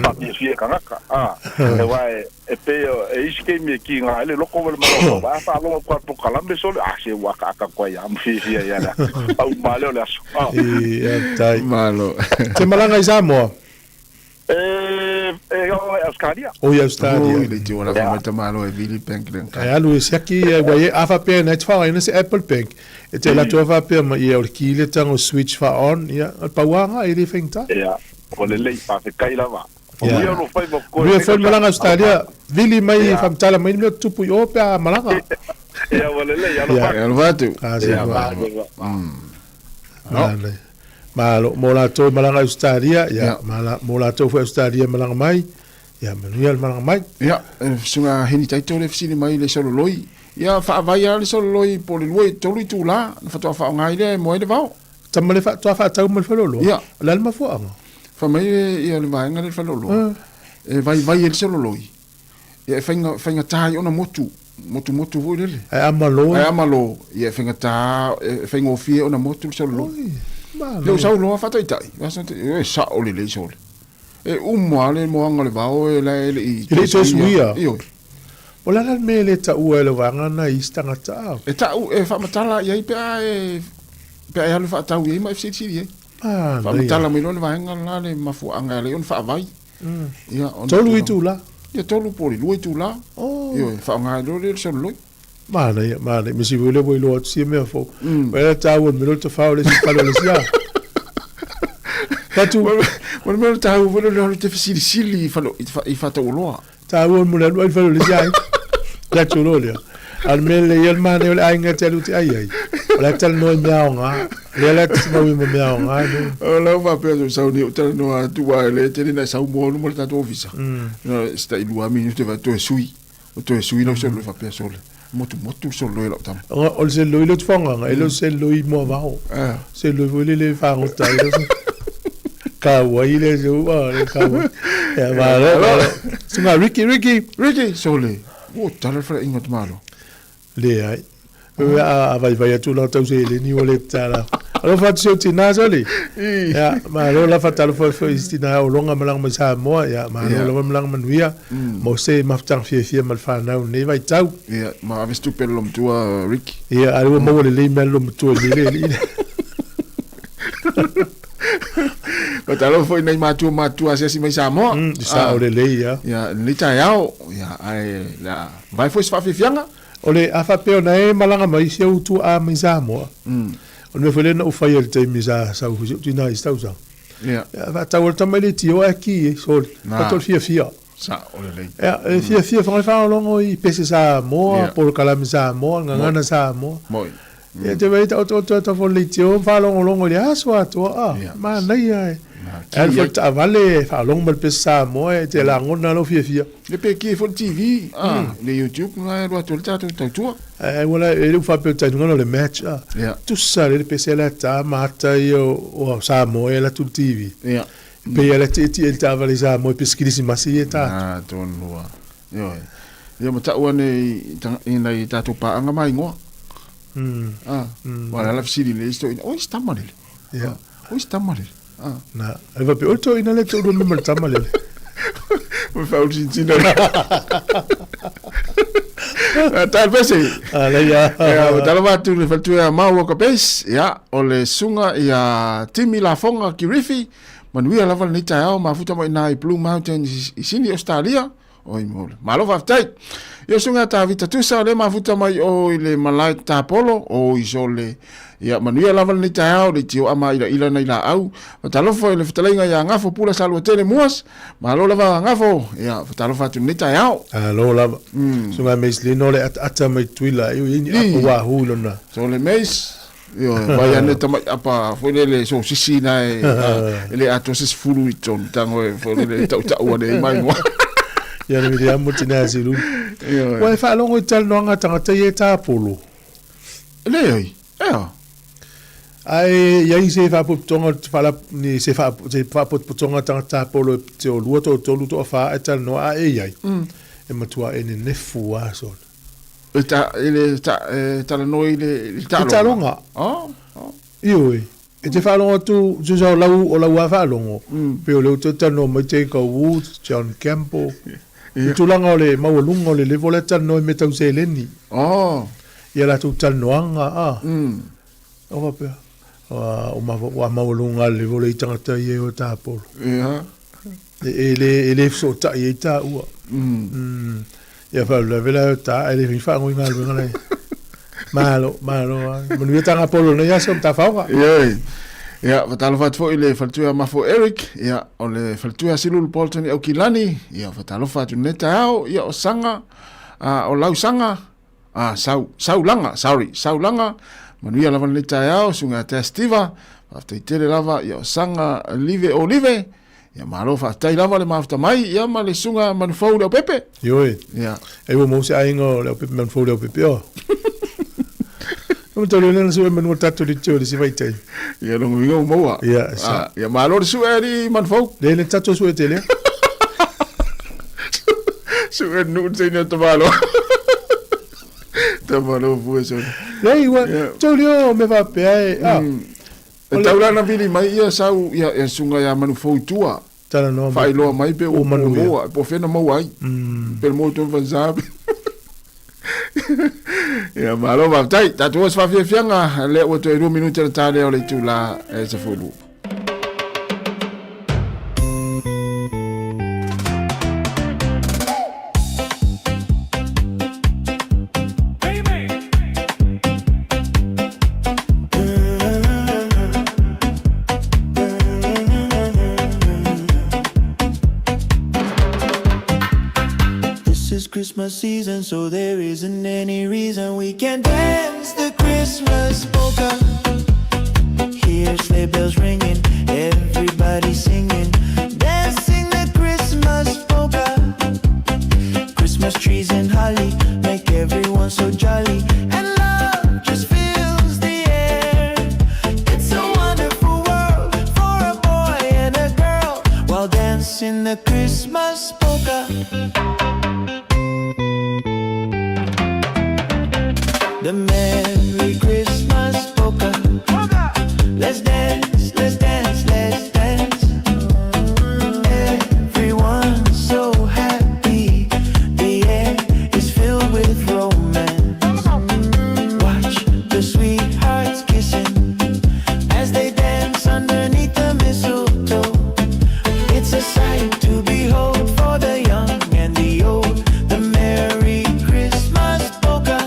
Faafiafia tagata, a, aua e pei e isi taimi e kiga ai le loko ma le mafaufau, a faalogo atu lava i le polokalame sole, a, se ua akaaka atu ai lava ma fiafia ai lava le au uma lea o le aso. Faafetai. Malo. Te malaga i Samoa? E, e ao i Australia. O i Australia. Oi, le tio la fa mai malo e vili bank le E alu e siaki e wai e a faapea na te whangaina se Apple Bank. E te latou a faapea mai ia o le ki le tango switch fa on ia o le pauaga e le faigata. Ia, o lelei faafetai lava. Manuia lo faiva o koe. Manuia foi le malaga Australia. Vili mai faamatala mai le mea o tutupu i o pe a malaga. Ia, ua lelei, alofa atu. Alofa atu. Ia, malo. Malo, mo latou e malaga i Ausetalia, ia, mala, mo latou foi Ausetalia e malaga mai, ia, manuia le malaga mai. Ia, e susuga Heni Taito le fesili mai i le sololoi. Ia, faavai lava le sololoi po o le lua i tolu itula, ona faatoa faaaoga ai lea e moa ai le vao. Tama le faatoa faatau ma le faleoloa? Ia. O le a le mafuaaga? Fai mai ia le vaega lea i le faleoloa, e vaivai ai le sololoi. Ia e faiga, faigata ai ona motu, motumotu foi lele. Ae a malo. Ae a malo, ia e faigata, e faigofie ona motu le sololoi. Oi, malo. Lea ua sau loa faataitai, e sao lelei sole. E uma lava le moaga o le vao e la e le i E le i toe suia. Ioe. O le a la le mea e le taua e le vaega na i isi tagata? E tau, e faamatala i ai pe a e, pe a e alu faatau i ai ma e fesilisili ai. Manaia. Faamatala mai loa le vaega la le mafuaaga e ala ai ona faavai. Ia, ona Tolu itula. Ia, tolu po o le lua itula. Oh. Ioe, faaaoga ai loa lea le sololoi. Manaia, manaia. Me si ua iloa atu sia mea fou. Ua taua le mea o le tafao le isi pale o le isi a. Tatu. Ma le mea o le taua foi lea o le te fesilisili i fale i faatauoloa. Taua mo le alu ai i le fale o le isi ai. Tatu loa lea. A o le mea lelei ia le manaia o le aiga e te alu te ai ai. O la e talanoa i mea aoga. Lea la te mau i ma mea aoga e nuu. O lau faapea sou sau nei ou talanoa atu aua e le tele na sau moa luma le tatou ofisa. Na se tai lua minute va toe sui. O toe sui lau sololoi faapea sole. Motumotu le sololoi o lau tama. O le seloloi lea ou te faaaogaina, e le o se seloloi moa vao. Seloloi foi lele e fagota ai le kauai le seu a le kauai. Ia malo malo. Susuga Ricky Ricky. Ricky sole. Ua tala le faleaiga o te Malo. Leai. A, a vaivai atu lau tau seleni ua le tatala. Alofa atu si ou tina soli. Ia, malo la faatalofa foi i si tina o Loga malaga mai Samoa. Ia, malo lava malaga manuia. Mo se mafutaga fiafia ma le fanau i lenei vaitau. Ia, ma ave se tupe i le loomatua Ricky. Ia, a ua maua lelei mea le loomatua i lenei alii. Faatalofa foi i nai matua matutua asiasi mai Samoa. I sao lelei ia. Ia, lenei taeao, ia, ae le a vae foi se faafiafiaga. O le a faapea ona e malaga mai si ou tuaa mai Samoa. O le mea foi lea na ou faia i le taimi sa sau foi si ou tina i isi tausaga. Ia. Ia, faatau e le tama i le tio ae ki e, sole. Na. Faatau le fiafia. Sao lelei. Ia, e fiafia whangai whaolongo i pese Samoa, polokalame Samoa, gagana Samoa. Moi. Ia, te wei ta oto oto atu fo le tio, whalongolongo i le aso atoa, a, manaia e. E alu foi le taavale e faalogo mai le pese Samoa e te lagona lou fiafia. Ia pe ki foi le TV, a, le YouTube na e alu atu ai le tatou tautua. Ae ua la e le ua faapea o le taitaiga o le match a. Ia. Tusa lea le pese la ta ma ata ia o Samoa e alu atu i le TV. Ia. E pei a la tietie i le taavale i Samoa i pese kerisimasi ia e ta atu. Ah, tonu lava. Ioe. Ia ma tau ane i nai tatou paaga ma igoa. Ah, aua o le ala fesili i le isi toeaina, oi se tama lele. Ia. Oi se tama lele. Ah. Na, e faapea, oi toeaina le toalua me ma le tama lele. Ma faaulusinsina. Tala pese. Ala ia. Ia, ua talava atu le faletua ia Maua ka base. Ia, o le susuga ia Timi Lafoga Kirifi. Manuia lava lenei taeao, mafuta mai ina i Blue Mountains i Sini, Australia. Oi mo le. Malo faafetai. Ia susuga Tavita Tusa o lea mafuta mai o i le malae tatapolo o i sole. Ia manuia lava lenei taeao le tio ama ila ila nai laau. Fatalofa i le fetalaiga ia Gafo Pula Saluatele Muas. Malo lava Gafo. Ia fatalofa atu lenei taeao. Alo lava. Susuga Maislino le ataata mai Tuila i ni apa wahoo i lona. Sole Mais. Ioe, vai ane tamai apa foi lele sosisi na e, e le atoa se 10 i tonu tango e foi lele tautau ane i mai moa. Ia le mea mo tina siru. Ioe. Ua e faalogo i talanoaga a tagata ia e tāpolo. Leai, ea. Ae iai se faapotopotoga o le ni se se faapotopotoga a tagata tāpolo e te o lua, toatolu, toafa e talanoa a e iai. E matua e nenefu lava sona. E ta, e le, ta, e talanoa i le, i le taaloga. I taaloga. Oh, oh. Ioe. E te faalogo atu, tusa o lau, o lau lava faalogo, pei o lea ua toe talanoa mai Tiger Woods, John Campbell, i tulaga o le maualuga o le level lea e talanoa i mea tau seleni. Oh. I a latou talanoaga, a. O faapea, ua maualuga le level lea i tagata ia e o e tapolo. Ia. E le, e le fesootai ai taua. Ia faalavelave la e ta, e le fai faagoi galuega la e. Malo, malo. Manuia tanga polo nei aso ma tafaoga. Ioe. Ia, fatalofa atu foi i le faletua Mafo Eric, ia, o le faletua Silulu Bolton i Aukilani, ia, fatalofa atu nei taeao, ia, o Saga, o Lausaga, Ah, sau, Saulaga, sorry, Saulaga, manuia lava lenei taeao, susuga ia Tea Stiva, faafetai tele lava, ia o Saga Live Olive, ia malo faafetai lava le mafuta mai, ia ma le susuga Manufou Leaupepe. Ioe. Ia. E ua maua se aiga o Leaupepe Manufou Leaupepe o. Ua tau lele na sue manu o tatou le tio le si vaitaimi. Ia longa uiga ua maua. Ia, sa. Ah, ia malo le sue alii Manufou. Le le tatou sue tele. Sue nuu teine o tamalo. Tamalo fua sone. Lei, ua, tau leo me faapea e, ah. E tau la na vili mai ia sau ia, ia susuga ia Manufou i tua. Talanoa mai. Faailoa mai pe ua manuia. maua, po o fea na maua ai. Pe maua i tonu fansa. Ia malo faafetai. Tatou o se faafiafiaga lea ua toe 2 minute ona ta lea o le itula e 12. This is Christmas season, so there isn't any reason we can't dance the Christmas polka. Hear sleigh bells ringing, everybody singing, dancing the Christmas polka. Christmas trees and holly make everyone so jolly, and love just fills the air. It's a wonderful world for a boy and a girl while dancing the Christmas polka. The Merry Christmas polka. Let's dance, let's dance, let's dance. Everyone's so happy. The air is filled with romance. Watch the sweethearts kissing as they dance underneath the mistletoe. It's a sight to behold for the young and the old. The Merry Christmas polka.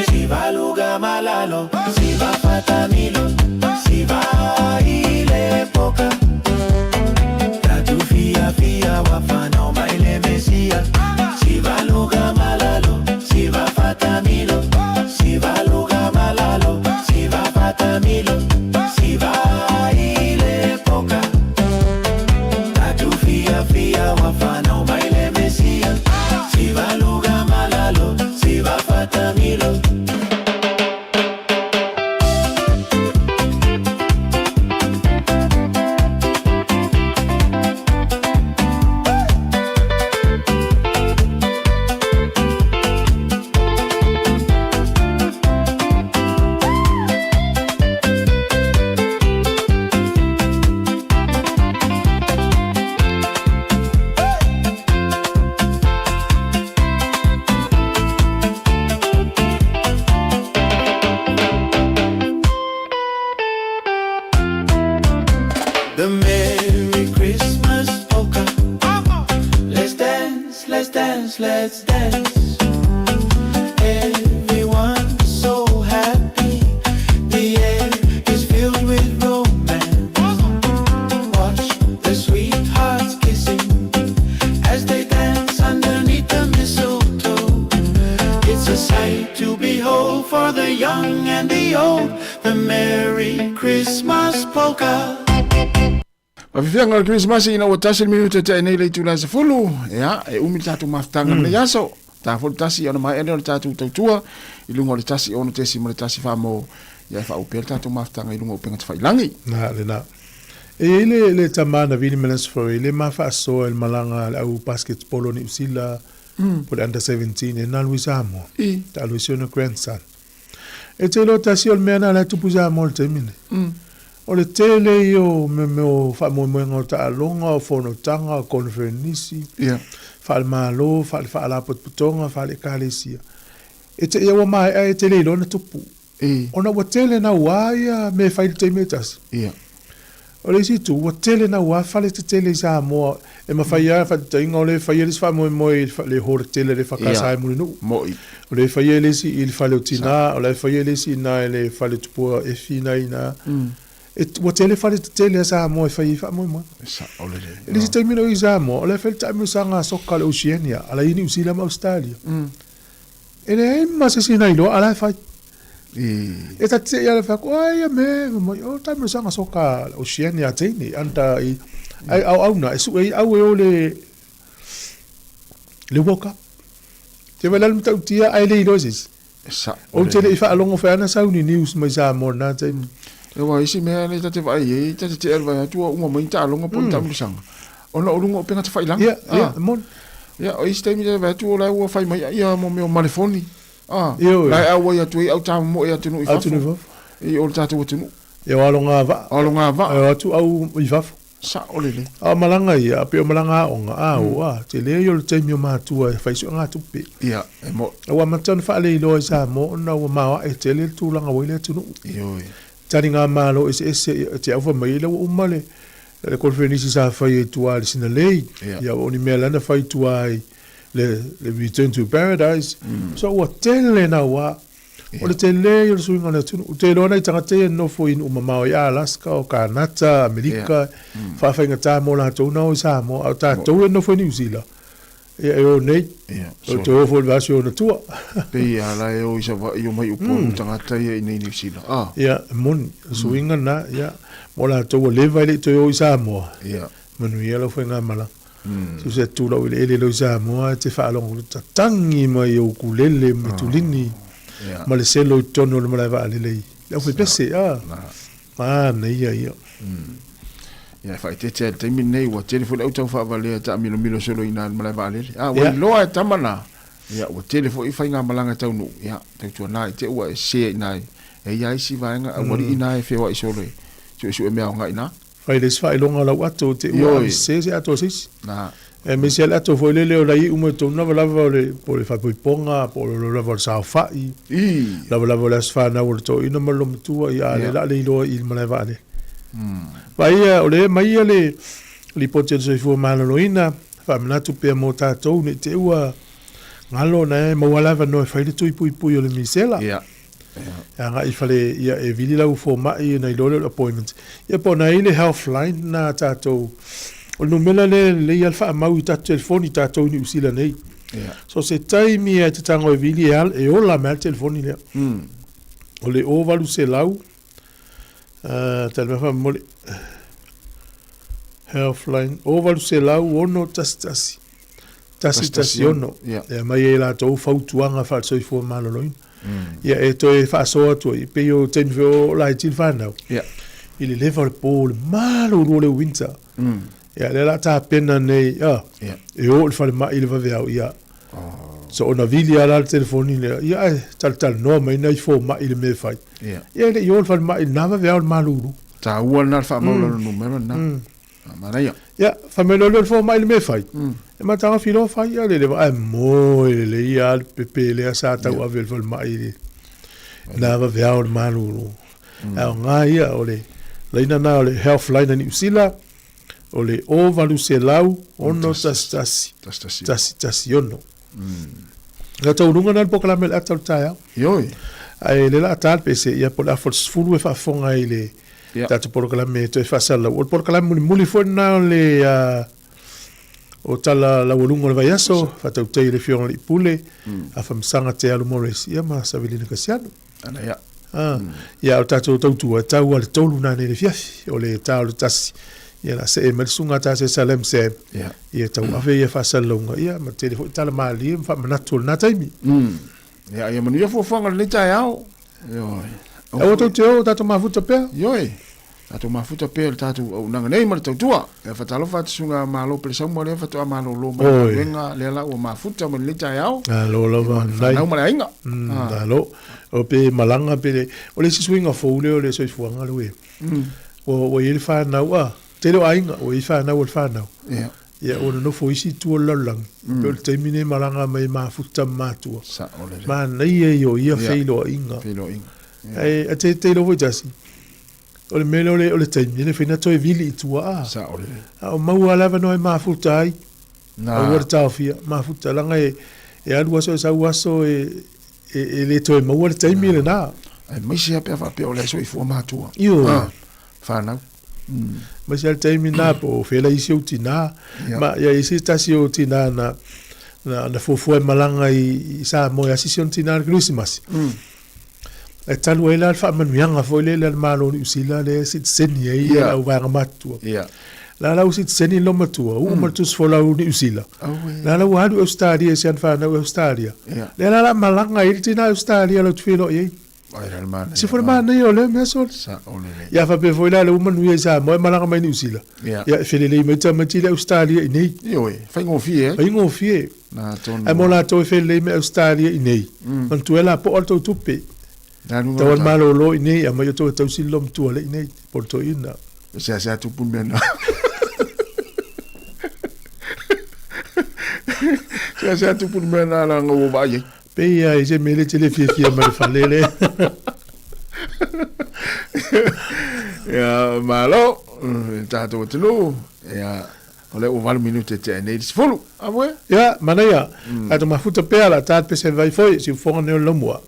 Siva luga malalo, siva fatamilo, siva ile poka. Tatu fia fia wafana maile mesia. Siva luga malalo, siva fatamilo, siva luga malalo, siva young and the old, the Merry Christmas Polka. Faafefeaga o le Kerisimasi ina ua tasi le minute tea nei le itula e sefulu. Ia, e umi le tatou mafutaga mm. lenei aso. Ta foi le tasi ona maea lea o le tatou tautua i luga o le 1 6.14 mo ia e faaupea le tatou mafutaga i luga o upega tafailangi. Na, le na. E i ai le, le tama na Vili Melasfore, le ma faasoa i le malaga a le au basketball o Niu Sila, mm. po le under 17, e nalu i Samoa. I. Ta alu i si ona grandson. E te iloa tasi o le mea na la e tupu i Samoa i le taimi nei. Mm. O le tele ia o mea mea o faamoemoega o taaloga, o fonotaga, o koneferenisi, Ia. faale-Malo, faale-faalapotopotoga, faale-Ekalesia. E te ia ua maea e te le iloa na tupu. I. Ona ua tele nauā ia mea e fai i le taimi e tasi. Ia. O le isi itu, ua tele nauā fale tetele i Samoa e mafai lava faataitaiga o lea e faia le isi faamoemoe i le hall tele a le EFKS i Mulinuu. Mo'i. O lea e faia le isi i le fale o Tina, o la e faia le isi i ina i le fale o Tupua Efi ina i ina. E, ua tele fale tetele a Samoa e fai ai faamoemoe. E sa'o lelei. I le isi taimi na i Samoa, o la e fai le taamilosaga soka a le Oceania, a la i Niu Sila ma Ausetalia. E leai ma se isi na iloa, a la e fai. E ta te ia le fai atu, ai ia me, mai, o taamilosaga soka Oceania a teine, anta i, ai au au na, e sue ai au e o le, le World Cup. Te wai lalo matautia, ai le iloa se isi. E sa'o Ou te le i faalogo fai ana sau ni news mai Samoa i lena taimi. E aua isi mea lea ta te vaai ai, ta te tea i le vaai atu ua uma mai ni taaloga po o ni taamilosaga, ona o luga o upega tafailaga. Ia, ia, e moni. Ia, o isi taimi ta te vaai atu o la ua fai mai ia mo mea o malefoni. Ah, Ioe. la e auai atu ai au tāmomoe atunuu i fafo. Atunuu i fafo. I o le tatou atunuu. Ia, o alo gavaa. O alo gavaa. E o atu au i fafo. Sa'o lelei. A o malaga ia, a pei o malaga aoga, a o, a, tele ia o le taimi o matua e fai suegatupe. Ia, e mo'i. A ua amata ona faaleiloa i Samoa ona ua maoae tele le tulaga ua i le atunuu. Ioe. Taligamalo eseese, ia, te au fai mai ila ua uma le, le konferenisi sa faia i tua i le Sinalei. Ia. Ia, o ni mea la na fai i tua i le, le Return to Paradise. So ua tele naua. O le tele ia o le suiga o le atunuu. Ou te iloa nai tagata ia e nofo i nuu mamao i Alaska, o Kanata, Amerika, faafaigata mo latou na o i Samoa, a o tatou e nofo i Niu Sila, ia e o nei, o toe o foi i le vaiaso i ona tua. Pei a la e o i Savaii o mai Upolu tagata ia i nei Niu Sila. Ah. Ia, e moni, o suiga na, ia, mo latou ua leva e le i toe o i Samoa. Ia. Manuia lau faigamalaga. So se atu lau eleele leo i Samoa e te faalogo tatangi mai o ukulele ma tulini ma le selo i totonu o le malae vaalele i le aufaipese. Ah, manaia ia. Ia, e faaeteete lava i le taimi lenei, ua tele foi le au taufaavalea e taamilomilo solo i ina i le malae vaalele. A ua iloa e tama na, ia, ua tele foi faigamalaga e taunuu, ia, tautuana i te i ua e sese ai i ina e i ai isi vaega aualii na e feoai solo e suesue mea aoga i ina. Fai le isi faailoga o lau ato te ua ave sese se ato a se isi. Na. Aemaise lava le ato foi lele o la iu mai totonu lava lava o le po o le faaipoipoga po o le lava o le saofai. Lava lava o le aso fanau o le toeaina ma le loomatua ia a o lea la le iloa i le malae vaalele. Vaai ia o lea e aumai ia le lipoti a le Soifua Maloloina faamanatu pea mo tatou ne i te i ua galo na e maua lava avanoa e fai le tui puipui o le misela. E agai i fale, ia, e vili lau fomai ona iloa lea o le appointment. Ia po o na i ai le health line na a tatou, o le numera lea e lelei lava le faamau i tatou telefoni, tatou i Niu Sila nei. So se taimi lava e te tago e vili e, e ola mai lava le telefoni lea. O le 0800, tali mai faamolemole, health line, 0800 611 116 e aumai ai e latou fautuaga faale-soifua maloloina. Ia e toe faasoa atu ai, pei o taimi foi o laiti le fanau, i le leva o le po, le malolo o le winter. Ia lea o le a tapena nei, e o i le falemai i le vaveao, ia so ona vili lava la le telefoni lea, ia ae talatalanoa mai nai fomai i le mea e fai. Ia e le i o i le falemai i lena vaveao le malulu. Taua lena le faamau lalo numera lena. Manaia. Ia, fai mai loa lea o le fomai i le mea e fai. E matagafi loa fai ia le leva, ae moe lelei lava le pepe lea sa tauave e le falemai i le na vaveao o le malulu. Ae aoga ia, o le laina lena o le Health Line a Niu Sila, o le 0800 611 116. Ia taunuuga lena o le polokalame o le ata o le taeao. Ioe. Ae le la ta le pese, ia po o le afa o le 10 e faafofoga ai i le tatou polokalame e toe faasalalau. O le polokalame mulimuli foi lena o le o tala laualuga o le vaiaso, faatautai i le Afioga i le Alii Pule, Afamasaga Te Alu Morris, ia ma Savelina Kasiano. Ana ia. Ia, o le tatou tautua, e tau lava i le 3 nanei i le afiafi, o le ta o le 1, ia o le a see mai le susuga a ta se Salem Sam, ia tau ave ia faasalalauga, ia ma tele foi tala malie ma faamanatu o lena taimi. Ia, ia manuia fuafuaga o lenei taeao. Ioe. Aua tou te o, tatou mafuta pea. Ioe. Tatou mafuta pea i le tatou auaunaga nei ma le tautua. Ia faatalofa atu susuga Malo Pelesauma lea faatoa malolo mai le galuega lea la ua mafuta mai lenei taeao. Malo lava. Fanau ma le aiga. Malo. O pe malaga pe le, o le isi suiga fou lea o le soifuaga lea ua i ai. Ua i ai le fanau, a, tele o aiga, ua i ai fanau a le fanau. Ia. Ia ua nonofo isi i tua o le lalolagi, pei o le taimi lenei e malaga mai mafuta ma matua. Sao lelei. Manaia ia o ia feiloaiga. Feiloaiga. Ae te iloa foi tasi, o le mea lea o le taimi, e le mafai ona toe vili i tua a. Sao lelei. A o maua lava le avanoa e mafuta ai, aua le taofia, mafuta leaga e alu aso e sau aso e le toe maua le taimi lena. Aemaise lava pe a faapea o la e soifua matua. Ioe. Fanau. Aemaise lava le taimi lena po o fea la isi ou tina. Ma ia i se tasi o tina na na fuafua e malaga i Samoa e asisi ona tina i le Kerisimasi. E talu ai la le faamanuiaga foi lele a le Malo o Niu Sila lea e sitiseni ai le au vaega matutua. La la ua sitiseni le loomatua, uu ma le tusi folau i Niu Sila. La la ua alu i Ausetalia i si ana fanau i Ausetalia. Lea la o le a malaga ai le tina i Ausetalia latou te feiloai ai. Ai la le manaia. Se fo le manaia o lea mea sole. Sao lelei. Ia faapea foi la lea ua manuia i Samoa e malaga mai Niu Sila. Ia. Ia e felelei mai tamaiti i le Ausetalia i nei. Ioe, faigofie ai. Faigofie. Na tonu. Ae mo latou e felelei mai Ausetalia i nei, manatua e lapoa le tou tupe. Tau a le malolo i nei, aumai outou e tausi le loomatua le i nei, po o le toeaina. E seasea tupu le mea lena. Seasea tupu le mea lena leaga ua vaai ai. Pei lava i se mea lea e te le fiafia mai le fale lea. Ia, malo le tatou atunuu. Ia, o lea ua 8 minute tea nei le 10. A voe? Ia, manaia. Tatou mafuta pea la ta pese vai foi, siufofoga nei o le laumua.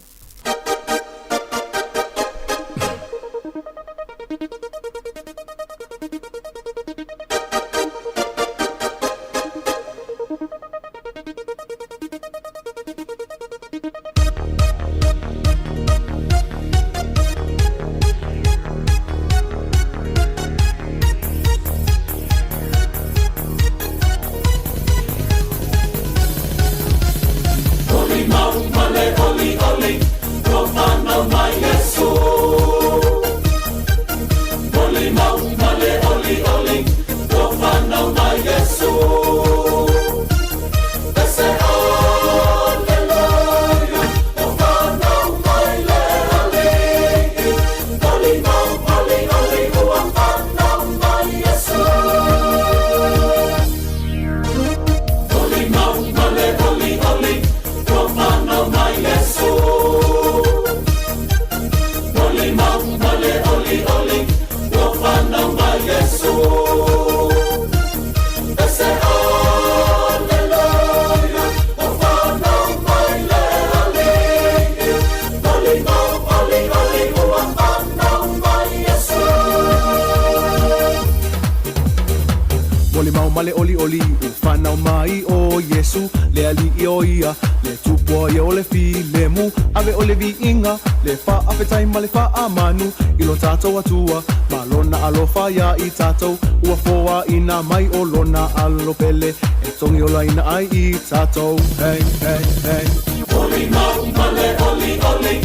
Molimau ma le olioli ua fanau mai ʻo Iesū Le aliʻi ʻo ia, le Tupu ʻo ia o le filemu ʻAwe ʻoe le viiga, le faafetai ma le faamanu I lo tatou Atua ma lona alofa iā i tatou Ua foaina mai ʻo lona alo pele E togi olaina ai i tatou Hey, hey, hey. Molimau ma le olioli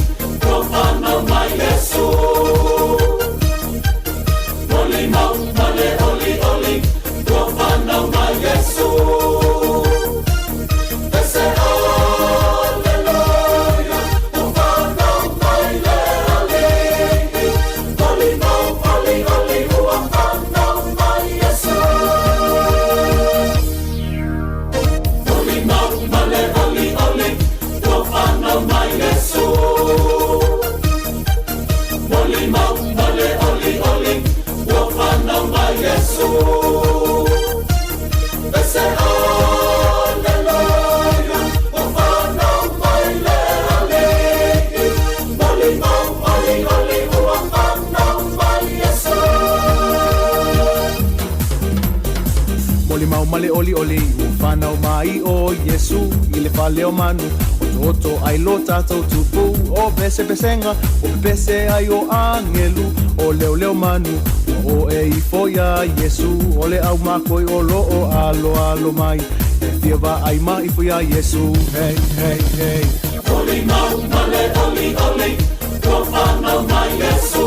ua fanau mai Iesu. Molimau ma le olioli ua fanau mai Iesu. Ese Aleluia ua fanau mai le Alii. Molimau olioli ua fanau mai Iesu. Molimau ma le olioli ua fanau mai Iesu. Molimau ma le olioli ua fanau mai Iesu. Ese Aleluia ua fanau mai le Alii. Molimau olioli ua fanau mai Iesu. Molimau ma le olioli ua fanau mai ʻo Iesū i le fale o manu. Otooto ai lo tatou tupu o pesepesega o pepese ai o agelu o leoleo manu ua oo ifo iā Iesu o le ʻaumakua o loo aloalo mai e fia vaai ma ifo iā Iesu hey hey hey. Molimau ma le olioli ua fanau mai Iesu.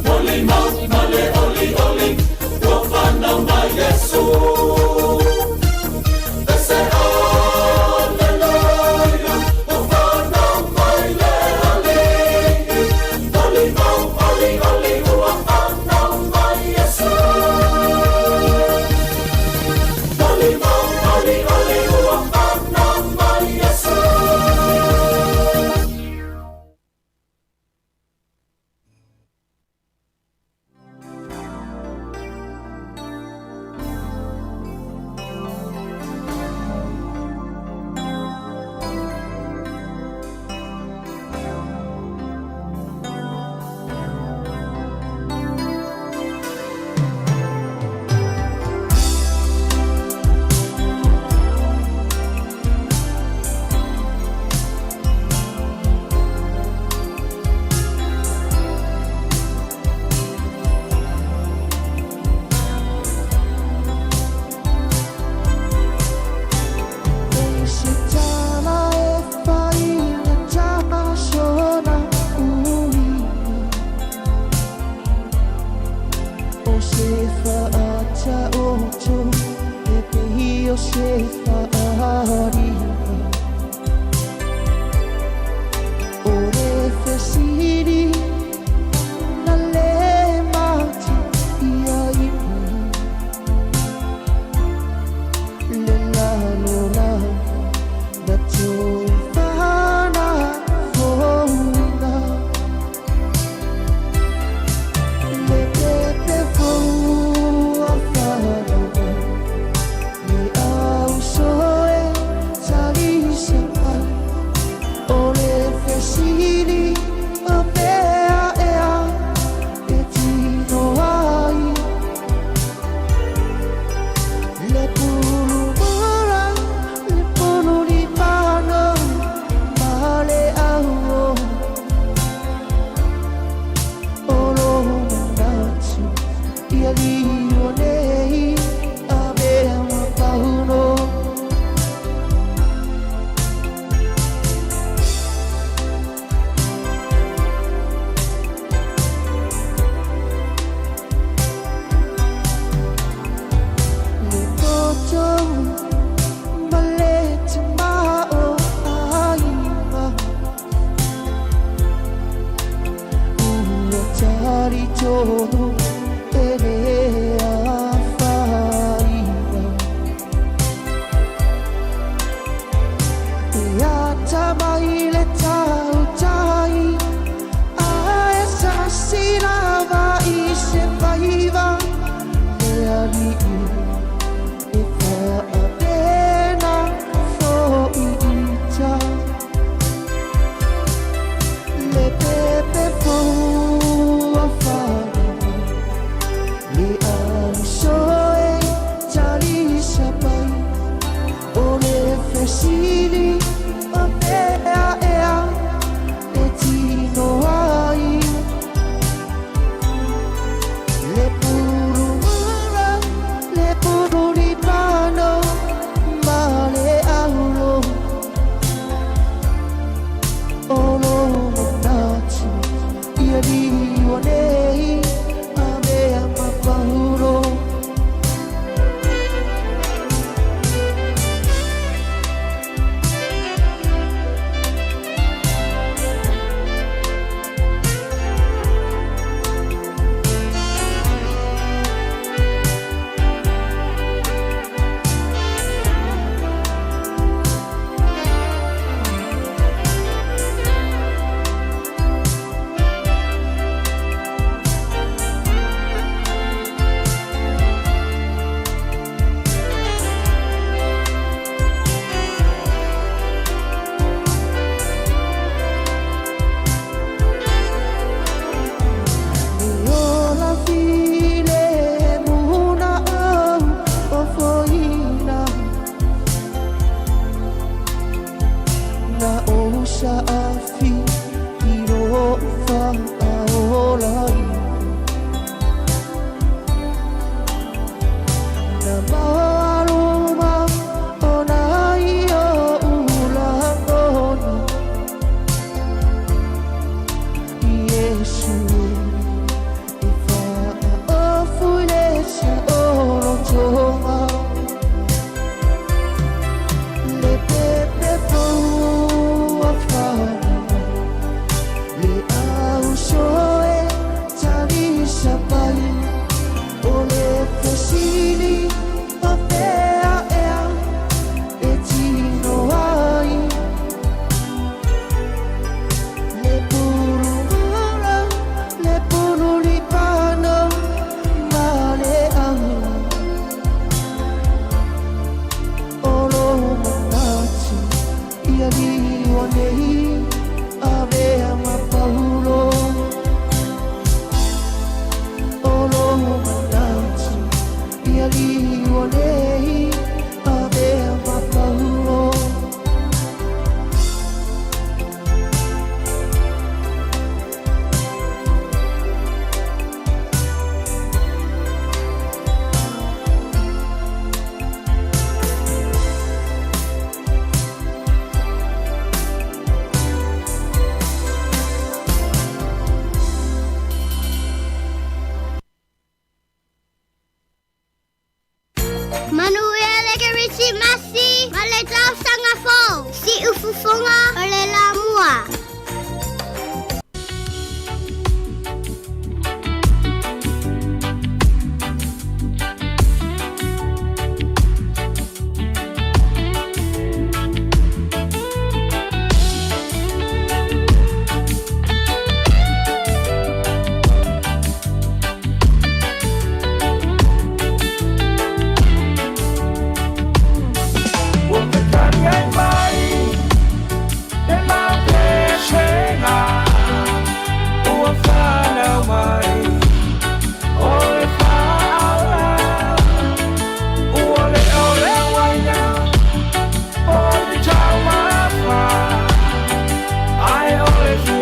Molimau ma le olioli ua fanau mai Iesu. They say hallelujah, ua fanau mai le Alii. Molimau, olioli, ua fanau mai Iesu. Molimau, olioli, ua fanau mai Iesu.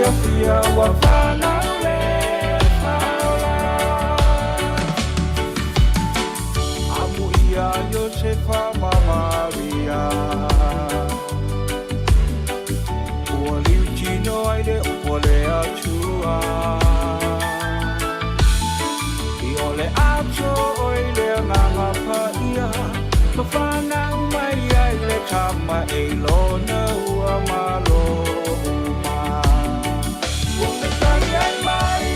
fiafia ua fanau le Faaola. Amuia Iosefa ma Maria, ua liutino ai le upu a le Atua. I o le ato oi le Agaga Paia, ma fanau mai ai le Tama e lona ua malo uma. Ua fetali ai mai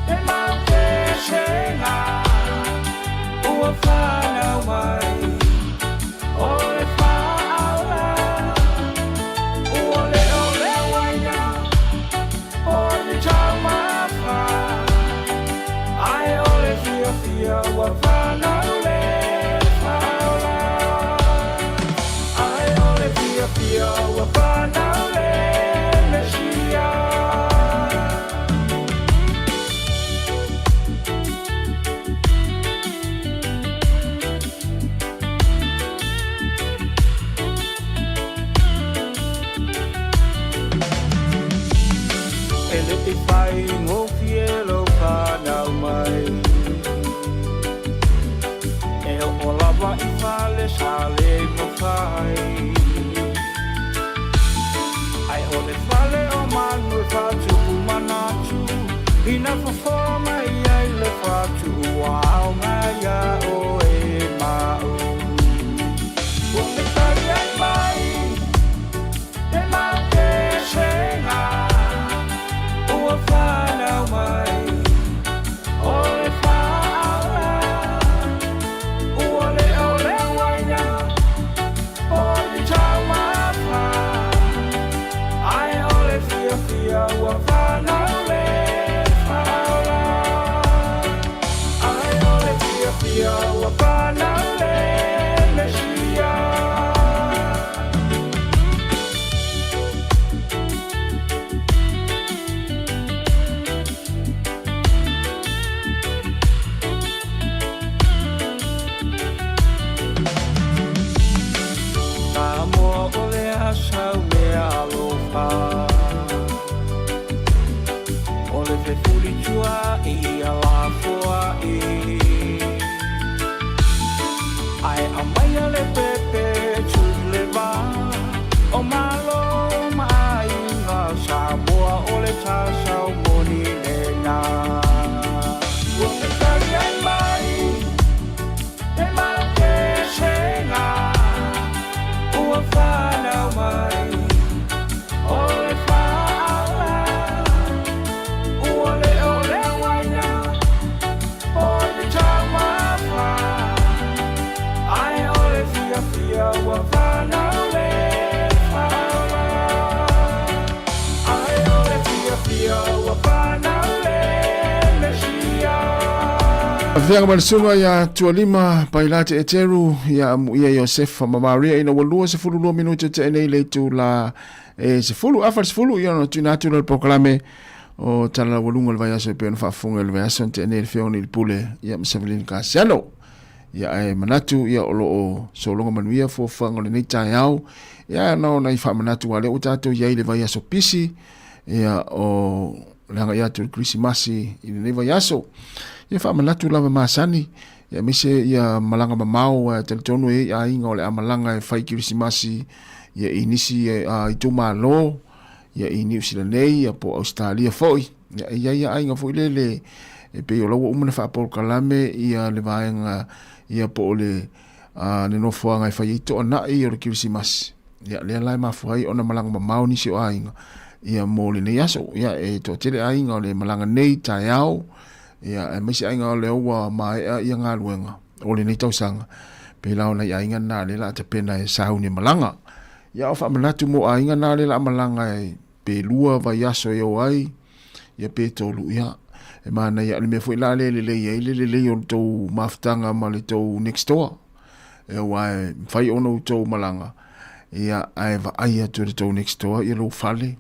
e mau pesega, ua fanau mai o le Faaola. Ua le o le uaina o ni taumafa, ae o le fiafia ua fanau le Faaola. Ae o le fiafia ua fanau le Mesia. E le i faigofie lou fanau mai, e oo lava i fale sa le mafai. Ae o le fale o manu e faatupu manatu, ina fofoa mai ai le fatu ua aoga iā oe ma au. Ua fetali ai mai e mau pesega, ua fanau mai o le Faaola. Ua le o le uaina o ni taumafa, ae o le fiafia ua fanau le Faaola. Ae o le fiafia ua fanau le Mesia. Samoa o le asa mea alofa, o le fefulitua i ia lafoai. Ae aumaia le pepe tui le va o Malo ma aiga, Samoa o le tasau moni lena. Ua fetali ai mai e mau pesega, ua fanau mai o le Faaola. Ua le o le uaina o ni taumafa, ae o le fiafia ua fanau le Faaola. Ae o le fiafia ua fanau le Mesia. Afeaga ma le susuga ia Tualima Pailate Eteru ia Amuia Iosefa ma Maria ina ua 22 minute te nei le itula e 10 afa le 10 ia ona tuuina atu lea o le polokalame o Tala Laualuga o le Vaiaso e pei ona faafofoga i le vaiaso na tea nei le Afioga i le Pule ia ma Sevelin Kasiano. Ia ae manatu ia o lo o sologa manuia fuafuaga o lenei taeao. Ia na ona i faamanatu aua lea ua tatou i ai i le vaiaso pisi ia o le agai atu i le Kerisimasi i lenei vaiaso. Ia faamanatu lava masani ia aemaise ia malaga mamao e talitonu e i ai aiga o le a malaga e fai Kerisimasi ia i nisi itumalo ia i Niu Sila nei ia po o Ausetalia foi. Ia e i ai aiga foi lele e pei o la ua uma ona faapolokalame ia le vaega ia po o le le nofoaga e fai ai toanai o le Kerisimasi. Ia lea la e mafua ai ona malaga mamao nisi o aiga ia mo lenei aso. Ia e toatele aiga o le malaga nei taeao ia aemaise aiga o lea ua maea ia galuega o lenei tausaga. Pei la o nai aiga na lea la tapena e sauni e malaga. Ia o faamanatu mo aiga na lea la malaga e pe lua vaiaso e o ai, ia pe tolu, ia, e manaia. O le mea foi la lea e lelei ai le lelei o le tou mafutaga ma le tou next door, e aua e mafai ona outou malaga, ia, ae vaai atu e le tou next door ia lou fale,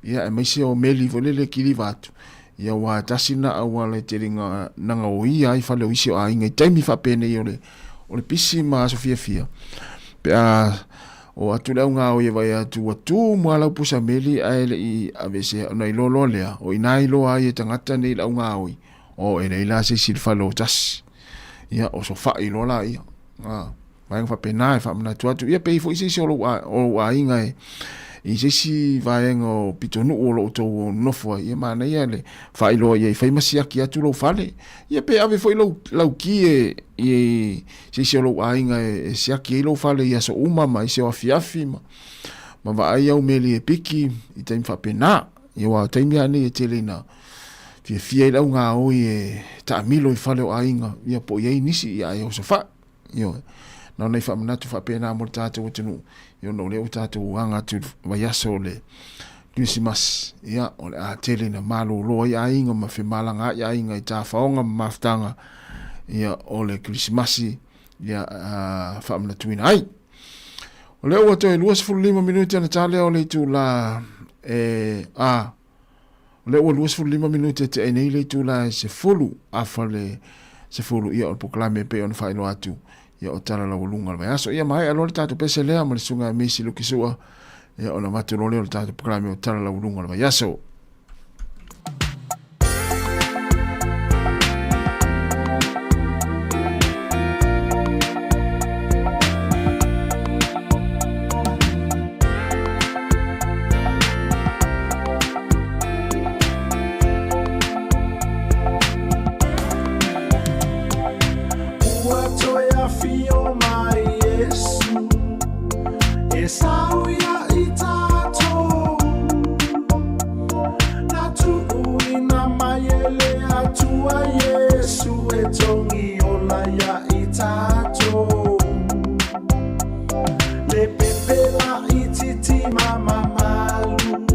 ia, aemaise o meli foi lele e kiliva atu, ia, aua e tasi lena auala e tele ina gaoia ai fale o isi o aiga i taimi faapenei o le, o le pisi ma aso fiafia, pe a. O atu le au gaoi e vaai atu ua tumu lava lau pusa meli ae le i aveesea ona iloa loa lea, o i ina iloa ai e tagata nei le au gaoi, o e leai la se isi i le fale o tasi. Ia, osofai loa laia. A, vaega faapena e faamanatu atu. Ia pe i ai foi se isi o lou, o lou aiga e, i se isi vaega o pitonuu o lo o outou nonofo ai, ia manaia le faailoa i ai, fai ma siaki atu lou fale. Ia pe ave foi lou, lau ki e, i se isi o lou aiga e, e siaki ai lou fale i aso uma ma isi o afiafi ma, ma vaai au meli e piki i taimi faapena. Ia aua o taimi lava nei e tele ina fiafia ai le au gaoi e taamilo i fale o aiga, ia po o i ai nisi, ia ae osofai. Ioe. Na ona i faamanatu faapena mo le tatou atunuu, ia ona o lea ua tatou aga atu i le vaiaso o le Kerisimasi, ia, o le a tele ina malolo ai aiga ma femalagaai aiga i tafaoga ma mafutaga, ia, o le Kerisimasi, ia, faamanatuina ai. O lea ua toe 25 minute ona ta lea o le itula e, a, O lea ua 25 minute e tea nei le itula e 10 afa le 10, ia o le polokalame e pei ona faailoa atu, ia o Tala Laualuga o le Vaiaso. Ia maea loa le tatou pese lea ma le susuga ia Misi Luki Sua, ia ona avatu loa lea o le tatou polokalame o Tala Laualuga o le Vaiaso. Ua toe afio mai Iesu E sau ia i tatou Na tuuina mai e le Atua Iesu E togi ola ia i tatou Le pepe laititi ma mamalu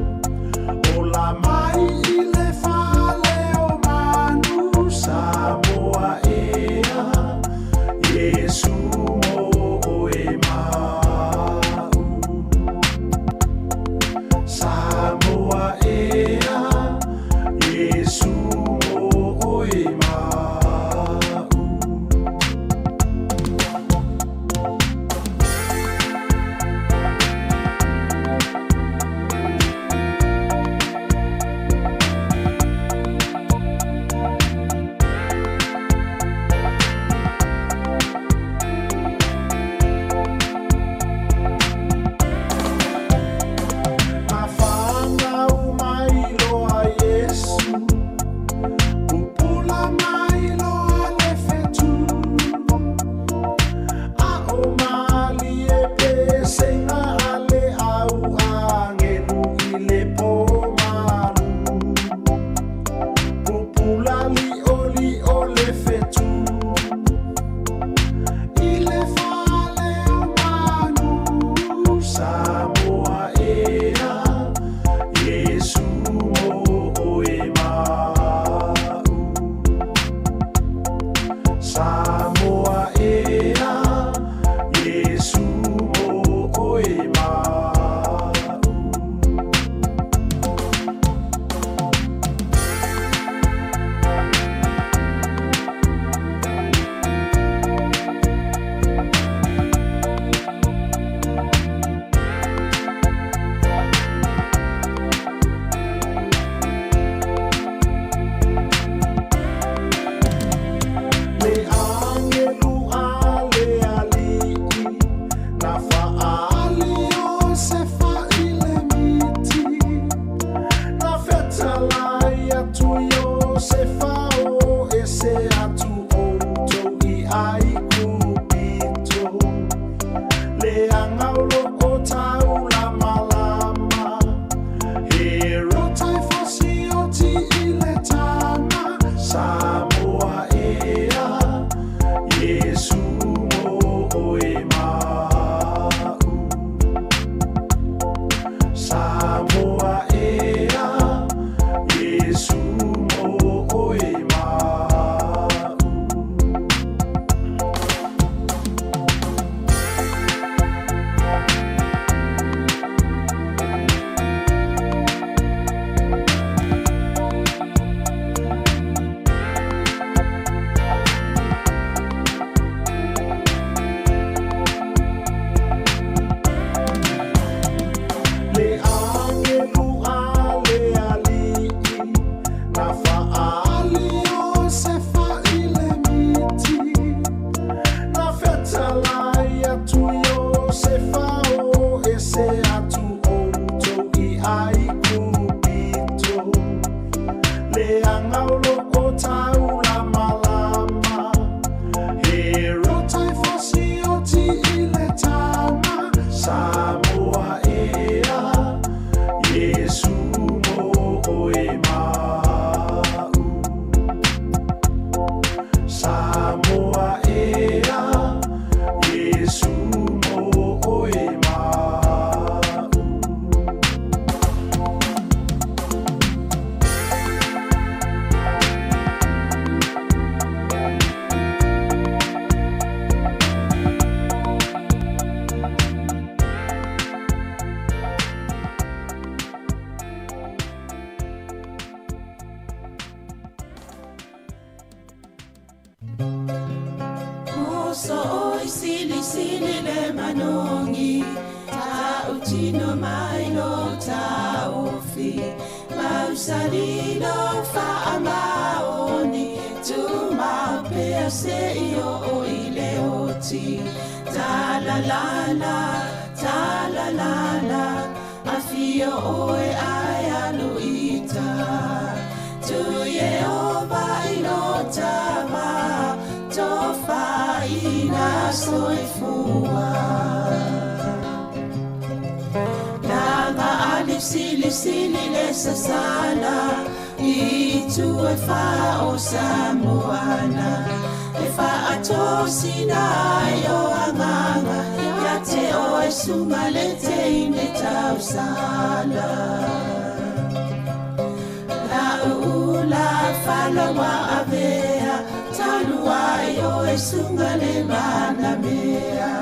Ola mai i le fale o manu Samoa ea Iesu mo oe ma'u Samoa ea Iesu mo oe ma'u. Na whanau mai loa Iesu, Pupula mai loa le fetu. A o malie pesega a le au agelu i le pō malu. Pupula liʻoliʻo le fetu i le fale o manu. Samoa ea, Iesu mo oe ma'u. Samoa ea, Iesu mo oe ma'u. Le agelu a le aliʻi, na faaali Iosefa i le miti. Na fetalai atu Iosefa o ese atu outou i Aikupito. Leaga o loo taulamalama. He rotai fasioti i le taga, Samoa ea, Iesu mo oe ma'u. Samoa ea, Iesu mo oe. Uso oi sili sili le manogi Ta'utino mai lo ta'ofi Mausali lo fa'amaoni Tumau pea se'i o'o i le oti Ta-la-la-la, ta-la-la-la Afio oe ae alu ita Tu Ieova i lo tava Tofaina soifua Langa ali sili sili le sasala I tu e wha o Samoana E whaatosina ai o anganga Ia te oe sunga le teine tausala La uula falawa avea Talu ai oe sunga le manamea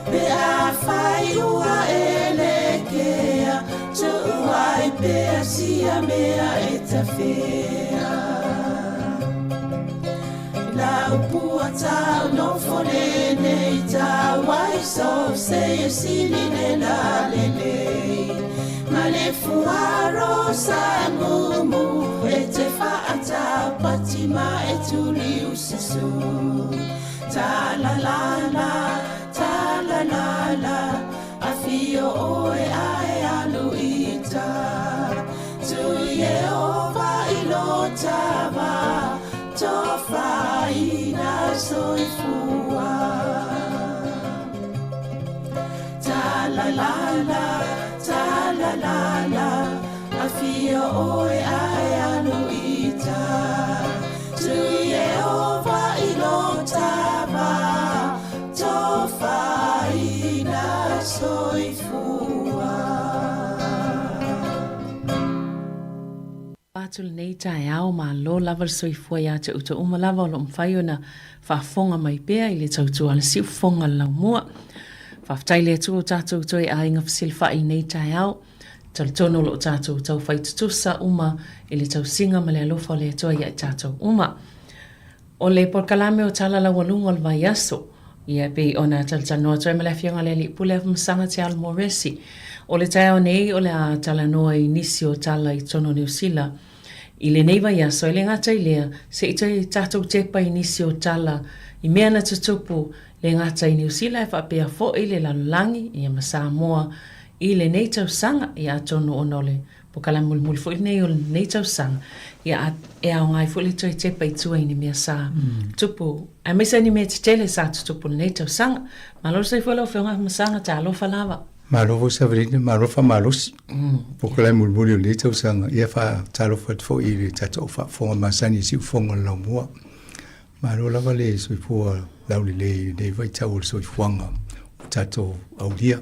Pe a fai ua elekea Tu'u ai pea sia mea e tafea La upua tau no fole nei tau ai so se e sili le la le le Ma le fuaro sa mumu e te whaata pati ma e tuli ususu Ta la la la, ta la la la Afio oe ae alu ita Tu Ieova i lo tava Tofaina soifua Ta la la la, ta la la la Afio oe ae alu ita Tu Ieova i lo tava Tofaina soifua Atu lenei taeao, malo lava le soifua ia te outou uma lava o lo o mafai ona faafofoga mai pea i le tautua a le siufofoga o le laumua. Faafetai le Atua o tatou toe aiga fesilafai i lenei taeao. Talitonu o lo o tatou taufai tutusa uma i le tausiga ma le alofa o le Atua ia i tatou uma. O le polokalame o Tala Laualuga o le Vaiaso, ia e pei ona talatalanoa atu ai ma le Afioga i le Alii Pule Afamasaga Te Alo Moresi. O le taeao nei o le a talanoa i nisi o tala i totonu o Niu Sila i lenei vaiaso, e le gata i lea, se i toe tatou tepa i nisi o tala i mea na tutupu le gata i Niu Sila e faapea foi le lalolagi ia ma Samoa i lenei tausaga, ia atonu ona o le polokalame mulimuli foi lenei o lenei tausaga, ia e aoga ai foi le toe tepa i tua i ni mea sa tupu, aemaise ni mea tetele sa tutupu i lenei tausaga. Malo le soifua lau Afioga Afamasaga, talofa lava. Malo foi Savalina, malo faamalosi. Polokalame mulimuli o lenei tausaga, ia faatalofa atu foi i le tatou faafofoga masani i siufofoga o le laumua. Malo lava le soifua laulelei i lenei vaitau o le soifuaga o tatou aulia.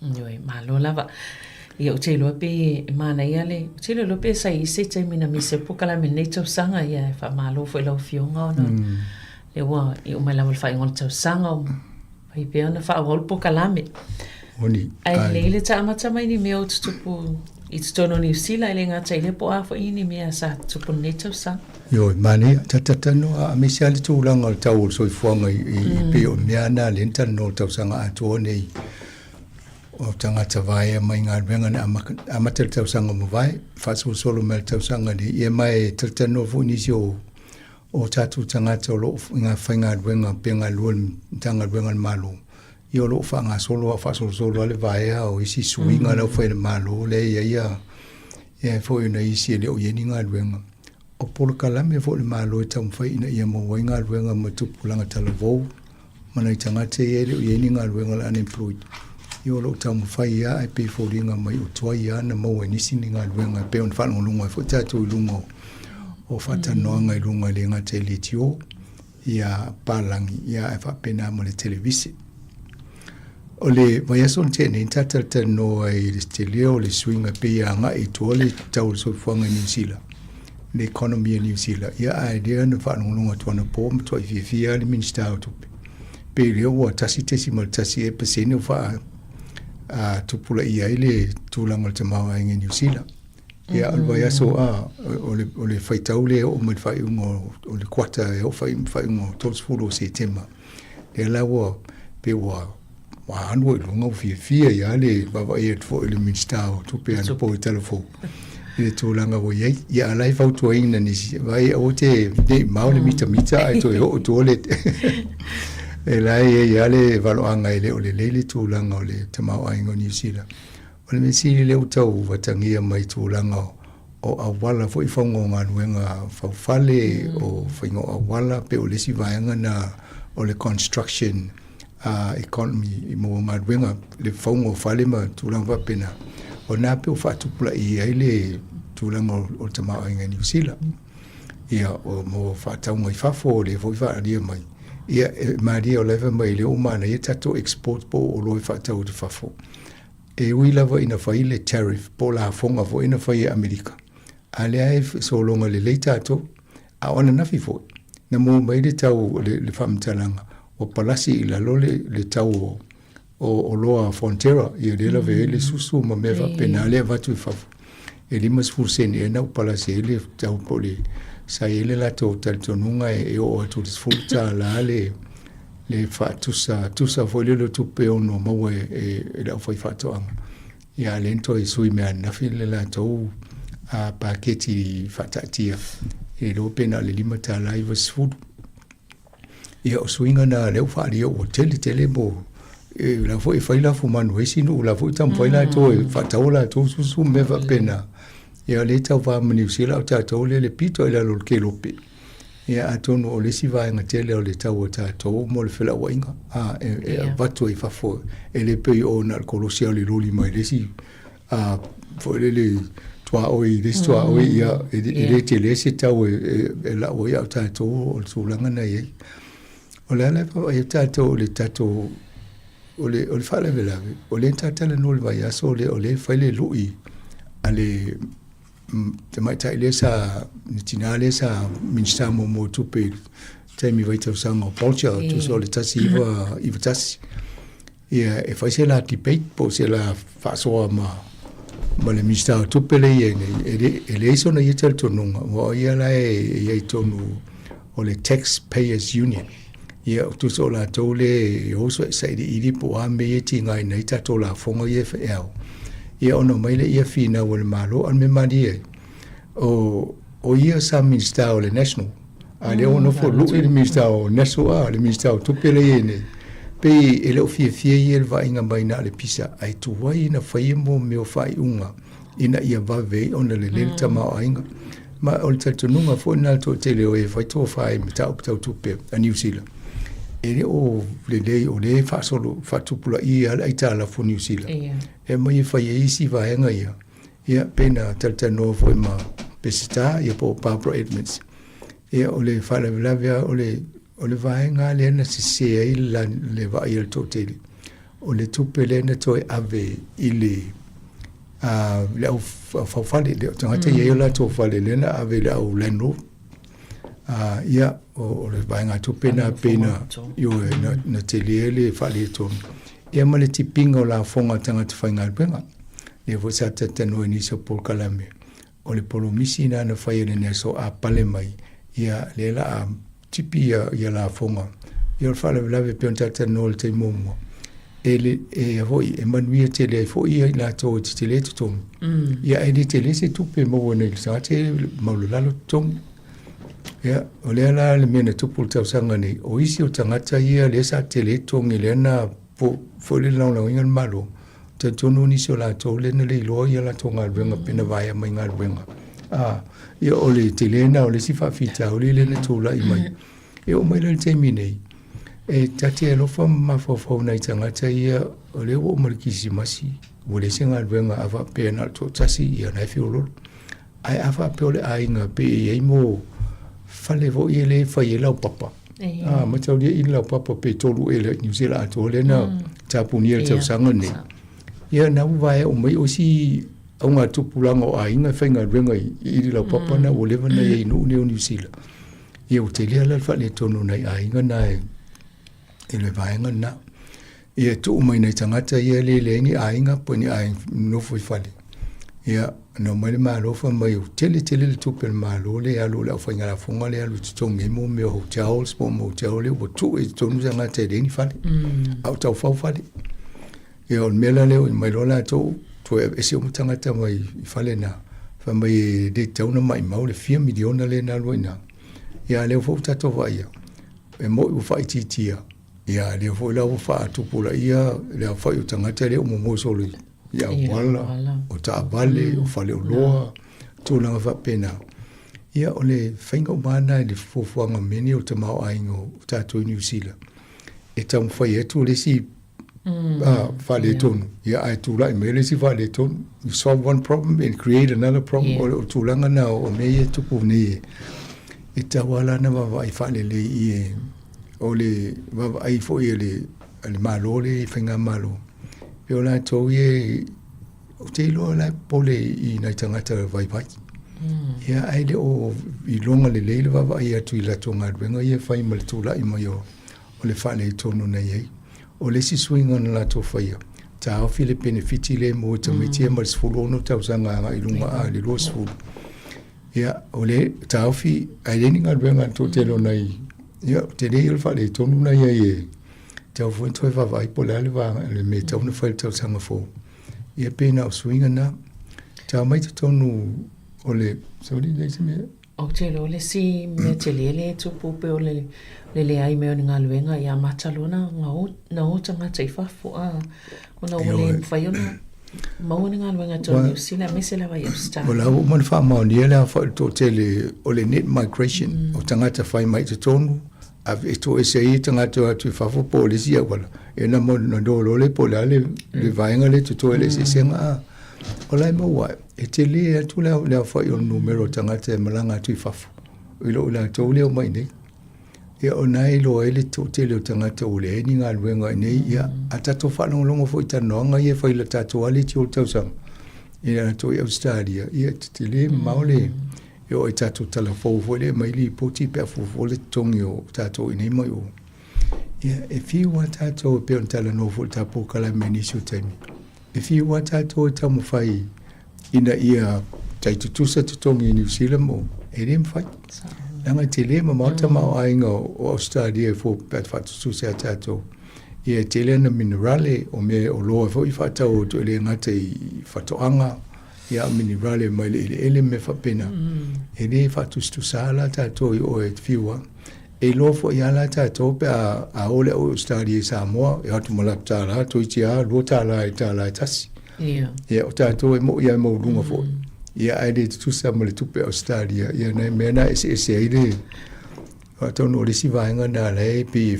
Ioe, malo lava. Ia, ou te iloa pe e manaia le, ou te iloa pe sa i ai se taimi na misi ai polokalame i lenei tausaga, ia e faamalo foi i lau Afioga ona lea ua iu mai lava i le faaiuga o le tausaga o mafai pea ona faaauau le polokalame. Oni, Ae lelei le taamata mai ni mea o tutupu i totonu o Niu Sila, e le gata i lea po o a foi ni mea sa tutupu i lenei tausaga. Ioe, manaia, talatalanoa aemaise lava le tulaga o le tau o le soifuaga i, i, i pei o mea na lea na talanoa le tausaga atoa nei o tagata vaea mai galuega na amata le tausaga ua mavae, faasolosolo mai le tausaga nei, ia ma e talatalanoa foi nisi o o tatou tagata o lo o i ngā faigaluega pe galue i le Matagaluega a le Malo, ia o lo o faagasolo a faasolosolo lava le vaea o isi suiga la ua fai e le Malo lea e i ai ia ia foi nai isi e le o i ai ni galuega. O polokalame foi a le Malo e taumafai ina ia maua ai galuega ma tupulaga talavou ma nai tagata ia e le o i ai ni galuega o le unemployed. Ia o lo o taumafai lava ae pei e foliga mai o tuai lava ona maua e nisi ni galuega e pei ona faalogologo ai foi tatou i luga o faatalanoaga i luga e le gata i leitio, ia palagi, ia ae faapena ma le televise. O le vaiaso na tea nei, na talatalanoa ai i le tele o le suiga e pei e agai i tua le tau o le soifuaga i Niu Sila, le economy a Niu Sila. Ia ae lea na faalogologo atu anapo ua matuai fiafia lava le Minisita o Tupe. Pei lea ua 1.1 ea pasene ua faa tupulaia ai le tulaga o le tamaoaiga i Niu Sila. Ia, o le vaiaso, a, o le, o le faitau lea e oo mai le faaiuga o, o le kuata e oo fai, faaiuga o 30 o Setema. Lea la ua, pe ua, ua alu ai i luga ua fiafia ai lava le vaavaai atu foi i le Minisita o Tupe anapo i tala fou i le tulaga ua i ai. Ia, a o la e fautuaina nisi, vaai aua te ne i mao le mitamita ae toe oo i tua le e la e i ai lava le valoaga e le o lelei le tulaga o le tamaoaiga o Niu Sila. O le mea sili lea ua tau atagia mai tulaga o auala foi fauga o galuega faufale, o faiga o auala, pei o le isi vaega lena o le construction economy mo galuega, le fauga o fale ma tulaga faapena. O lena pei ua faatupulaia ai le tulaga o le tamaoaiga i Niu Sila. Ia, o mo faatauga i fafo, o lea foi faaalia mai. Ia, e malie o la e fai mai o lea ua manaia tatou export po o oloa e faatau i fafo. E ui lava ina fai le tariff po o lafoga foi na fai e Amerika, a lea e sologa lelei tatou. A o ananafi foi, na maua mai le tau o le faamatalaga ua palasi i lalo le tau o oloa a Fonterra, ia lea lavea ai le susu ma mea faapena lea e avatu i fafo. E 50 sene ea na ua palasi ai le tau po o le sa i ai le latou talitonuga e oo atu i le $10 le le faatusa tusa foi lele o tupe e ono maua e le aufaifaatoaga. Ia a o lea na toe sui mai ananafi le latou paketi faataatia, e iloa pe na o le $5.90. Ia o suiga na lea ua faaalia ua tele tele mo e la foi e fai lafumanu e isi nuu la foi taumafai latou e faatau a latou susu ma mea faapena. Ia o lea e tauva ma Niu Sila a o tatou lea e le pito i lalo o le kelope. Ia atonu o le isi vaega tele o le tau a tatou mo le felauaiga, a e avatu ai i fafo e le pei o na o le kolosi lava o le loli mai le isi a foi lele tuaoi i le isi tuaoi, ia e le tele se tau e lau ai a o tatou o le tulaga na i ai. O le ala e vaavaai ai tatou i le tatou o le o le faalavelave, o lea na talanoa i le vaiaso lea o lea e fai le lui a le tamaitai lea sa, le tina lea sa Minisita muamua o Tupe i le taimi vaitausaga o Bolger, tusa o le 1991. Ia, e fai se la debate po o se la faasoa ma ma le Minisita o Tupe lea e i ai nei, e le, e leai sona ia talitonuga, aua o ia la e i ai i totonu o le Tax Payers Union. Ia, tusa o latou lea e o sailiili po o a mea ia e tigaina ai tatou lafoga ia e ao. Ia ona omai lea finau e le Malo, a o le mea malie ai, o, o ia sa Minisita o le National, a lea ua nofo lui le Minisita o National, a le Minisita o Tupe lea e i ai nei, pei e le o fiafia ia i le vaaiga mai na o le pisa, ae tuai ona fai mo mea o faaiuga ina ia vave ai ona lelei le tamaoaiga. Ma o le talitonuga foi lena o le toatele o e fai tofa i mataupu tau tupe a Niu Sila, e le o lelei o lea e faasolo faatupulaia lava le aitalafu a Niu Sila, e aumai e fai ai isi vaega ia, ia pei na talatalanoa foi ma Peseta ia po o Barbara Edmonds. Ia o le faalavelave lava o le, o le vaega lea na sese ai le, le vaai a le toatele, o le tupe lea na toe ave i le a le au faufale, le tagata mm. i ai o latou fale lea na ave i le au landlord. A ia o, o le vaega tupe na pei na ioe na, na tele ai le faaletonu. Ia ma le tipiga o lafoga a tagata faigaluega. Lea foi sa talatalanoa i nisi o polokalame o le polomisi lena na fai e le NESO a pale mai, ia lea la a tipi ia, ia lafoga. Ia o le faalavelave pei ona talatalanoa i le taimi muamua, e, le, e, foi, e manuia tele ai foi ia i latou e tetele totogi. Ia ae le tele se tupe e maua nei i le tagata e maualalo totogi. Ia, o lea la le mea na tupu i le tausaga nei, o isi o tagata ia lea sa tele totogi lea na po, foi le lagolagoina le Malo, talitonu nisi o latou lea na le iloa ia latou galuega pe na vaea mai galuega. A, ia o le tele lena o le isi faafitauli lea na tulai mai. E oo mai la i le taimi nei, e ta te alofa ma mafaufau nai tagata ia o lea ua oo mai le Kirisimasi, ua leai se galuega a faapea na o le toatasi ia na e feoloolo. Ae a faapea o le aiga pe i ai mo fale foi ia lea e fai ai laupapa. A, mataulia i le laupapa pe tolu ea i Niu Sila atoa lea na tapunia i le tausaga lenei. Ia na ua vaea uma ai o isi augatupulaga o aiga e faigaluega i ili laupapa na ua leva na i ai i nuu nei o Niu Sila. Ia ua tele lava la le faaletonu o nai aiga na i le vaega lena. Ia tuu mai nai tagata ia le leai ni aiga po o ni aiga nofo i fale. Ia. Na omai le Malo fai mai ua tele tele le tupe a le Malo lea e alu i le aufaiga-lafoga lea e alu i totogi ai mo mea o hotels po o motel lea ua tuu i totonu tagata e leai ni fale, a o taufau fale. Ia o le mea la lea ua mai loa latou toe aveese uma tagata mai i fale na, fai mai e le tatau ona maimau le fia miliona lea na alu ai i ina. Ia a o lea foi ua tatou vaaia, e moni ua faaitiitia, ia a o lea foi la ua faatupulaia le aofai o tagata lea ua momoe solo i i auala, o taavale, o faleoloa, tulaga faapena. Ia, o le faiga uma lava lena i le fuafuaga o mea nei o le tamaoaiga o tatou i Niu Sila, e taumafai atu le isi faaletonu, ia ae tulai mai le isi faaletonu. You solve one problem and create another problem. O le tulaga lena o mea ia e tupu nei, e tatau lava la ona vaavaai faalelei i e, o le vaavaai foi a le Malo lea i faigamalo, E o latou ia, ou te iloa la e popole i nai tagata vaivai. Ia, ae le o iloga lelei le vaavaai atu i latou galuega ia e fai ma le tulai mai o le faaletonu na i ai. O le isi suiga na latou faia, taofi le penefiti lea mo tamaiti ia mai le 16 tausaga agai i luga a i le 20. Ia, o le taofi, ae leai ni galuega a le toatele o nai, ia, tele ia o le faaletonu na i ai e Tatau foi ona toe vaavaai po o le a le vaega, le mea e tatau ona fai i le tausaga fou. Ia pei na o suiga na. Tau mai totonu o le, sorry, le isi mea. Ou te iloa le isi mea tele lea e tupu pei o le leai mai o ni galuega ia amata loa na o tagata i fafo a ona ua le mafai ona maua ni galuega i totonu o Niu Sila aemaise lava i Ausetalia. O la ua uma ona faamaonia le aofai o le toatele o le net migration o tagata fai mai i totonu Ave e toese ai tagata o atu i fafo po o le isi auala, e na mo na no lole po le a le, le vaega le totoe le eseesega a. O la e maua ai, e tele atu le, le aofai o le numera o tagata e malaga atu i fafo, i lo i latou lea omai iinei. Ia o na e iloa ai le toatele o tagata ua leai ni galuega iinei, ia a tatou faalogologo foi i talanoaga ia e fai i le tatou lava leitio o le tausaga, i latou i Ausetalia, ia e tetele mamao le, E oo i tatou tala fou foi lea e aumai lipoti pe a fuafua le totogi o tatou i inei ma i o. Ia, e fiu lava tatou e pei ona talanoa foi i le ta polokalame i nisi o taimi, e fiu lava tatou e taumafai ina ia tai tutusa totogi i Niu Sila ma o, e le mafai. Leaga e tele mamao le tamaoaiga o Ausetalia e fua pe a faatutusa ia tatou. Ia e tele ana minerale, o mea oloa foi e faatau atu e le gata i faatoaga, ia minerale mai le eleele ma mea faapena. E le faatusatusa la tatou i o e fiu lava. E iloa foi lava la tatou pe a, a o le au Ausetalia i Samoa, e o atu ma latou $1, toeitiiti lava $2 i le $1 e tasi. Ia. Ia, o tatou e moni lava e maualuga foi, ia ae le tutusa ma le tupe Ausetalia. Ia nai mea na e eseese ai le, atonu o le isi vaega lena la e pei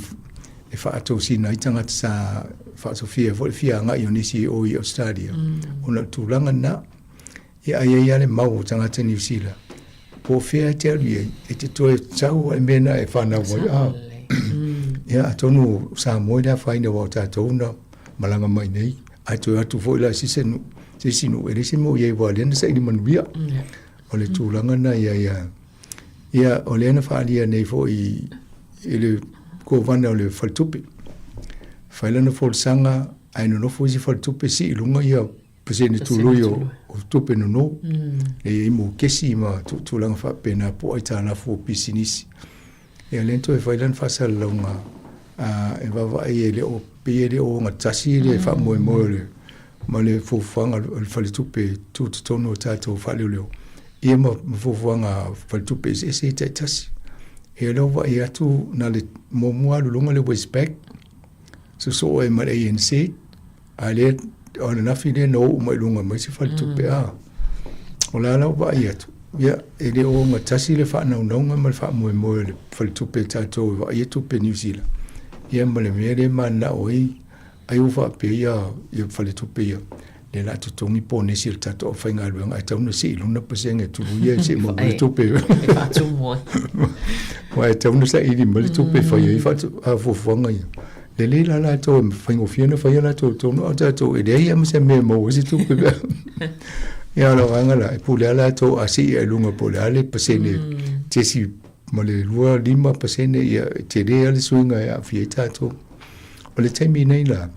e faatosina ai tagata sa faasofia foi le fia agai o nisi i o i Ausetalia, ona o le tulaga lena. Ia ae i ai lava le mau o tagata Niu Sila, po o fea e te alu i ai, e te toe sau lava i mea na e fanau ai. A, ia atonu o Samoa e le afaina aua o tatou na malaga mai nei, ae toe atu foi la i se isi nuu, se isi nuu, e leai se mea o i ai aua o lea na saili manuia. O le tulaga lena i ai a. Ia, o lea na faaalia nei foi i le Kovana o le Faletupe. Fai lana folasaga ae nonofo isi faletupe sii i luga ia pasene tului o, o tupe nono. E i ai mokesi ma tulaga faapena po o aitalafu o pisinisi. Ia lea na toe fai lana faasalalauga e vaavaai e le o pei e le o ogatasi le faamoemoe o le ma le fuafuaga a le faletupe tutotonu o tatou faaleoleo ia ma fuafuaga faletupe eseese ia taitasi. Ia lea ua vaai atu na le muamua alu i luga le Westpac, sosoo ai ma le ANZ, a lea o ananafi lea na oo mai i luga ma isi faletupe a. O la la ua vaai atu, ia e le o ogatasi le faanaunauga ma le faamoemoe o le faletupe tatou e vaaia tupe Niu Sila, ia ma le mea lea e mananao ai Ai ua faapea ia, ia faletupe ia, lea o le a totogi ponesi a le tatou aufaigaluega ae tatau ona sii i luna pasene e tului ia se i maua le tupe. E faatumu ai. Aua e tatau ona saili mai le tupe e fai ai fuafuaga ia. Lelei la latou e faigofie ona fai a latou tonu, a o tatou e leai lava ma se mea e maua ai se tupe pe a. Ia o le vaega la, e pule lava latou a sii lava i luga po o le a le pasene tesi ma le 25 pasene, ia e tele lava le suiga e aafia ai tatou. O le taimi nei la,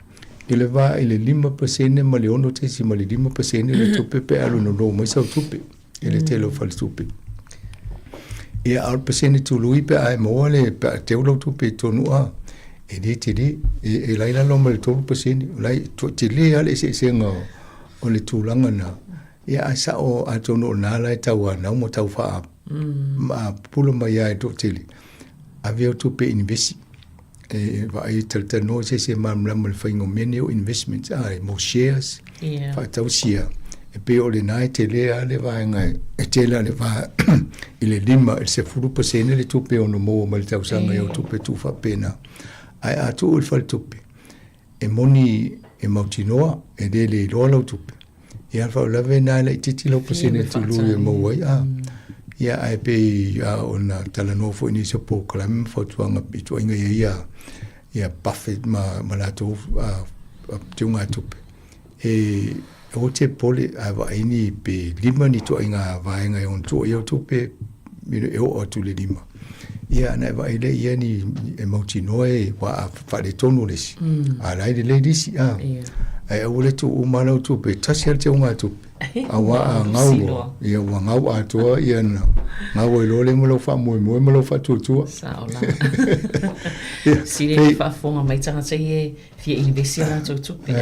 I le va i le 5% ma le 6.5% le tupe pe a alu nono mai sau tupe i le tele o faletupe. Ia, a o le pasene tului pe a e maua le, pe a teu lau tupe i totonu a, e le tele, e lai lalo ma le 3%. O la e tele lava le eseesega o le tulaga na. Ia, ae sao atonu o lena la e tauanau ma tau faa, ma pupula mai lava e toatele, ave au tupe e inivesi. E vaai e talatalanoa se isi e malamalama i le faiga o mea nei o investments, a, mo shares, faatau share. E pei o lena e tele lava le vaega e tele lava le va i le 5 i le 10% le tupe e ono maua mai le tausaga i au tupe tuu faapena. Ae a tuu i le faletupe, e moni e mautinoa, e le le iloa lau tupe. Ia, a o le faalavelave lena e laitiiti lau pasene tului e maua ai, a. Ia, ae pei a ona talanoa foi i nisi o polokalame ma fautuaga i tuuaiga i ai ia, ia Buffett ma, ma latou teugatupe. E aua te popole, a vaai ni pe lima ni ituaiga vaega e ono tuu i au tupe, e oo atu i le lima. Ia, ona e vaai lea i ai ni, e mautinoa e, aua a faaletonu le isi, a la e lelei le isi, a. Ae aua le tuu uma lau tupe, e tasi lava le teugatupe, aua a gau loa, ia ua gau atoa ia na gau ai loa lea ma lou faamoemoe ma lou faatuatua. Sao la. Sili le faafofoga mai tagata ia e fia invest i a latou tupe.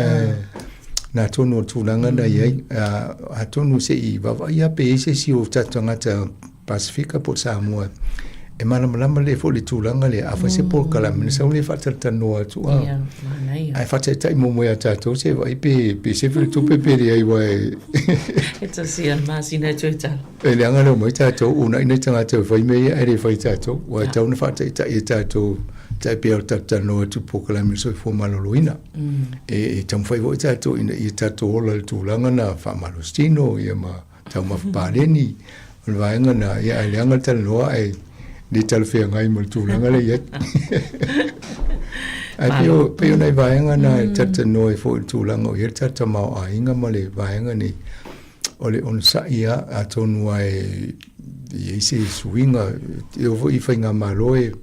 Nā tonu o le tulaga na i ai, atonu se i vaavaai lava pe i ai se isi o tatou tagata Pasifika po o Samoa e malamalama lelei foi i le tulaga lea. Afai se polokalame, ona sau lea faatalatalanoa atu, a. Ia, manaia. Ae faataitai muamua ia tatou se vaai pe, pe sefe le tupe pe leai aua e E tasi lava le masina e toe tala. E leaga le omai tatou uunai nai tagata e fai mea ia ae le fai tatou. Aua e tatau ona faataitai e tatou tai pei o le talatalanoa atu i polokalame o le soifua maloloina. E taumafai foi tatou ina ia tatou ola i le tulaga na faamalositino ia ma taumafa paleni o le vaega na, ia ae leaga le talanoa ae le talafeagai ma le tulaga lea i ai. Ae pei o, pei o nai vaega na e talatalanoa ai foi i le tulaga o i ai le tatou tamaoaiga ma le vaega nei, o le onosai lava, atonu lava e i ai se suiga, e oo foi i faigamalo e,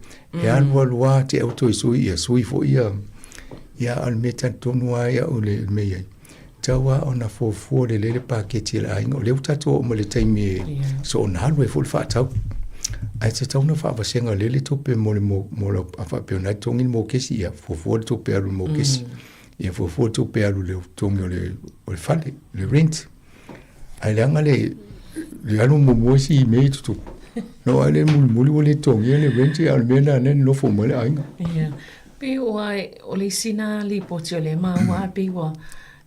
e alu alu lava te au toe sui, ia sui foi ia, ia a o le mea talitonu lava ia o le mea i ai, Tatau lava ona fuafua lelei le paketi a le aiga. O lea ua tatou oo mai i le taimi e soona alu ai foi le faatau. Ae tatau ona faavasega lelei le tupe mo le mo lau a faapea o lena e totogi le mokesi, ia fuafua le tupe e alu i le mokesi. Ia fuafua le tupe e alu i le totogi o le o le fale, le rent. Ae leaga le le alu muamua isi mea i tutupu. Na oo lava lea mulimuli ua le totogia le rent a o le mea lena lea e nonofo uma ai le aiga. Ia. Pei ua, o le isi na lipoti o lea maua a pei ua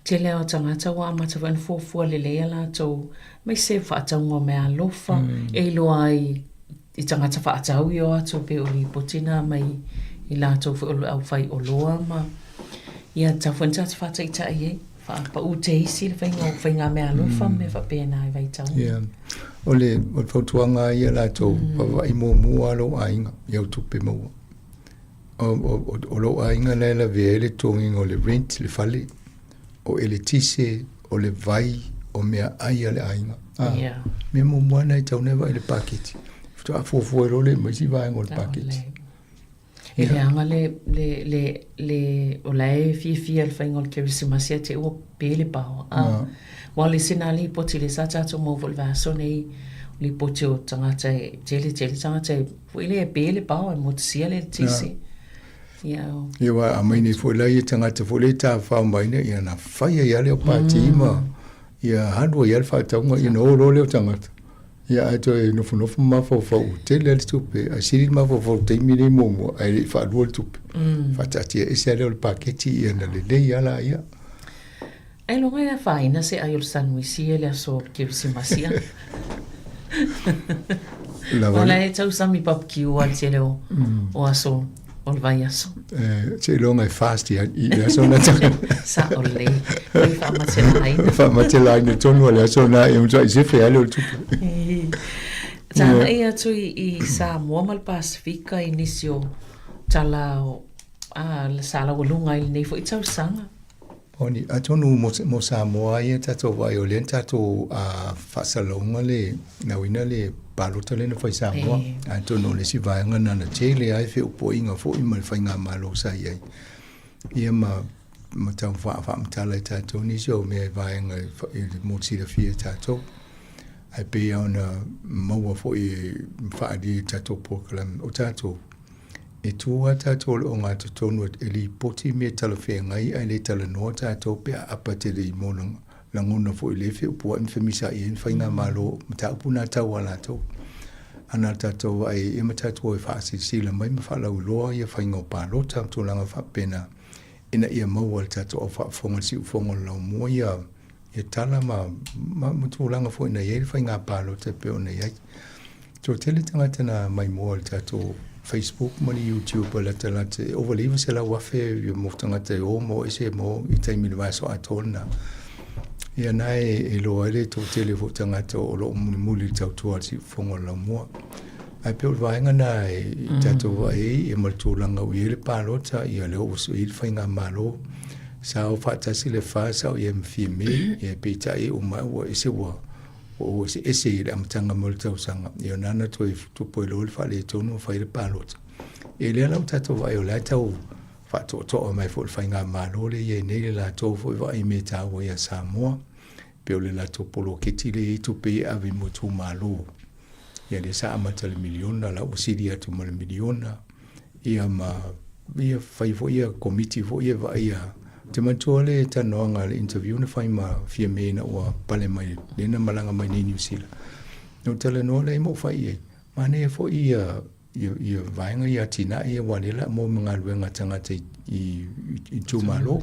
tele lava o tagata ua amata foi ona fuafua lelei a latou aemaise faatauga o meaalofa e iloa ai i tagata faatau i o atu pei o lipoti na mai i latou foi o le aufai oloa ma ia tatau foi ona tatou faataitai ai faapau teisi le faiga o faiga meaalofa ma mea faapena i vaitau. Ia. O le o le fautuaga lava ia latou, vaavaai muamua lava lou aiga i au tupe maua. O lou aiga la e lavea ai le totogiina o le rent le fale, o eletise, o le vai, o meaai a le aiga. A, yeah. Mea muamua lena e tatau ona vaai i le paketi. Faatoa fuafua ai loa lea ma isi vaega o le paketi. E leaga le, le, le, le, o la e fiafia le faiga o le Kerisimasi ia te ua pe le paoa. A, aua o le isi lena lipoti lea sa tatou maua foi i le vaiaso nei, o lipoti o tagata e, tele tele tagata e Foi lea e pe le paoa e motusia le eletise. Ia. Ia aua aumai nei foi la ia tagata foi lea e tafafao mai nei, ia na fai ai lava lea o pati ma ia alu ai lava le faatauga, ia ona o loa lea o tagata. Ia ae toe nofonofo ma mafaufau ua tele lava le tupe, ae sili le mafaufau i le taimi lea muamua ae le i faalua le tupe. Faataatia ese lava lea o le paketi ia ona lelei lava laia. Ailoga e afaina se ai o le sanuisi e le aso Kerisimasi a. Lava le. e tausami barbecue a le tele o, o aso o le vaiaso. Eh, seiloga e fast i, i le aso na. Sao lelei. Oi faamatelaina. Faamatelaina tonu o le aso na e matuai sefe lea o le tupe. Sa agai atu i, i Samoa ma le Pasifika i nisi o tala o a, sa laualuga ai lenei foi tausaga. Moni, atonu mo Samoa ia tatou vaai o lea na tatou faasalalauga le nauina le palota lea na fai i Samoa. Atonu o le isi vaega lena na tele ai feupuaiga foi ma le faigamalo sa i ai. Ia ma ma tau faamatala e tatou nisi o mea i vaega i mo le silafia e tatou. Ae pei lava ona maua foi e faaalia i tatou polokalame, o tatou, e tu lava tatou i le ogatotonu e lipoti mea talafeagai ae le talanoa tatou pe a apa tele i mo lagona foi lea e feupuai ma femisaai ai le faigamalo, mataupu na tau a latou. A na tatou vaai ia ma tatou o e faasilasila mai ma faalauiloa ia faiga o palota ma tulaga faapena ina ia maua e le tatou au faafofoga le siufofoga o le laumua ia ia tala ma, ma, ma tulaga foi na i ai le faiga palota e pei ona i ai. Toatele tagata na maimoa i le tatou Facebook ma le YouTube latalata e ova i le 900,000 ia mo tagata e o ma o ese ma o i taimi i le vaiaso atoa lena. Ia na e iloa ai le toatele foi o tagata o lo o mulimuli i le tautua a le siufofoga o le laumua. Ae pei o le vaega na e tatou vaai ai ia ma le tulaga ua i ai le palota, ia lea ua i ai le faigamalo. Sa o faatasi le FAS, sa o i ai ma Fiame, ia peitai uma ua ese ua ua ou eseese i le amataga mai o le tausaga, ia na ona toe tupu ai loa le faaletonu ma fai le palota. Ia lea la ua tatou vaai o la e tau faatoatoa mai foi le faigamalo lea e i ai nei le latou foi vaai i mea taua ia Samoa, pei o le latou poloketi lea e i ai tupe ia e ave mo itumalo. Ia lea sa amata i le miliona, la ua sili atu ma le miliona. Ia ma ia fai foi ia komiti foi ia vaaia. Ou te manatua le talanoaga le interview na fai ma Fiame ina ua pale mai lea na malaga mai nei i Niu Sila. Na ou talanoa lea ma ou fai i ai, manaia foi ia ia, ia vaega ia atinae ia aua lea la mo ma galuega a tagata i, i, i itumalo.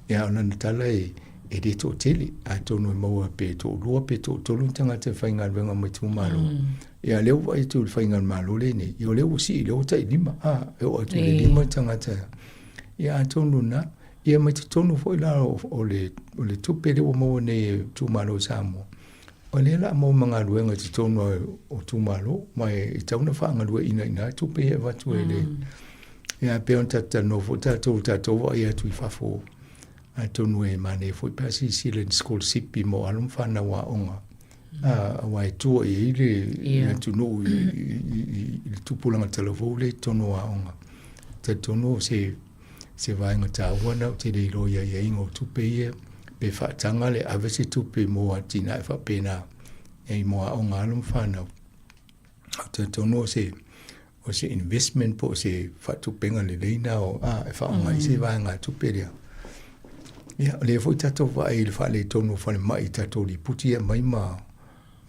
Ia o lana tala e, e le toatele, atonu e maua pe toalua pe toatolu ni tagata e faigaluega mai itumalo. Ia lea ua vaai atu i le faigamalo lenei, ia o lea ua sii, lea ua tai lima, a, e oo atu i le lima tagata. Ia atonu na, ia mai totonu foi la o, o le, o le tupe lea ua maua nei e itumalo o Samoa, o lea la maua ma galuega i totonu o itumalo, ma e tatau ona faagalueaiina i ina tupe ia e avatu e le, ia pei ona tatou talanoa foi tatou, tatou vaai atu i fafo, atonu e manaia foi pe a silasila i ni sikolasipi mo alo ma fanau aoga, aua e tua i ai le atunuu i le tupulaga talavou lea i totonu o aoga. Talitonu o se, se vaega taua na ou te le iloa i aiaiga o tupe ia, pe faataga le ave se tupe mo atinae faapena i mo aoga alo ma fanau. Ou te talitonu o se, o se investment po o se faatupega lelei na o, a, e faaaoga ai se vaegatupe lea. Ia, o lea foi tatou vaai i le faaletonu o falemai i tatou lipoti ia aumai ma,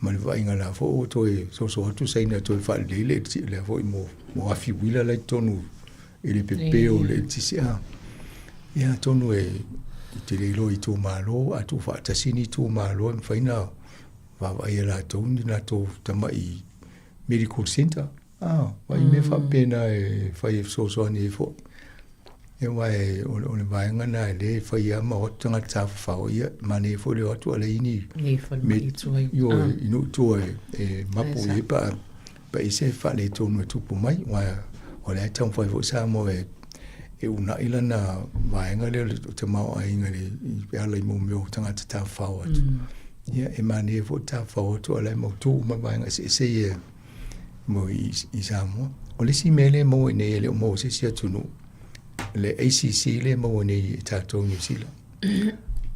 ma le vaaiga la foi ua toe soso atu Saina e toe faalelei le lea foi mo, mo afi uila la i totonu i le pepe o le eletise. A, ia, atonu e, i te le iloa i itumalo, a tuufaatasi ni itumalo e mafai ona vaavaai e latou ni latou tamai medical centre. Ah, vaai mea faapena e fai e fesoasoani ai foi. Ia aua e, o, o le vaega na e lea e fai lava ma o atu tagata tafafao, ia manaia foi le o atu a leai ni Ni falemai i tua i. Ioe, ah. i nuu i tua e, e mapo i ai pa, pa i se faaletonu e tupu mai, aua o lea e taumafai foi Samoa e, e uunai lana vaega lea o le tamaoaiga i, e ala i mo mea o tagata tafafao atu. Ia e manaia foi le tafafao atu a o la e mautu uma vaega eseese ia mo i, i Samoa. O le isi mea lea e maua i inei e le o maua i se isi atunuu, le ACC lea e maua nei e tatou i Niu Sila.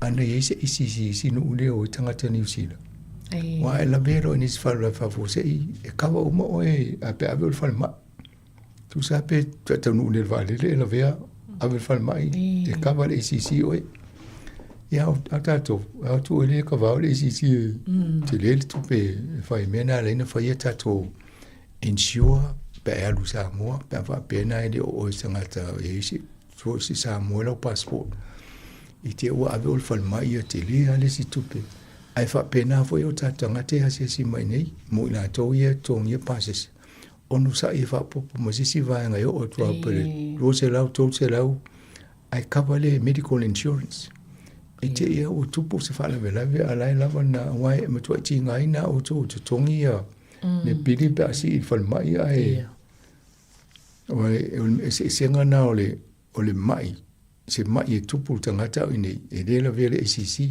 Ana i ai se ACC i isi nuu lea o ai tagata Niu Sila. Aua e lavea loa i nisi faalavelave faafuasei, e kava uma oe a pe ave oe i le falemai. Tusa pe taunuu nei i le vaalele e lavea ave i le falemai e kava le ACC oe. Ia a tatou, a atu oe le kava o le ACC e tele le tupe e fai mea na ala ai ona fai a tatou insure pe a e alu i Samoa pe a faapea na e le o oe se tagata e i ai se so se Samoa i lau passport. I te ua ave oe i le falemai ia tele lava le isi tupe. Ae faapena foi o tatou tagata e asiasi mai nei mo i latou ia e totogia pasese. Onosai e faaopoopo ma se isi vaega e oo atu lava pe le 200, 300 ae cover le medical insurance. I te ia ua tupu se faalavelave a la e lava na aua e matuai tiga ai na outou e totogi ia le pili pe a sii i le falemai ae o le eseesega na o le o le mai se mai e tupu le tagata au i nei, e le lavea le ACC.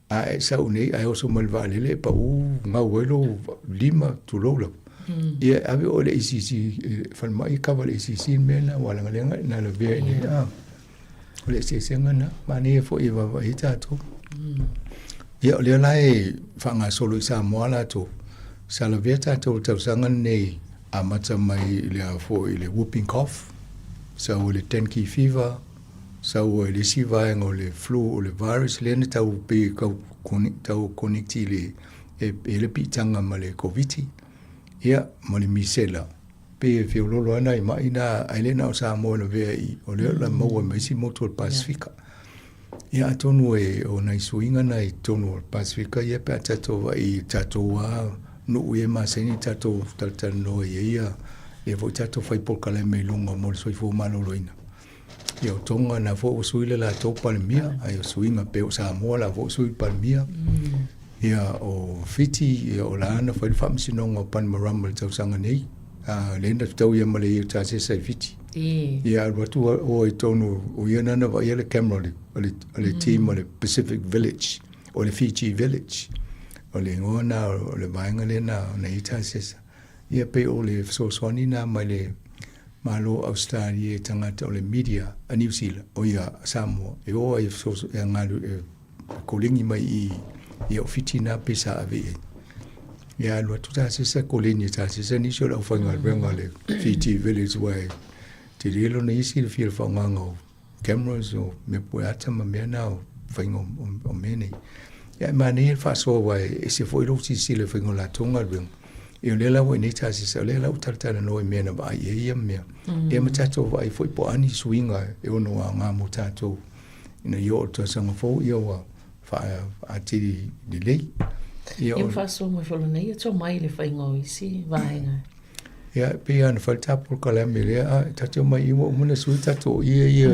A e sau nei, ae oso mai le vaalele e pau gau ai lou lima, tulou lava. Ia e ave oe i le ACC, e falemai e kava le ACC le mea lena, ua legalega na lavea i nei. O le eseesega lena, manaia foi e vaavaai ai tatou. Ia o lea la e faagasolo i Samoa latou, sa lavea tatou i le tausaga lenei amata mai i le a foi i le whooping cough, sau ai le dengue fever, sau ai le isi vaega o le flu o le virus lea na tau pei e tau connect i le e i ai le piitaga ma le Koviti, ia ma le misela. Pei e feololo lava nai mai na, ae le na o Samoa e lavea i, o lea o le a maua ma isi motu o le Pasefika. Ia atonu e o nai suiga na i totonu o le Pasefika ia pe a tatou vaai i tatou lava nuu ia e masani ona tatou talatalanoa i ai ia, lea foi tatou fai polokalame i luga mo le soifua maloloina. Ia o Tonga na foi ua sui le latou Palemia, ai o suiga pei o Samoa la foi ua sui le Palemia. Ia o Fiti, ia o la na fai le faamasinoga o Panimarama i le tausaga nei. A lea na fetau ia ma le Tasesa i Fiti. Ia alu atu o i totonu, o ia na na vaaia le camera o le, o le team o le Pacific Village, o le Fiji Village. O le igoa na o le vaega lea na na i Tasesa. Ia pei o le fesoasoani na mai le Malo o Ausetalia i tagata o le media a Niu Sila, o ia a Samoa, e o ai e fesoasoani, e galu, e koleni mai i i o Fiti na pe sa ave i ai. Ia alu atu tasesa koleni e tasesa nisi o le aufaigaluega a le Fiji Village aua e tele lona isi le fia faaaogaga o cameras o mea pueata ma mea na o faiga o mea nei. Ia e manaia le faasoa aua e ese foi lou silasila i le faiga o latou galuega. Ia o lea la ua i nei tasesa, o lea la ua talatalanoa i mea na vaai i ai ia mea. Ia ma tatou vaai foi po o a ni suiga e ono aoga mo tatou ina ia oo i le tausaga fou ia ua faaatili lelei. Ia ua faasoa mai foi lona ia tomai i le faiga o isi vaega. Ia, e pei lava ona fai le ta polokalame lea, a, ta te omai i ua uma ona sui tatou ie ia.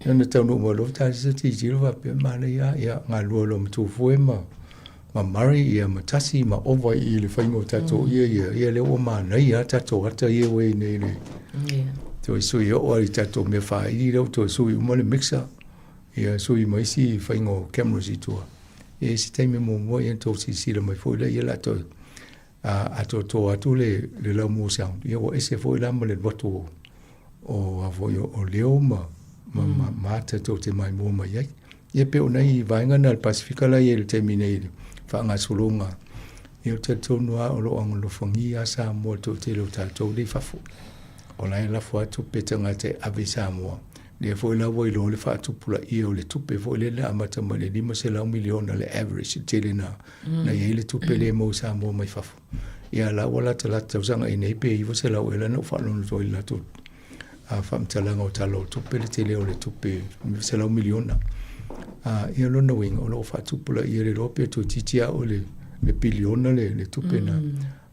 Ia ona taunuu mai loa ta se tilotilo faapea, manaia lava, ia galulue loa ma Tufue ma ma Murray ia ma Tasi ma Ova i le faiga o tatou ie ia, ia lea ua manaia lava tatou ata ia ua i ai nei le toe sui oo lava i tatou mea faaili lea ua toe sui uma le mixer, ia sui ma isi faiga o cameras i tua. Ia i se taimi muamua ia ona tou silasila mai foi lea, ia o le a toe atoatoa atu le le laumua sound, ia ua ese foi la ma le alu atu o o a foi o leo ma ma ma ma ata tou te maimoa mai ai. Ia pei o nai vaega na a le Pasefika la e i ai i le taimi nei i le faagasologa, ia ou te talitonu lava o lo o agalofagia lava Samoa i le toatele o tatou lea i fafo. O la e lafo atu tupe tagata e ave i Samoa. Lea foi la ua iloa le faatupulaia o le tupe foi lea na amata mai le $500 miliona le average, le tele na na i ai le tupe lea e maua i Samoa mai fafo. Ia la ua latalata tausaga i nei pe 900 ea la na ou faalogo atu ai i le latou faamatalaga o tala o tupe le tele o le tupe $900 miliona. Ia lona uiga o lo o faatupulaia le iloa pe toeitiiti lava oo i le piliona le tupe na.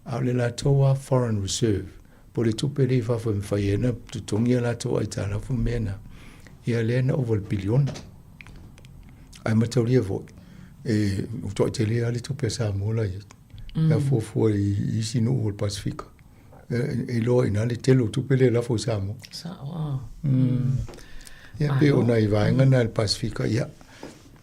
A o le latou lava foreign reserve po o le tupe lea i fafo e mafai ai ona totogi a latou aitalafu ma mea na, ia lea na ova i le piliona. Ae mataulia foi, e matuai tele lava le tupe a Samoa la i ai. Pe a fuafua i isi nuu o le Pasefika. E iloa i ina le tele o tupe lea e lafo i Samoa. Sao a. Ia pei o nai vaega na i le Pasefika, ia,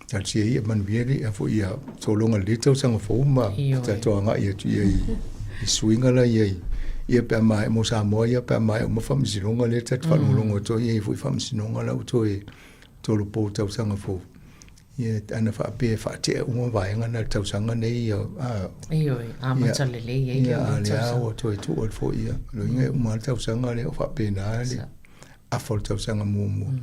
talosia ia manuia le ia foi ia sologa lelei tausaga fou ma tatou agai atu ia i suiga la i ai. Ia pe a maea mo Samoa ia pe a maea uma faamasinoga lea ta te faalogologo atu ai e i ai foi faamasinoga la ua toe tolopo tausaga fou. Ia ana faapea e faatea uma vaega na i le tausaga nei ia a Ioe, amata lelei ai le a o lea ua toe tuu atu foi ia. O lona uiga e uma lava le tausaga lea o faapena le afa o le tausaga muamua.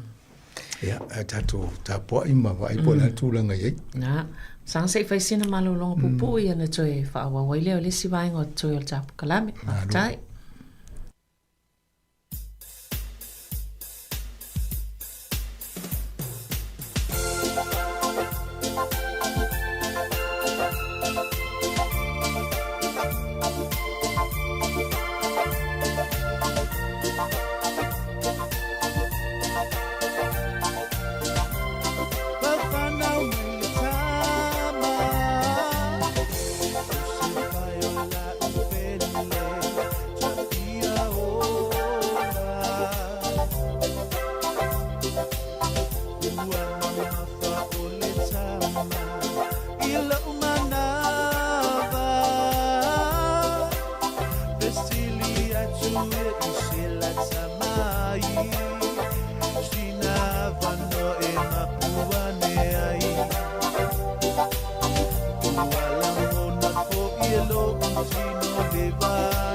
Ia, ae tatou tapuai ma vaai po o le a le tulaga e i ai. Na, saga se i fai sina malologa puupuu ia ona toe faaauau ai lea o le isi vaega o totoe o le ta polokalame. Faafetai.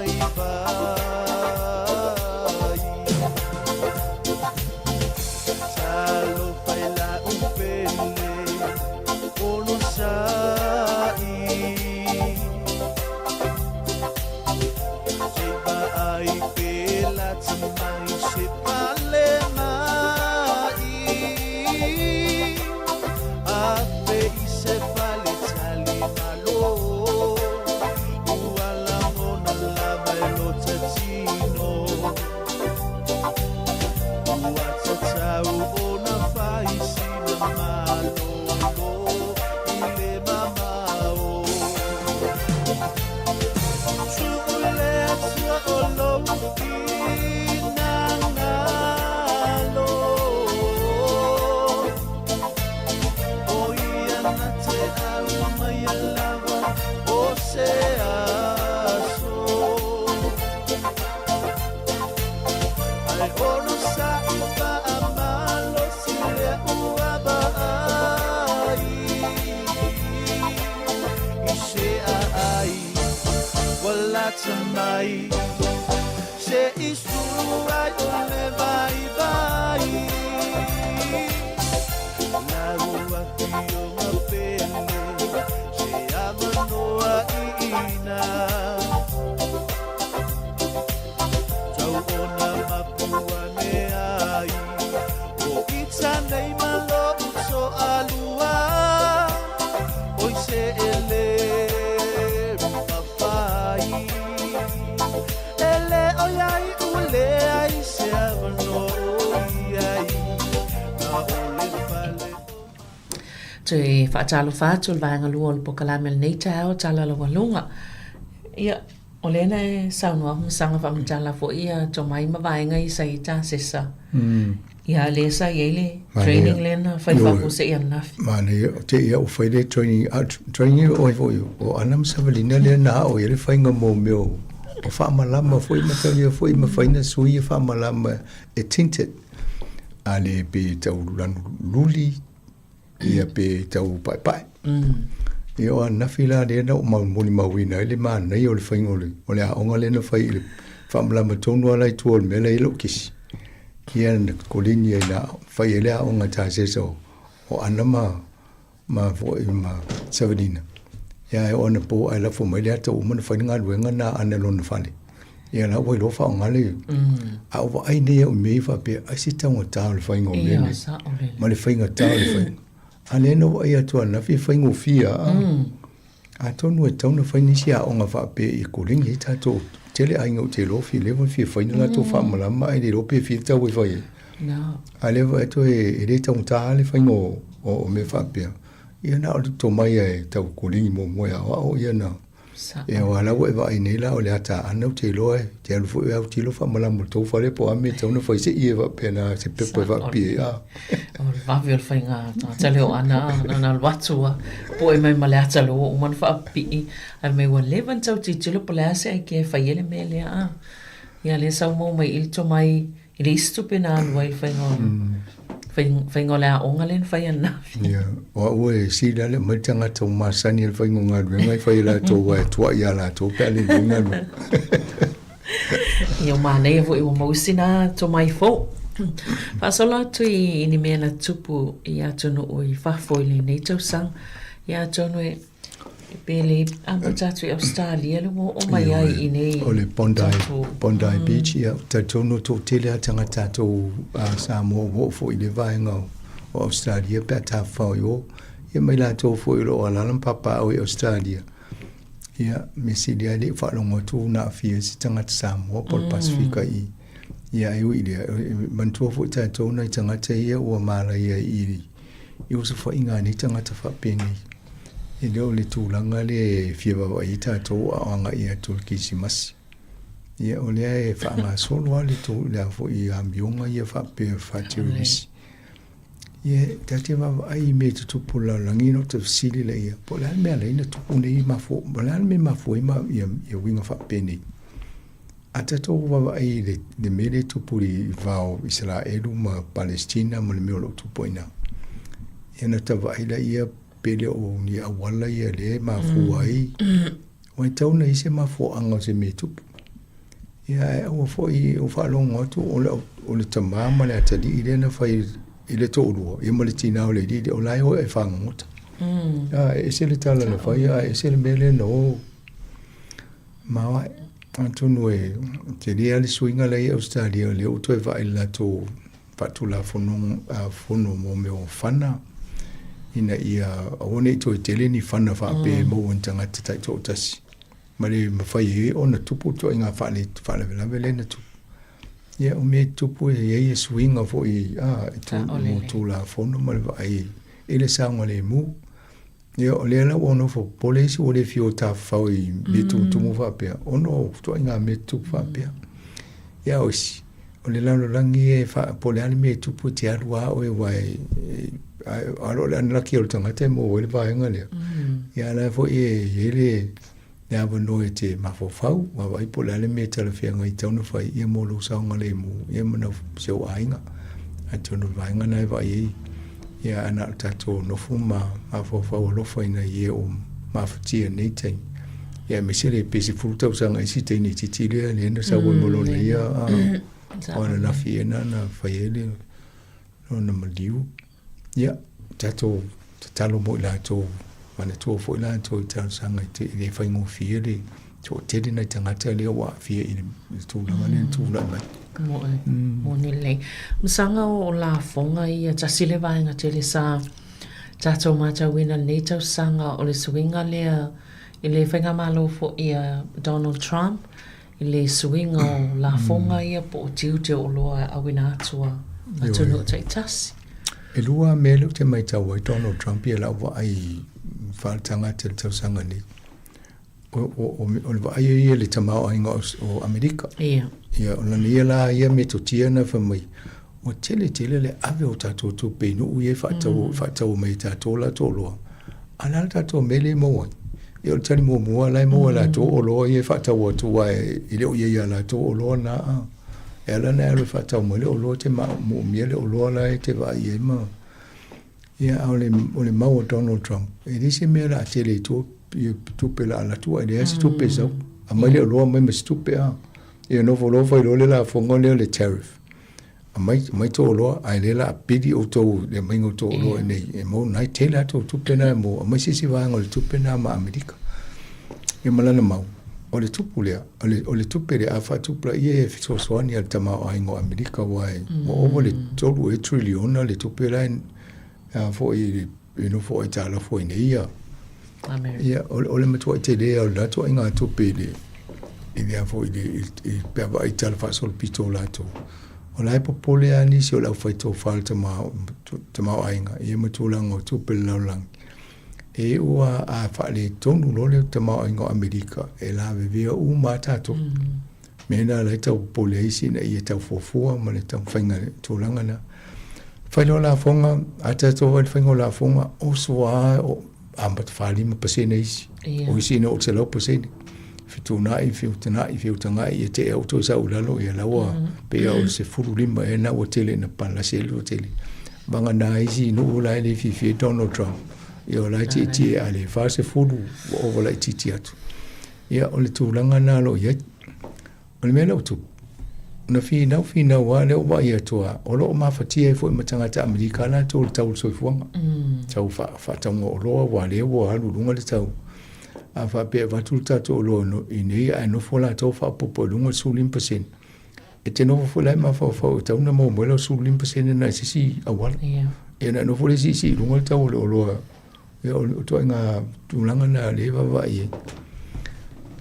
Vaivai. Talofa i lau pele onosai. Se i vaai pe lata mai se pale mai. Afe i se fale tali malo. Ua lagona lava e lota tino. Ua tatau ona fai sina malolo i le mamao. Tuu le Atua o lou finagalo. O ia na te aumaia lava o se aso. Ae onosai faamalosi lea ua vaai i se aai ua lata mai. Se i sulu ai o le vaivai. Lau afioga pele se avanoa i ina. Tau ona mapu ane ai O ita nei ma lou toalua Oi se e le mafai E le ʻoiai ua leai se avanoa o i ai Na o le fale Toe faatalofa atu i le vaega lua o le polokalame o lenei taeao tala laualuga. Ia, o lea na e saunoa ma saga faamatala foi ia tomai ma vaega ia sa i ai tasesa. Ia lea sa i ai le training lea na fai faafuasei ananafi. Manaia, o te ia ua fai le training, a training oi foi o Ana ma Savalina lea na ao i ai le faiga mo mea o faamalama foi ma tau ia foi ma fai na sui ia faamalama e tinted. A le pe tau lanu luli ia pe tau paepae. Ia o ananafi la lea na ou molimauina ai le manaia o le faiga o le, o le aoga lea na fai i le faamalama tonu lava la i tua o le mea la e i ai lou kesi. Ia na koleni ai na fai ai le aoga tasesa o, o Ana ma, ma foi ma Savelina. Ia ae o anapo ae lafo mai le ata ua uma ona fai le galuega na a Ana i lona fale. Ia la ua iloa faaaoga le a ou vaai nei au i mea ia faapea ai se taugata o le faiga o mea nei ma le faigata o le faiga. A lea na ou vaai atu ananafi e faigofie lava. Atonu e tatau ona fai nisi aoga faapea i koleni ai tatou. Tele aiga ou te iloa fia leva ona fia fai ni latou faamalama ae le iloa pe fia tau e fai ai. A lea vaai atu e le taugata lava le faiga o mea faapea. Ia na o le tomai lava e tau koleni muamua e aoao ia na Ia aua la ua e vaai nei la o le ata Ana ou te iloa e te alu foi e autilo faamalama i le tou fale po o a mea e tatau ona fai se i e faapena se pepa e faapipii ai a. O le vave o le faiga tagata lea o Ana na ona alu atu lava poe mai ma le ata lea ua uma ona faapipii ae mai ua leva ona tau tilotilo po o le a se aikia e fai ai le mea lea a. Ia lea sau maua mai i le tomai E leai se tupe na alu ai i le faiga o le, faiga o le aoga lea na fai ananafi. Ia, o au e sili lava le aumai le tagata ua masani i le faiga o galuega e fai e latou aua e tuai ia latou pe a le lelei galuega. Ia, ua manaia foi ua maua sina tomai fou. Faasolo atu i ni mea na tupu i atunuu i fafo i lenei tausaga. Ia atonu e Pe le amata atu i Australia le ua oo mai ai i nei O le Bondi, Bondi Beach, ia, talitonu e toatele lava tagata tatou Samoa ua oo foi i le vaega o Australia pe a tafafao i o. Ia ma i latou foi o lo o alaala ma papaaao i Australia. Ia, mea sili lava e le i faalogo atu na aafia ai se tagata Samoa po o le Pasefika i ia ae ui i lea, e manatua foi tatou nai tagata ia ua malaia i i osofaiga a nei tagata faapenei. E le o le tulaga lea e fia vaavaai ai tatou a o agai atu i le Kerisimasi. Ia o lea e faagasolo lava le tou le a foi amioga ia faapea faa-terrorist. Ia ta te vaavaai i mea e tutupu i le lalolagi ona ou te fesili lea, po o le a le mea e ala ai ona tupu nei mafua, po o le a le mea e mafua ai ma ia uiga faapenei. A tatou vaavaai i le, le mea lea e tupu i le va o Isaraelu ma Palestina ma le mea o lo o tupu ai i ina, ia ona ta vaai laia pe le o ni auala ia lea e mafua ai. Ua e tatau ona i ai se mafuaaga o se mea e tupu. Ia ae aua foi o faalogo atu o le, o le tamā ma le atalii lea na fai i le toalua, ia ma le tinā o le alii lea, o la e o e fagogota. A, e ese le tala na fai, a e ese le mea lea na o. Maoae. Atonu e tele lava le suiga la e i Ausetalia, o lea ua toe vaai i le latou faatulafono fono mo mea o fana, ina ia aua ne i toe tele ni fana faapea e maua e ni tagata taitoatasi. Ma le mafai ai ona tupu le ituaiga faalavelave lea na tupu. Ia, o mea e tutupu e i ai le suiga foi a, mo Tulafono ma le vaai i le saogalemu. Ia, o lea la ua nofo popole isi ua le fia o tafafao i mea tumutumu faapea, ona o ituaiga mea tutupu faapea. Ia, o isi, o le lalolagi ia e faa, po o le a le mea e tupu e te alu lava oe aua e, a o le unlucky o le tagata e maua ai le vaega lea. Ia, a o la foi e i ai le le avanoa e te mafaufau, vaavaai po o le a le mea e talafeagai e tatau ona fai ia mo lou saogalemu ia ma si ou aiga. Atonu o le vaega lena e vaai ai, ia ae na o le tatou nofo ma mafaufau alofa i nai e o mafatia i lenei taimi. Ia aemaise le pe 10 tausaga i isi teine itiiti lea lea na sau ai ma lona ia o ananafi ea na na fai ai le lona maliu. Ia, tatou tatalo mo i latou, manatua foi latou i talosaga i te, e le faigofie le toatele nai tagata lea ua aafia i le tulaga lea na tulai mai. Moe, moni lelei. Masaga o lafoga ia, tasi le vaega tele sa tatou matauina i lenei tausaga o le suiga lea i le faigamalo foi a Donald Trump i le suiga o lafoga ia po o tiute o oloa e auina atu a atunuu taitasi. E lua mea lea ou te matau ai Donald Trump ia lau vaai faaletagata i le tausaga nei. O, o, o, o le vaai ia i le tamaoaiga o, o Amerika. Ia. Ia, o lana ia la ia metotia na fai mai, ua tele tele le ave o tatou tupe i nuu ia e faatau, faatau mai e tatou latou oloa. A o le a le tatou mea lea e maua ai? Ia o le tali muamua, la e maua e latou oloa ia e faatau atu aua e le o i ai ia latou oloa na. E ala ona e alu e faatau mai le oloa e te moomia le oloa la e te vaai i ai ma... Ia, a o le, o le mau a Donald Trump, e leai se mea o le a tele i tua ia tupe o le a alu atu, ae leai se tupe e sau. Aumai le oloa aumai ma se tupe, a. Ia nofo loa fai loa le lafoga lea o le tariff. Aumai, aumai tou oloa, ae lea o le a pili outou i le aumaiga o tou oloa i inei e maua, na e tele lava tou tupe na e maua, aumai se isi vaega o le tupe na ma Amerika. Ia ma lana mau, o le tupu lea, o le, o le tupe lea a faatupulaia e fesoasoani a le tamaoaiga o Amerika aua e, ua ova le 3 ea triliona le tupe la e, a foi e nofo aitalafu ai nei ia. Ia, o, o le matuai tele o le latou aiga tupe i le, i le a foi i le, i, pe a vaai i tala faasolopito o latou. O la e popole lava nisi o le aufaitofa le tamaoaiga, ia ma tulaga o tupe le lalolagi. E iu a, a faaletonu loa le tamaoaiga o Amerika, e lavevea uma lava tatou. Mea na la e tau popole ai isi ina ia tau fuafua ma le taumafaiga i le tulaga lea. Fai loa lafoga, a tatou vaai i le faiga o lafoga, oso lava o amata 45% isi. O isi ina oo i le 100%. Fetuunai, feutana'i, feutagai, ia tea ua toe sau i lalo, ia la ua pei lava o le 15 ea lena ua tele ina palasi ai le toatele. Vagana isi nuu la e le fiafia ai Donald Trump, ia o la e tietie a le 40 ua ova laitiiti atu. Ia, o le tulaga lena o lo o i ai. O le mea lea ua tupu, na finau finau lava lea ua vaai atu lava, o lo o mafatia ai foi ma tagata Amerika latou i le tau o le soifuaga, tau faatauga o oloa aua o lea ua alu i luga le tau. A faapea e avatu le tatou oloa i inei ae nofo latou faaopoopo i luga le 15%, e te nofo foi la e mafaufau e tatau ona maua mai lau 15% lena i se isi auala. Ia ona e nofo lea siisii i luga le tau o le oloa. Ia o le ituaiga tulaga lena o lea e vaavaai i ai.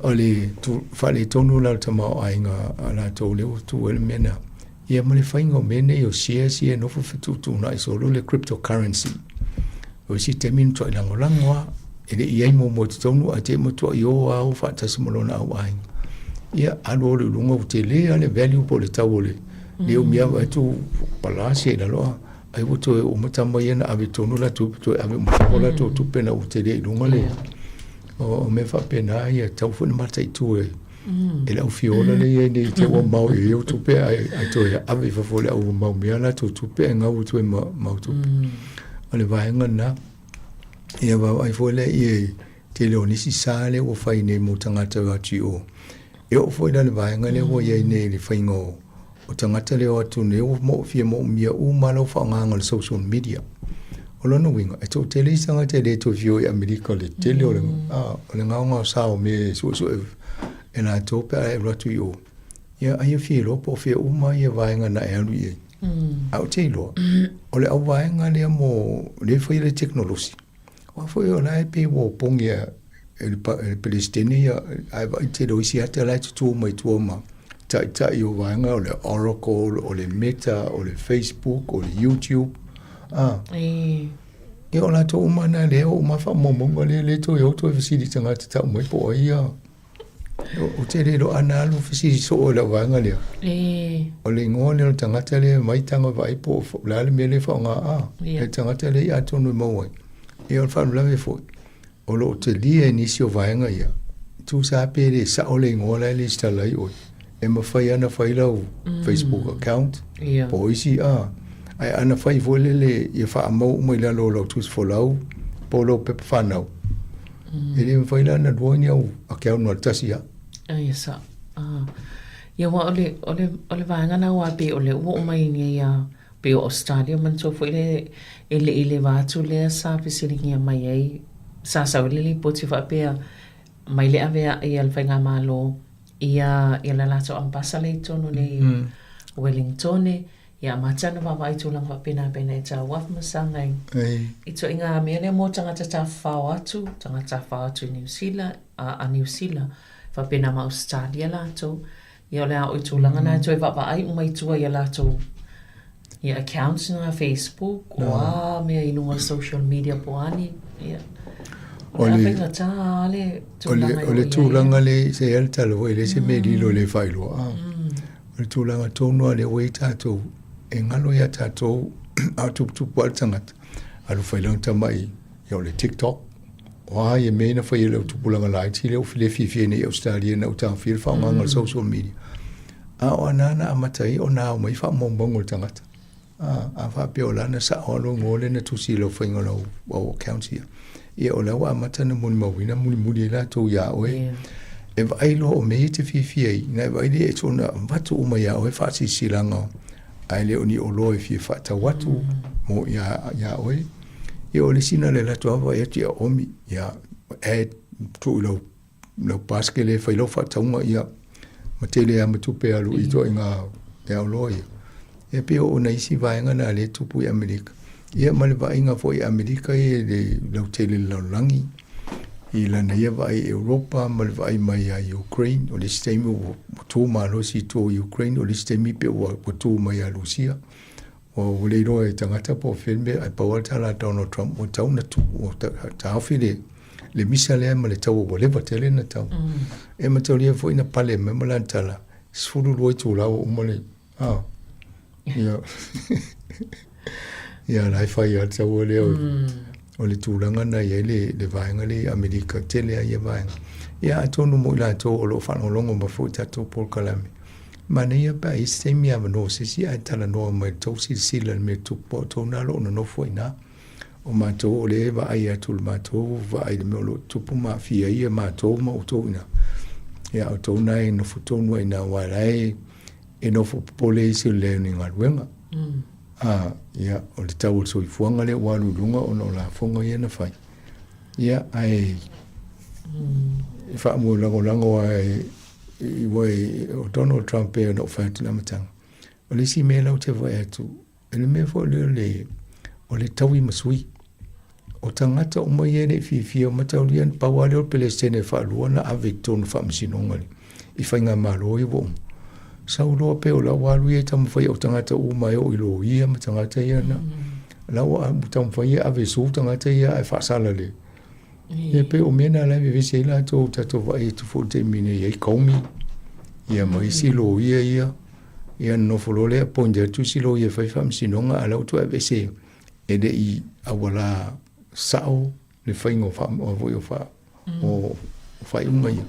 O le faaletonu la o le tamaoaiga a latou lea ua tu ai le mea lena. Ia ma le faiga o mea nei o shares ia e nofo fetuutuunai solo le cryptocurrency. O isi taimi e matuai lagolago lava, e le i i ai muamua i totonu ae te i matuai o lava o faatasi ma lona au aiga. Ia alu alu i luga ua tele lava le value po o le tau o le le umi lava vaai atu palasi ai i lalo a ai ua toe uma tama ia na ave tonu la tupe toe ave uma fafo latou tupe na ua tele i luga le o mea faapena ia tatau foi ona mataitu e e le au fiola lea e i ai nei te ua mau i ai au tupe ae ae toe ave i fafo e le au mau mea latou tupe ae gau atu ai ma mau tupe. O le vaega lena. Ia vaavaai foi lea i le tele o nisi sa lea ua fai nei mo tagata o atu i o. E oo foi la i le vaega lea ua i ai nei i le faiga o o tagata lea o atu nei ua fia moomia uma lau faaaogaga o le social media. O lona uiga, e toatele isi tagata e le toe fia o i Amerika i le tele o le, a, o le gaogaosa o mea e suesue e latou pe a e alu atu i o. Ia, ai e fia iloa po o fea uma ia vaega na e alu i ai. Ae ou te iloa, o le auvaega lea mo lea e faia le tekonolosi. Aua foi o la e pei ua opogi e le Peresetene ia, ae vaai tele o isi ata la e tutū mai tua ma taitai o vaega o le Oracle, o le Meta, o le Facebook, o le YouTube. Ah. E. Ia o latou uma na lea o uma faamaumauga lea le toe o toe fesili i tagata tau mai po o ai ia. Ou te le iloa ana alu fesili soo i lau vaega lea. E. O le igoa lea o le tagata lea mai tago vaai po o le a le mea lea e faaaoga a. Ia. Le tagata lea atonu e maua ai. Ia o le faalavelave foi, o lo o talia e nisi o vaega ia, tusa lava pe le sao le igoa la e lesitala ai oe, e mafai lava ona fai lau Facebook account Ia. po o isi a. Ae ana fai foi lele ia faamau uma i lalo o lau tusi folau po o lau pepa fanau, E le mafai la ona lua ni au account na o le tasi lava. Ia sao. Ah. Ia aua o le, o le, o le vaega lena aua pei o lea ua oo mai nei a, pei o Australia manatua foi le, e le i leva atu lea sa fesiligia mai ai, sa sau ai le lipoti faapea mai le avea'i a le Faigamalo ia, ia le latou ambassador i totonu nei i Wellingtone, Ia, amata ana vaavaai i tulaga faapena pei ona e tauafu ma saga i, ituaiga mea lea mo tagata tafafao atu, tagata tafafao atu i Niu Sila, a, a Niu Sila, faapena ma Ausetalia latou. Ia, o le a oo i tulaga na e toe vaavaai uma i tua i a latou ia accounts na Facebook, o a mea i luga o social media po o a ni, ia. O le a faigata lava le tulaga e oo i ai. O le tulaga lea, se i ai le tala foi, e leai se mea e lilo e le faailoa. O le tulaga tonu lava lea ua i ai tatou, e galo ia tatou a o tuputupu ae le tagata, alu fai lana tamai, ia o le TikTok, o a ia mea ia na fai e lau tupulaga laiti lea ua le fiafia nei i Ausetalia ina ua taofia le faaaogaina o le social media. A o ana na amata ai ona ao mai faamaumauga o le tagata. A, a faapea o lana sao lava lou igoa lea na tusi i lau faiga o lau au accounts ia, ia o la ua amata ona molimauina mulimuli ai latou iā oe. Yeah. E vaai loa o mea ia e te fiafia ai, ona e vaai lea e soona avatu uma iā oe faasilasilaga ae le o ni oloa e fia faatau atu mo iā, iā oe. Ia o le isi lena o le alu atu lava vaai atu ia omi, ia add tuu i lau lau basikele e fai lau faatauga ia ma tele lava ma tupe e alu i ituaiga meaoloa ia. Ia pei o nai isi vaega na lea e tupu i Amerika. Ia ma le vaaiga foi i Amerika ia i le lautele i le lalolagi, i lana ia vaai i Europa ma le vaai mai ia Ukraine. O le isi taimi ua tu malosi i tua o Ukraine, o le isi taimi pei ua tu mai ia Rusia. Ua le iloa e tagata po o fea le mea, ae pau lava le tala a Donald Trump, ua tatau ona tu, ua taofi le, le misa lea ma le taua ua leva tele na tau. E mataulia foi na pale mai ma lana tala, 12 itula ua uma le, ah, ia, ia la e fai lava le taua lea o, o le tulaga na i ai le, le vaega lea i Amerika, tele lava ia vaega. Ia atonu mo i latou o lo o faalogologo mai foi i tatou polokalame, Manaia pe a i ai se taimi avanoa o se isi ae talanoa mai i le tou silasila i le mea e tupu, aua o outou na o lo o nonofo i ina. O matou o lea e vaai atu i le matou vaai i le mea o lo o tupu ma aafia ai matou ma outou i ina. Ia a o outou na e nofo tonu ai i ina aua o la e e nofo popole isi o le leai o ni galuega. A, ia, o le tau o le soifuaga lea ua alu i luga ona o lafoga ia na fai. Ia, ae e faamoelagolago lava e o Donald Trump pei ona ou fai atu i le amataga. O le isi mea la ou te vaai atu, o le mea foi lea o le, o le taui ma sui. O tagata uma ia e le i fiafia, mataulia na pau lava lea o le Peresetene e faalua na ave i totonu o faamasinoga i faigamalo ia ua uma. Sau loa pei o la ua alu ia e taumafai o tagata uma e oo i loia ma tagata ia na, la ua taumafai e ave e sue tagata ia ae faasala le, Ia pei o mea na la e vevesi ai latou tatou vaai atu foi i le taimi nei e i ai Comey ia ma isi loia ia, ia ona nofo loa lea appoint atu isi loia e fai faamasinoga a o la ua toe aveese e le i auala sao le faiga o foi o o faaiuga ia.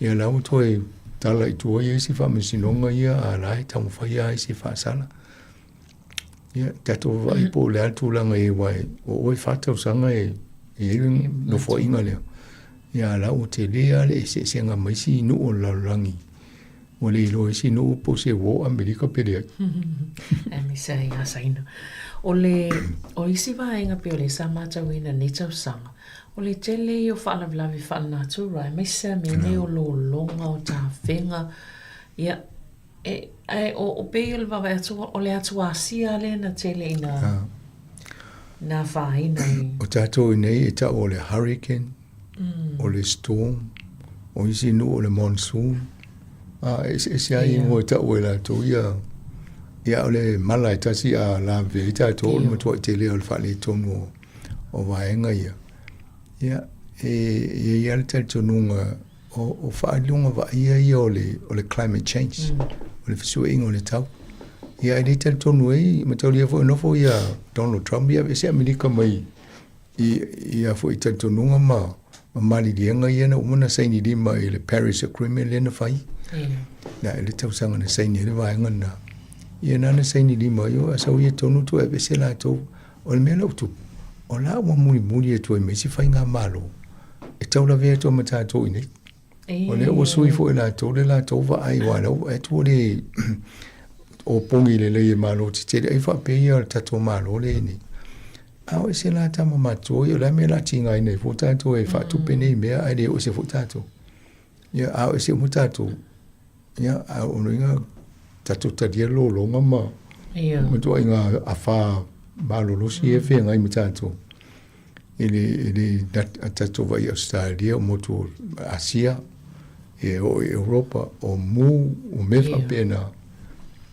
Ia la ua toe tala i tua ia isi faamasinoga ia a o la e taumafai lava isi e faasala. Ia, tatou vaai po o le a le tulaga i ai, aua o oe e fa tausaga e i ai le nofoaiga lea. Ia a la ua tele lava le eseesega ma isi nuu o le lalolagi. Ua le iloa e isi nuu po o se uo Amerika pe leai. Aemaise ai ia Saina. O le, o isi vaega pei o lea sa matauina i lenei tausaga, o le tele ia o faalavelave faalenatura aemaise lava mea nei o lologa, o tafega, ia, e, ae o, o pei o le vaavaai atu, o le atu Asia lea na tele ina, na afaina i. O tatou i nei e tau o le hurricane, o le storm, o isi nuu o le monsoon, a e eseese lava igoa e tau ai e latou ia, ia o le mala e tasi a lavevea ai tatou o le matuai tele o le faaletonu o, o vaega ia. Ia, e i ai lava le talitonuga o, o faailoga vaaia ia o le, o le climate change, o le fesuiaiga o le tau. Ia, e le talitonu ai, mataulia foi nofo ia Donald Trump ia aveese Amerika mai i ia foi talitonuga ma, ma maliliega ia na uma ona saini lima i le Paris Agreement lea na fai. Na i le tausaga na saini ai le vaega lena. Ia na na saini lima ai o a sau ia tonu toe aveese latou. O le mea la ua tupu, o la ua mulimuli atu ai ma isi faigamalo e taulavea atu ai ma tatou i inei. O lea ua sui foi latou le latou vaai aua o lea ua vaai atu ua le opogi lelei e Malo tetele ai faapea ia le tatou Malo lea i inei. A o ese la tama matutua ia, o le a le mea o le a tigaina ai fua tatou e faatupe nei mea ae le o ese foi tatou. Ia, a o ese uma tatou, ia, a o lona uiga, tatou talia lologa ma ma ituaiga afa malolosi ia e feagai ma tatou. E le, e le a tatou vaai i Ausetalia, o motu o Asia, e oo i Europa, o mu, o mea faapena.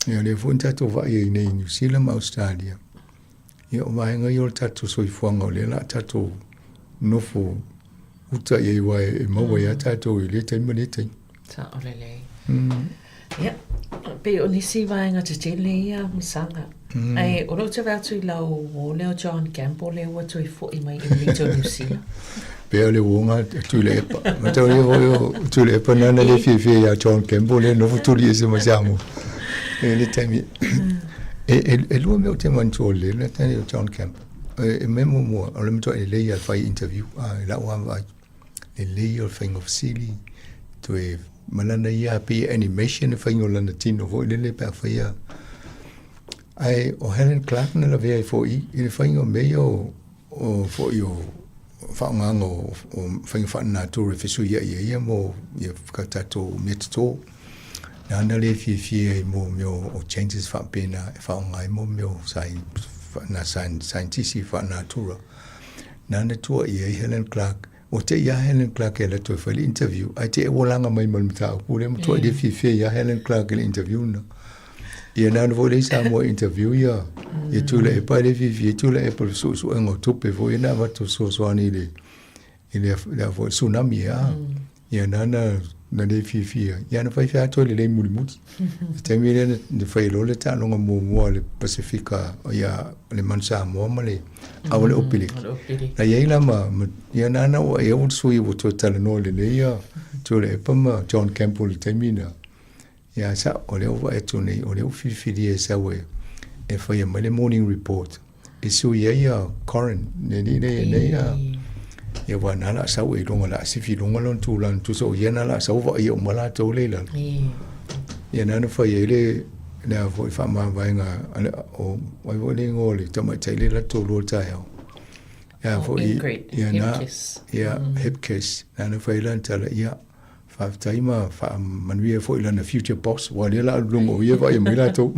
Ia, o lea foi na tatou vaai ai nei i Niu Sila ma Ausetalia. Ia, o vaega ia o le tatou soifuaga o lea o le a tatou nofo uta i ai aua e maua ai lava tatou i lea taimi ma lea taimi. Sao lelei. Ia, pei o nisi vaega tetele ia, Misaga. Ae o lou te vaai atu i lau uo lea o John Campbell lea ua toe foi mai i Rito New Zealand. Pea o le uoga a Tuilaepa. Mataulia foi o Tuilaepa nana le fiafia ia John Campbell lea nofo tuli ese mai Samoa. E le taimi. E, e, e lua mea ou te manatua lelei le taimi o John Campbell. E, e mea muamua, o le matuai lelei ia fai interview, a, i lau lava vaai. Lelei ia o le faiga o fesili, toe ma lana ia pei e animation le faiga o lana tino foi lele pe a faia. Ae o Helen Clark na lavea ai foi i le faiga o mea ia o, o foi o faaaogaga o, o faiga faalenatura e fesuiai ai ia mo ia ka tatou mea totō. Nāna lea e fiafia ai mo mea o changes faapena e faaaoga ai mo mea o nā scientist faalenatura. Nāna tuuaia ai Helen Clark. Ua te i a Helen Clark e alu atu e fai le interview, ae te i ua laga mai ma le mataupu lea, matuai le fiafia ia Helen Clark i le interview lena. Ia nāna foi lea i Samoa e interview ia, ia Tuilaepa, e le fiafia ai Tuilaepa i le suesuega o tupe foi ia na avatu e fesoasoani i le, i le, le a foi, tsunami ea. Ia nāna na le fiafia ai. Ia na fai fai atoa lelei mulimuli. I le taimi lea na fai ai loa le taaloga muamua a le Pasefika, ia le Manu Samoa ma le au a le Opiliki. Na i ai la ma, ma ia nāna ua ia ua sui ua toe talanoa lelei ia Tuilaepa ma John Campbell i le taimi lena. Ia sa, o lea ua vaai atu nei, o lea ua filifilia e sau e, e faia mai le morning report. E sui ai ia Corin, le alii lea e nei a, ia aua na la sau e luga, la sifi i luga lona tulaga, tusa o ia na la sau vaaia uma latou lea i lalo. Ia na na fai ai le, le a foi faamavaega a le, o, ai foi le igoa o le tamaitai lea la toalua i le taeao. Ia foi, ia na, ia Hipkiss, na na fai ai lana tala, ia, Faafetai ma faamanuia foi i lana future boss, aua o lea o le a alu i luga o ia e vaaia mai latou.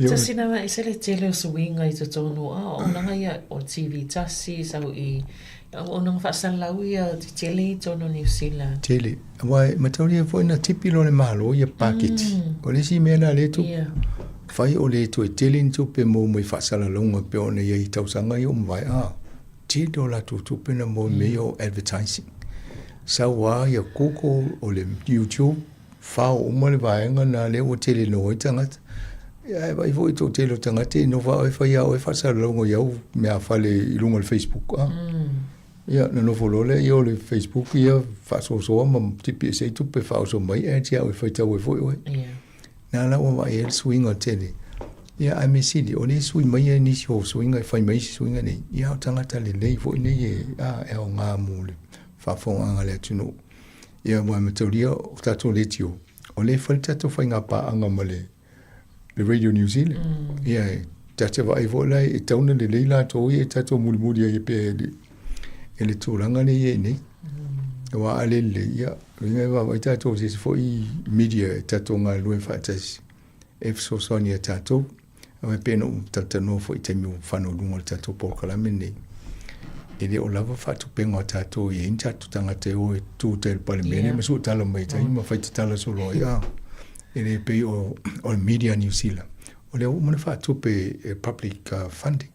Tasi na ese le tele o suiga i totonu o auaunaga ia o TV tasi sau i auaunaga faasalalau ia tetele i totonu o Niu Sila. Tele. Aua e mataulia foi na tipi loa le Malo ia paketi. O le isi mea lena lea e tupu. Fai o le toe tele ni tupe maua mai faasalalauga pei ona i ai i tausaga ia ua mavae. A. Tele o latou tupe na maua i mea ia o advertising. Sau lava ia Google, o le YouTube, fao uma le vaega lena lea ua tele noa ai tagata. Ae vaai foi i le toatele o tagata e nofo lava oe fai lava oe faasalalauga i au meafale i luga o le Facebook. Ia, ona nofo loa lea o le Facebook ia faasoasoa ma tipi ese ai tupe faaoso mai ads ia e faitau ai foi oe. Na la ua vaai ai le suiga tele. Ia, ae mea sili, o lea e sui mai ai nisi o suiga e fai mai isi suiga nei, ia o tagata lelei foi nei e, a, e aoga mo le faafofogaaga a le atunuu. Ia, aua e mataulia o tatou leitio, o lea e fai le tatou faigapaaga ma le, le Radio New Zealand. Ia, e ta te vaai foi la e tatau ona lelei latou ia e tatou mulimuli ai pea e le, e le tulaga lea e i ai nei. Aua a le lelei, ia, o lona uiga e vaavaai tatou i se isi foi media e tatou galulue faatasi e fesoasoani iā tatou. Aua e pei ona ou talatalanoa foi i taimi ua fano i luga o le tatou polokalame lenei, e le o lava faatupega o tatou e i ai ni tatou tagata e o e tu tai i le Palemene ma suetala mai tai ma fai tatala solo ai, a, e le pei o, o le media a Niu Sila. O lea ua uma ona faatupe e public funding.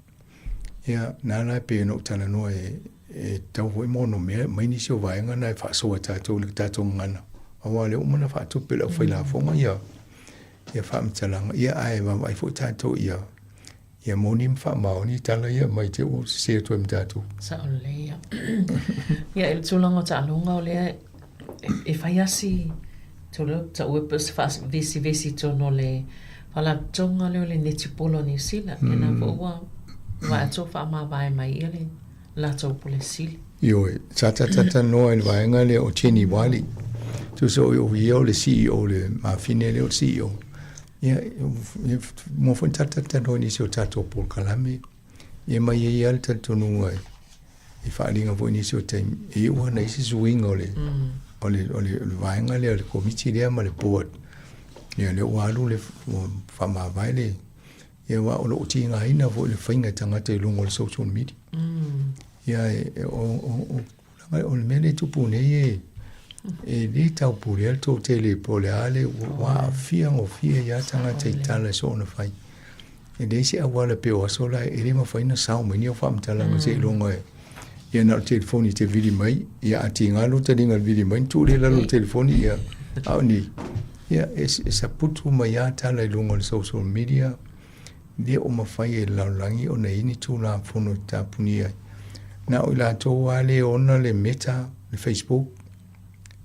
Ia, na ala e pei ona ou talanoa e, e tatau foi ma onomea mai nisi o vaega na e faasoa e tatou i le tatou gagana. Aua o lea ua uma ona faatupe e le aufailafoga ia, ia faamatalaga, ia ae vaavaai foi tatou ia, ia moni ma faamaoni tala ia mai te ua sese atu ai ma tatou. Sao lelei ia. Ia, i le tulaga o taaloga o lea e fai lava si tau e pe o se faavesivesi i totonu o le faalapotopotoga lea o le netipolo a Niu Sila. Ia na foi ua vaai atu ua faamavae mai ia le latou pule sili. Ioe, sa talatalanoa i le vaega lea o Jenny Wiley, tusa o ia o le CEO o le mafine lea o le CEO. Ia, mua foi ona talatalanoa i nisi o tatou polokalame, ia ma e i ai lava le talitonuga i faaaliga foi i nisi o taimi, e iu ana i se suiga o le, o le, o le, o le vaega lea o le komiti lea ma le board. Ia lea ua alu le, ua faamavae le, ia aua o lo o tigaina foi le faiga e tagata i luga o le social media. Ia e, o, o, o, tulaga, o le mea lea e tupu nei e, e le taupulea le toatele po o le a le, ua aafia gofie ai lava tagata i tala e soona fai. E leai se auala pei o aso la e le mafai ona sao mai ni au faamatalaga seiloga e ia na o le telefoni e te vili mai, ia a tiga lou taliga i le vili mai ona tuu lea i lalo o le telefoni, ia a o nei, ia e, e saputu mai lava tala i luga o le social media, le o mafai e le lalolagi ona i ai ni Tulafono e tapunia ai. Na o i latou lava lea e ona le Meta, le Facebook,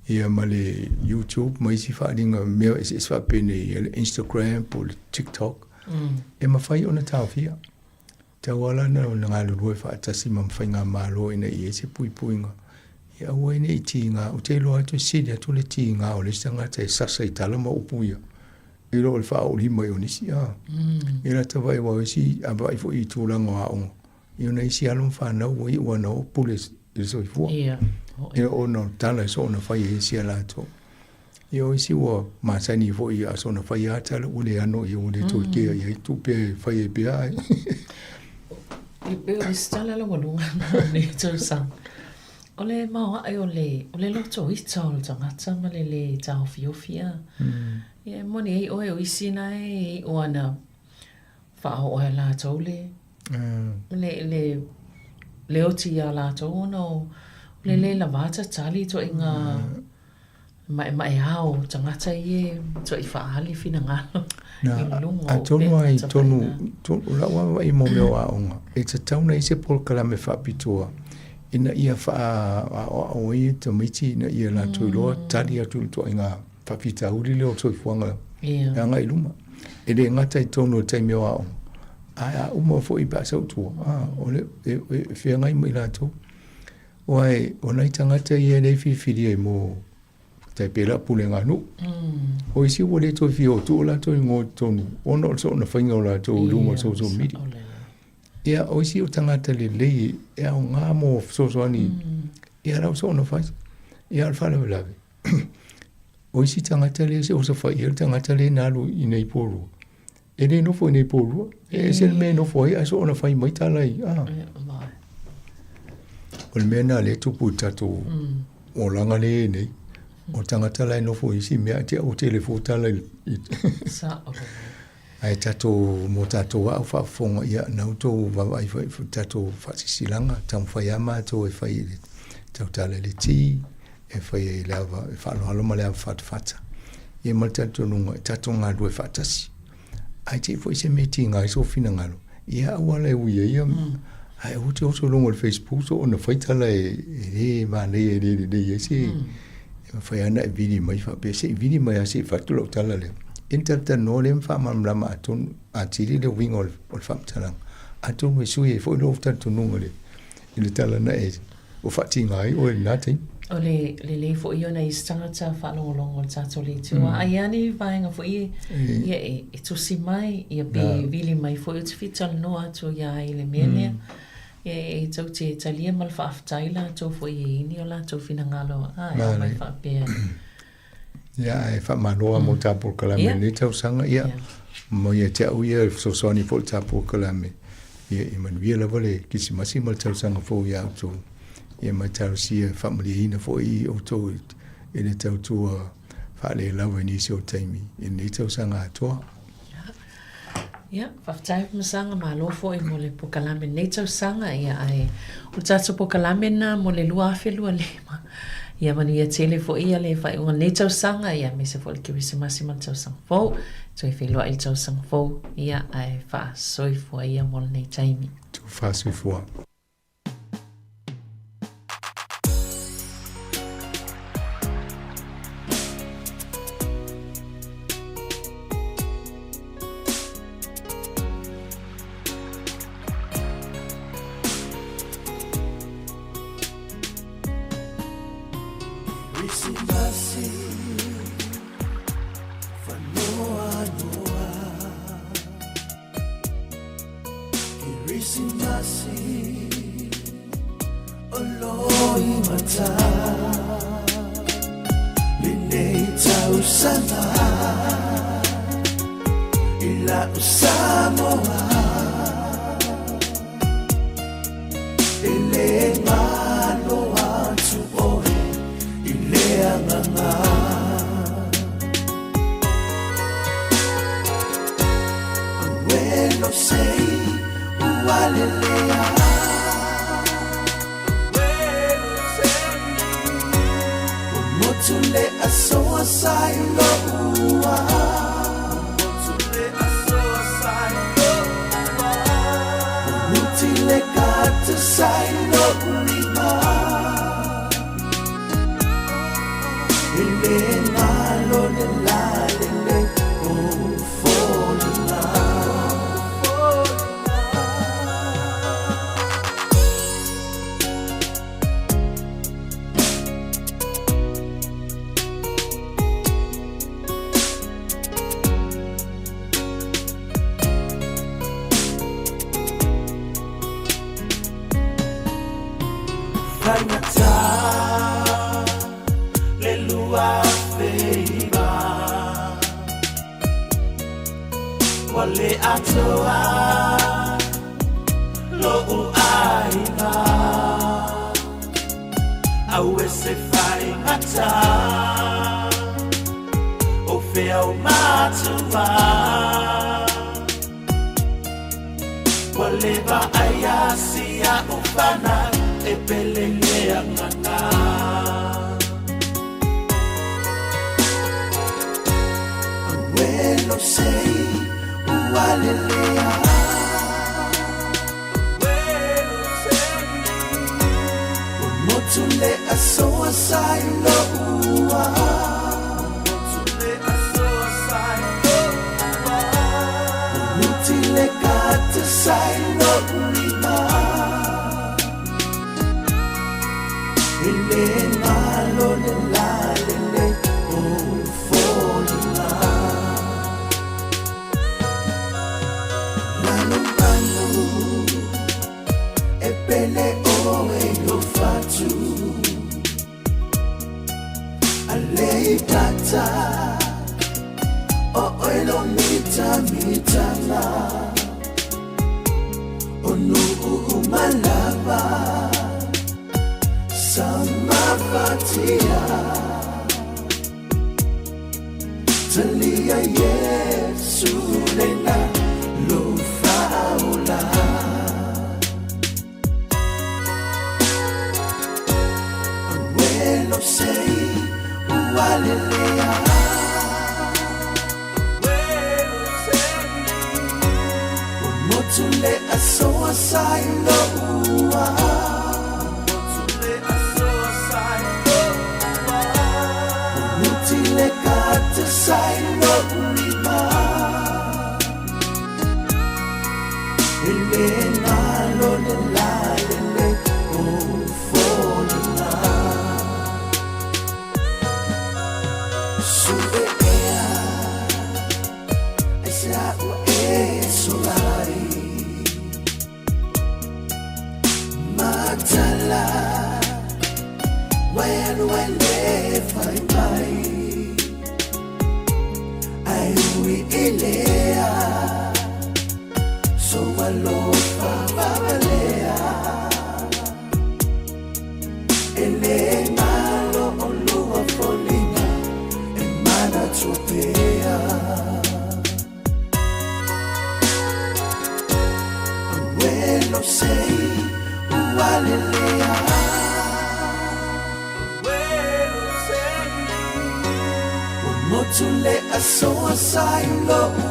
ia ma le YouTube ma isi faaaliga mea eseese faapenei, ia le Instagram po o le TikTok, e mafai ona taofia. Tau ala ona galulue faatasi ma faigamalo ina ia i ai se puipuiga, ia aua ai ne i tiga. Ou te iloa atu e sili atu le tiga o le isi tagata e sasa i tala ma upu ia i lo le faaolima mai o nisi. A ia lata vaai aua o isi, a vaai foi i tulaga o aoga, ia ona isi alo ma fanau ua iu lava ina oo pule i le soifua. Ia ona o tala e soona fai e isi a latou. Ia o isi ua masani foi a soona fai lava tala ua le ano ia ua le toe kea i ai, tuu pea e fai ai pea ae. E pei o le isi tala laualuga na o lenei tausaga, o le maoae o le, o le loto ita o le tagata ma le lē taofiofi a. Ia e moni ai oe o isi na e iu ana faaoo e latou le, le, le, le oti iā latou ona o le lē lava tatali ituaiga maemaeā o tagata ia e matuai faaali finagalo i luga o Atonu ai tonu, o lau lava vaai i mea o aoga, e tatau ona i ai se polokalame faapitoa ina ia faaaoao ai tamaiti ina ia latou iloa tali atu i le ituaiga faafitauli lea o le soifuaga e agai i luma. E le gata i totonu o le taimi o aoga, ae a uma foi pe a sau i tua, o le, e feagai ma i latou. Aua o nai tagata ia lea e filifilia i mo tai pei la pulega nuu. O isi ua le toe fia o tuu latou igoa i totonu ona o le soona faiga o latou i luga o social media. Ia, o isi o tagata lelei e aoga mo fesoasoani ia lau soona fai. Ia, o le faalavelave, o isi tagata lea se osofai ai le tagata lea na alu i nei po lua. E le nofo i nei po lua. E ese le mea e nofo ai, ae soona fai mai tala i, a. O le mea lena lea e tupu i le tatou olaga lea e i ai nei. O tagata la e nofo i isi mea, te au telefo tala i, Sao lelei. Ae tatou, mo tatou au faafofoga, ia, na outou vaavaai foi i tatou faasilasilaga, taumafai lava matou e fai i le tautala i le ti, e fai ai i le ava, e faaaloalo ma le ava fatafata. Ia ma le talitonuga e tatou galulue faatasi. Ae te i foi se mea e tiga ai sou finagalo, ia aua la e ui ai ia, ae aua te oso i luga o le Facebook soona fai tala e le manaia e le lelei ai se, e mafai lava ona e vili mai faapea, se i vili mai lava se i fai atu lau tala lea. Ia ona talatalanoa lea ma faamalamalama atonu atili le uiga o le faamatalaga, atonu e sui ai foi lou talitonuga i le i le tala na e ua faatiga ai oe i lena taimi. O le lelei foi ona i se tagata faalogologo o le tatou leitio, a i ai ni vaega foi e, ia e tusi mai, ia pe vili mai foi ou te fia talanoa atu ia ai i le mea lea. Ia e tou te talia ma le faafetai latou foi e i ni o latou finagalo a e aumai faapea. Ia, ae faamalo lava mo le ta polokalame i lenei tausaga, ia, ma ia te au ia e fesoasoani foi le ta polokalame, ia, ia manuia lava le Kerisimasi ma le tausaga fou iā outou, ia ma e talosia e faamalieina foi outou i le tautua faalelava i nisi o taimi i lenei tausaga atoa. Ia, faafetai Masaga, malo foi mo le pokalame i lenei tausaga, ia ae o le tatou pokalame lena mo le 2025. Ia manuia tele foi ia le faaiuga o lenei tausaga, ia aemaise foi le Kerisimasi ma le tausaga fou. Toe feiloai i le tausaga fou, ia ae faasoifua ia mo lenei taimi. Tufa soifua. Su'e ea aisea ua e sola ai Matala ua e alu ai le fai mai Ae ui i lea Sou alofa favalea E le galo olua foliga e manatua pea Auē lou sei ua lelea Auē lou sei Ua motu le asoa sa i lo'u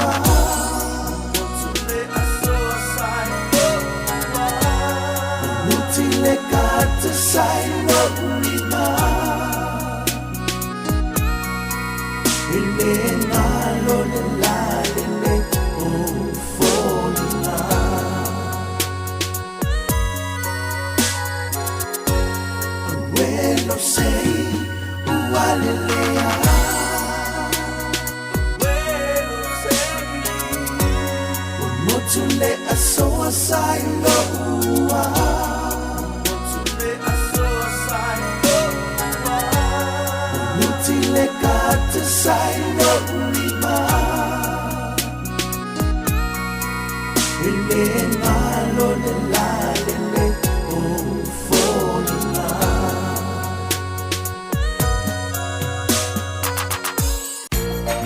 a Ua muti le kata sa i lo'u lima E le galo le la lele o foliga Auē lou sei ua lelea Auē lou sei Ua motu le asoa sa i lo'u a Ua muti le kata sa i lo'u lima E le galo le la lele o foliga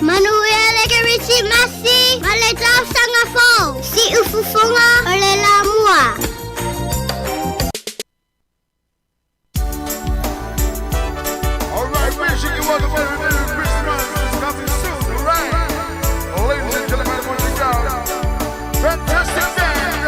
Manuia le Kerisimasi ma le tausaga fou. Siufofoga o le Lamua. All right, wishing you all a very Merry Christmas. It's coming soon, all right? Ladies and gentlemen, boys and girls, fantastic band.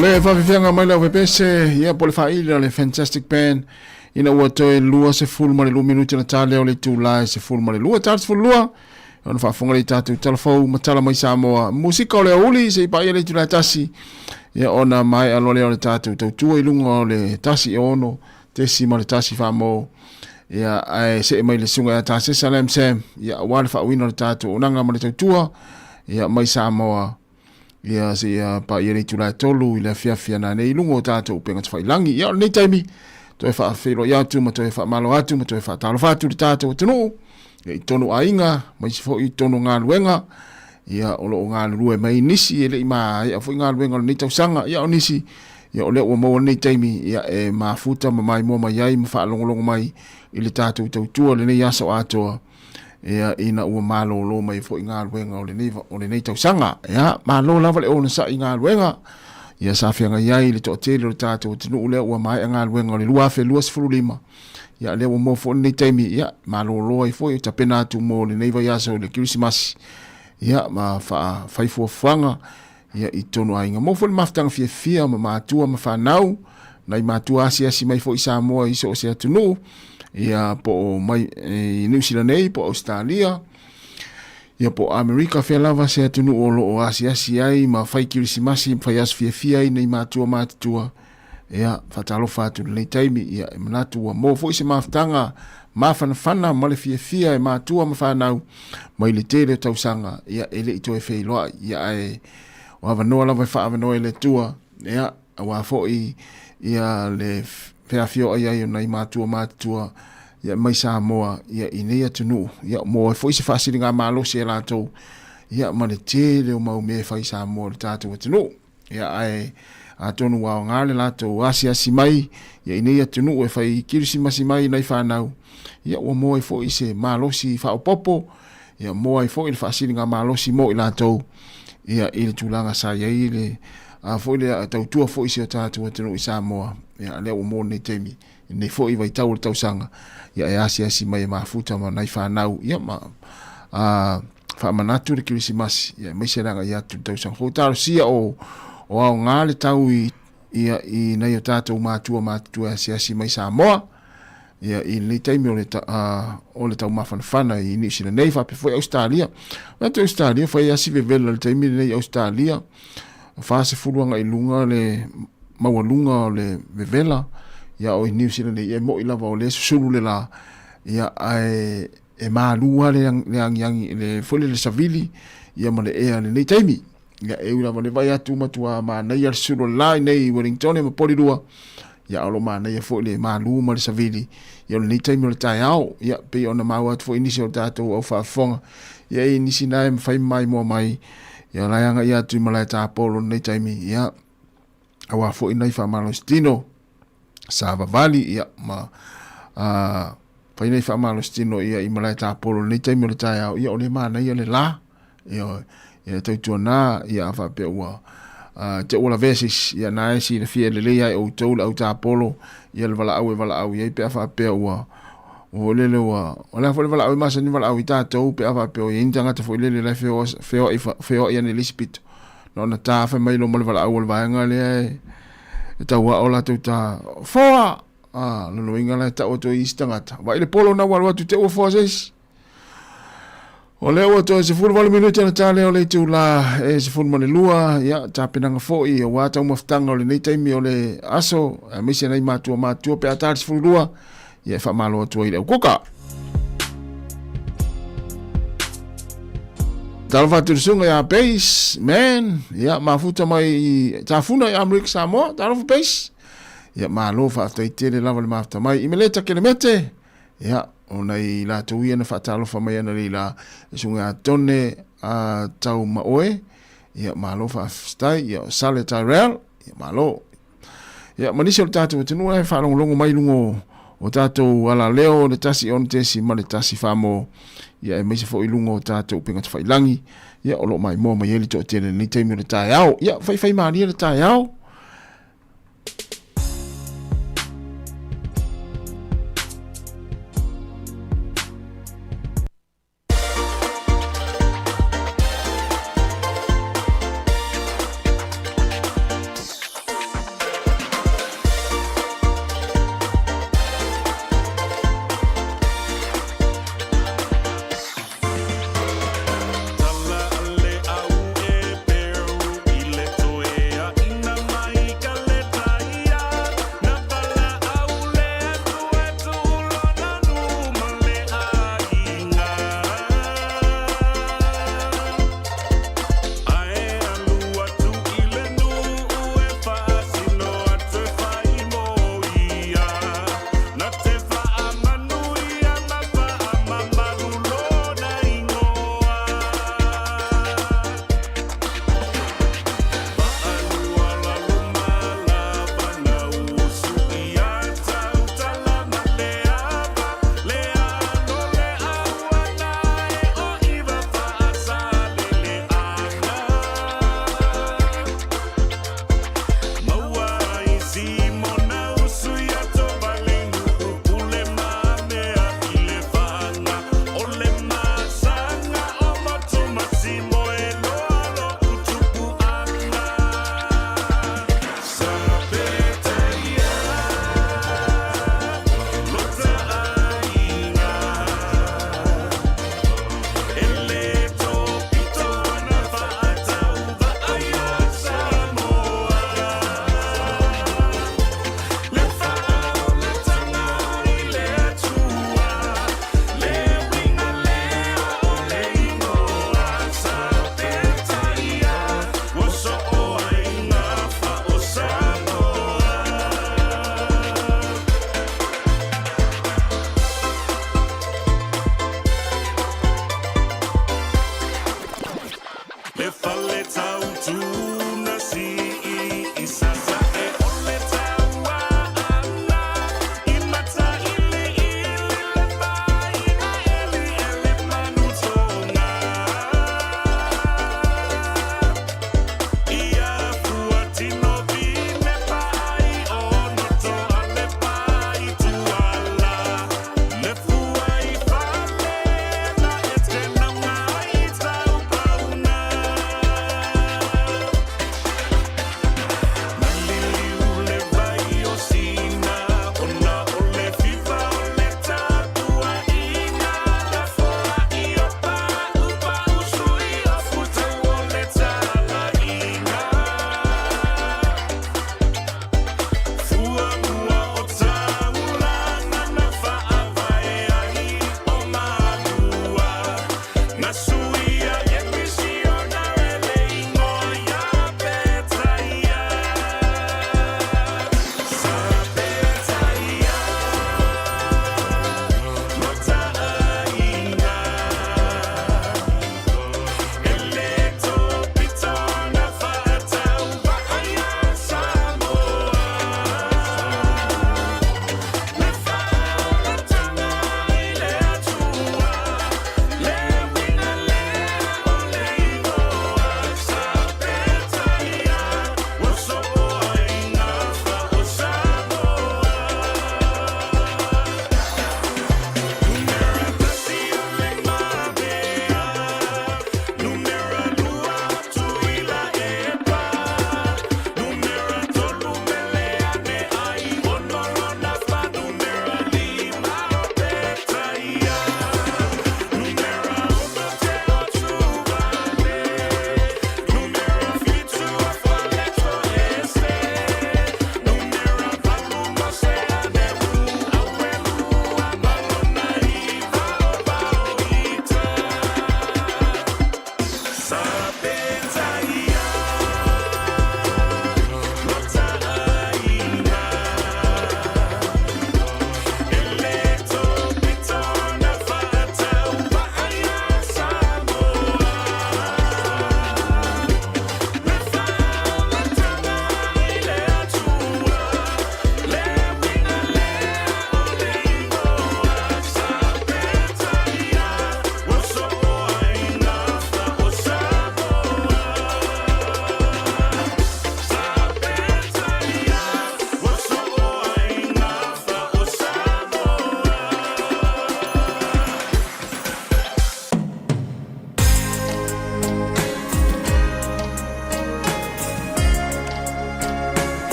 Le faafiafiaga mai le aufepese, ia po le faaili a le Fantastic Band ina ua toe 22 minute na ta lea o le itula e 12 ta 12 ona faafofoga le tatou tala fou ma tala mai Samoa. Musika o le aoauli se i paia le itula e tasi ia ona maea loa lea o le tatou tautua i luga o le 106.1 faamo ia ae see mai le susuga ia Tasesa Lam Sam ia aua le faauiina o le tatou auaunaga ma le tautua ia mai Samoa ia seia paia le itula e 3 i le afiafi a nanei i luga o tatou upega tafailangi. Ia o lenei taimi toe faafeiloai atu ma toe faamalo atu ma toe faatalofa atu i le tatou atunuu ia i tonu aiga ma isi foi i tonu galuega ia o lo o galulue mai nisi e le i maea foi galuega o lenei tausaga ia o nisi ia o lea ua maua lenei taimi ia e mafuta ma maimoa mai ai ma faalogologo mai i le tatou tautua lenei aso atoa ia ina ua malolo mai foi galuega o lenei tausaga. Ia malo lava le onosai i galuega ia sa feagai ai le toatele o le tatou atunuu lea ua maea galuega o le 2025. Ia lea ua maua foi lenei taimi ia malolo ai foi tapena atu mo lenei vaiaso i le Kerisimasi ia ma fai fuafuaga ia i totonu o aiga. Maua foi le mafutaga fiafia ma matua ma fanau, nai matua asiasi mai foi i Samoa i so o se atunuu, ia po o mai i Niu Sila nei, po o Ausetalia, ia po o Amerika, fea lava se atunuu o lo o asiasi ai ma fai kerisimasi ma fai aso fiafia ai nei matua matutua. Ia, faatalofa atu i lenei taimi, ia, e manatu ua maua foi se mafutaga mafanafana ma le fiafia e matua ma fanau mai le tele o tausaga, ia, e le i toe feiloai, ia, ae o avanoa lava e faaavanoa e le Atua, ia, aua foi, ia, le feafioai ai o nai matua matutua, ia, mai Samoa, ia, i nei atunuu, ia, maua ai foi se faasiligamalosi e latou, ia, ma le tele o mau mea e fai i Samoa i le tatou atunuu. Ia, ae atonu ua aoga le latou asiasi mai ia i nei atunuu e fai kerisimasi mai nai fanau, ia ua maua ai foi se malosi faaopoopo, ia maua ai foi le faasiligamalosi mo i latou ia i le tulaga sa i ai le a foi le tautua foi i si o tatou atunuu i Samoa, ia lea ua maua lenei taimi i lenei foi vaitau o le tausaga, ia e asiasi mai e mafuta ma nai fanau, ia ma a faamanatu le Kerisimasi, ia aemaise le agai atu i le tausaga fou. Talosia o, o aoga le tau i, ia, i nai o tatou matua matutua e asiasi mai Samoa, ia, i lenei taimi o le, ta, o le taumafanafana i Niu Sila nei, faapea foi Ausetalia. Manatu Ausetalia fai asi vevela i le taimi lenei i Ausetalia, 40 agai i luga le maualuga o le vevela, ia o i Niu Sila nei, e mo'i lava o lea e susulu le la, ia, ae e malu lava le, le agiagi, le, foi le, le savili, ia ma le ea i lenei taimi. Ia, e ui lava le vai atu matua manaia le susulu o le la i nei i Wellington ma Porirua, ia o lo manaia foi le malu ma le savili, ia o lenei taimi o le taeao, ia pei ona maua atu foi nisi o tatou au faafofoga, ia e nisi na e mafai maimoa mai, ia la e agai atu i malae tapolo i lenei taimi, ia aua foi nai faamalositino savavali, ia ma fai nai faamalositino ia i malae tapolo i lenei taimi o le taeao, ia o lea e manaia le la, ia, ia tautuana, ia a faapea ua te ua lavea se isi, ia na e silafia lelei ai outou le au tapolo, ia le valaau e valaau i ai pe a faapea ua ua lele ua, o le a foi le valaau e masani valaau i tatou pe a faapea ua i ai ni tagata foi lele la e feoai feoai ane i le isi pito. Na ona ta fai mai loa ma le valaau o le vaega lea e, e tauao latou ta, foa! Ah, lona uiga la e tau atu ai isi tagata. Vaai le polo na ua alu atu te ua foa se isi. O lea ua toe 18 minute na ta lea o le itula e 12, ia, tapenaga foi aua taumafataga o lenei taimi o le aso, aemaise nai matua matua pe a ta le 12, ia e faamalo atu ai i le aukuka. Talofa atu i le susuga ia Base Man, ia mafuta mai i Tafuna i Amerika Samoa, talofa Base. Ia malo faafetai tele lava le mafuta mai. I Meleta Kelemete, ia o nai latou ia na faatalofa mai ana leila le susuga ia Tone a tau ma oe. Ia malo faafetai, ia o Sale Tyrell, ia malo. Ia, ma nisi o le tatou atunuu e faalogologo mai i luga o, o tatou alaleo le 106.1 Samoa, ia aemaise foi i luga o tatou upega tafailangi, ia o lo o maimoa mai ai le toatele i lenei taimi o le taeao. Ia, faifaimalie le taeao.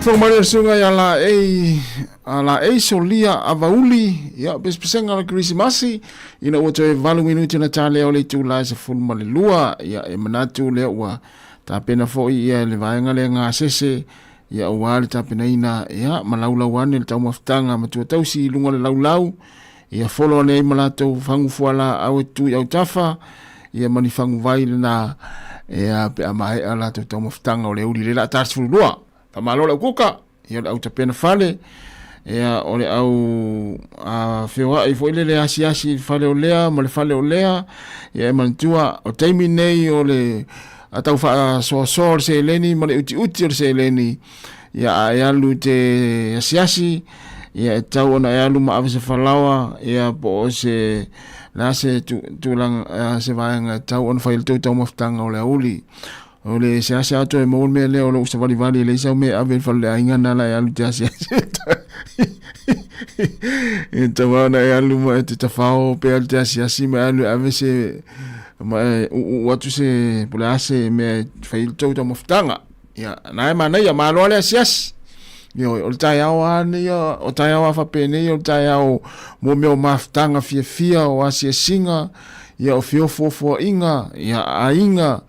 Fofoga mai le susuga ia Laei, a Laei Solia Avauli, ia pesepesega o le Kerisimasi, ina ua toe 8 minuti ona talea o le itula e 12, ia e manatu lea ua tapena foi ia le vaega lea gasese, ia aua le tapenaina, ia ma laulau ane le taumafataga matua tausi i luga o le laulau, ia folo ane ai ma latou fagu fualaau e tutu i autafa, ia ma ni faguvai lena, ia pe a maea latou taumafataga o le uli le la ta 12. Faamalo le au kuka, ia o le au tapena fale, ia o le au a feoai foi lele asiasi i le fale o lea ma le fale o lea, ia e manatua o taimi nei o le a tau faasoasoa o le seleni ma le utiuti o le seleni, ia a e alu te asiasi, Ia e tatau ona e alu ma ave se falaoa, ia po o se, le a se tulaga, se vaega e tatau ona fai ai le tou taumafataga o le aoauli. O le seasea atu e maua le mea lea o lou savalivali e leai sau mea e ave i le fale o le aiga na la e alu te asiasi. E tatau lava ona e alu ma e te tafao pe alu te asiasi ma e alu e ave se ma e uuu atu se po o le a se mea e fai ai le tou taumafataga. Ia, na e manaia, malo lava le asiasi. Ioe, o le taeao lava lenei, o taeao lava faapenei o le taeao mo mea o mafutaga fiafia, o asiasiga, ia o feofoofoaiga, ia aiga,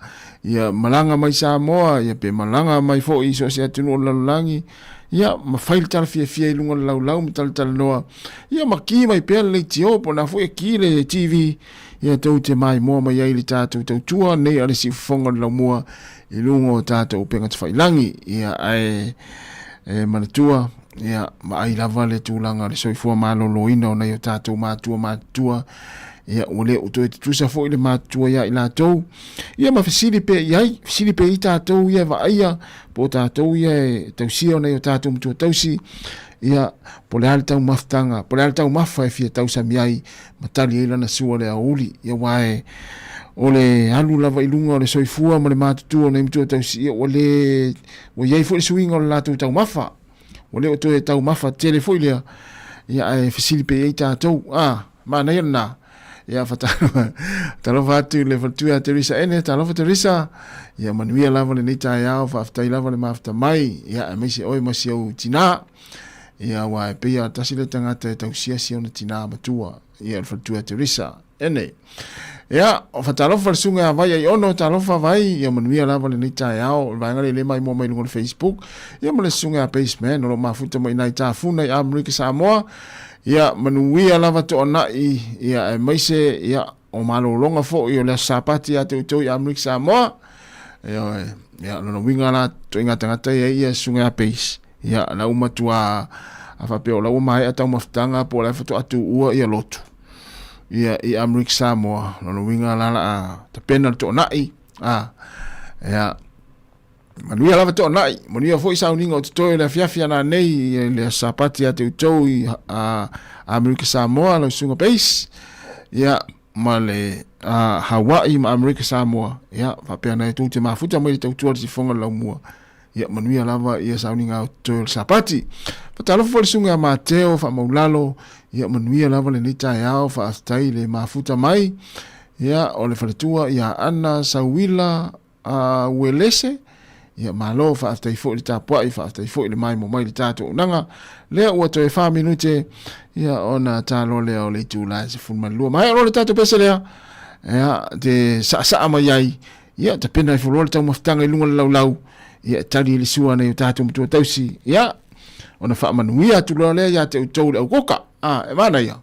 ia malaga mai Samoa, ia pe malaga mai foi i so o se atunuu o le lalolagi, ia ma fai le tala fiafia i luga o le laulau ma talatalanoa, ia ma ki mai pea le leitio po o na foi e ki le TV, ia tou te maimoa mai ai i le tatou tautua nei a le siufofoga o le laumua i luga o tatou upega tafailangi. Ia, ae e manatua, ia, vaai lava le tulaga o le soifua maloloina o nai o tatou matua matutua, ia, ua le o toe tutusa foi le matutua ia i latou, ia ma fesili pea i ai, fesili pea i tatou ia e vaaia, po o tatou ia e tausia o nai o tatou matua tausi, ia, po o le a le taumafataga, po o le a le taumafa e fia tausami ai, ma tali ai lana sua le aoauli. Ia aua e, o le alu lava i luga o le soifua ma le matutua o nai matua tausi, ia ua le, ua i ai foi le suiga o le latou taumafa. Ua le o toe taumafa tele foi lea, ia ae fesili pea i ai tatou. Ah, manaia lena. Ia faatalofa atu i le faletua ia Teresa Ene, talofa Teresa. Ia manuia lava lenei taeao, faafetai lava le mafuta mai. Ia aemaise oe ma si ou tinā. Ia aua e pei a tasi le tagata e tausia si ona tinā matua, ia o le faletua Teresa. Ene. Ia, o faatalofa le susuga ia Vai Aiono, talofa Vai, ia manuia lava lenei taeao, o le vaega lea e le maimoa mai luga o le Facebook, ia ma le susuga ia Baseman, o lo o mafuta mai i nai Tafuna i Amerika Samoa, ia manuia lava toanai, ia aemaise, ia, o malologa foi o le Aso Sapati ia te outou i Amerika Samoa, ia, ia, lona uiga la, ituaiga tagata ia ia susuga ia Base, ia, la ua matua, a faapea o la ua maea taumafataga po o la e faatoa tuua ia lotu. Ia, i Amerika Samoa, lona uiga la la a tapena le toanai, a, ia, manuia lava toanai, manuia foi sauniga o totoe o le afiafi ana nei, i le Aso Sapati ia te outou i a, Amerika Samoa, lau susuga Base, ia, ma le a, Hawaii ma Amerika Samoa, ia, faapea nai tou te mafuta mai le tautua le sifoga le laumua. Ia manuia lava ia sauniga o totoe o le Sapati. Faatalofa foi le susuga ia Mateo Faamaulalo, ia manuia lava lenei taeao, faafetai le mafuta mai. Ia o le faletua ia Ana Sauila uh, Uelese, ia malo faafetai foi le tapuai, faafetai foi le maimo mai le tatou auaunaga. Lea ua toe 4 minute ia ona talo lea o le itula e 12. Maea loa le tatou pese lea. Ia te saasaa mai ai Ia, tapena ifo loa le taumafataga i luga o le laulau, ia e tali i le sua a nai o tatou matua tausi, ia, ona faamanuia atu loa lea ia te outou le aukoka. A, e manaia.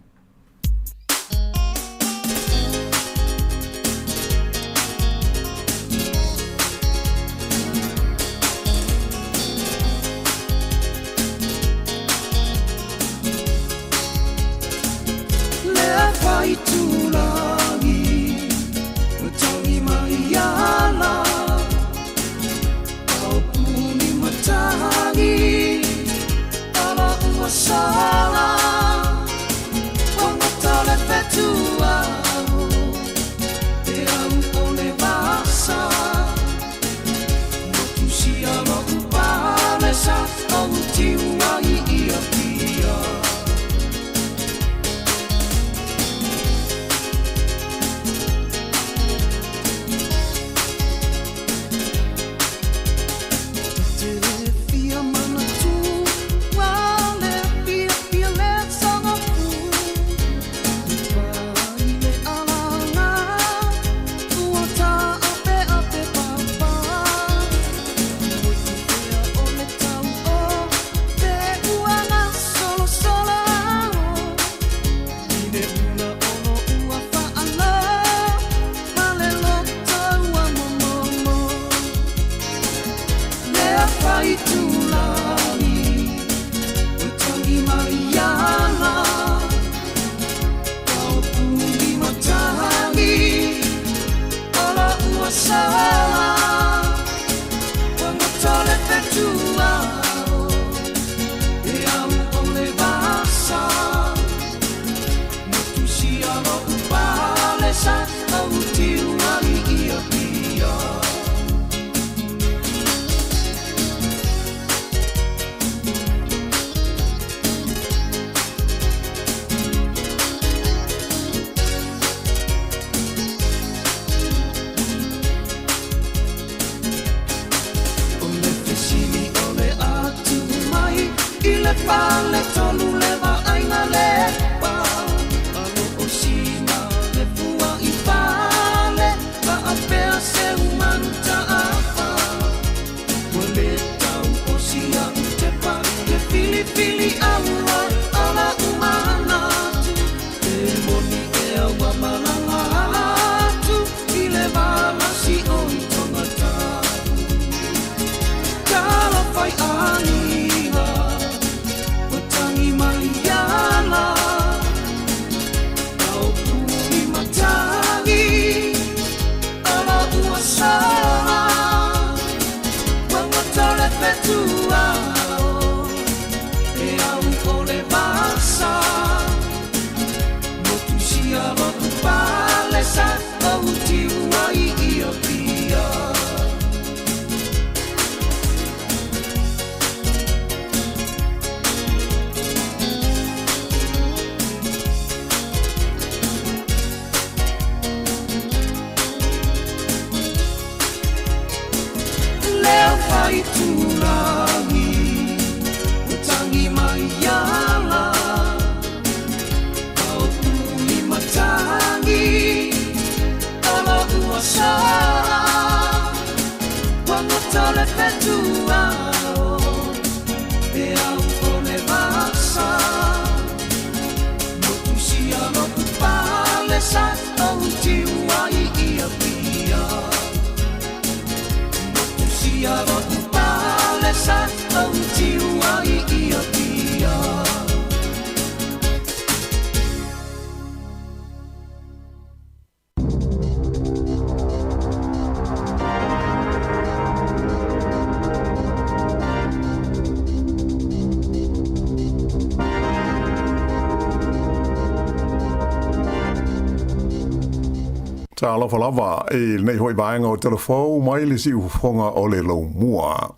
Talofa lava i lenei foi vaega o Talafou mai le siufofoga o le Laumua.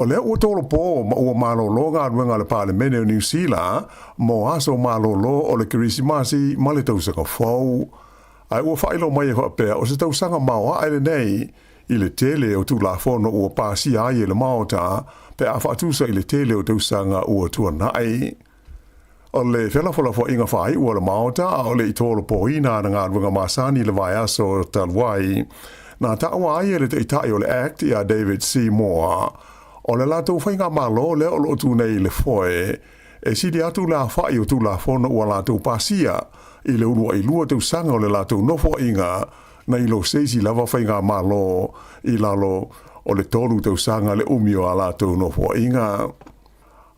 O lea ua tolopo ma ua malolo galuega a le Palemene o Niu Sila mo aso malolo o le Kerisimasi ma le Tausaga Fou. Ae ua faailoa mai e faapea o se tausaga maoae lenei i le tele o Tulafono ua pasia ai e le Maota pe a faatusa i le tele o tausaga ua tuanai. O le felafolafoaiga faaiu a le Maota a o le i tolopoina ana galuega masani i le vaiaso talu ai, na taua ai e le Taitai o le Act ia David Seymour, o le latou faigamalo lea o lo o tu nei i le foe, e sili atu le aofai o Tulafono ua latou pasia i le uluai lua tausaga o le latou nofoaiga nai lo se isi lava faigamalo i lalo o le tolu tausaga le umi o a latou nofoaiga.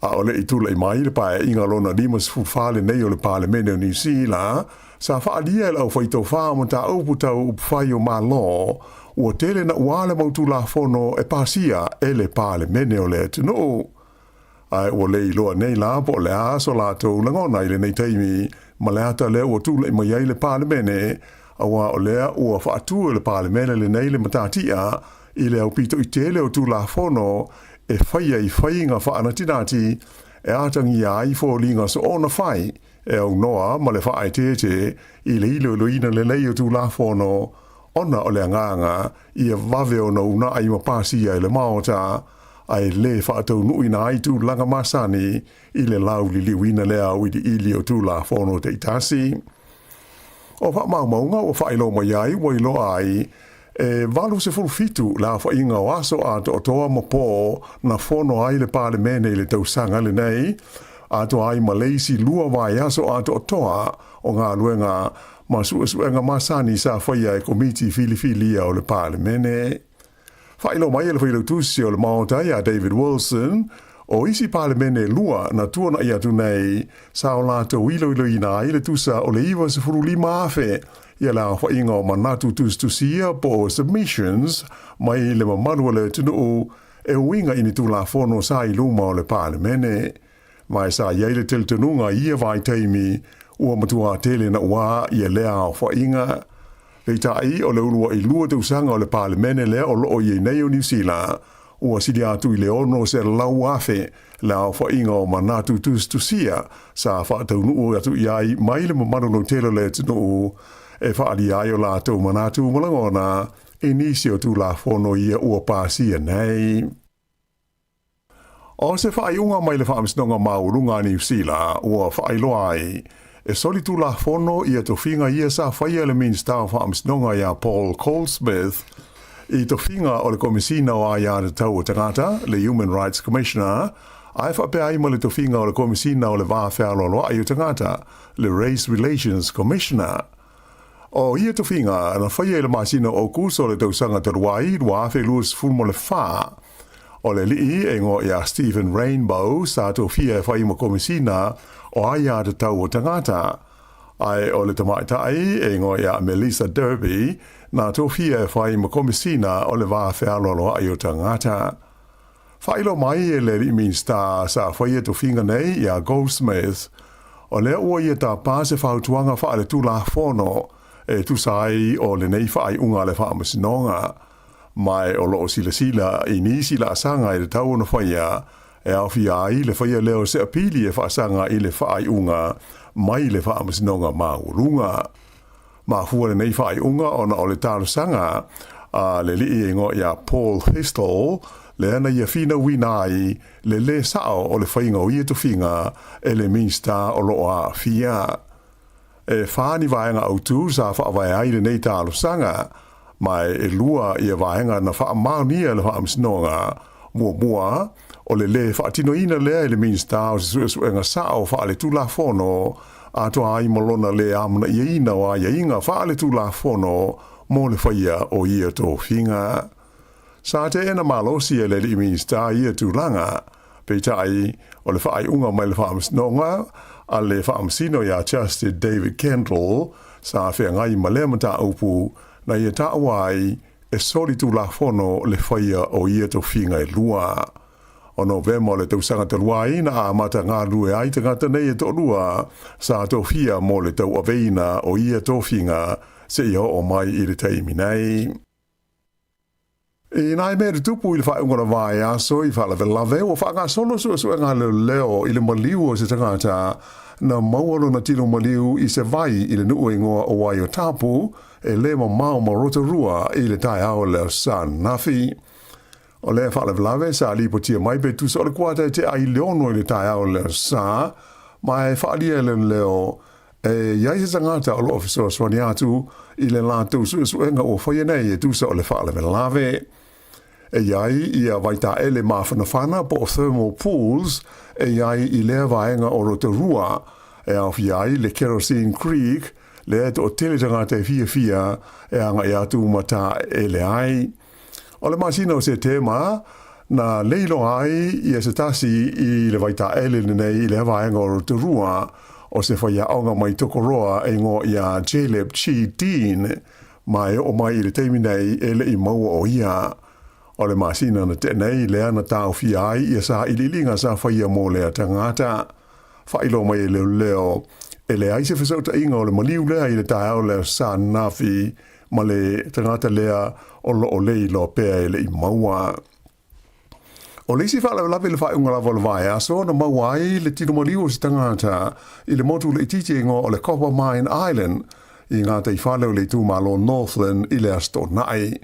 A o le i tulai mai le Paeaiga lona 54 lenei o le Palemene o Niu Sila, sa faaalia e le aufaitofa o mataupu tau upufai o Malo, ua tele naua le mau Tulafono e pasia e le Palemene o le atunuu. Ae ua le iloa nei la po o le a so latou lagona i lenei taimi ma le ata lea ua tulai mai ai le Palemene, aua o lea ua faatu e le Palemene lenei le matatia i le aupito'i tele o Tulafono e faia i faiga faanatinati e atagia ai foliga soona fai e aunoa ma le faaeteete i le iloiloina lelei o Tulafono ona o le agaga ia vave ona uunai ma pasia e le Maota ae le faataunuuina ai tulaga masani i le lauliliuina lea auiliili o Tulafono taitasi. O faamaumauga ua faailoa mai ai ua iloa ai E 87 le aofaiga o aso atoatoa ma po na fono ai le Palemene i le tausaga lenei, atoa ai ma le isi lua vaiaso atoatoa o galuega ma suesuega masani sa faia e Komiti Filifilia o le Palemene. Faailoa mai e le Failautusi o le Maota ia David Wilson, o isi Palemene e lua na tuanai atu nei sa o latou iloiloina ai le tusa o le 95,000 ia le aofaiga o manatu tusitusia po o submissions mai le mamalu o le atunuu e uiga i ni Tulafono sa i luma o le Palemene. Ma e sa i ai le talitonuga i ia vaitaimi ua matuā tele naʻuā ia lea aofaiga. Peitai, o le uluaʻi lua tausaga o le Palemene lea o loo i ai nei o Niu Sila, ua sili atu i le 600,000 le aofaiga o manatu tusitusia sa faataunuu atu i ai mai le mamalu lautele o le atunuu e faaalia ai o latou manatu ma lagona i nisi o Tulafono ia ua pasia nei. O se faaiuga mai le Faamasinoga Maualuga a Niu Sila ua faailoa ai, e soli tulafono ia tofiga ia sa faia e le Minisita o Faamasinoga ia Paul Goldsmith i tofiga o le Komesina o Aiatatau a Tagata, le Human Rights Commissioner, ae faapea ai ma le tofiga o le Komesina o le Va Fealoaloa'i o Tagata, le Race Relations Commissioner. O ia tofiga na faia i le masina o Aokuso o le tausaga talu ai, 2024. O le alii e igoa ia Stephen Rainbow sa tofia e fai ma Komesina o Aiatatau o Tagata. Ae o le tamaitai e igoa ia Melissa Derby na tofia e fai ma Komesina o le Va Fealoaloa'i o Tagata. Faailoa mai e le alii Minisita sa faia tofiga nei ia Goldsmith, o lea ua ia tapa se fautuaga faaletulafono e tusa ai o lenei faaiuga a le Faamasinoga. Ma e o lo o silasila i nisi laasaga e tatau ona faia e aofia ai le faia lea o se apili e faasaga i le faaiuga mai le Faamasinoga Maualuga. Mafua lenei faaiuga ona o le talosaga a le alii e igoa ia Paul Thistle, lea na ia finauina ai le lē sao o le faiga o ia tofiga e le Minisita o lo o aafia. E fa ni vaega autu sa faavae ai lenei talosaga. Ma e lua ia vaega na faamaonia e le Faamasinoga. Muamua, o le lē faatinoina lea e le Minisita o se suesuega sa'o faaletulafono, atoa ai ma lona lē amanaiaina o aiaiga faaletulafono mo le faia o ia tofiga. Sa teena malosi e le alii Minisita ia tulaga. Peitai, o le faaiuga mai le Faamasinoga a le Faamasino ia Justice David Kendall sa feagai ma lea mataupu na ia taua ai e solitulafono le faia o ia tofiga e lua. O Novema o le tausaga talu ai na amata galulue ai tagata nei e toalua sa tofia mo le tauaveina o ia tofiga seia oo mai i le taimi nei. I nai mea tutupu i le faaiuga o le vaiaso i faalavelave, ua faagasolo suesuega a leoleo i le maliu o se tagata na maua lona tino maliu i se vai i le nuu e igoa o Waiotapu e le mamao ma Rotorua i le taeao o le Aso Sa ananafi. O lea faalavelave sa lipotia mai pe tusa o le kuata e tea i le 6 i le taeao o le Aso Sa, ma e faaalia e leoleo E i ai se tagata o lo o fesoasoani atu i le latou suesuega ua faia nei e tusa o le faalavelave. E i ai ia vaitaele mafanafana po o thermal pools e i ai i lea vaega o Rotorua, e aofia ai le Kerosene Creek, lea e toatele tagata e fiafia e agai atu ma taeele ai. O le masina o Setema, na leiloa ai ia se tasi i le vaitaele lenei i lea vaega o Rotorua, o se faiaoga mai Tokoroa e igoa ia Jaleb Chi Dean, ma e oo mai i le taimi nei e le i maua o ia. O le masina na tea nei lea na taofia ai ia sailiiliga sa faia mo lea tagata. Faailoa mai e leoleo, e leai se fesootaiga o le maliu lea i le taeao lea sa nafi ma le tagata lea o lo o leiloa pea e le i maua. O le isi faalavelave i le faaiuga lava o le vaiaso na maua ai le tino maliu o se tagata i le motu laitiiti e igoa o le Coppermine Island i gataifale o le itumalo Northland i le Aso Toonai.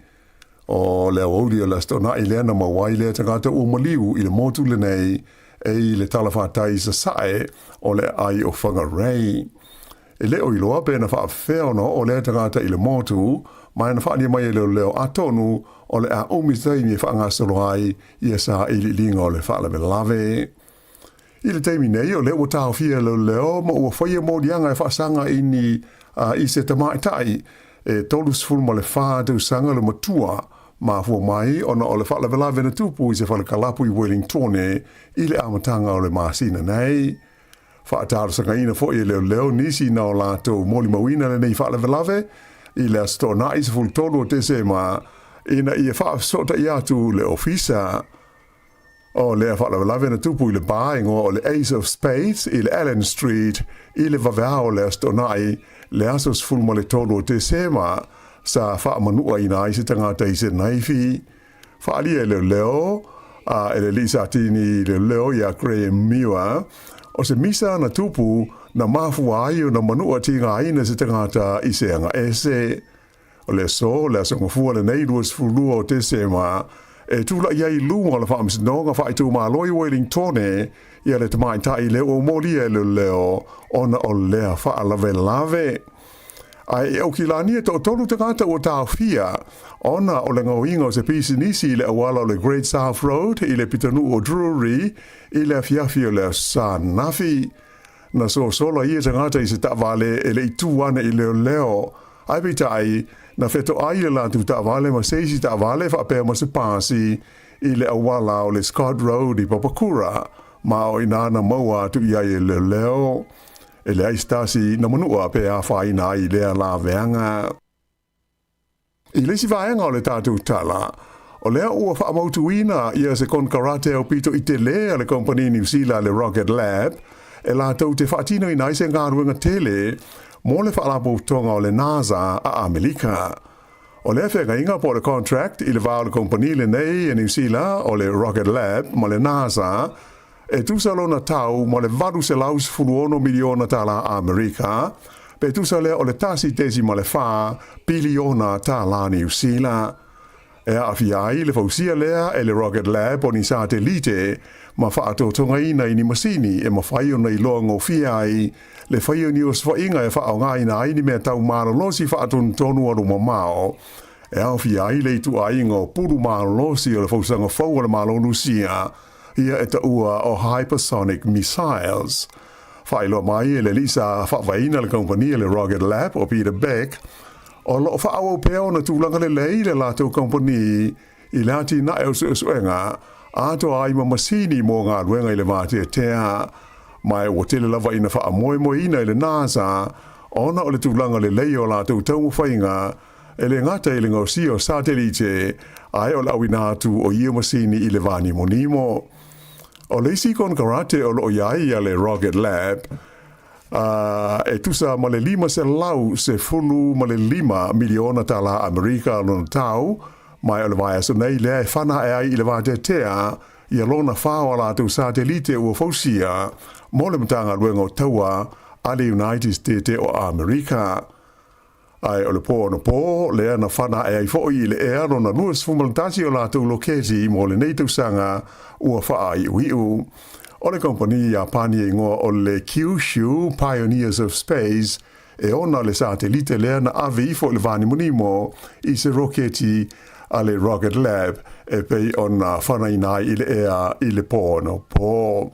O le aoauli o le Aso Toonai lea na maua ai lea tagata ua maliu i le motu lenei e i le talafatai sasae o le aai o Whangarei. E le o iloa pe na faafefea ona oo lea tagata i le motu, ma e na faaalia mai e leoleo atonu o le a umi se taimi e faagasolo ai ia sailiiliga o le faalavelave. I le taimi nei, o lea ua taofia e leoleo ma ua faia moliaga e faasaga i ni i se tamaitai e 34 tausaga le matua, mafua mai ona o le faalavelave na tupu i se fale kalapu i Wellingtone i le amataga o le masina nei. Faatalosagaina foi e leoleo nisi na o latou molimauina lenei faalavelave i le Aso Toonai 13 o Tesema ina ia faafesootai atu le Ofisa. O lea faalavelave na tupu i le bar igoa o le Ace of Spades i le Allen Street i le vaveao o le Aso Toonai le aso 13 o Tesema sa faamanuaina ai se tagata i se naifi. Faaalia e leoleo a e le alii Satini leoleo ia Graham Muir, o se misa na tupu na mafua ai ona manua tigaina se tagata i se aga ese. O le aso, le aso gafua lenei 22 o Tesema, e tula'i ai i luga o le Faamasinoga Faaitumalo i Wellingtone ia le tamaitai lea ua molia e leoleo ona o lea faalavelave. Ae i Aukilani e toatolu tagata ua taofia ona o le gaoiga o se pisinisi i le auala o le Great South Road i le pitonuu o Drury i le afiafi o le Aso Sa ananafi. Na sosola ia tagata i se taavale e le i tu ane i leoleo, ae peitai, na fetoai le latou taavale ma se isi taavale faapea ma se pasi i le auala o le Scott Road i Papakura, ma o i ina na maua atu i ai e leoleo. E leai se tasi na manua pe afaina ai lea laveaga. I le isi vaega o le tatou tala, o lea ua faamautuina ia se konekarate aupito i tele a le kompani Niu Sila le Rocket Lab e latou te faatinoina ai se galuega tele mo le faalapotopotoga o le NASA a Amelika. O lea feagaiga po o le contract i le va o le kompani lenei e Niu Sila o le Rocket Lab ma le NASA E tusa lona tau ma le $816 miliona tālā Amerika, pe tusa lea o le 1.4 piliona tālā Niu Sila. E aafia ai le fausia lea e le Rocket Lab o ni satelite ma faatotogaina i ni masini e mafai ona iloa gofie ai le faia o ni osofaiga e faaaogaina ai ni mea tau malolosi faatonutonu alumamao. e aofia ai le ituaiga o pulu malosi o le fausaga fou a le Malo Lusia, ia e taua o hypersonic missiles. Faailoa mai e le alii sa faavaeina le kamupani a le Rocket Lab o Peter Beck, o lo o faaauau pea ona tulaga lelei le latou kamupani i le atinae o suesuega atoa ai ma masini mo galuega i le vateatea. Ma ua tele lava ina faamoemoeina i le NASA ona o le tulaga lelei o latou taumafaiga e le gata i le gaosia o satelite ae o le auina atu o ia masini i le vanimonimo. O le isi konekarate o lo o i ai ia le Rocket Lab, a e tusa ma le $515 miliona tālā Amerika lona tau, ma o le vaiaso nei lea e fana ae ai i le vateatea ia lona whā o a latou satelite ua fausia mo le Matagaluega o Taua a le United States o Amerika. Ae o le pō anapo lea na fana ae ai foi i le ea lona 21 o latou loketi mo lenei tausaga ua faaiuiu. O le kamupani Iapani e igoa o le Kyushu Pioneers of Space e ona le satelite lea na ave ifo i le vānimonimo i se roketi a le Rocket Lab e pei ona fanaina ai i le ea i le pō anapo.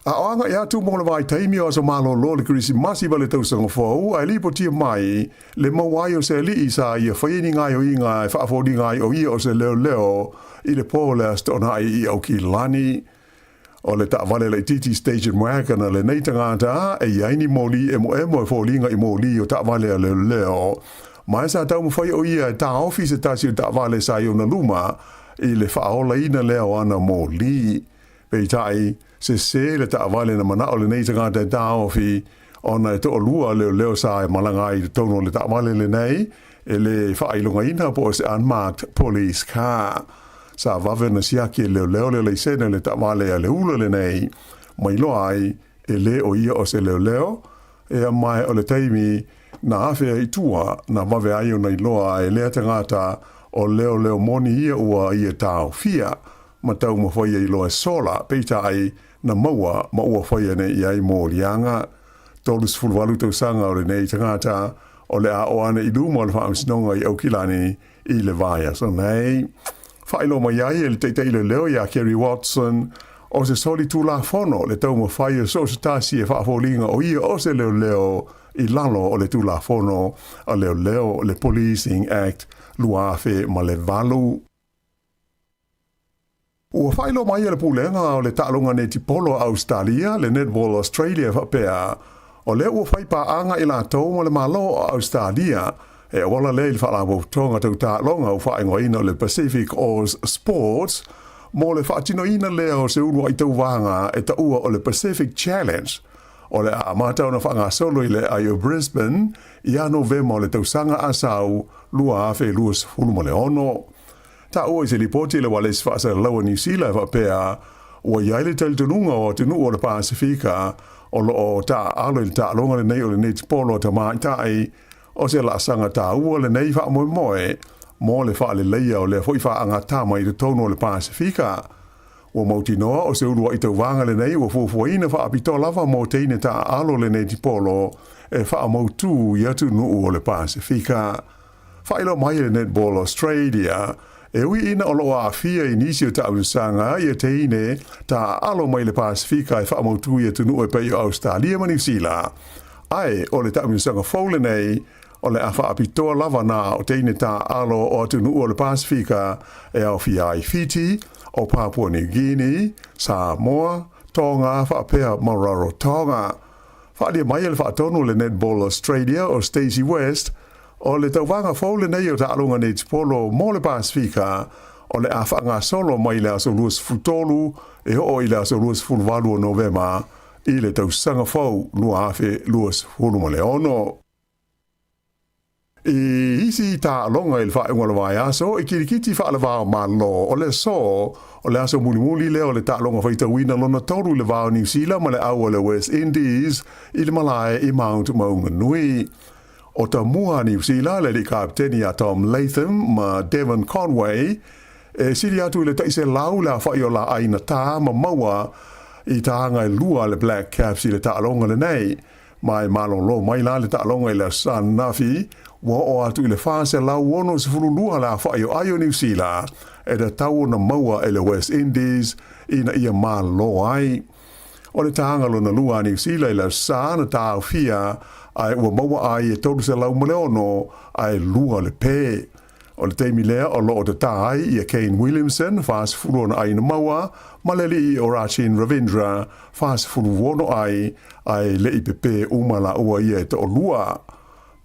A o agai atu mo le vaitaimi o aso malolo o le Kerisimasi ma le Tausaga Fou, ae lipotia mai le maua ai o se alii sa ia faia ni gaoioiga e faafoliga ai o ia o se leoleo i le po o le Aso Toonai i Aukilani. O le taavale laitiiti station wagon a lenei tagata e i ai ni moli emoemo e foliga i moli o taavale a leoleo. Ma e sa taumafai o ia e taofi se tasi o taavale sa i ona luma i le faaolaina lea o ana moli. Peitai, sese le taavale na manao lenei tagata e taofi, ona e toalua leoleo sa e malaga ai i totonu o le taavale lenei, e le faailogaina po o se unmarked police car. Sa vave ona siaki e leoleo le laisene o le taavale a le ula lenei, ma iloa ai e le o ia o se leoleo, ea mae o le taimi na afea i tua na vave ai ona iloa e lea tagata o leoleo moni ia ua ia taofia. Ma taumafai ai loa e sola, peitai, na maua ma ua faia nei i ai moliaga. 38 tausaga o lenei tagata, o le a oo ane i luma o le Faamasinoga i Aukilani i le vaiaso nei. Faailoa mai ai e le Taitai Leoleo ia Kerry Watson, o se soli Tulafono le taumafai o so o se tasi e faafoliga o ia o se leoleo i lalo o le Tulafono a Leoleo, le Policing Act 2008. Ua faailoa mai e le Pulega o le Taaloga Netipolo a Ausetalia, le Netball Australia e faapea, o lea ua fai paaga i latou ma le Malo o Ausetalia e auala lea i le Faalapotopotoga Tau Taaloga ua faaigoaina o le Pacific Oz Sports mo le faatinoina lea o se uluai tauvaga e taua o le Pacific Challenge o le a amata ona faagasolo i le aai o Brisbane ia Novema o le tausaga a sau 2026. Taua i se lipoti le ualesi faasalalau a Niu Sila e faapea, ua i ai le talitonuga o atunuu o le Pasefika o lo o taaalo i le taaloga lenei o le netipolo a tamaitai, o se laasaga taua lenei faamoemoe mo le faaleleia o lea foi faagatama i totonu o le Pasefika. Ua mautinoa o se uluai tauvaga lenei ua fuafuaina faapitoa lava mo teine taaalo le netipolo e faamautū i atunuu o le Pasefika. Faailoa mai e le Netball Australia, e ui ina o lo o aafia i nisi o taamilosaga ia teine taaalo mai le Pasefika e faamautū i atunuu e pei o Ausetalia ma Niu Sila. Ae o le taamilosaga fou lenei, o le a faapitoa lava na o teine taaalo o atunuu o le Pasefika e aofia ai Fiti, o Papua New Guinea, Samoa, Tonga faapea ma Rarotonga. Faaalia mai e le faatonu o le Netball Australia o Stacey West, O le tauvaga fou lenei o taaloga netipolo mo le Pasefika o le a faagasolo mai le aso 23 e oo i le aso 28 o Novema i le tausaga fou 2026. I isi taaloga i le faaiuga o le vaiaso, i kirikiti faaleva o Malo, o le aso o le aso mulimuli lea o le taaloga faitauina lona tolu i le va o Niu Sila ma le au o le West Indies i le malae i Mount Maunganui. O tamua a Niu Sila, le alii kapeteni ia Tom Latham ma Devon Conway, e sili atu i le 100 le aofai o laai na tā ma maua i tāga e lua a le Black Caps i le taaloga lenei. Ma e malolo mai la le taaloga i le aso Nafi, Ua oo atu i le 462 le afa'i o ai o Niu Sila e tatau ona maua e le West Indies ina ia malo ai. O le tāga lona lua a Niu Sila i le Aso Sa na tāofia ae ua maua ai e 306 ae lua le pē. O le taimi lea o lo o tatā ai ia Kane Williamson, 40 ona ai na maua, ma le alii o Rachin Ravindra, 46 ai, ae le i pepē uma lāua ia e toʻalua.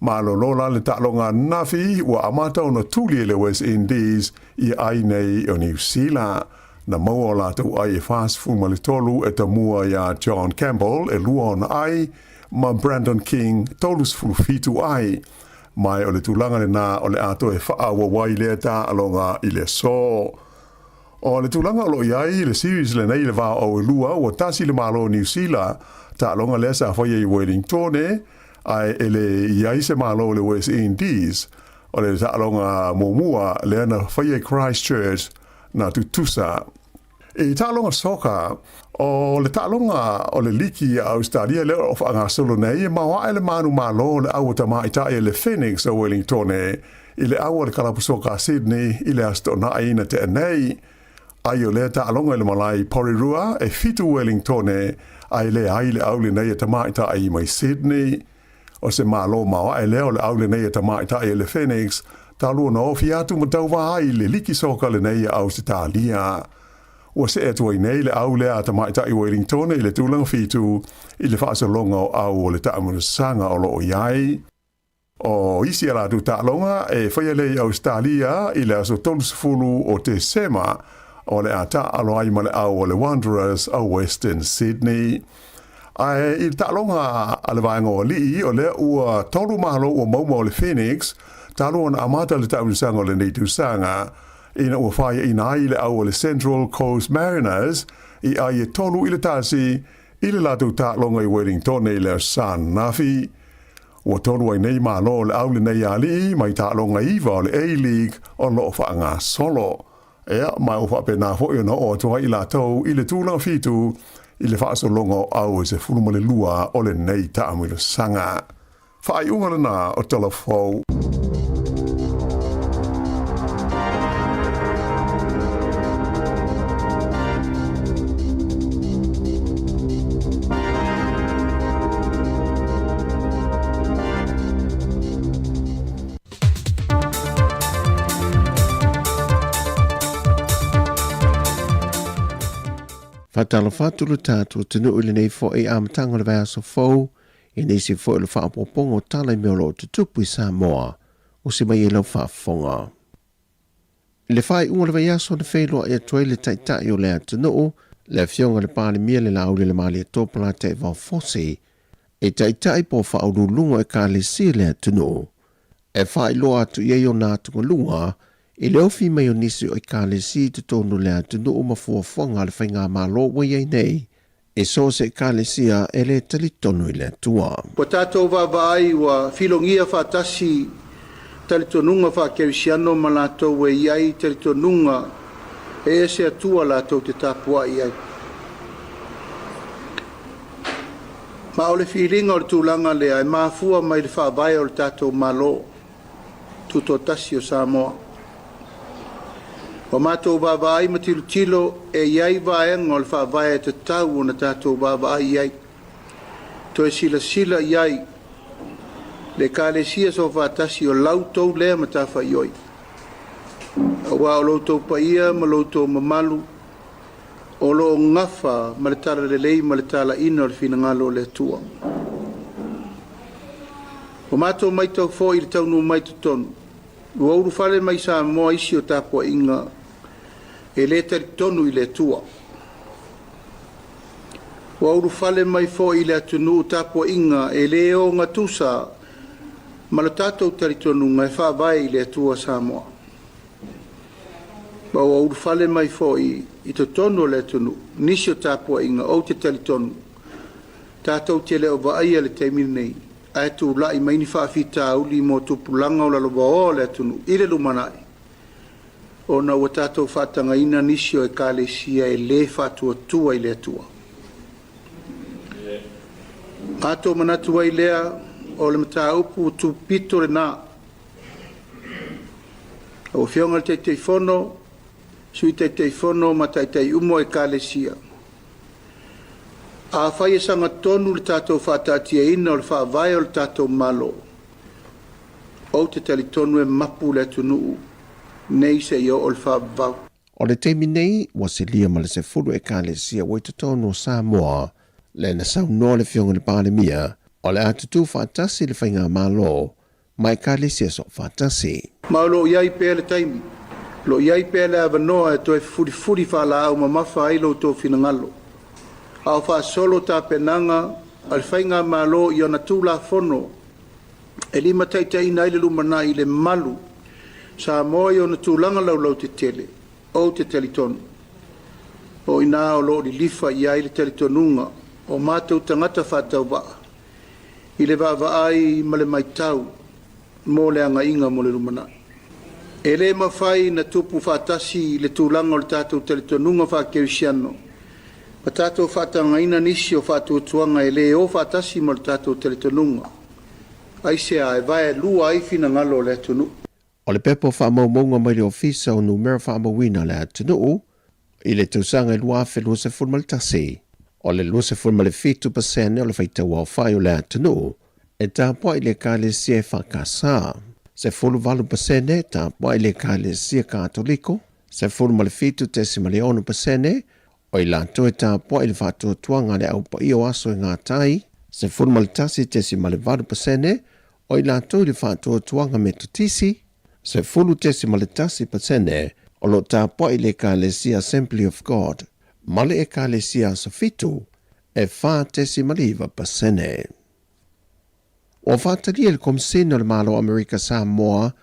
Malolo la le taaloga ananafi, ua amata ona tuli e le West Indies ia ai nei o Niu Sila. Na maua o latou ai e 43 e tamua iā John Campbell e lua ona ai, ma Brandon King 37 ai. Mai o le tulaga lena o le a toe faaauau ai lea taaloga i le aso. O le tulaga o lo o i ai le series lenei i le va o Auelua, ua tasi le Malo o Niu Sila, taaloga lea sa faia i Wellingtone, ae e le i ai se Malo o le West Indies. O le taaloga muamua lea na faia i Christchurch na tutusa. I taaloga soka, o le taaloga o le liki a Ausetalia lea o lo o faagasolo nei, e maoae le manumalo o le au a tamaitai a le Phoenix o Wellingtone i le au a le kalapu soka a Sydney i le Aso Toonai na tea nei. Ai o lea taaloga i le malae i Porirua, e fitu Wellingtone ae leai le au lenei a tamaitai mai Sydney. O se malo maoae lea o le au lenei a tamaitai a le Phoenix, talu ona ofi atu ma tauva ai i le liki soka lenei a Ausetalia. Ua see atu ai nei le au lea a tamaitai Wellingtone i le tulaga fitu i le faasologa o au o le taamilosaga o lo o i ai. O isi a latou taaloga e faia lea i Ausetalia i le aso 30 o Tesema, o le a taaalo ai ma le au o le Wanderers a Western Sydney. Ae i le taaloga a le vaega o alii, o lea ua tolu malo ua maua o le Phoenix, talu ona amata le taamilosaga o lenei tausaga, ina ua faiaina ai le au o le Central Coast Mariners i ai e 3-1 i le latou taaloga i Wellingtone i le Aso Sa ananafi. Ua tolu ai nei malo o le au lenei alii mai taaloga iva o le A-League o lo o faagasolo. Ea, ma ua faapena foi ona oo atu ai i latou i le tulaga fitu i le faasologa o au e 12 o lenei taamilosaga. Faaiuga lena o Tala Fou. Faatalofa atu lo tatou atunuu i lenei foi amataga o le vaiaso fou, i nisi foi o le faaopoopoga o tala i mea o lo o tutupu i Samoa. Usi mai ai lau faafofoga. I le faaiuga o le vaiaso na feiloai atu ai le Taitai o le atunuu, le Afioga i le Palemia le Laaulialemalietoa Polataivao Fosi, i Taitai po o Faauluuluga o Ekalesia i le atunuu, e faailoa atu i ai ona atugaluga i le ofi mai o nisi o Ekalesia i totonu o le atunuu ma fuafuaga a le Faigamalo ua i ai nei i so o se Ekalesia e le talitonu i le Atua. Ua tatou vaavaai ua filogia faatasi talitonuga faa-Kerisiano ma latou e i ai talitonuga e ese Atua latou te tapuai ai. Ma o le filiga o le tulaga lea e mafua mai le faavae o le tatou Malo Tutoatasi o Samoa. Ua matou vaavaai ma tilotilo e i ai vaega o le faavae e tatau ona tatou vaavaai i ai, toe silasila i ai le Ekalesia Soofaatasi o la outou lea matafaioi, aua o lo outou paia ma lo outou mamalu o lo o gafa ma le talalelei ma le talaiina o le finagalo o le Atua. Ua matou maitau foi i le taunuu mai totonu, ua ulufale mai Samoa isi o tapuaiga e le talitonu i le Atua. Ua ulufale mai foi i le atunuu tapuaiga e le ogatusa ma lo tatou talitonuga e faavae i le Atua Samoa. Ma ua ulufale mai foi i totonu o le atunuu nisi o tapuaiga ou te talitonu tatou te le o vaaia i le taimi lenei, ae tulai mai ni faafitauli mo tupulaga o lalovaoa o le atunuu i le lumanai, ona ua tatou faatagaina nisi o Ekalesia e le faatuatua i le Atua. Matou manatu ai lea o le mataupu tupito lena. Lau Afioga i le Taitaifono, Sui Taitaifono ma Taitai uma o Ekalesia, afai e sagatonu le tatou faataatiaina o le Faavae o le tatou Malo, ou te talitonu e mapu le atunuu nei seia oo i le faavavau. O le taimi nei, ua silia ma le 10 Ekalesia ua i totonu o Samoa, lea na saunoa le Afioga i le Palemia, o le a tutū faatasi le Faigamalo ma Ekalesia Soofaatasi. Ma o lo o i ai pea le taimi, o lo o i ai pea le avanoa e toe fefulifuli faalaau mamafa ai lo outou finagalo, a o faasolo tapenaga a le Faigamalo i ona Tulafono e limataitaiina ai le lumanai i le malu Samoa i ona tulaga laulautetele, ou te talitonu, o i ina o lo o lilifa i ai le talitonuga o matou tagata faatauvaa i le vaavaai ma le matau mo le agaiga mo le lumanai. E le mafai na tupu faatasi le tulaga o le tatou talitonuga faakerisiano ma tatou faatagaina nisi o faatuatuaga e le o faatasi ma le tatou talitonuga. Aisea e vaelua ai finagalo o le atunuu? O le pepa o faamaumauga mai le Ofisa o Numera Faamauina a le Atunuu i le tausaga e 2021, o le 27 pasene o le faitauaofai o le atunuu e tapuai i le Ekalesia EFKS, 18 pasene e tapuai i le Ekalesia Katoliko, 17.6 pasene o i latou e tapuai i le faatuatuaga a le Au Paia o Aso e Gata ai, 11.8 pasene o i latou i le faatuatuaga Metotisi, 10.1 pasene o lo o tapuai i le Ekalesia Assembly of God, ma le Ekalesia Aso Fitu e 4.9 pasene. Ua faatalia e le Komesina o le Malo o Amerika Samoa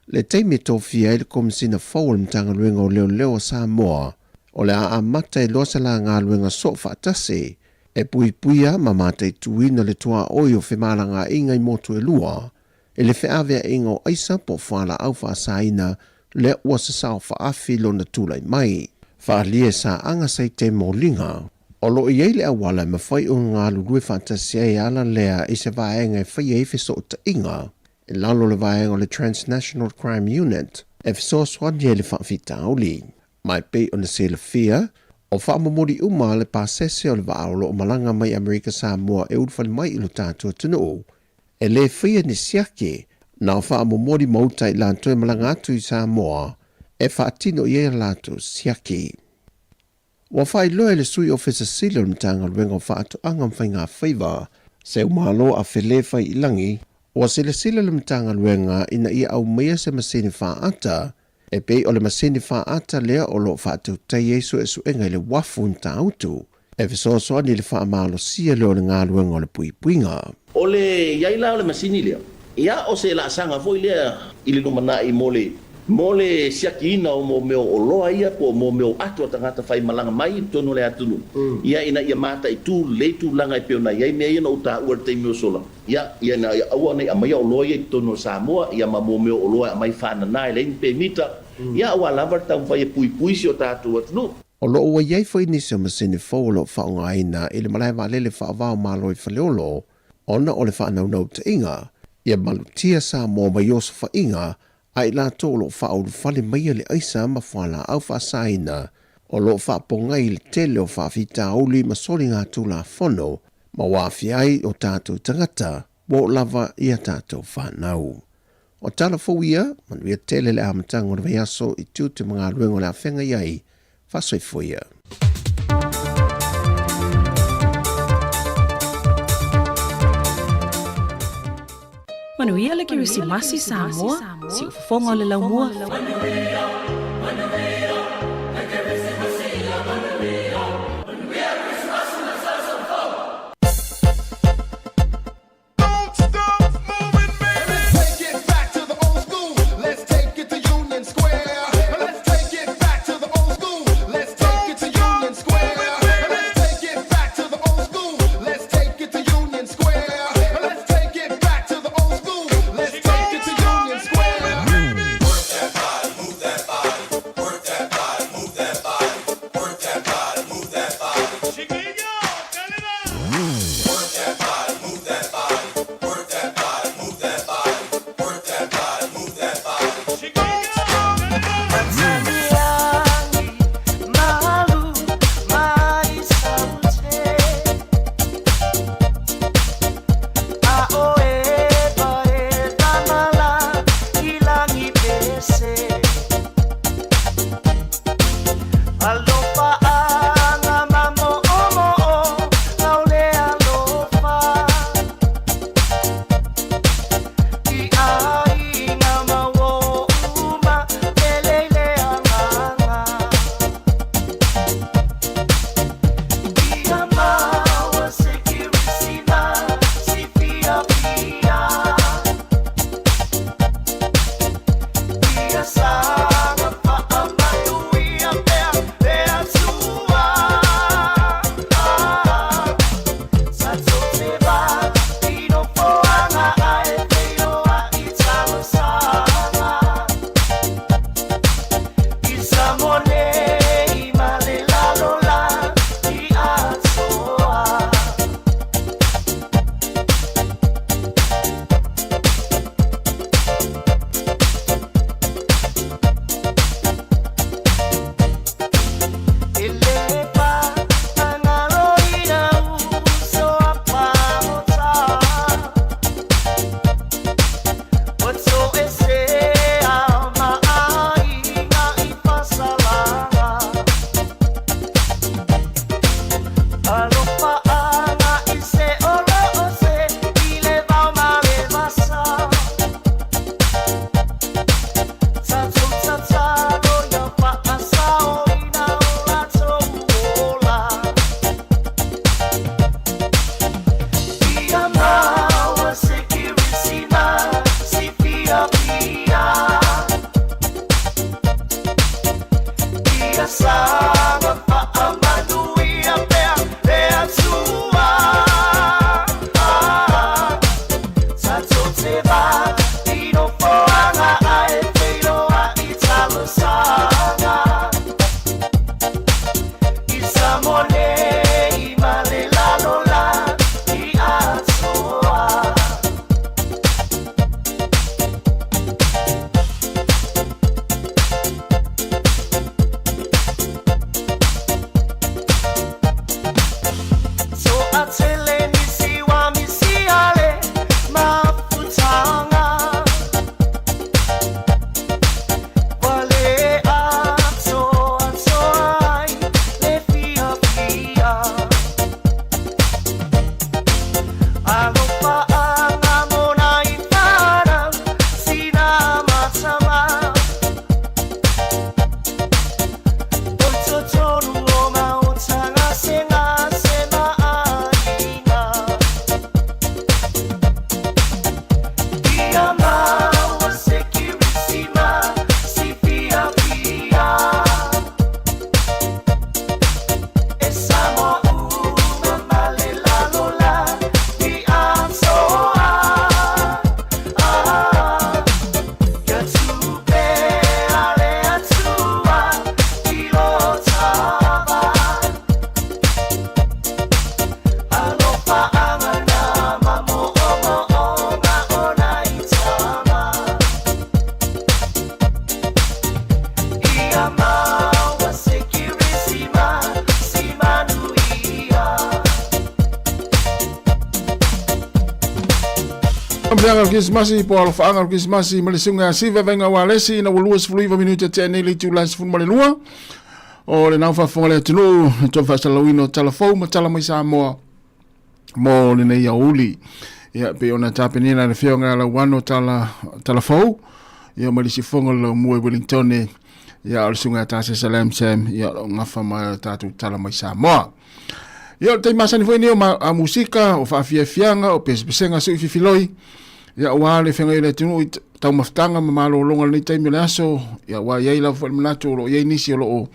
le taimi e tofia ai le Komesina fou o le Matagaluega o Leoleo a Samoa, o le a amata ai loa se la galuega soo faatasi e puipuia ma mataituina le tuaoi o femalagaaiga i motu e lua i le feaveaiga o aisa po o fualaau faasaina lea ua sasao faaafi lona tulai mai. Faaalia e Saaga Saite Moliga, o lo o i ai le auala e mafai ona galulue faatasi ai e ala lea i se vaega e faia ai fesootaiga i lalo o le vaega o le Transnational Crime Unit e fesoasoani ai i le faafitauli. Ma e pei ona silafia, o faamomoli uma le pasese o le vaa o lo o malaga mai Amerika Samoa e ulufale mai i lo tatou atunuu, e lē faia ni siaki, na o faamomoli ma uta i latou e malaga atu i Samoa e faatino i ai a latou siaki. Ua faailoa e le Sui Ofisa Sili o le Matagaluega o Faatoaga ma Faigafaiva, Seumalo Afele Faiilagi, ua silasila le Matagaluega ina ia aumaia se masini faata e pei o le masini faata lea o lo o faatautai ai suesuega i le uafu i Matautu e fesoasoani i le faamalosia lea o le galuega o le puipuiga. O le i ai la o le masini lea, ia o se laasaga foi lea i le lumanai mo le mo le siakiina o mo mea o oloa ia po o mo mea o ato a tagata faimalaga mai i totonu o le atunuu, ia ina ia mataitu lelei tulaga e pei ona i ai mea ia na ou taua i le taimi ua sola, ia ia ina ia aua ne i aumaia oloa ia i totonu o Samoa, ia ma mo mea o oloa e aumai faanana e leai ni pemita, ia aua lava le taumafai e puipui si o tatou atunuu. O lo o ua i ai foi nisi o masini fou o lo o faaaogaina i le malae vaalele faava o Malo i Faleolo ona o le faanaunautaiga ia malutia Samoa mai osofaiga a i latou o lo o faaulufale maia le aisa ma fualaau faasaina o lo o faapogai i le tele o faafitauli ma soligatulafono ma ua aafia ai o tatou tagata ua oo lava i a tatou fanau. O tala fou ia, manuia tele le amataga o le vaiaso i tiute ma galuega o le a feagai ai. Faasoifua ia. Manuia le Kerisimasi Samoa, siufofoga o le laumua. Alofaaga mo nai fanau, tina ma tama. O i totonu o maota gasegase ma aiga. Ia maua se Kerisimasi fiafia. E Samoa uma ma le lalolagi atoa. Ah, ia tupe a le Atua i lo tava. Alofaaga na mamoomooga o nai tama. Ia maua se Kerisimasi manuia. Amaliaga o le Kerisimasi po o alofaaga o le Kerisimasi ma le susuga ia Siva Vaiga Ualesi ina ua 29 minute tea nei le itula e 12 o le nau faafofoga le atunuu le toe faasalalauina o tala fou ma tala mai Samoa mo lenei aoauli. Ia, pei ona tapenina e le Afioga ia Lauano tala, tala fou, ia ma le sifoga o le laumua i Wellington, ia o le susuga ia Tasesa Lam Sam, ia o lo o gafa ma le tatou tala mai Samoa. Ia, o le taimi masani foi nei o ma, a musika, o faafiafiaga, o pesepesega sui fifiloi, ia aua le feagai o le atunuu i taumafataga ma malologa o lenei taimi o le aso, ia aua e i ai lava foi le manatu o lo o i ai nisi o lo o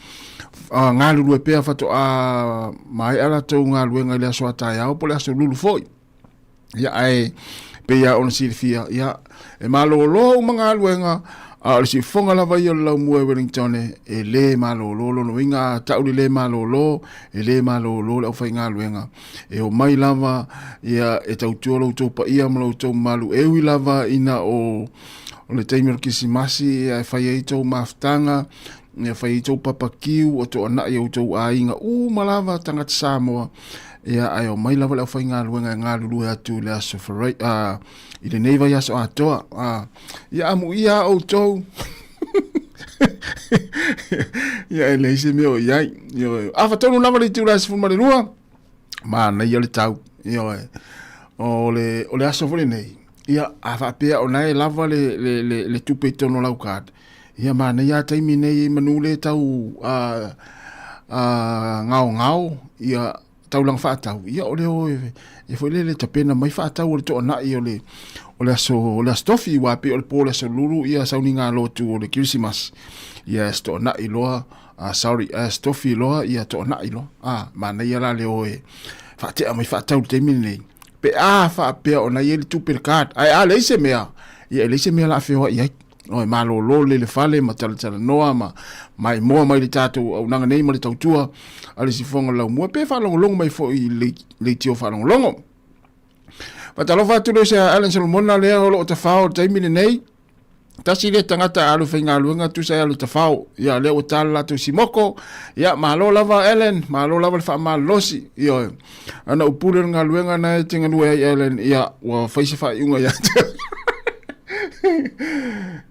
galulue pea faatoa maea latou galuega i le aso a taeao po o le aso lulu foi. Ia ae pei lava ona silafia, ia e malolo uma galuega, a o le siufofoga lava ia o le laumua i Wellington e le malolo. Lona uiga a tau le le malolo, e le malolo le aufaigaluega. E omai lava ia e tautua lo outou paia ma lo outou mamalu, e ui lava ina o o le taimi o le Kerisimasi e fai ai tou mafutaga, e fai ai tou papakiu, o toanai o outou aiga uma lava tagata Samoa, ia ae omai lava le aufaigaluega e galulue atu i le aso Farai, i lenei vaiaso atoa. Ia amuia a outou. Ia e leai se mea o i ai. Ioe. Afa tonu lava le itula e 12, manaia le tau. Ioe. O le, o le aso foi lenei, ia, a faapea o na e lava le, le, le, le tupe i totonu o lau card, ia manaia a taimi nei manu le tau gaogao, ia, taulaga faatau, ia o le o e, e foi lele tapena mai faatau o le toanai o le, o le aso, o le aso tofi, ua pei o le po o le aso lulu, ia sauniga lotu o le Kerisimasi, ia aso toanai loa, sorry, aso tofi loa, ia toanai loa, manaia la le o e faatea mai faatau i le taimi lenei, pe a faapea o na i ai le tupe i le card, ae a leai se mea, ia e leai se mea o le a feoai ai. Oi, malolo le le fale ma talatalanoa ma maimoa mai le tatou auaunaga nei ma le tautua a le sifoga o le laumua pe faalogologo mai foi i le leitio faalogologo. Faatalofa atu lea se Alan Solomona lea o lo o tafao i le taimi lenei. Tasi lea tagata alu faigaluega tusa e alu tafao. Ia lea ua tala latou simoko. Ia malo lava Alan, malo lava le faamalolosi. Ioe. Ana ou pule le galuega na e te galue ai Alan, ia ua fai se faaiuga ia te.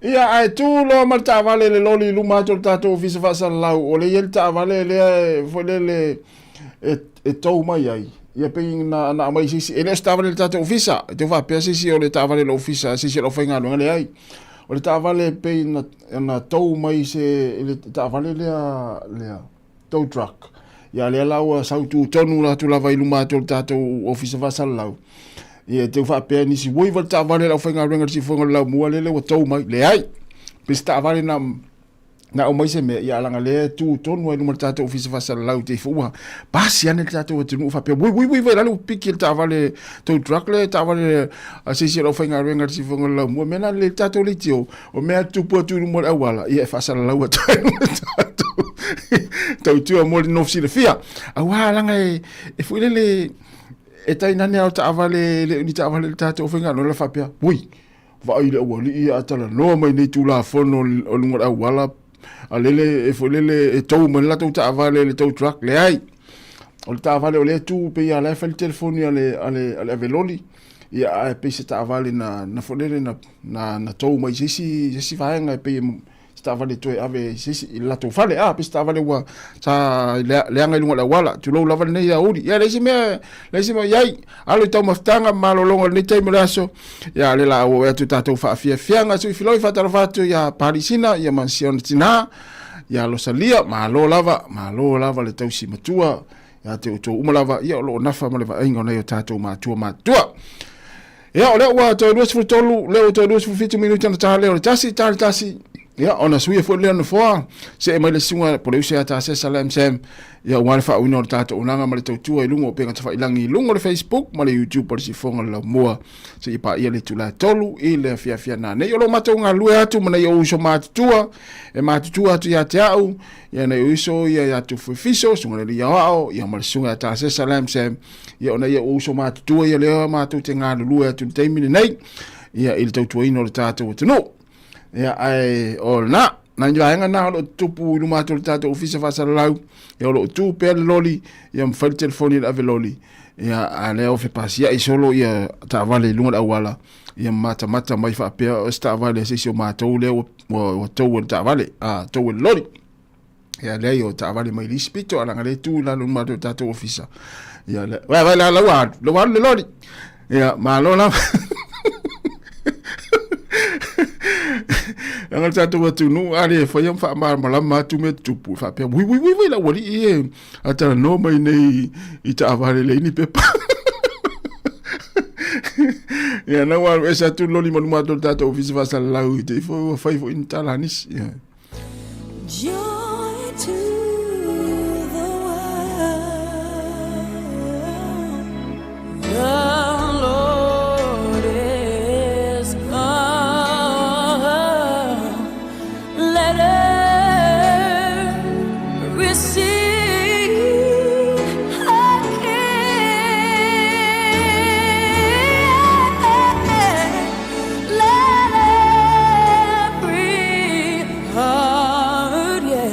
Ia, ae tu loa ma le taavale le loli i luma atu o le tatou ofisa faasalalau, o lea e i ai le taavale lea e, foi lele e, e tou mai ai. Ia pei na, na aumai se isi, e le o se taavale i le tatou ofisa, e tau faapea se isi o le taavale i le ofisa, se isi o le aufaigaluega, leai. O le taavale pei na, na tou mai se, i le taavale lea, lea, tow truck. Ia lea la ua sau tu tonu atu lava i luma atu o le tatou ofisa faasalalau. Ia te faapea nisi, ui va le taavale le aufaigaluega le sifoga o le laumua lele ua tou mai. Leai, pe se taavale na na aumai se mea, ia leaga lea e tu tonu ai luma o le tatou ofisa faasalalau te ifo ua pasi ane le tatou atunuu faapea, ui ui ui vai lalo ua piki le taavale tow truck le taavale a se isi o le aufaigaluega le sifoga o le laumua. Mea na le tatou leitio, o mea tupu atu i luma o le auala, ia e faasalalau atu ai ma tatou tautua mo le nofo silafia. Auā leaga e, e foi lele, e tainane lava o taavale, le o ni taavale le tatou faigaluega la faapea, ui, vaai i le aualii a talanoa mai nei Tulafono o luga o le auala, a lele e foi lele e tou mai le latou taavale le tow truck, leai. O le taavale o lea e tu pei lava o la e fai le telefoni a le, a le, a le aveloli, ia ae pei se taavale na, na foi lele na, na, na tou mai se isi, se isi vaega e pei e taavale toe ave i se isi i le latou fale, a, pe se taavale ua sa leaga i luga o le auala, tulou lava lenei aoauli. Ia, leai se mea, leai se mea o i ai. Alo i taumafataga ma malologa i lenei taimi o le aso. Ia, o lea la auau atu tatou faafiafiaga. Suifiloi faatalofa atu ia Palisina, ia ma si ona tinā, ia Losalia, malo lava, malo lava le tausi matua. Ia te outou uma lava, ia o lo o nafa ma le vaaiga o nai o tatou matua matutua. Ia, o lea ua toe 23, lea ua toe 27 minute ona ta lea o le tasi, ta le tasi. Ia, ona suia foi lea o nofoa, see mai le susuga po o le uso ia Tasesa Lam Sam, ia aua le faauiina o le tatou auaunaga ma le tautua i luga o upega tafailagi i luga o le Facebook ma le YouTube o le Sifoga o le Laumua seia paia le itula e 3 i le afiafi a nanei. O lo o matou galulue atu ma nai ou uso matutua, e matutua atu ia te au, ia nai ou uso ia ia Tufuefiso, susuga i le alii aoao, ia ma le susuga ia Tasesa Lam Sam, ia ona ia ua uso matutua ia lea matou te galulue atu i le taimi lenei ia i le tautuaina o le tatou atunuu. Ia ae o lena, nai vaega na o lo o tutupu i luma atu o le tatou ofisa faasalalau, ia o lo o tu pea le loli, ia ma fai le telefoni i le ave loli, ia a lea o fepasiai solo ia taavale i luga o le auala, ia matamata mai faapea o se taavale a se isi o matou lea ua, ua, ua tou e le taavale, a, tou e le loli. Ia leai o taavale mai le isi pito a leaga lea e tu i lalo uma atu o le tatou ofisa. Ia le, vai vai la la ua alu, la ua alu le loli. Ia malo lava. Leaga le tatou atunuu a le faia ma faamalamalama atu mea tutupu e faapea ui ui ui ui le aualii e a talanoa mai nei i taavale leai ni pepa. Ia na ua alu ese atu le loli ma luma atu o le tatou ofisa faasalalau i te i foi ua fai foi ni tala a nisi. Ia. Joy to the world, the Lord is come. Let earth receive her King. Let every heart, yeah.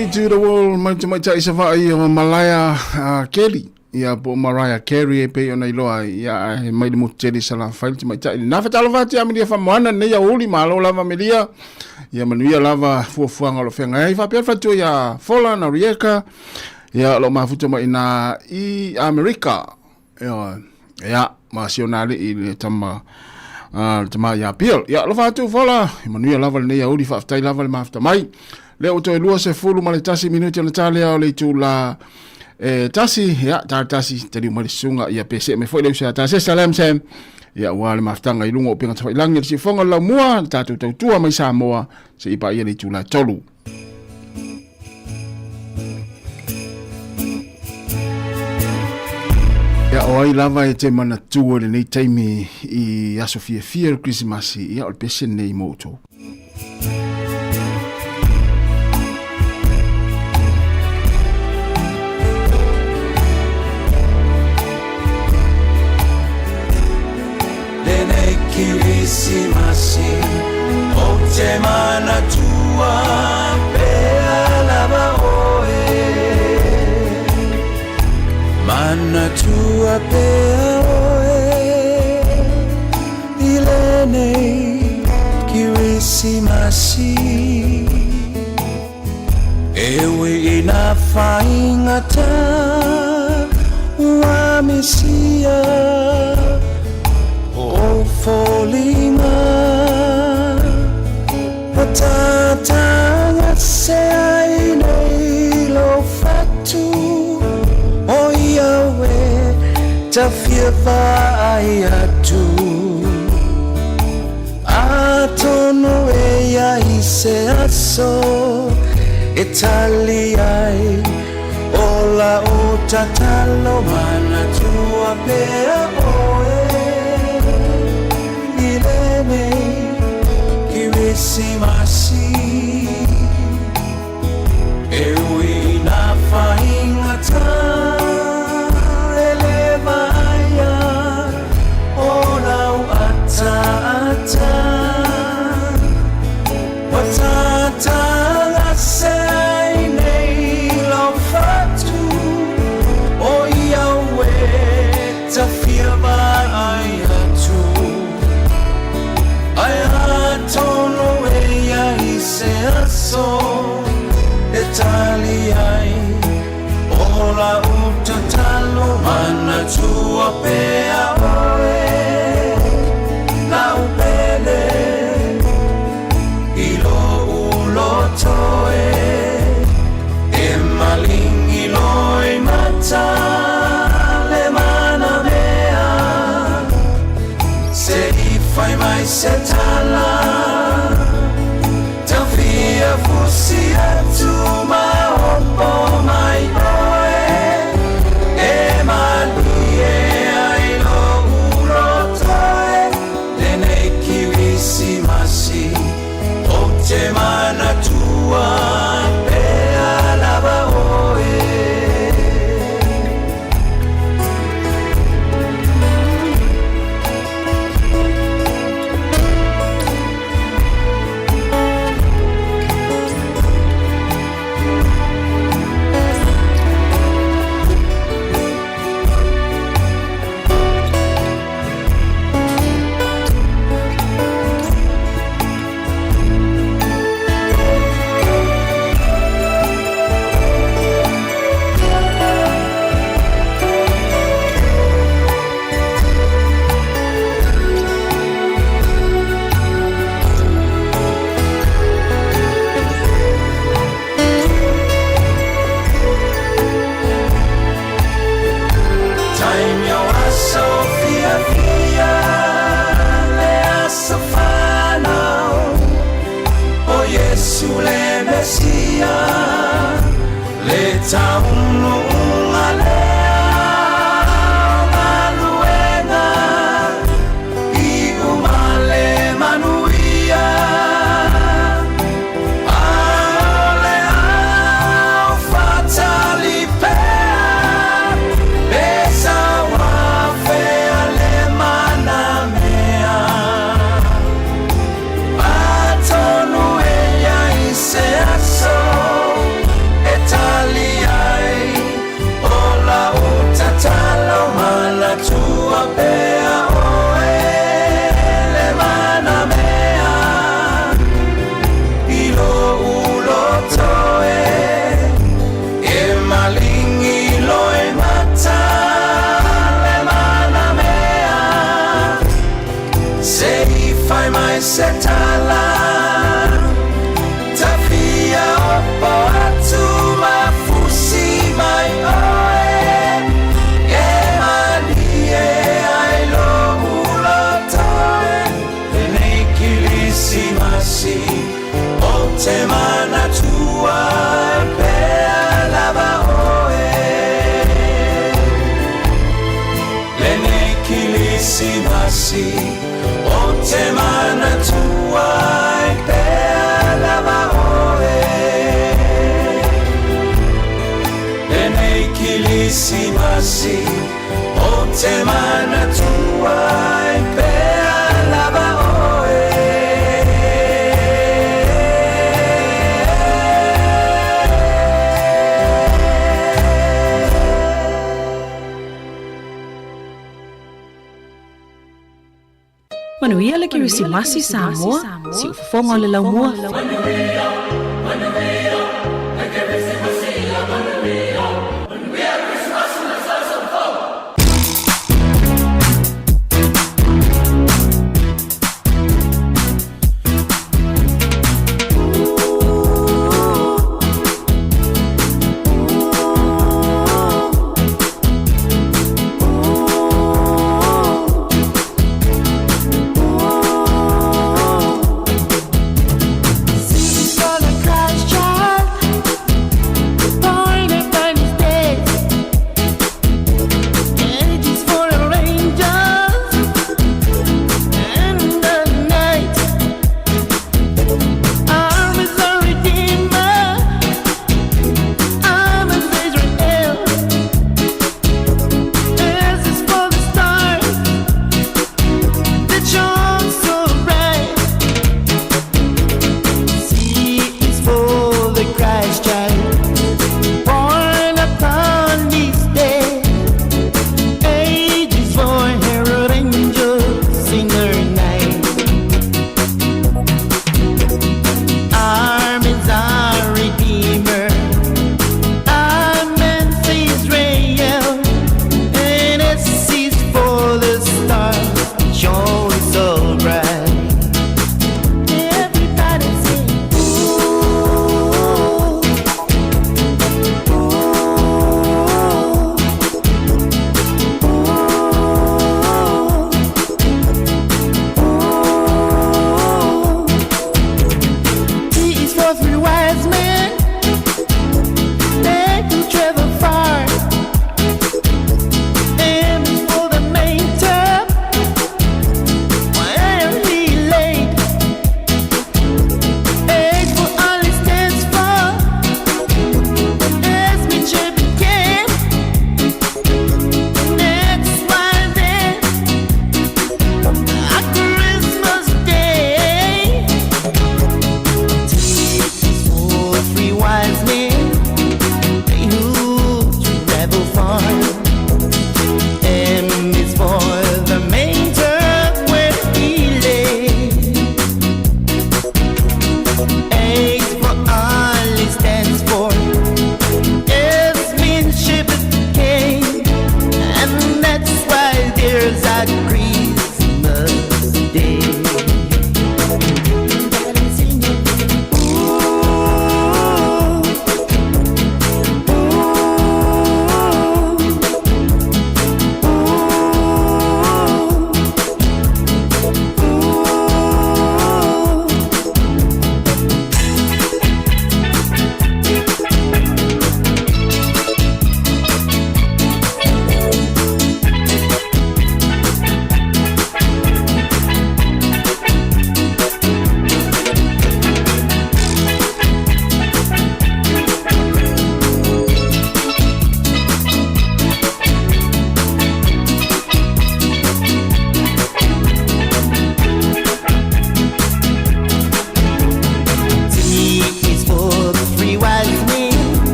Joy to the world mai tamaitai Savaii o Malaia Kelly. Ia po o Mariah Carey e pei ona iloa ai. Ia he mai le motu tele i Salafai le tamaitai lena. Faatalofa atu ia Amelia Faamoana lenei aoauli, malo lava Amelia. Ia manuia lava fuafuaga o lo o feagai ai. Faapea le faletua ia Fola na Rieka. Ia o lo o mafuta mai ina i Amerika. Ioe. Ia, ma si ona alii le tama le tama ia Bill. Ia, alofa atu Fola, ia manuia lava lenei aoauli, faafetai lava le mafuta mai. Lea ua toe 21 minute ona ta lea o le itula e tasi, ia, ta tasi, taliu mai le susuga, ia pe see mai foi le uso ia Tasesa Sam Sam, ia ua le mafutaga i luga o upega tafailangi o le siufofoga o le laumua, le tatou tautua mai Samoa, se i paia le itula e 3. Ia, o ai lava e te manatua i lenei taimi i aso fiafia o le Kerisimasi, ia o le pese lenei mo outou. Lenei Kirisimasi Ou te manatua pea lava oe Manatua pea oe I lenei Kirisimasi E ui i nā whaingata ua misia o foliga Ua tātagase ai nei lou fatu O ia e tawhia vaai atu Atonu e iai se aso e tali ai o lau tatalo Manatua pea oe i lenei Kirisimasi E ui i nā whaingata e le vaia o lau ataata Ua tātagase ai nei lau whatu O i au e tawhia vaai atu Ai atonu e iai se aso e tali ai o lau tatalo Manatua pea oe lau pele i lou loto e E malingi loi mata le mana mea Se i fai mai se tala Tawhia fusi atu ma opo mai oe E malie ai lou loto e Lenei Kirisimasi Ou te manatua pea lava oe. Taimi o aso fiafia le aso fanau o Iesu le Mesia le taunuuga lea o galuega i uma le manuia Aole au fatali pea pe sauafea le manamea Atonu e iai se aso Kerisimasi Ou te manatu ai pea lava oe. Manuia le Kerisimasi Samoa, siufofoga o le laumua.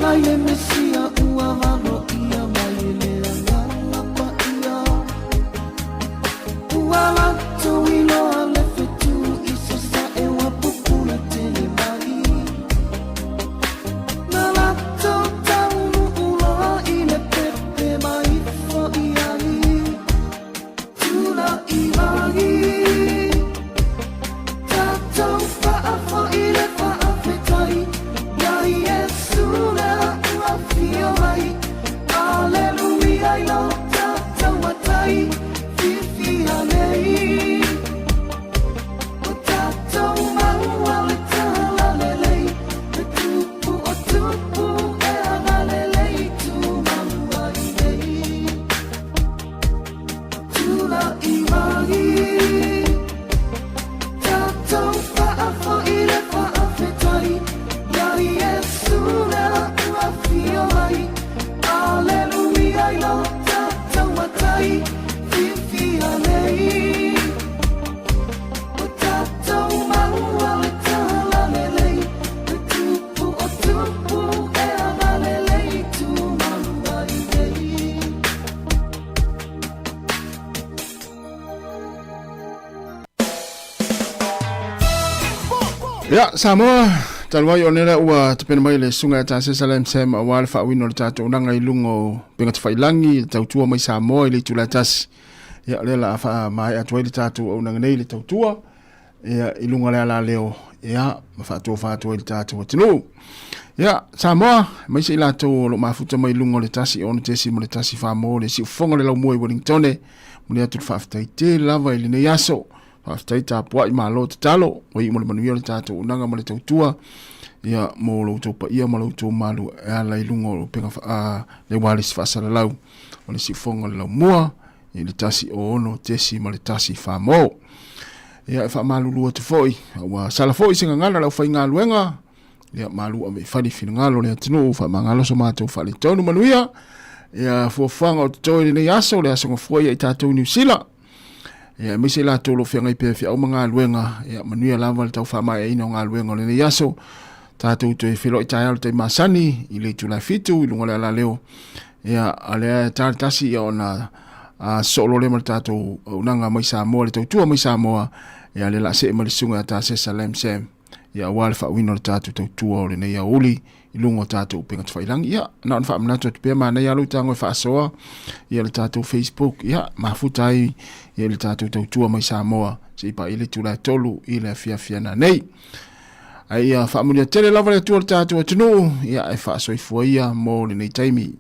mai le Mesia ua valoia mai e le Agaga Paia. Ua latou iloa le fetu i sasae ua pupula tele mai. Na latou taunuu loa i le pepe ma ifo i ai. Tulai mai, tatou faafoi le faafetai iā Iesu lea ua afio mai. Aleluia i lo tatou Matai fiafia nei. Ua tatou maua le talalelei, le Tupu o tupu e agalelei tumau ai nei. Tulai mai, tatou faafoi le faafetai iā Iesu lea ua afio mai. Aleluia i lo tatou Matai fiafia nei. Ua tatou maua le talalelei, le Tupu o tupu e agalelei tumau ai nei. Ia, Samoa, talu ai ona lea ua tapena mai le susuga ia Tasesa Lam Sam aua le faauiina o le tatou auaunaga i luga o upega tafailangi i le tautua mai Samoa i le itula e tasi. Ia, o lea o le a faamaea atu ai le tatou auaunaga nei i le tautua ia, i luga o le alaleo ia, ma faatofa atu ai le tatou atunuu. Ia, Samoa, aemaise i latou o lo o mafuta mai i luga o le 1 6.1 mo le siufofoga o le laumua i Wellingtone, momoli atu le faafetai tele lava i lenei aso. Faafetai tapuai, malo tatalo, ua iu ma le manuia le tatou auaunaga ma le tautua, ia, mo lo outou paia ma lo outou malu e ala i luga o upega le ualesi faasalalau o le siufofoga o le laumua i le 1 6.1 mo. Ia, e faamalulu atu foi, ua sala foi se gagana le aufaigaluega, ia malu ave i fale finagalo o le atunuu, faamagalo so matou faaletonu manuia. Ia, fuafuaga o totoe i lenei aso, le aso gafua ia i tatou i Niu Sila. Ia, aemaise i latou o lo o feagai pea i feau ma galuega, ia, manuia lava le tau faamaeaina o galuega o lenei aso. Tatou toe feiloai taeao i le taimi masani i le itula e 7 i luga o le alaleo. Ia, a lea e ta le tasi ia ona sosoo loa lea ma le tatou auaunaga mai Samoa, le tautua mai Samoa, ia lea o le a see mai le susuga ia Tasesa Lam Sam, ia aua le faauiina o le tatou tautua o lenei aoauli i luga o tatou upega tafailangi. Ia, na ona faamanatu atu pea, manaia lava lou tago e faasoa ia le tatou Facebook, ia, mafuta ai ia le tatou tautua mai Samoa se i paia le itula e 3 i le afiafi ana nei. Ae ia faamanuia tele lava le Atua i le tatou atunuu, ia e faasoifua ia mo lenei taimi.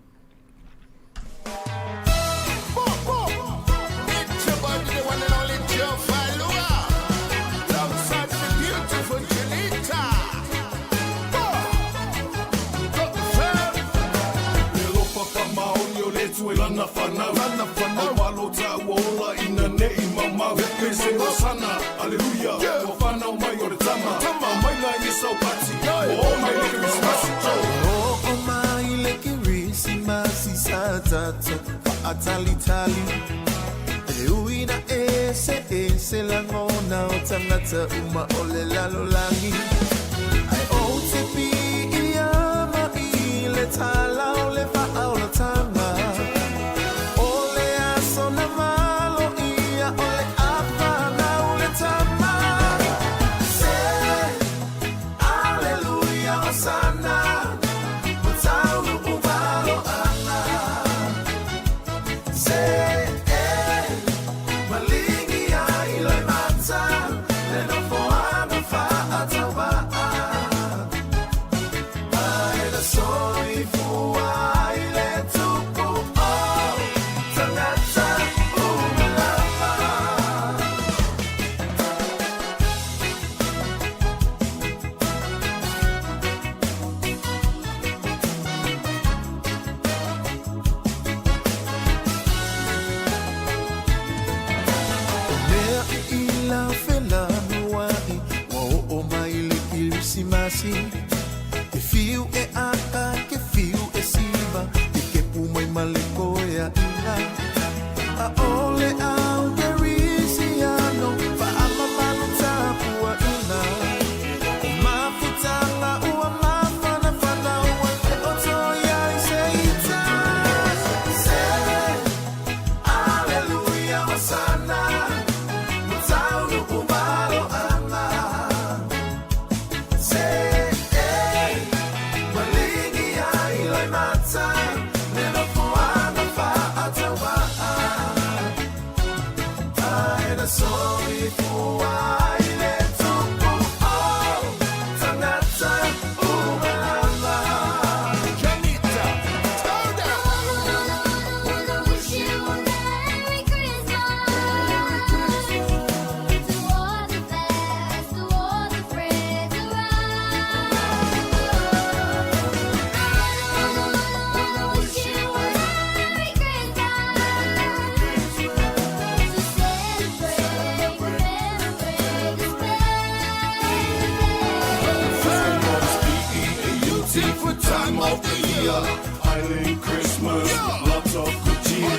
Beautiful time of the year. Island Christmas, lots of good cheer.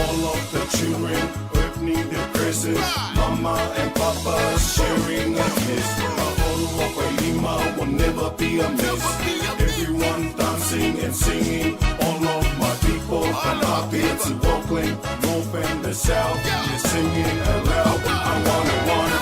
All of the children opening their presents. Mama and Papa sharing a kiss. Lima will never be a miss. Everyone dancing and singing. All of my people from Apia to Auckland, North and the South, they're singing aloud. I wanna, wanna.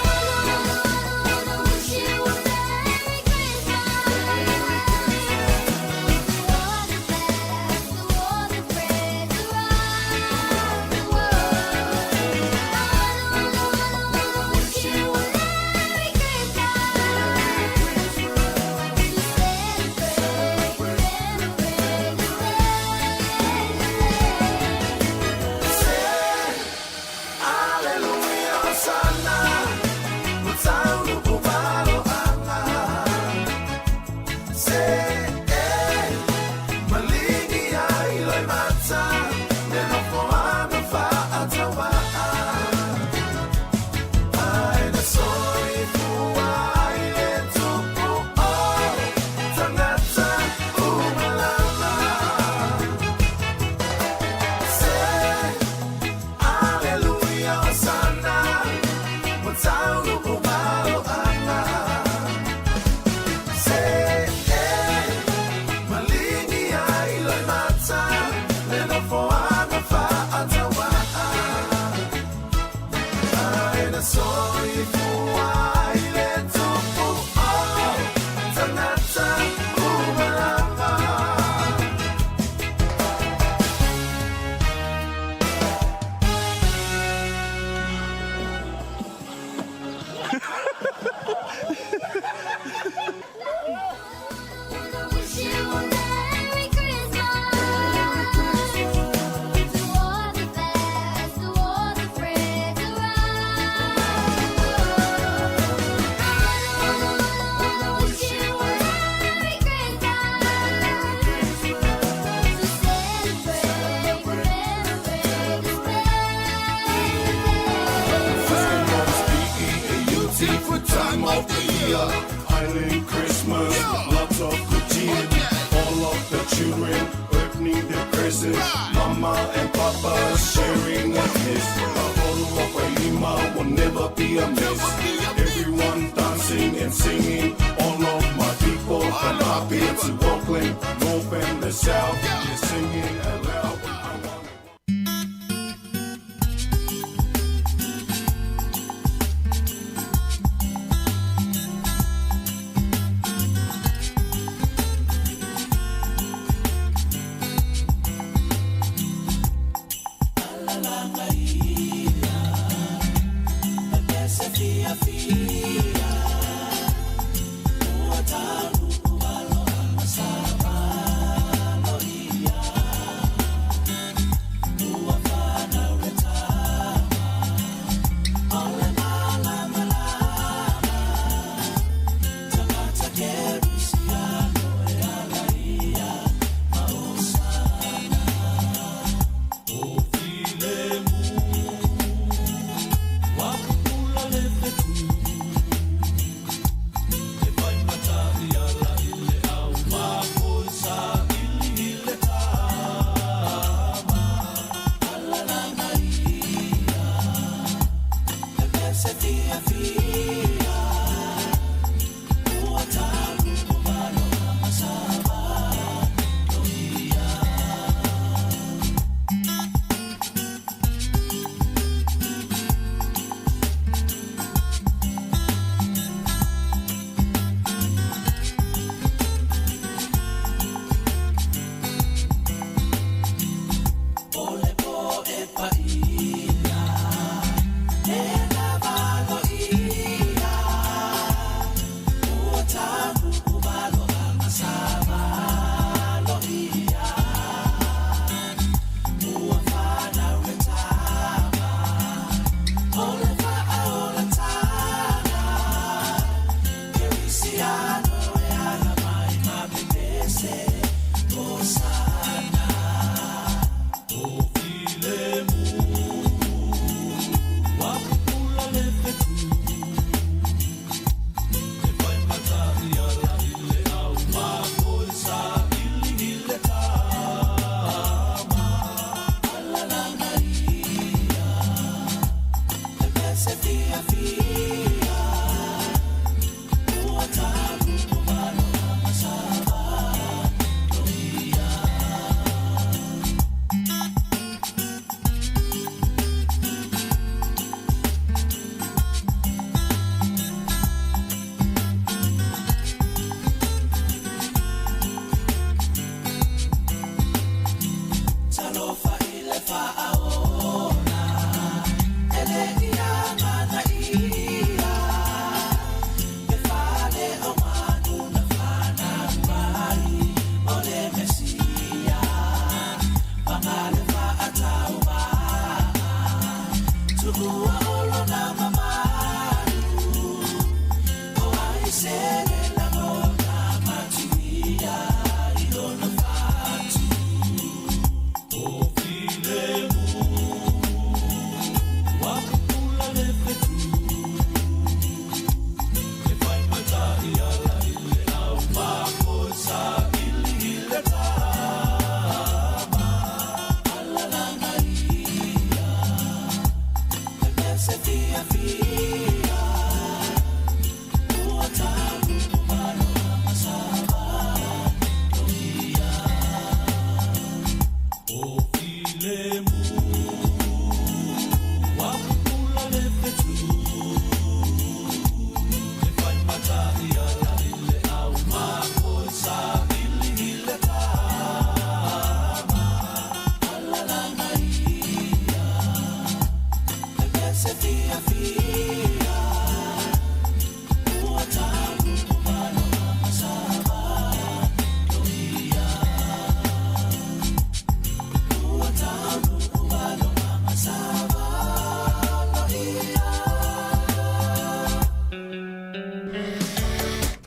Beautiful time of the year. Island Christmas, lots of good cheer. All of the children opening their presents. Mama and Papa sharing a kiss. Lima will never be a miss. Everyone dancing and singing. All of my people from Apia to Auckland, North and the South, they're singing aloud.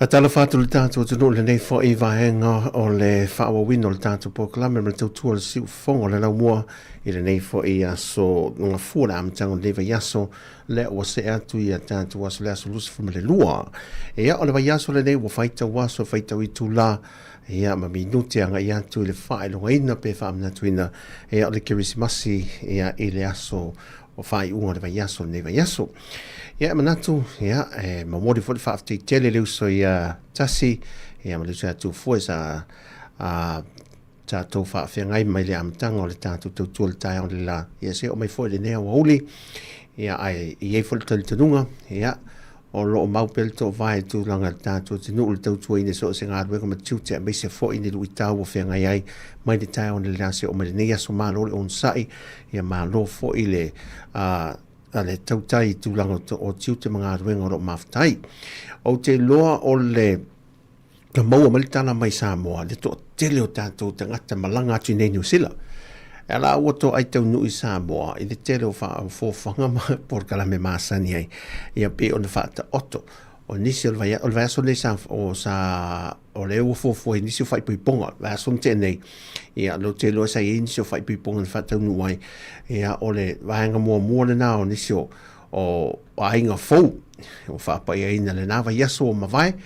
Faatalofa atu le tatou atunuu i lenei foi vaega o le faaauauina o le tatou polokalame ma le tautua o le siufofoga o le laumua i lenei foi aso gafua le amataga o lenei vaiaso lea ua see atu i a tatou aso le aso 22. Ia o le vaiaso lenei ua faitau aso faitau itula ia ma minute agai atu i le faailogaina pe faamanatuina ia o le Kerisimasi ia i le aso o faaiuga o le vaiaso lenei vaiaso. Ia, e manatu, ia, e momoli foi le faafetai tele le uso ia Tasi, ia ma le uso ia Tufue sa a, tatou faafeagai mai le amataga o le tatou tautua le taeao le la. Ia, se o mai foi lenei aoauli, ia, ae i ai foi le talitonuga, ia, O lo o mau pea le toovae i tulaga i le tatou atunuu i le tautuaina i so o se galuega ma tiute aemaise foi ni luitau ua feagai ai mai le taeao analeila seia oo mai lenei aso. Malo le onosai, ia malo foi le a le tautai i tulaga o tiute ma galuega o lo o mafuta ai. Ou te iloa o le na maua mai le tala mai Samoa le toatele o tatou tagata malaga atu i nei Niu Sila. E ala ua toai taunuu i Samoa i le tele o faafofoga ma polokalame masani ai. Ia pei ona faataoto o nisi o le vai o le vaiaso nei sa o sa o le ua fuafua i nisi o faaipoipoga vaiaso na tea nei. Ia lea ou te iloa sa i ai nisi o faaipoipoga na faataunuu ai. Ia o le vaega muamua lena o nisi o o aiga fou ua faapaiaina lena vaiaso ua mavae.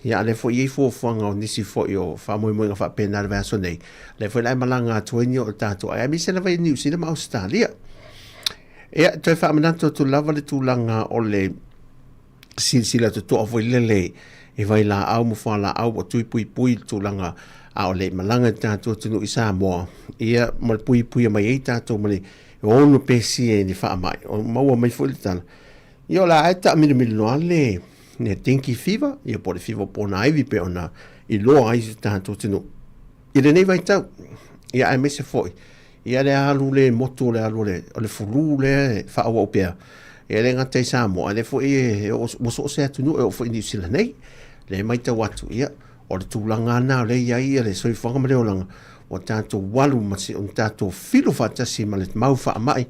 Ia, a lea foi e i ai fuafuaga o nisi foi o faamoemoega faapena i le vaiaso nei, lea foi la e malaga atu ai ni o tatou aiga, aemaise lava i Niu Sila ma Ausetalia. Ia, toe faamanatu atu lava le tulaga o le silasila totoa foi lele i vailaau ma fualaau ua tui puipui i le tulaga a o le i malaga i le tatou atunuu i Samoa, ia ma le puipuia mai ai tatou ma le E ono pesia i ni faamai, o maua mai foi le tala, ia o le a e taamilomilo lava le, le dengue fever, ia po o le fiva ponaivi pei ona iloa ai si tatou atunuu i lenei vaitau. Ia aemaise foi, ia le alu le motu o le alu o le, o le fulu lea e faaauau pea. Ia e le gata i Samoa, a o lea foi e oo, ua so o se atunuu e oo foi i Niu Sila nei. Lea e matau atu, ia, O le tulaga lava lena o lea e i ai le soifuaga ma le olaga, ua tatou alu ma si, ona tatou filo faatasi ma le mau faamai,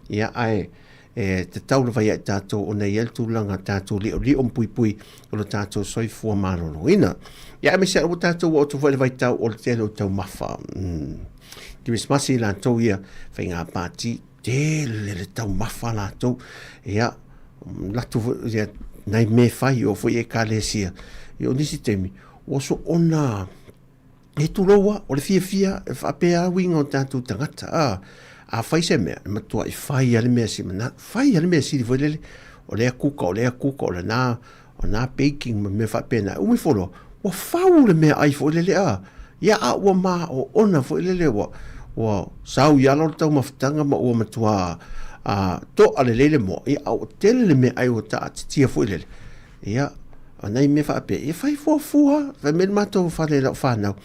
ia ae e tatau lava ia i tatou ona i ai le tulaga tatou liolio ma puipui o lo tatou soifua maloloina. Ia aemaise ua tatou oo atu foi i le vaitau o le tele o taumafa. Kerisimasi i latou ia faiga pati tele le taumafa latou. Ia, latou foi, ia, nai mea fai o foi ekalesia. Ia, o nisi taimi, ua soona e tulou a, o le fiafia e faapea a uiga o tatou tagata. A, a fai se mea, e matuai fai a le mea si mana, fai a le mea sili foi lele, o lea kuka, o lea kuka, o lena, o nā baking ma mea faapena. E umi foi loa, ua fau le meaai foi lele a. Ia a ua maoona foi lele ua, ua sau i alo le taumafataga ma ua matua a, toa lelei le moa. Ia a ua tele le meaai ua taatitia foi lele. Ia, o nai mea faapea, ia fai fuafua, fai mai le matou fale i lau fanau.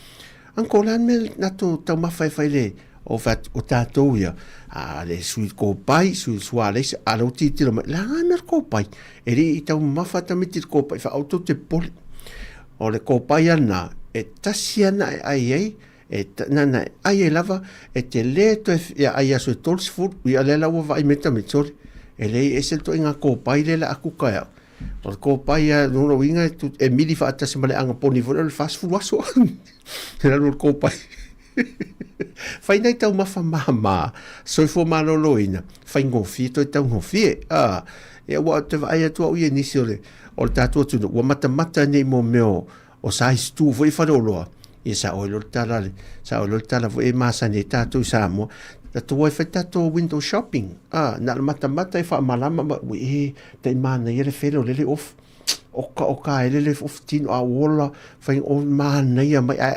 Uncle, o le a le mea na tou taumafa e fai le, o fai atu, o tatou ia, a le sui kopai, sui sualeisa, a lea ua tilotilo mai, le a mea le kopai? E le i taumamafa tamaiti i le kopai, fai aua tou te popole. O le kopai lava lena, e tasi lava na e ai ai, e na na e ai ai lava, e te le toe ia ai aso e 30, ia lea la ua vaai mai tamaiti, sole, e leai e ese le ituaiga kopai lea o le a kuka e au. O le kopai lava, lona uiga e, e mili faatasi ma le agaponi foi lea o le 40 aso. I lalo o le kopai. Fai nai taumafa māmā, soifua maloloina, faigofie toe taugofie. A, ia ua te vaai atu au ia i nisi o le, o le tatou atunuu, ua matamata nei mo mea o, o size tu foi i faleoloa. Ia sa oi loa le tala, sa oi loa le tala foi e masani ai tatou i Samoa. Tatou ai fai tatou window shopping. A, na o le matamata e faamalama ma, ui e, tai manaia le fele o lele ofu. Oka oka e lele ofu tino a ola fai o manaia mai a,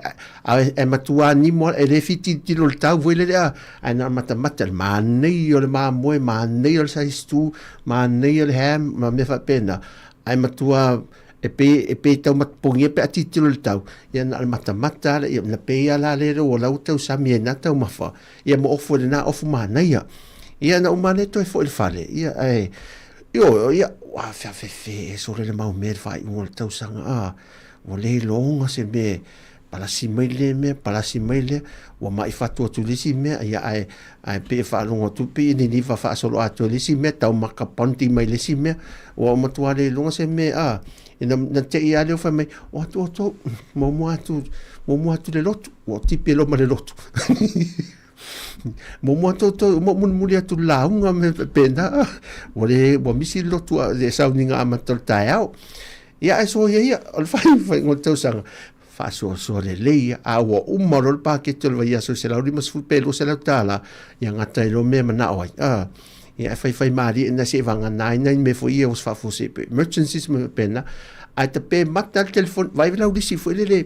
a, e matua nimo e le fitilotilo le tau foi lele a ae na matamata le manaia o le mamoe manaia o le size tu manaia o le ham ma mea faapena ae matua e pei e pei taumatapogia pe a tilotilo i le tau ia na o le matamata lava ia na pei lava la lele ua lau tausami ai na taumafa ia ma ofu ai lena ofu manaia ia na uma lea toe foi i le fale ia ae Ioe, ia, ua feafefe e sole le mau mea i le faaiuga o le tausaga, a, ua le iloga se mea. Palasi mai lea mea, palasi mai lea, ua ma'i fatu atu i le isi mea, ia ae, ae pei e faalogo atu pei e niniva faasoloatoa i le isi mea, tau maka pondi mai le isi mea, ua ou matua le iloga se mea, a, ina, na te'i lava lea o fai mai, o atu outou, muamua atu, muamua atu le lotu, ua tipi loa ma le lotu. Muamua atu outou, uma ou mulimuli atu i le lauga ma mea faapena, ua le, ua misi le lotu a, le sauniga amata o le taeao. Ia ae soia ia, o le faaiuga o le tausaga, faasoasoa lelei ia, a ua uma loa le paketi o le vaiaso i $150 pe $200, ia gata ai loa mea e manao ai. A, ia e faifai malie ina se i vagana ai nai mea foi ia ua faafuasei pe emergencies ma mea faapena, ae tape mata le telefoni, vaai lau lisi foi lele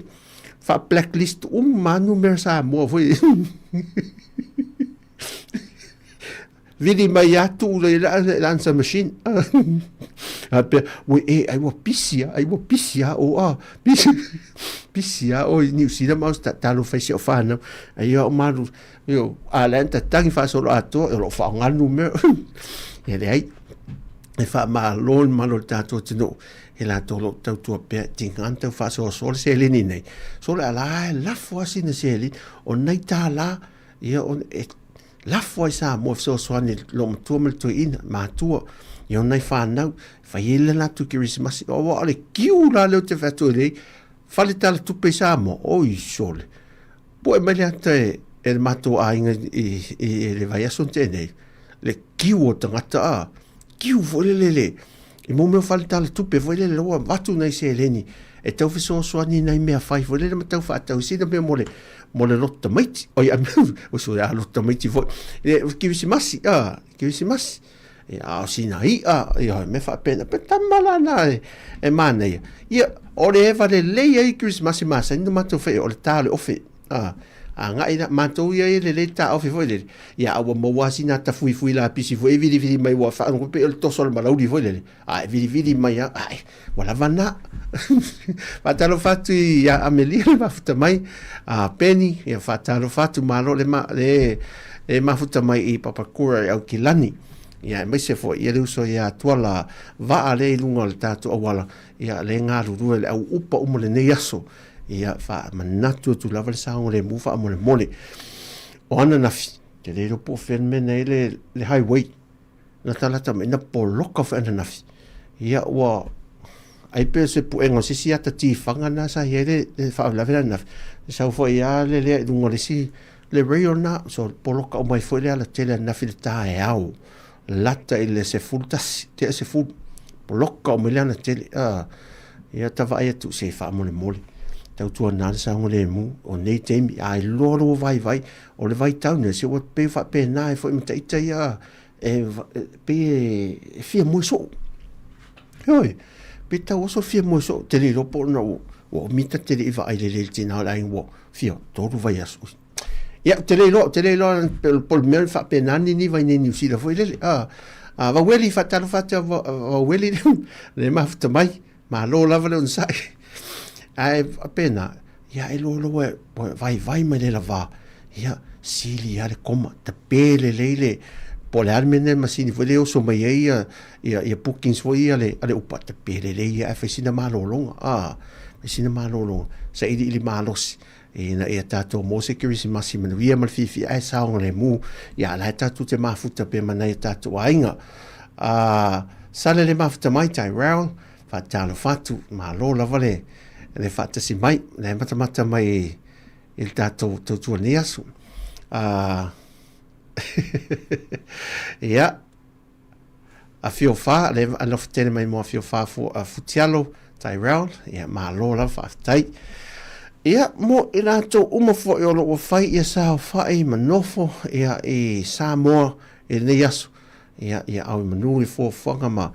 faa-blacklist uma lava numera Samoa foi. Vili mai lava tuu loa i le answer machine. Faapea, ui e, ai ua pisi lava, ai ua pisi lava o a, pisi, pisi lava o i Niu Sila ma Auseta, talofa i si au fanau. Ai au malu, io, a la ena tatagi faasoloatoa, o lo o faaaoga le numera. Ia leai, e faamalo le mamalu o le tatou atunuu e latou o lo o tautua pea, e tiga ona tau faasoasoa le seleni nei. So o le a la e lafo lava sina seleni, o nai tālā, ia, o, e, Lafo ai Samoa e fesoasoani i le loomatua ma le toeaina, matua, i ona ai fanau, e fai ai le latou Kerisimasi. Aua o le kiu la lea ou te fai atu ai nei, fale tala tupe i Samoa, oi sole. Pue mai le ata e, e le matou aiga i, i, i le vaiaso na tea nei, le kiu o tagata a, kiu foi lele le, i mo mea o fale tala tupe foi lele ua avatu nai seleni e tau fesoasoani i nai mea fai foi lele ma tau faatau i sina mea mo le, mo le loto tamaiti. Oi, a o so a loto tamaiti foi. Le kirisimasi, a, kirisimasi. E a o sina i'a, ia mea faapena. Pe tama la na e, e manaia. Ia, o le eva lelei ai kirisimasi masani na matou fai o le tā o le ofe. A, agai la, matou ia e lelei le taofi foi lele. Ia, a ua maua lava sina ata fuifui lapisi foi e vilivili mai ua faalogo pei o le toso o le malauli foi lele. A e vilivili mai lava, ae, ua lava na. Faatalofa atu ia Amelia le mafuta mai, a Penny, ia faatalofa atu, malo le, ma, le, le mafuta mai i Papakura i Aukilani. Ia, aemaise foi ia le uso ia Tuala Vaa lea i luga o le tatou auala, ia le galulue le au upa uma lenei aso. Ia, faamanatu atu lava le saogalemu faamolemole. O ananafi, te le iloa po o fea le mea na i ai le, le highway. Na talata mai, na poloka foi ananafi. Ia, ua, ai pea se puega o se isi ata tifaga na sa i ai le, le faalavelave le ananafi. E sau foi lava le lea i luga o le isi, le rail na, so poloka uma ai foi le alatele ananafi i le taeao. Lata i le 11, tea 10, poloka uma i le alatele. Ah, ia ta vaai atu se faamolemole. Tautuana le saogalemu o nei taimi, a iloa lou vaivai, o le vaitau nei, se ua pei faapena ai foi ma ita ia e, pei e fia moe soo. Heoi, pe tau oso fia moe soo, te le iloa po o na ua, ua umi ta te le i vaai lelei i le tina o le aiga ua fia tolu vaiaso. Ia, ou te le iloa, ou te le iloa po o le mea faapena ni niva i nei Niu Sila foi lele. A, a Vaueli, faatalofa atu ia Vaueli le mafuta mai, malo lava le onosai. Ae faapena, ia e loa loa e vaivai mai le lava, ia sili lava le koma, tape lelei le, po o le a le mea lena masini foi lea e oso mai ai ia, ia, ia bookings foi ia a le, a le upa, tape lelei ia ae fai sina malologa, a, fai sina malologa, sailiili malosi. Ina ia tatou maua se Kerisimasi manuia ma le fiafia ae saogalemu, ia la e tatou te mafuta pea ma nai o tatou aiga. A sale le mafuta mai Tyrell, faatalofa atu, malo lava le, le faatasi mai, le matamata mai i le tatou tautua nei aso. A ia, Afio Fa, le alofa tele mai mo Afio Fa fu, uh, Futialo, Tyrell, ia malo lava faafetai. Ia, mo i latou uma foi o lo o fai ia saofai ma nofo ia i Samoa i lenei aso. Ia, ia au i manu i fuafuaga ma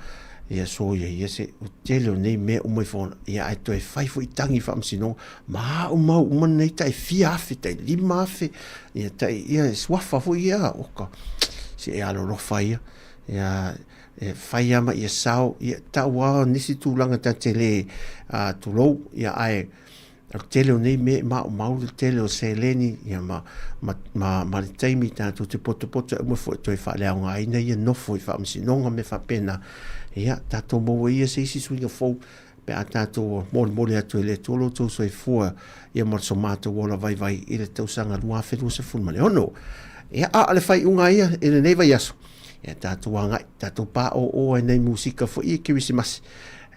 ia soia ia se o tele o nei mea uma i fona. Ia, ae toe fai foi tangi faamasinoga ma au mau uma nei tai fia afe, tai 5,000, ia tai, ia suafa foi ia, oka, se e alolofa ia. Ia, e fai lava ma ia sao, ia tau lava nisi tulaga ta te le tulou, ia ae o le tele o nei mea e maumau le tele o seleni, ia ma, ma, ma, ma le taimi tatou te potopoto e uma foi toe faaleaogaina ia nofo i faamasinoga ma mea faapena, ia tatou maua ia se isi suiga fou. pe a tatou molimoli atu e le Atua lo outou soifua ia ma so matou ola vaivai i le tausaga 2026. Ia, a o le faaiuga ia i lenei vaiaso, ia tatou agai, tatou paoo ai nei musika foi i Kerisimasi.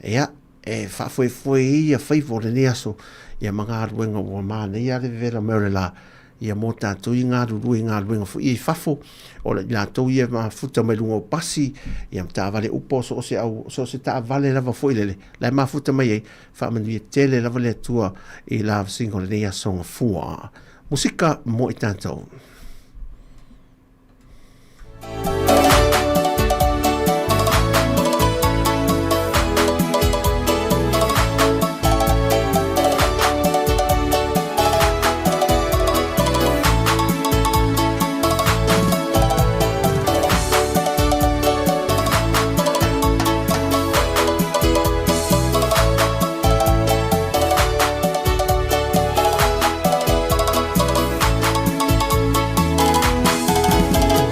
Ia, e faafoefoe ai ia faiva o lenei aso, ia ma galuega ua manaia le vevela mai o le la, ia mo tatou i galulue i galuega foi ia i fafo, o i latou ia mafuta mai luga o pasi, ia ma taavale upa o so o se au, so o se taavale lava foi lele, la e mafuta mai ai, faamanuia tele lava le Atua i la vasega o lenei aso gafua. Musika mo i tatou.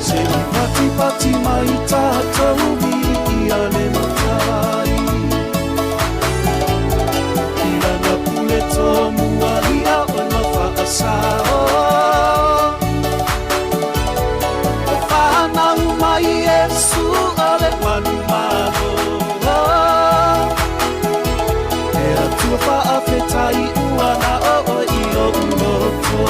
Se i patipati mai tātou i ia le matai I lana pule tōmua ia ona whaasao O whanau mai Iesu o le manu malo He Atua whaafetai ua na o oe i ou loto.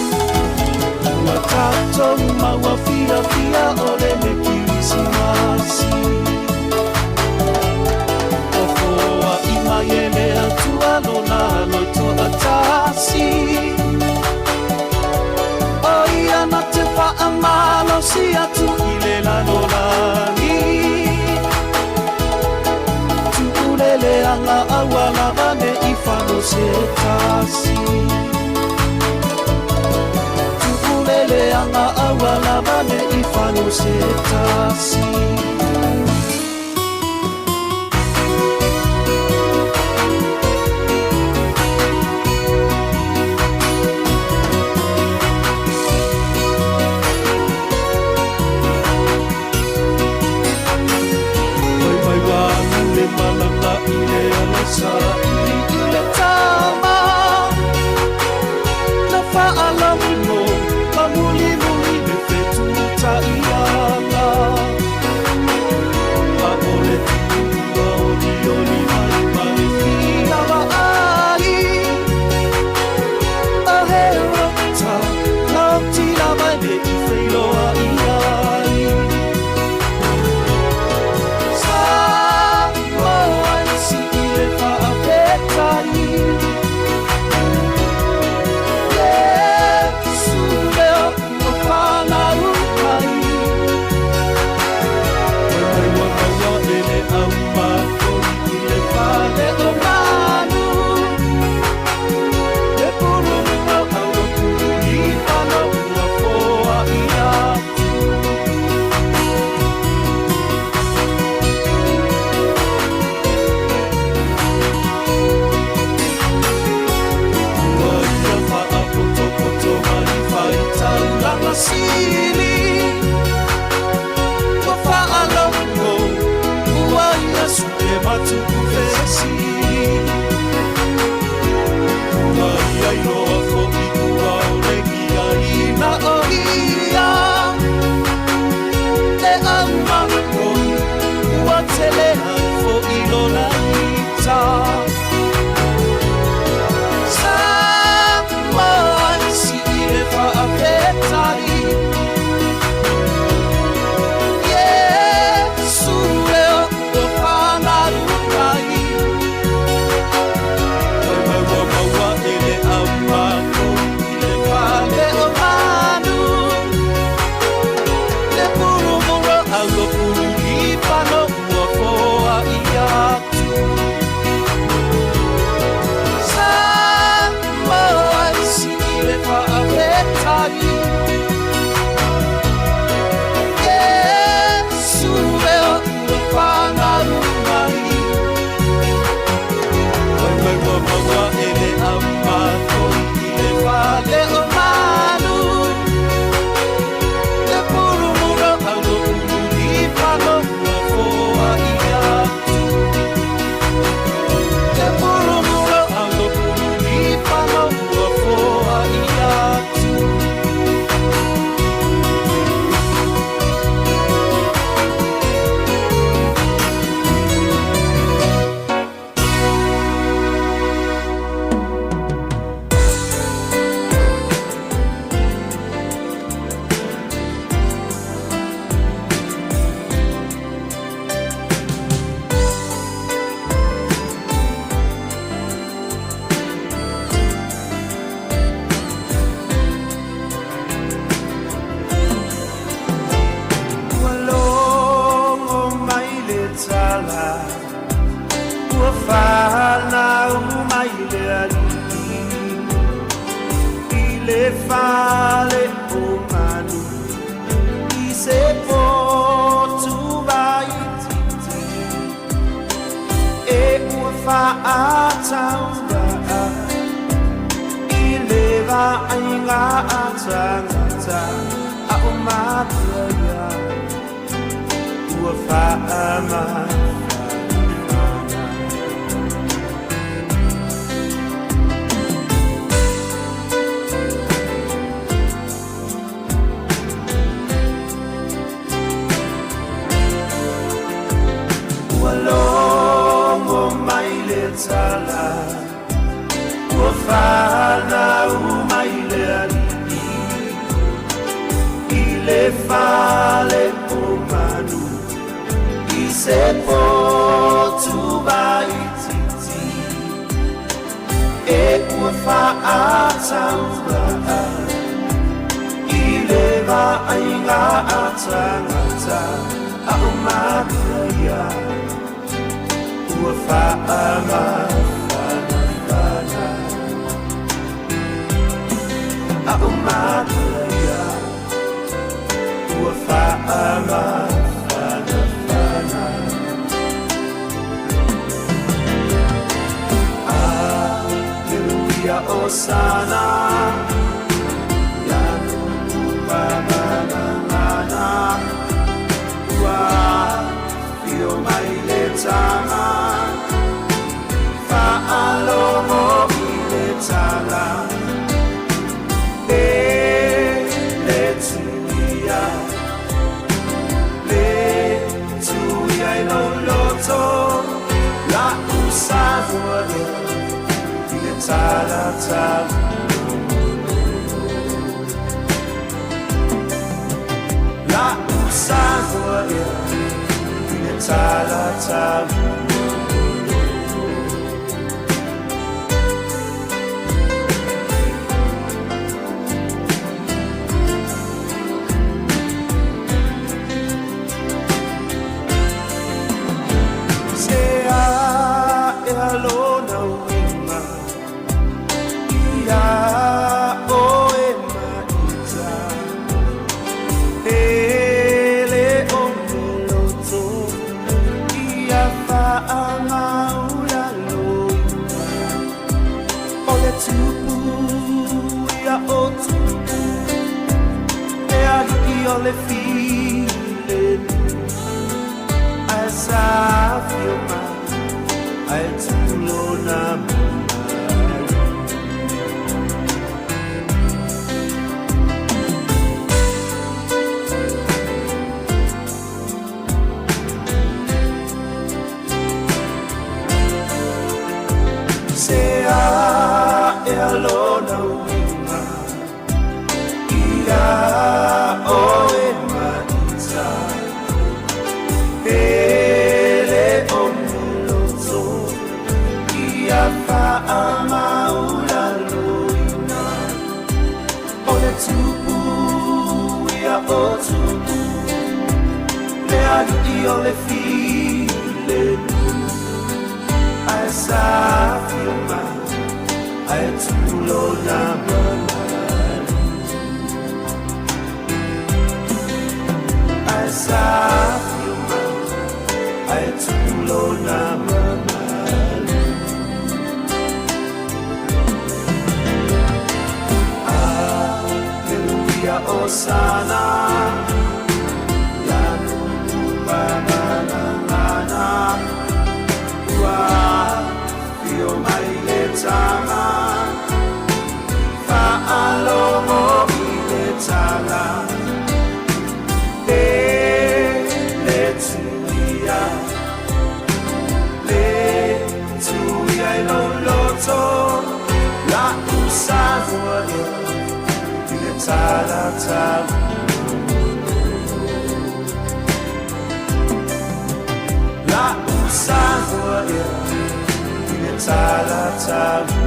Ua tātou maua fiafia o le me Kirisimasi. O foa i mai e le Atua lona loito atasi. O ia na te whaamalosi atu i le lalolagi. Tuulele anga aua lava ne i whano se tasi. Tuulele anga aua lava ne i whano se tasi. Mai mai wānu le malanga i le ala sa i i le tama Na whaalauno ma muli muli le whetu ta ianga A o le tua oli oli mai ma le whina wa ai A he rota nau tila mai le i wheiloa i ai Sa moa i si i le whaafetai Yesu leo o whanau mai Mai mai wa maua e le au mafoi i le fale o manu Le purunga au o kuri whana ua foa i atu Ua ia whaapotopoto mai whai tauranga sili Ua whaalongo ua ia suke matuku fesili Ua ia iloa fo'i ua ole ia ina o ia Le au makoi ua tele ai fo'i lona ita Sa mai si i le whaafetai Yesu leo ua whanau mai. tala Ua fanau mai le Alii I le fale o manu I se potu waititi E ua faatauvaa I le vaaiga a tagata A o matua ia Ua faamafanafana Ua logo mai le tala Ua fanau mai le Alii I le fale o manu I se potu waititi E ua faatauvaa I le vaaiga a tagata A o matua ia Ua faamafanafana A o matua ia Ua faamafanafana Aleluia Osana Ia Nu'uamanamana Ua afio mai le tama Faalogo i le tala E le tuia Le tuia i lou loto La'u Samoa ea I le tala taulolo La'u Samoa ea I le tala taulolo Se ae lona uiga Ia oe Maita Pele o le loto Ia faamaualaloina O le Tupu ia o Tupu Le Alii o le filemu Ae sa afio mai Ae tupu lona mamalu. Se ae lona uiga Ia oe Maita Pele o le loto Ia faamaualaloina O le Tupu ia o Tupu Le Alii o le filemu Ae sa afio mai Ae tupu lona mamalu Ae sa afio mai Ae tupu lona mamalu Aleluia Osana Ia Nu'uamanamana Ua afio mai le tama Faalogo i le tala E le tuia Le tuia i lou loto La'u Samoa ea I le tala taulolo La'u Samoa ea I le tala taulolo.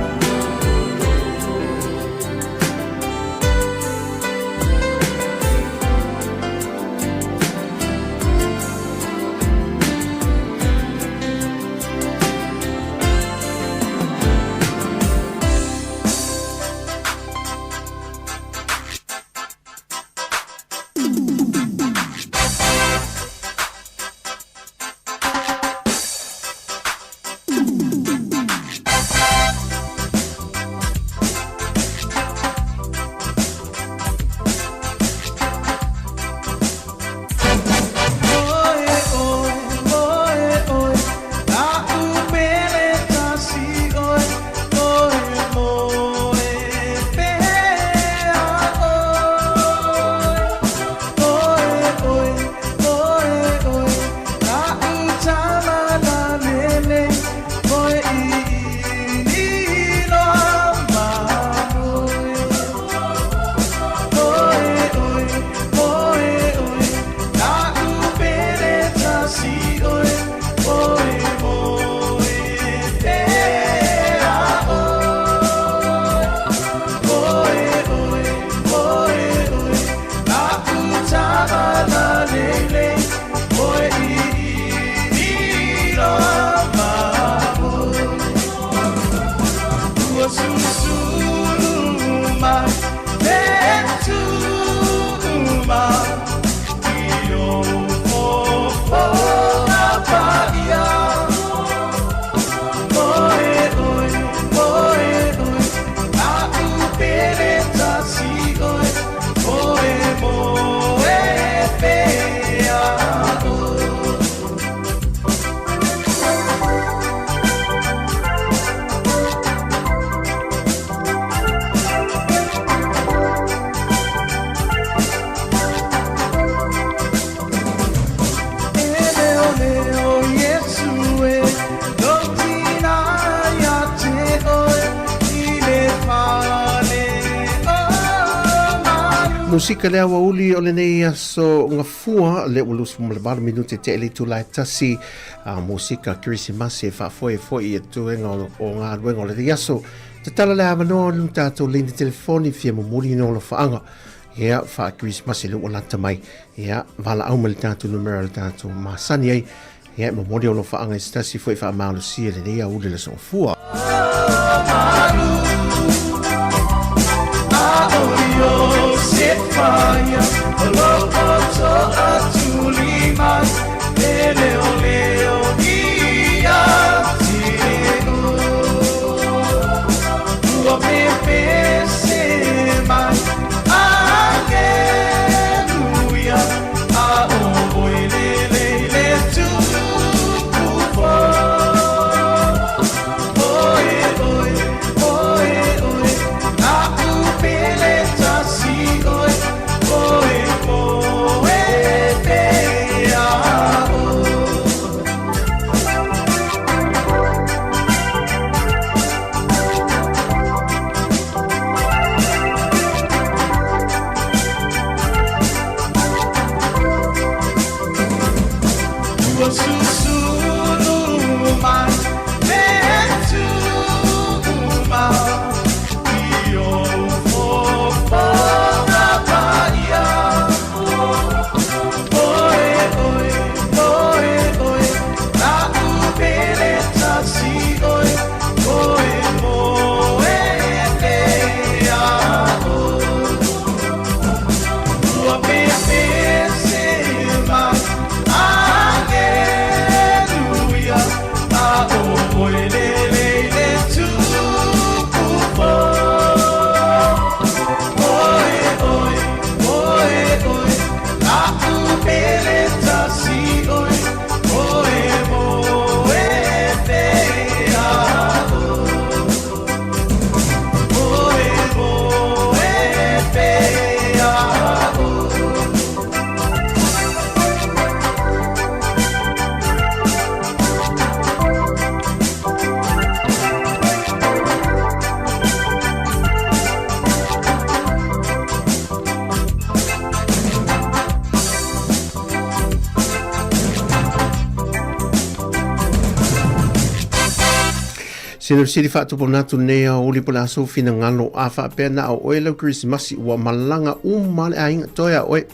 Musika le aoauli o lenei aso gafua lea ua 28 minute tea i le itula e tasi a musika Kerisimasi e faafoe foi i tuega o galuega o lenei aso. Tatala le avanoa o le tatou lini telefoni fia momoli ni alofaaga ia faa-Kerisimasi lea ua lata mai. Ia valaau mai le tatou numera le tatou masani ai ia e momoli alofaaga i se tasi foi faamalosia lenei aoauli o le aso Gafua. Sina fesili faatupuna atu nei a uli po le aso finagalo a faapea na o oe lau Kerisimasi ua malaga uma le aiga toe a oe.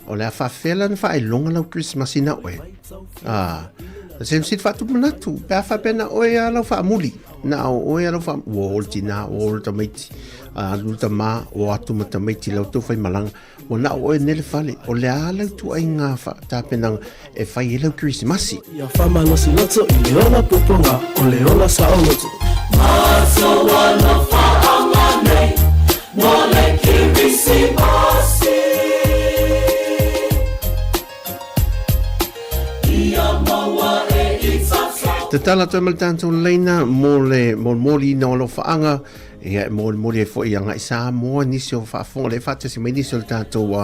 O le a faafefea la na faailoga lau Kerisimasi na oe. A, se fesili faatupuna atu pe a faapea na oe a lau faamuli. Na o oe a lau faamuli. Ua o le tina, ua o le tamaiti. A alu le tama, o atu ma tamaiti lau tau faimalaga. Ua na o oe nele fale, o le a lau tuaiga tapenaga e fai ai lau Kerisimasi. Ia faamalosi loto i le ola pupuga o le ola saoloto. Matou alofaaga nei mo le Kerisimasi. Ia maua e i tatou. Tatala atu ai ma le tatou laina mo le molimoliina o alofaaga. Ia e molimoli ai foi agai Samoa nisi o faafofoga lea e faatasi mai nisi o le tatou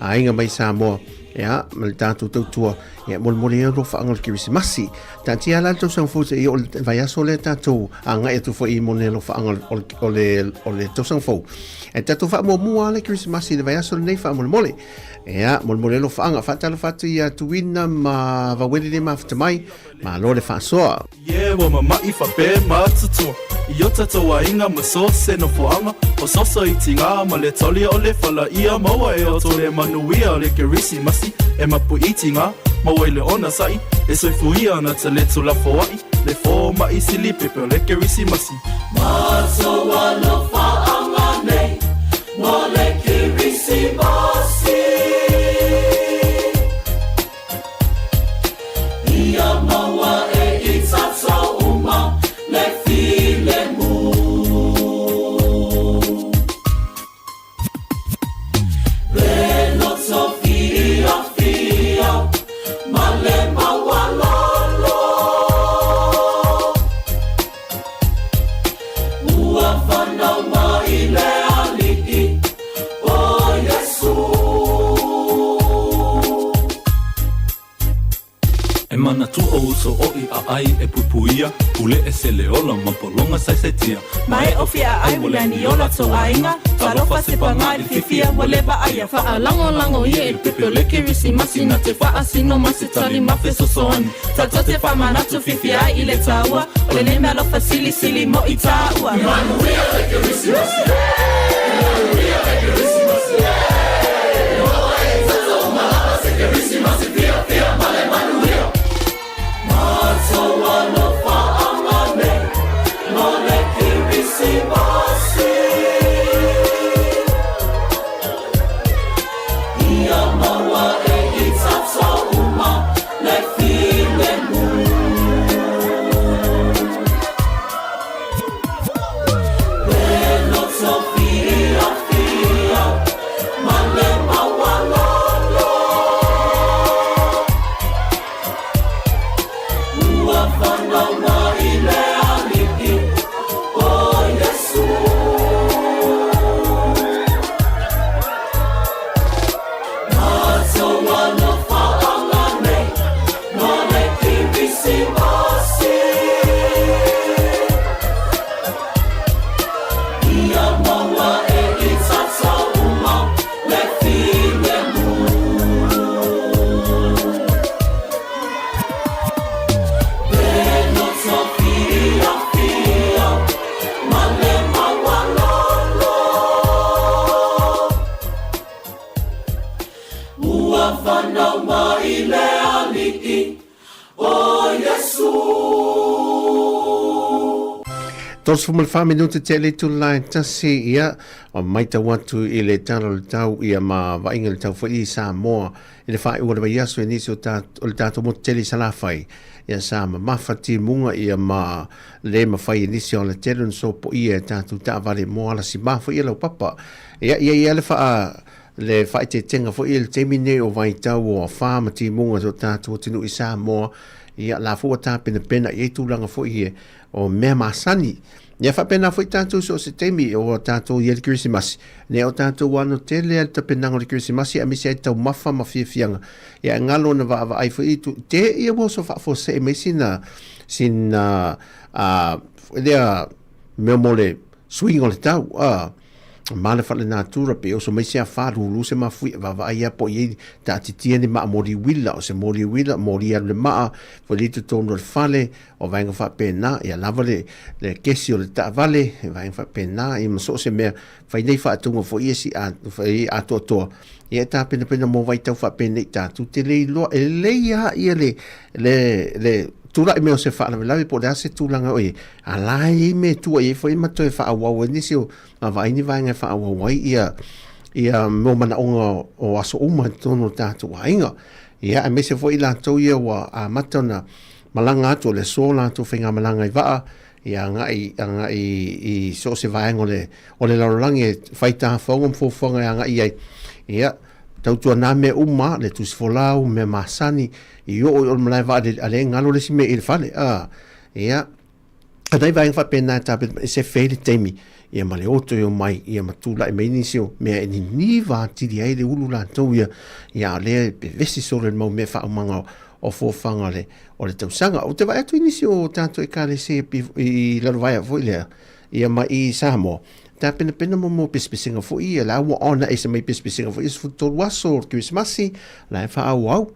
aiga mai Samoa. Ia, ma le tatou tautua, ia e molimoli ai alofaaga o le Kerisimasi. Taatia la le tausaga fou seia oo i le vaiaso lea tatou agai atu foi mo le alofaaga o le tausaga fou. E tatou faamuamua le Kerisimasi i le vaiaso lenei faamolemole. Ia, molimoli alofaaga. Faatalofa atu ia Tuina ma Vauele le mafuta mai. Malo le faasoa. Ie ua mama'i faapea matutua I o tatou aiga ma so se nofoaga O soso i tiga ma le talia o le fala Ia maua e outou le manuia o le Kerisimasi E mapu i tiga, maua i le onasa'i E soifuia ana ta le tulafoa'i Le foma'i sili pepe o le Kerisimasi. Matou alofaaga nei mo le Kerisimasi. Ia maua e i tatou uma le filemu. Le loto fiafia ma le maualalo. Ua fanau mai le Alii, o Iesu. E manatu o uso oʻi a ai e puipuia, Pule ese le ola ma pologa saisaitia. Ma e ofi a ai ua leai ni ola tou aiga, Talofa se paga i le fiafia ua le vaaia. Faalagolago ia i le pepe o le Kerisimasi, Na te faasino ma se tali ma fesoasoani. Tatou te faamanatu fiafia ai i le taua, O lenei meaalofa silisili mo i taua. Manuia le Kerisimasi! Manuia le Kerisimasi! Maua e i tatou uma lava se Kerisimasi fiafia ma le manuia. Matou alofaaga nei mo le Kerisimasi. Ia maua e i tatou uma le filemu. Le loto fiafia ma le maualalo. Ua fanau mai le Alii, o Iesu. Matou alofaaga nei mo le Kerisimasi. Ia maua e i tatou uma le filemu. Le loto fiafia ma le maualalo. Ua fanau mai le Alii, o Iesu. 34 minute te le itula e tasi ia o maitau atu i le tala o le tau ia ma vaaiga le tau foi i Samoa i le faaiuga o le vaiaso i nisi o, ta, o le tatou motu tele i Salafai ia sa mamafa timuga ia ma le mafai e nisi o le tele ona sopoia e tatou taavale mo ala sima foi ia laupapa ia ia ia le faa le faaeteetega foi i le taimi nei o vaitau o afa ma timuga o tatou atunuu i Samoa ia la foi ua tapenapena i ai tulaga foi e o mea masani. Ia faapena foi tatou so o se taimi o tatou i ai le Kerisimasi, nei o tatou ano tele a le tapenaga o le Kerisimasi aemaise ai taumafa ma fiafiaga. Ia e galo ona vaavaai foi i tu, te ia ua oso faafuasei mai sina, sina, a, lea mea mo le suiga o le tau, a, ma le faalenatura pe oso mai se afa lulu se mafuie vaavaai ia po o i ai taatitia ni maa moli uila o se moli uila moli alu le maa foi le i totonu o le fale o vaega faapena ia lava le le kesi o le taavale e vaega faapena ia ma so o se mea fai nei faatuga foi ia si a fai atoatoa ia e tapenapena mo vaitau faapenei tatou te le iloa e lelei lava ia le le le tulai mai o se faalavelave po o le a se tulaga o i ai a la e i ai mea e tua i ai foi ma toe faaauau ai nisi o vaavaai ni vaega e faaauau ai ia. ia mo manaoga o aso uma i totonu o le tatou aiga. Ia, aemaise foi i latou ia ua amata ona malaga atu o le aso latou faigamalaga i vaa, ia agai, agai i so o se vaega o le, o le lalolagi e fai tafaoga ma fuafuaga e agai i ai. Ia, tautuana mea uma, le tusi folau, mea masani, i oo i o le malae vaalele, a lea e galo le isi mea i le fale. A, ia, a nai vaega faapena e tapena mai, se fei le taimi, ia ma le oto e omai, ia ma tulai mai nisi o mea e niniva atili ai le ulu latou ia, ia a o lea e vevesi solo i le mau mea faaumaga o fuafuaga o le, o le tausaga. Ou te vaai atu i nisi o tatou ekalesia i Lalovaea foi lea, ia ma i Samoa, tapenapena mo mo pesepesega foi ia, la ua ona ese mai pesepesega foi ia 13 aso o le Kerisimasi, la e faaauau.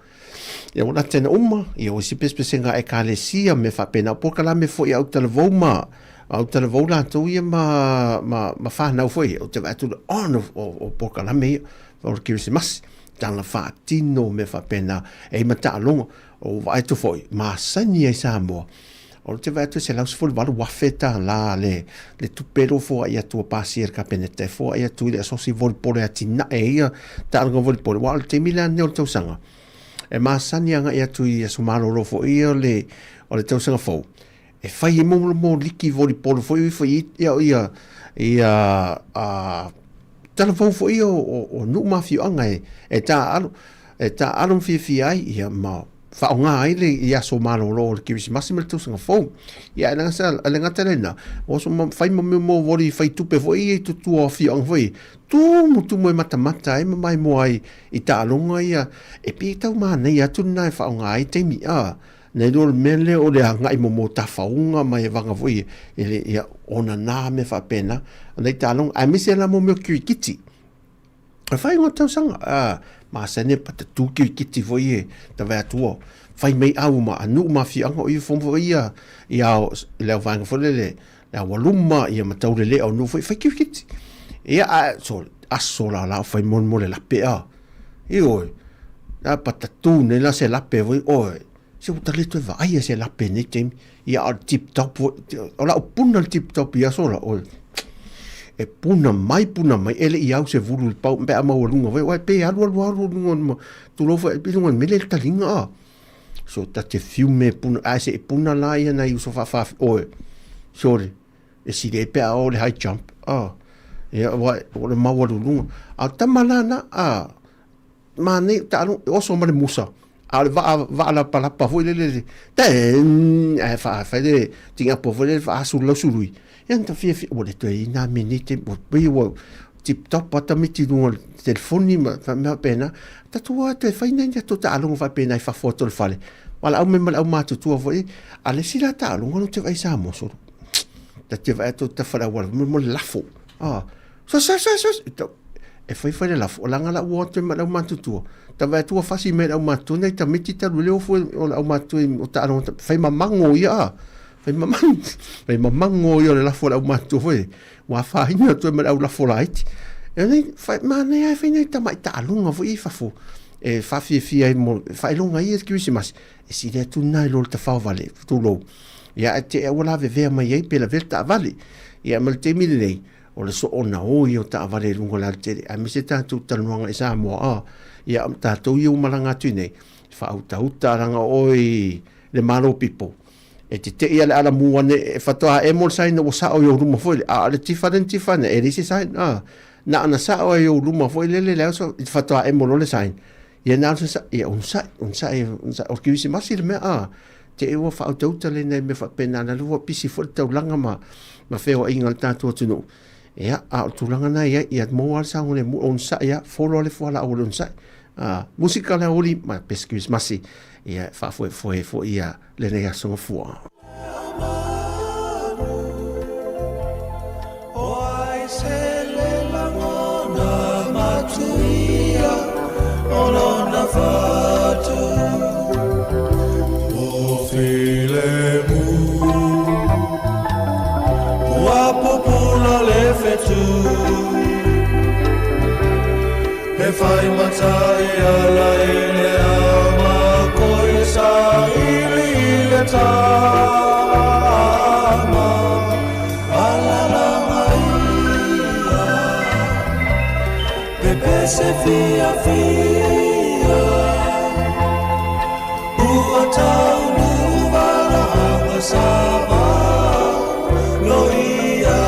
Ia ua lata ina uma, ia o isi pesepesega a ekalesia, mea faapena, o polokalame foi a autalavou ma autalavou latou ia ma, ma, ma whanau foi, ou te vaai atu le on o, o, o polokalame ia, o le Kerisimasi, tala faatino mea faapena, e i ma taaloga, o vaai atu foi, masani ai Samoa, o te vaai atu e $118,000 le, le tupe lea ua foai atu ua pasia e le Kapeneta e foai atu i le asosi volleyball e atinae ai ia taaloga volleyball, aua o le taimi lea nei o le tausaga, e masani agai atu i aso malolo foi ia o le, o le tausaga fou, e fai ai mo liki volleyball foi foi ia, ia, ia, a, talavou foi ia o, o, o nuu ma afioaga e, e taaalo, e taaalo ma fiafia ai, ia ma faaaoga ai le i aso malolo o le Kerisimasi ma le tausaga fou. Ia, e le e le gata lena, o so ma fai ma mea mo voli fai tupe foi ia i tutua o afioaga foi, tumu tumu e matamata ai ma maimoa ai i taaloga ia, e pei e tau manaia atu lena e faaaoga ai taimi, a, nai lo le mea lea o le agai mo mo tafaoga ma evaga foi e le, ia, ona nā mea faapena, nai taaloga, aemaise la mo mea o kirikiti. E whai ngā tausaga, ā, masani e patatū kirikiti foi e ta vae atu o, whai mei au ma anu ma whianga o ia fo foi ia, i ao, i le au vaenga foi lele, le au aluma, ia ma taure le au nu foi, whai kirikiti. Ia, a, so, aso la la o whai mon mo le lape a. I oi, a patatū nei la se lape foi, oi, se ua tale toe vaai e se lape nei taimi. Ia o le tip top foi, o lau puna le tip top i aso la, oi. E puna mai, puna mai, e le i au se vulu i le pau, pe a maualuga foi, uai pe alu alu alu luga o le tulou foi, i luga o le mele le taliga a. So ta te fiu me puna, ae se i puna la ia nai uso faafaafi, oi, sorry, e sili ai pe a o le high jump, a. Ia, uai, o le maualuluga. A o le tama la na, a, Mānei, taalo, e oso ma le musa. A o le vaa, vaa lapalapa foi lele, le, ten, ae wha, whai le, tingapo foi lele, wha asu lau sului. Ia na fia fia, ua le toe i nā mea nei te, ua pei ua tip top a tamiti lunga le telefoni ma, wha mea pēnā. Tatu a toe whai nei ni ato taaloga wha pēnā i whafo atu o le fale. Ma le au me ma le au mātutua foi, a le sila taaloga no te vai sa moso. Ta te vai atu ta whare awara, mo le lafo. Ah, sa sa sa sa, e whai whai le lafo, o langa la ua atu ma le au mātutua. Ta vai atu whasi me le au mātutua, nei tamiti talu le ofu o le au mātua o taaloga, whai mamango ia a. Whai mamango, whai mamango ia o le lafo o le au mātua foi. Ua whāhina atu e ma le au lafo laiti. E nei, whai, mānei ai whai nei tamai taaloga foi i fafo. E whawhiawhia ai mo, whailonga ia te Kirisimasi. E sili atu nā i lo le tawhao vale, tulou. Ia, e te ua lavevea mai ai, pe lavea le taavale. Ia, ma le taimi lenei, o le soona o ia o taavale i luga o le alatele. Aemaise tatou talanoaga i Samoa, a, ia, tatou ia ua malaga atu i nei, whaautauta ranga oe i le Malo pipo. E te tei a le ala mu ane, e whatoa e mo le saina ua sao i o luma foi le, a le tifane tifane, e le se saina, a, na ana sao e o luma foi le le le au, i whatoa e mo lo le saina. Ia na sa, ia unsa, unsa e, unsa, o kirisimasi le mea, a, te e ua whaautauta le nei me whapena, na lua pisi foi le taulanga ma, ma wheoaiga o le tātou atunuu. Ia, a o le tulaga na ia, ia maua le saogalemu, onosai ia, folo le fualaau o le onosai. A, musika le aouli ma pese Kerisimasi, ia e faafoefoe foi ia lenei aso gafua. pepese fiafia Ua taunuu valaauga sa loia.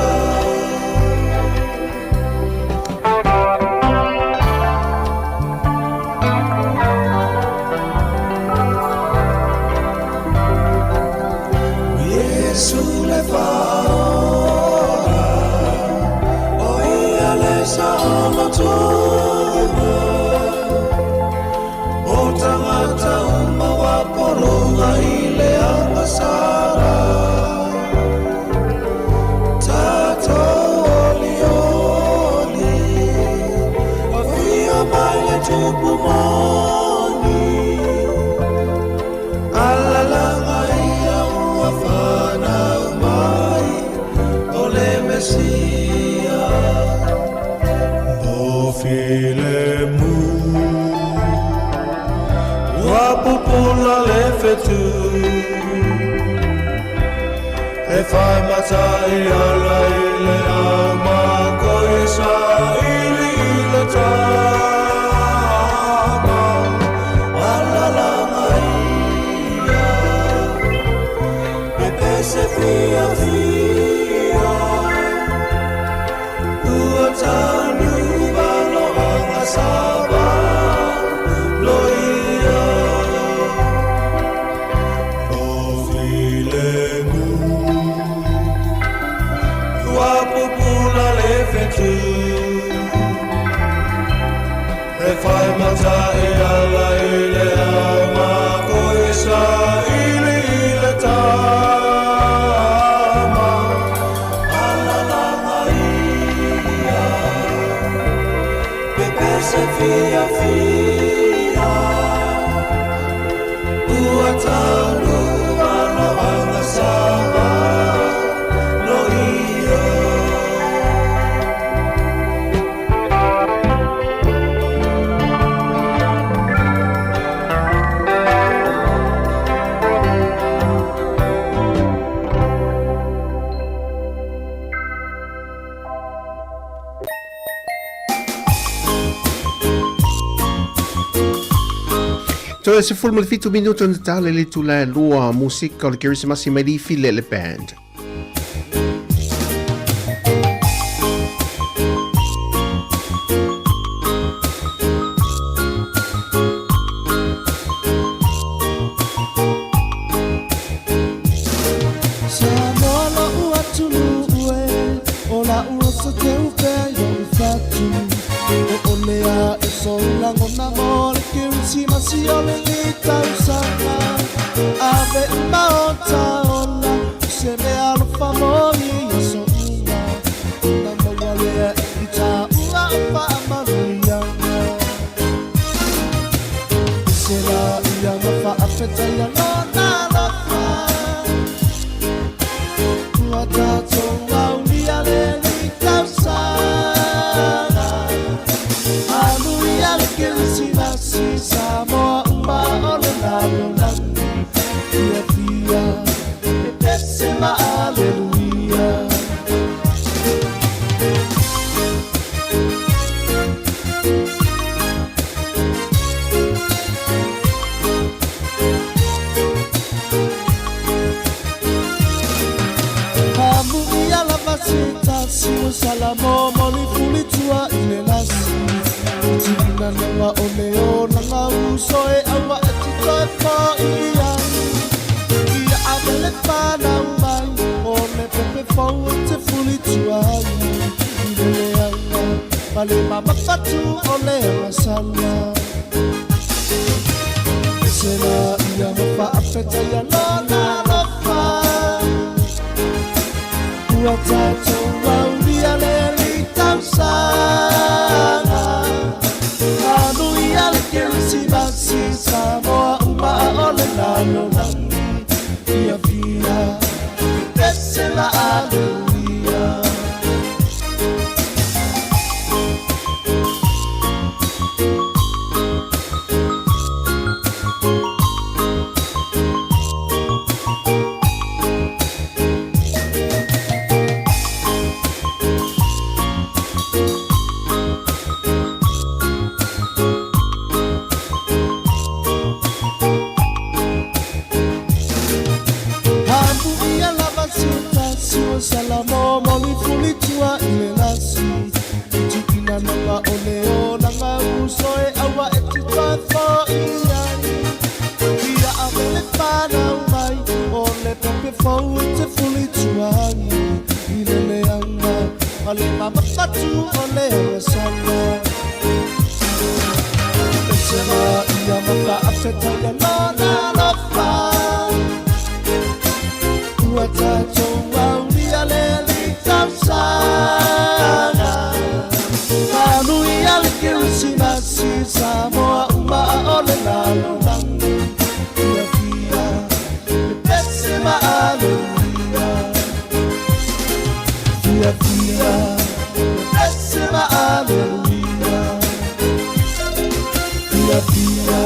Iesu le Faaola, o ia le saolotoga o tagata uma ua pologa i le agasala. Tatou olioli, afio mai le Tupu moni, alalaga ia ua fanau mai o le Mesia. Mo filemu ua pupula le fetu E fai matai ala i le au makoi saili i le tama Alalaga ia pepese fiafia Ua taunuu valoaga sa loia. Mo filemu ua pupula le fetu E fai matai ala i le au makoi saili i le tama Alalaga ia pepese fiafia Ua taunuu valoaga sa loia. Toe 17 minuto na tala i le itula e lua, musika o le Kerisimasi mai le Ifi Lele Band. Samoa lo'u atunuu e, o la'u roto teu pea i o'u fatu. O ole a e sou lagona mo le Kerisimasi o lenei tausaga. Ave uma o taola, o se mea alofa mo ia aso uma. Ona maua lea i tāua o faamanuiaga. Se la ia ma faafetaia lona alofa. Ua tatou aulia lenei tausaga. Anuia le Kerisimasi Samoa uma o le lalolagi. Fiafia, pepese ma aleluia. Amuia lava se tasi o Salamo moli fulitua i le lasi. Tuina lava o le olaga uso e aua e te toe fo'i ai. Ia ave le fanau mai o le pepe fou e te fulitua ai. I le leaga ma le mamafatu o le agasala. Se la ia ma faafetaia lona alofa. Ua tatou aulia lenei tausaga. Anuia le Kerisimasi Samoa uma o le lalolagi. Fiafia, pepese ma aleluia. Salamo momoli fulitua i le lasi. Tuina nanga o le olaga uso e aua e te toe fo'i ai. Ia ave le fanau mai o le pepe fou e te fulituai i le leaga ma le mamafatu o le agasala. Pesega ia ma faafetai a lona alofa. Ua tatou aulia le alii tausaga. Manuia le Kerisimasi Samoa uma a o le lalolagi. Fiafia pepese ma aleluia. Fiafia pepese ma aleluia. Fiafia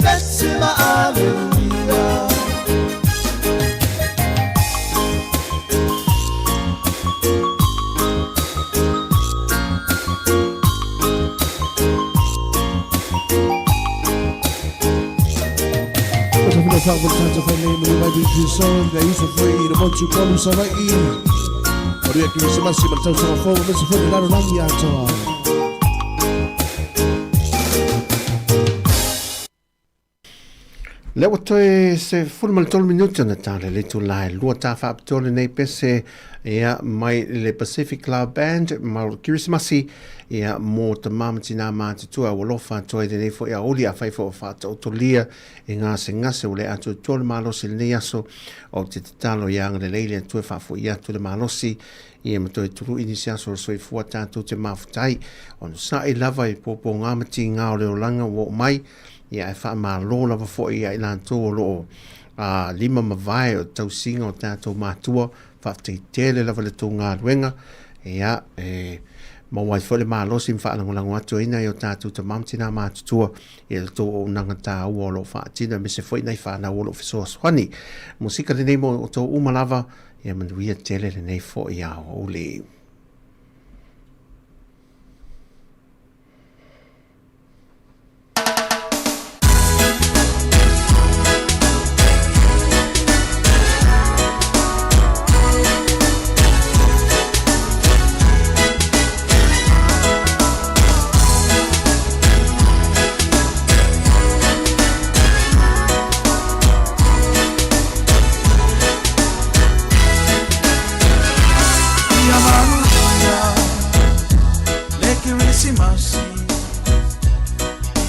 pepese ma aleluia. Lea ua toe se 13 minute ona tala le itula e lua ta faapitoa lenei pese ia mai le Pacific Club Band ma o Kirisimasi ia mō tamā ma tinā mātutua ua lofa atoa i lenei foi aoauli afai foi ua faataotolia e gasegase ua le atoatoa le malosi i lenei aso ou te tatalo ia agalelei le Atua e faafoi atu le malosi ia ma toe tului nisi aso o le soifua tatou te mafuta ai ona sa'i lava i pōpōgā ma tīgā o le olaga ua oo mai ia ae faamalo lava foi ia i latou o loo lima ma vae o tausiga o tatou matua faafetai tele lava le tou galuega ia e maua ai foi le malosi ma faalagolago atu ai nai o tatou tama ma tina matutua i le tou auaunaga taua o lo o faatino aemaise foi nai fanau o lo o fesoasoani. Musika lenei mo outou uma lava, ia manuia tele lenei foi aoauli. Ia manuia le Kerisimasi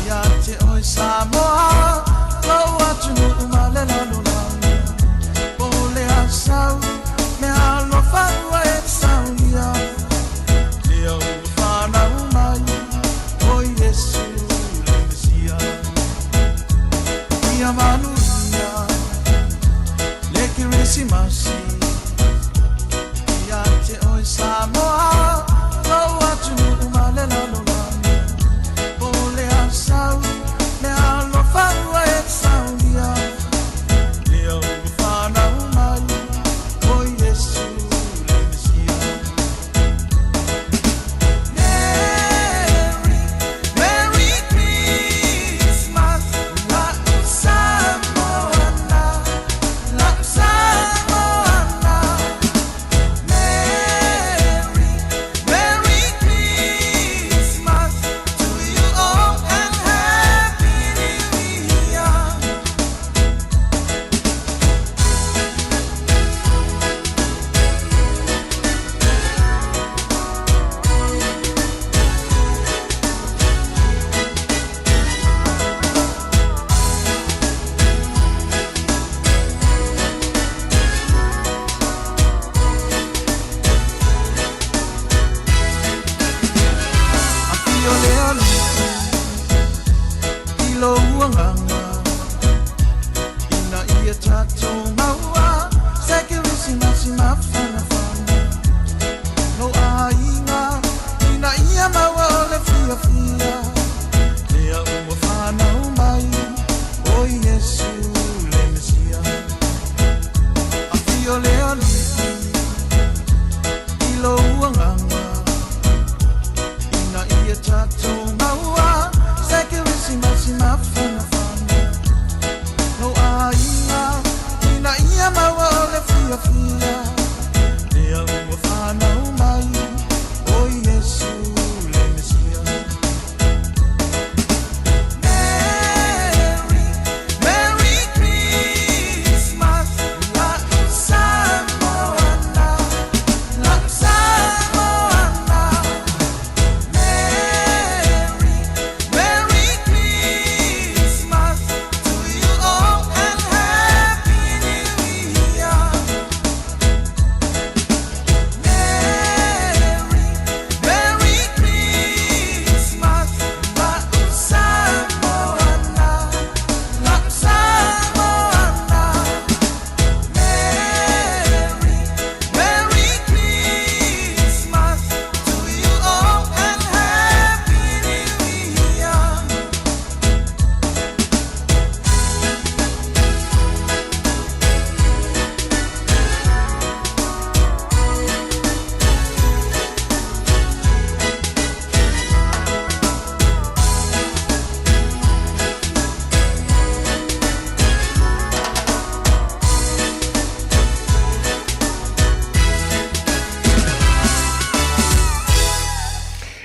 ia te oe Samoa lou atunuu ma le lalolagi po o le asau mea alofa ua e saunia lea ua fanau mai o Iesu le Mesia. Ia manuia le Kerisimasi ia te oe Samoa lou atunuu ma le lalolagi po o le asau mea alofa ua e saunia lea ua fanau mai o Iesu le Mesia. Merry, Merry Christmas la'u Samoana, la'u Samoana.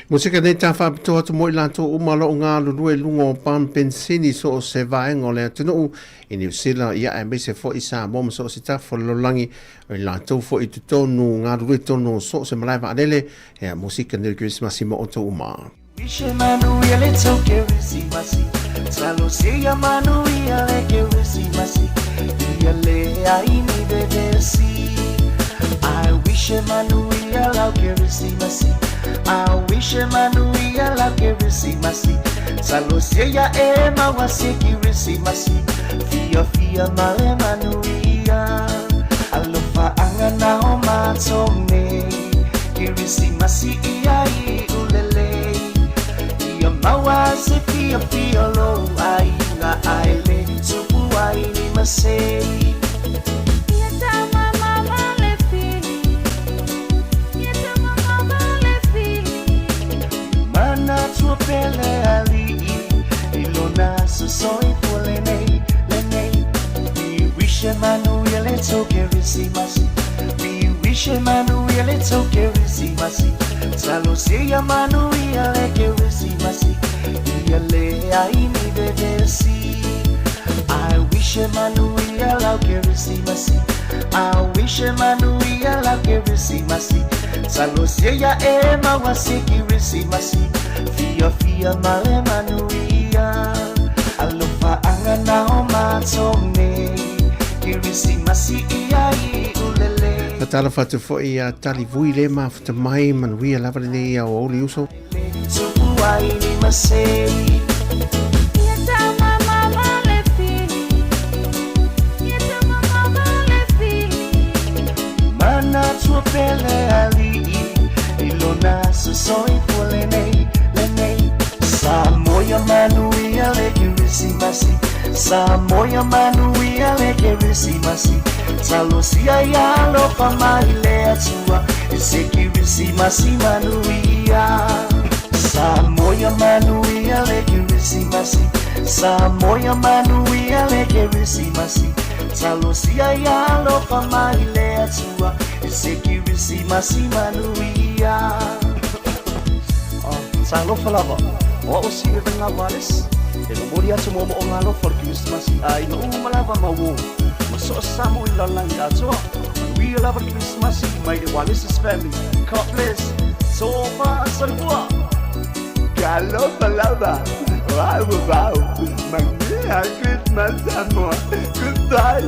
Musika nei tā whaapitoa atu mo i lātou uma lo o galulue i lunga o Palm Pensini so o se vaenga o le atunuu i Niu Sila ia aemaise foi i Samoa ma so o se tafa o le lalolagi o i lātou foi i totonu galulue tonu o so o se malae vaalele ea musika nei o le Kerisimasi mo outou uma. Wish manuia le tau Kerisimasi Talosia manuia le Kerisimasi Ia le ai ni vevesi I wish manuia lau Kerisimasi I wish manuia lau Kerisimasi Talosia ia e maua se Kerisimasi Fia fia ma le manuia Alofa anga na o matou nei Kerisimasi ia i ulelei Ia maua se fia fia lou aiga Ae le tupu ai ni masei Ia tama mama le fili Ia tama mama le fili Manatua pele alii I lona aso soifua lenei, lenei We wish manuia le tou Kerisimasi We wish manuia le tou Kerisimasi Talosia ia manuia le Kerisimasi Ia leai ni vevesi I wish manuia lau Kerisimasi I wish manuia lau Kerisimasi Talosia ia e maua se Kerisimasi Fiafia ma le manuia Alofa anga na o matou nei Kerisimasi ia i ulelei Faatalofa atu foi ia Tali Vui le mafuta mai, manuia lava lenei aoauli uso. Tupu ai ni masei Ia tama mama le fili Ia tama mama le fili Manatua pele alii I lona aso soifua lenei, lenei Samoa manuia le Kerisimasi Samoa manuia le Kerisimasi Talosia ia alofa mai le Atua I se Kerisimasi manuia Samoa manuia le Kerisimasi Samoa manuia le Kerisimasi Talosia ia alofa mai le Atua I se Kerisimasi manuia Talofa lava, o au o Siuvega Wallace, e momoli atu moomooga alofa o le Kerisimasi i aiga uma lava ma uō, ma so o se Samoa i le lalolagi atoa. Manuia lava le Kerisimasi mai le Wallace's family. God bless. Tofa soifua! Talofa lava, o au o Vao, manuia Christmas Samoa. Goodbye.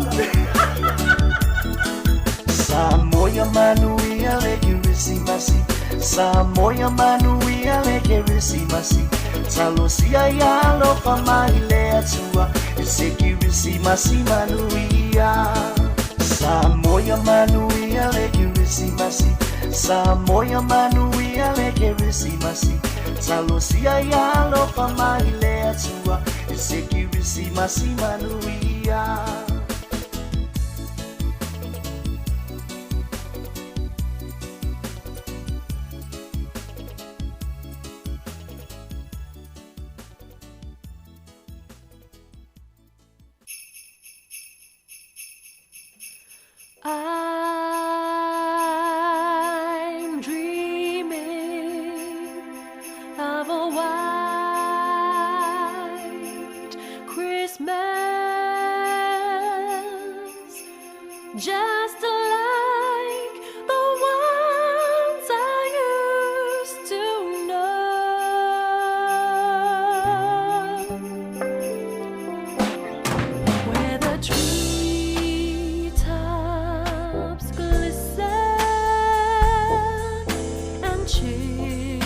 Samoa manuia le Kerisimasi Samoa manuia le Kerisimasi Talosia ia alofa mai le Atua I se Kerisimasi manuia Samoa manuia le Kerisimasi Samoa manuia le Kerisimasi Talosia ia alofa mai le Atua I se Kerisimasi manuia I'm dreaming of a white Christmas, just like the ones I used to know, where the treetops glisten and children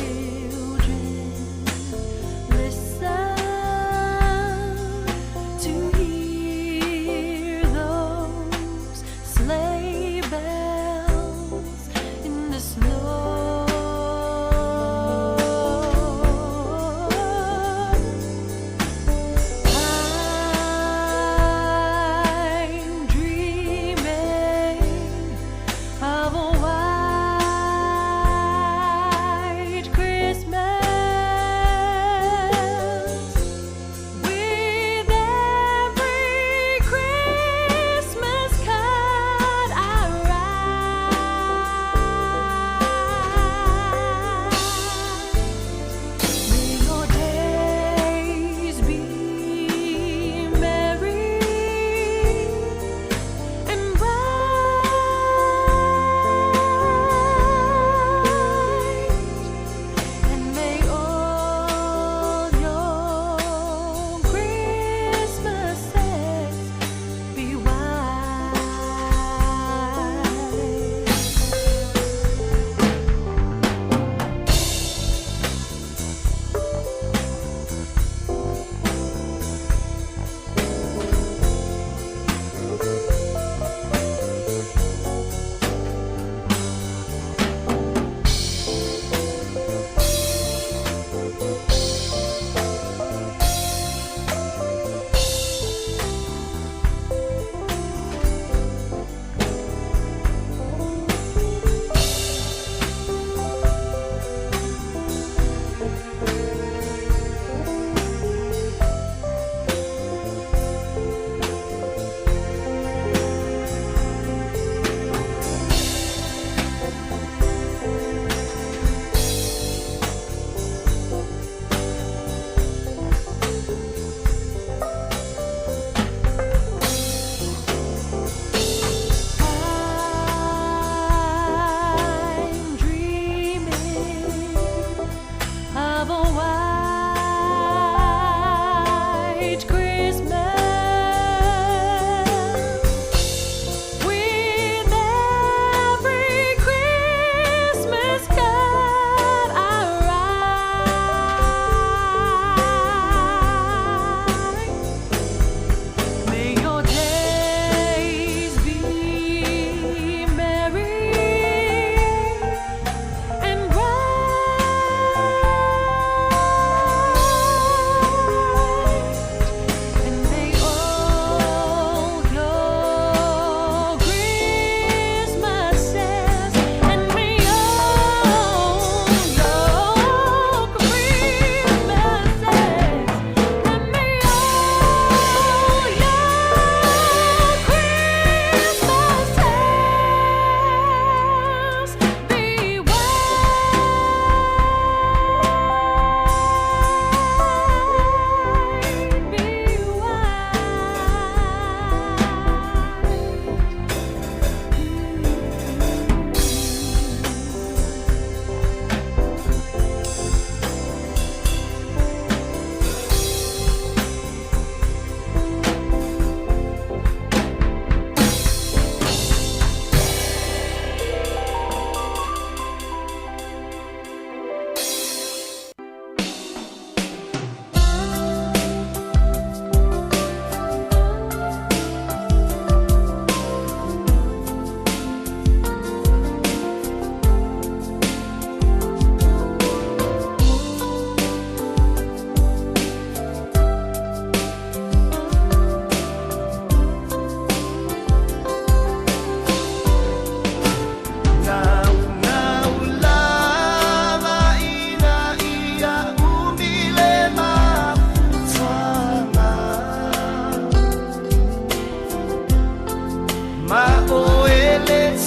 listen to hear those sleigh bells.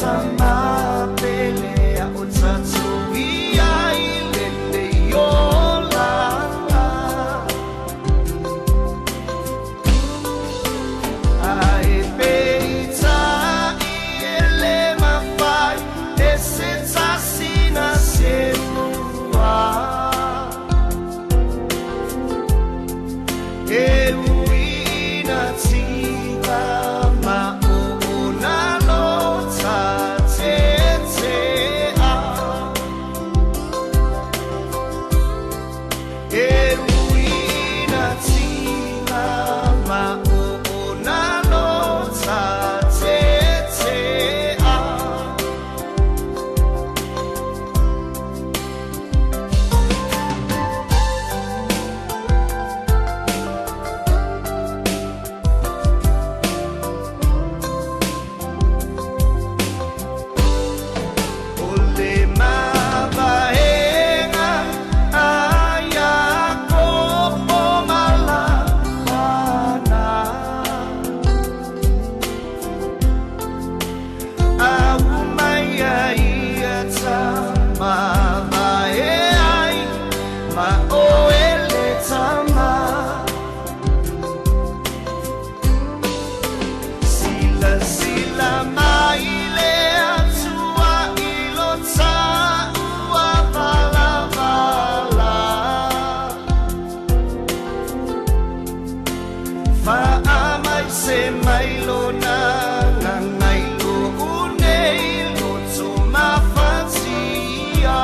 tama pele a'u tatuia i lenei olaga. Ae peitai e le mafai e se tasi na selua. E ui ina tiga ma o ona lota tetea. E ui ina tiga ma o ona lota tetea. O le mavaega a Iakopo ma Labana, aumai ai ia tamavae ai ma oe le tama. Silasila mai le Atua i lo taua valavala. Faamaise mai lona agaga i lou nei loto mafatia.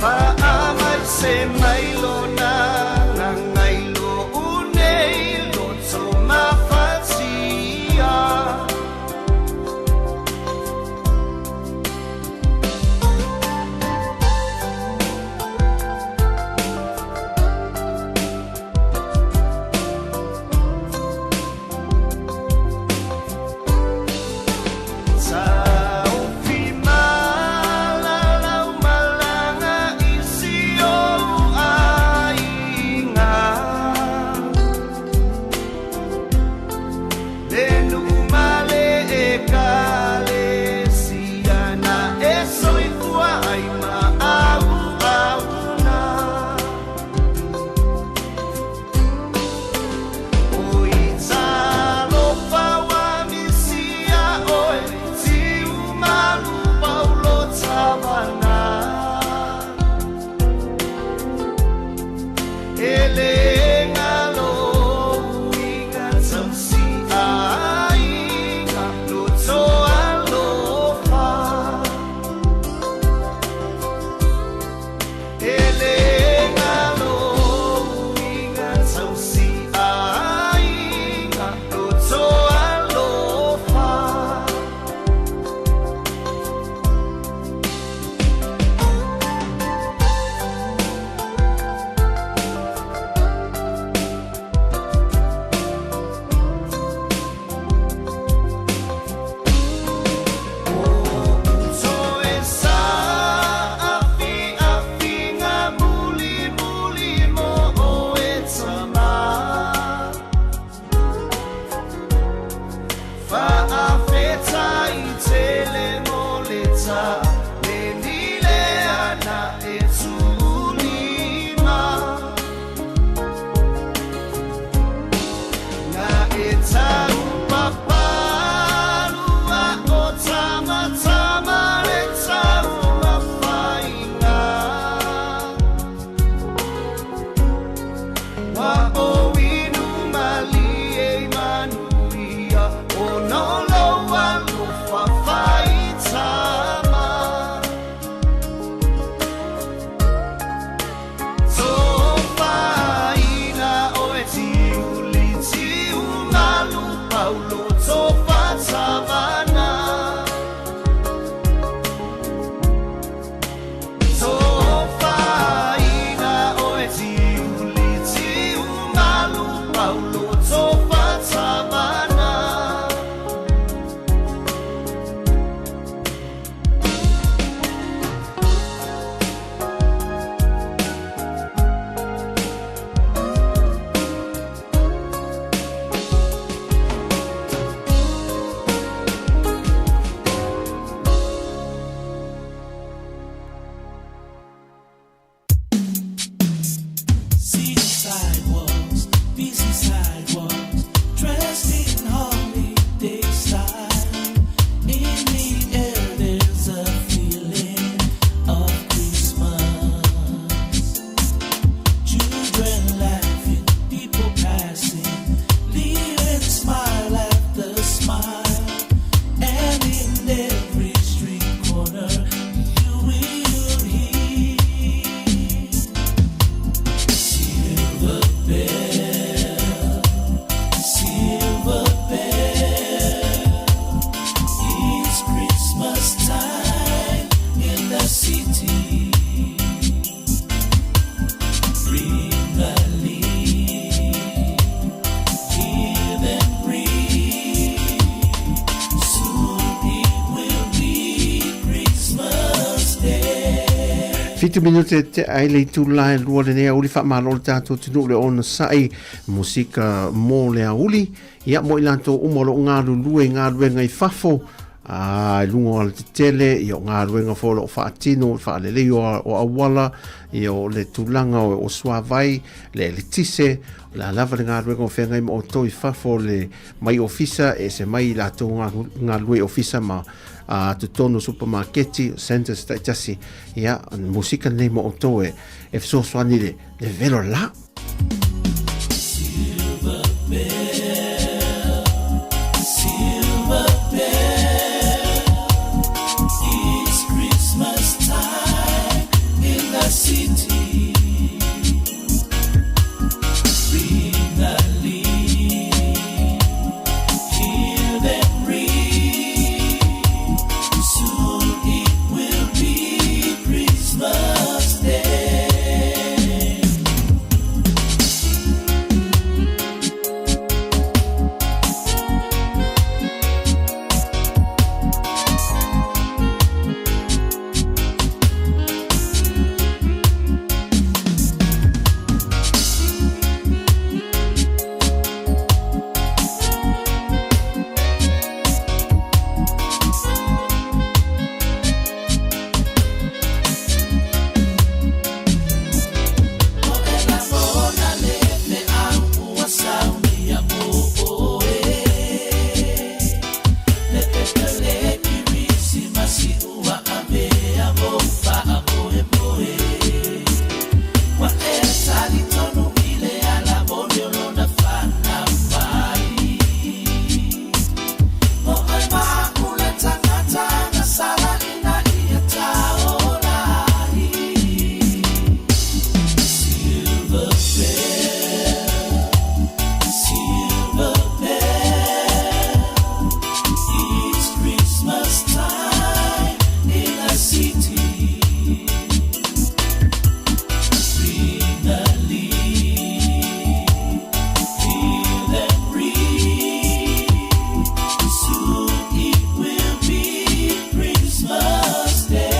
Faamaise mai lona agaga i lou nei loto mafatia. Taofi malalau malaga i si ou aiga. Le nuu ma le ekalesia na e soifua ai ma auauna. O i talofa ua misia oe, tiumalu paulo tavana. E le galo uiga tausi aiga loto alofa. E le galo uiga tausi aiga loto alofa. Toe saafiafiga mulimuli mo oe tama. Faafetai tele mo le taleni lea na e tuulima. Na e taupapalua o tamatama le tauafaina. Ua ou inu malie i manuia ona o lou alofa faitama. Tofaina oe tiuli tiumalu paulo tofatavana. Tofaina oe tiuli tiumalu paulo tofatavana. Fitu minute e tea ai le itula e lua lenei aoauli faamalo le tatou atunuu le onosai musika mo le aoauli ia mo i latou uma o lo o galulue i galuega i fafo a i luga o alatetele ia o galuega foi o lo o faatino le faalelei o, o auala ia o le tulaga o, o suavai le eletise o le a lava le galuega o feagai ma outou i fafo le mai ofisa e ese mai i latou galulue i ofisa ma a totonu o supamaketi, centers taitasi, ia, musika lenei mo outou e, e fesoasoani le, le velo la. Silver bell, silver bell, it's Christmas time in the city. Ring a ling, hear them ring. Soon it will be Christmas Day. Silver bell, it's Christmas time in the city. Ring a ling, hear them ring. Soon it will be Christmas Day.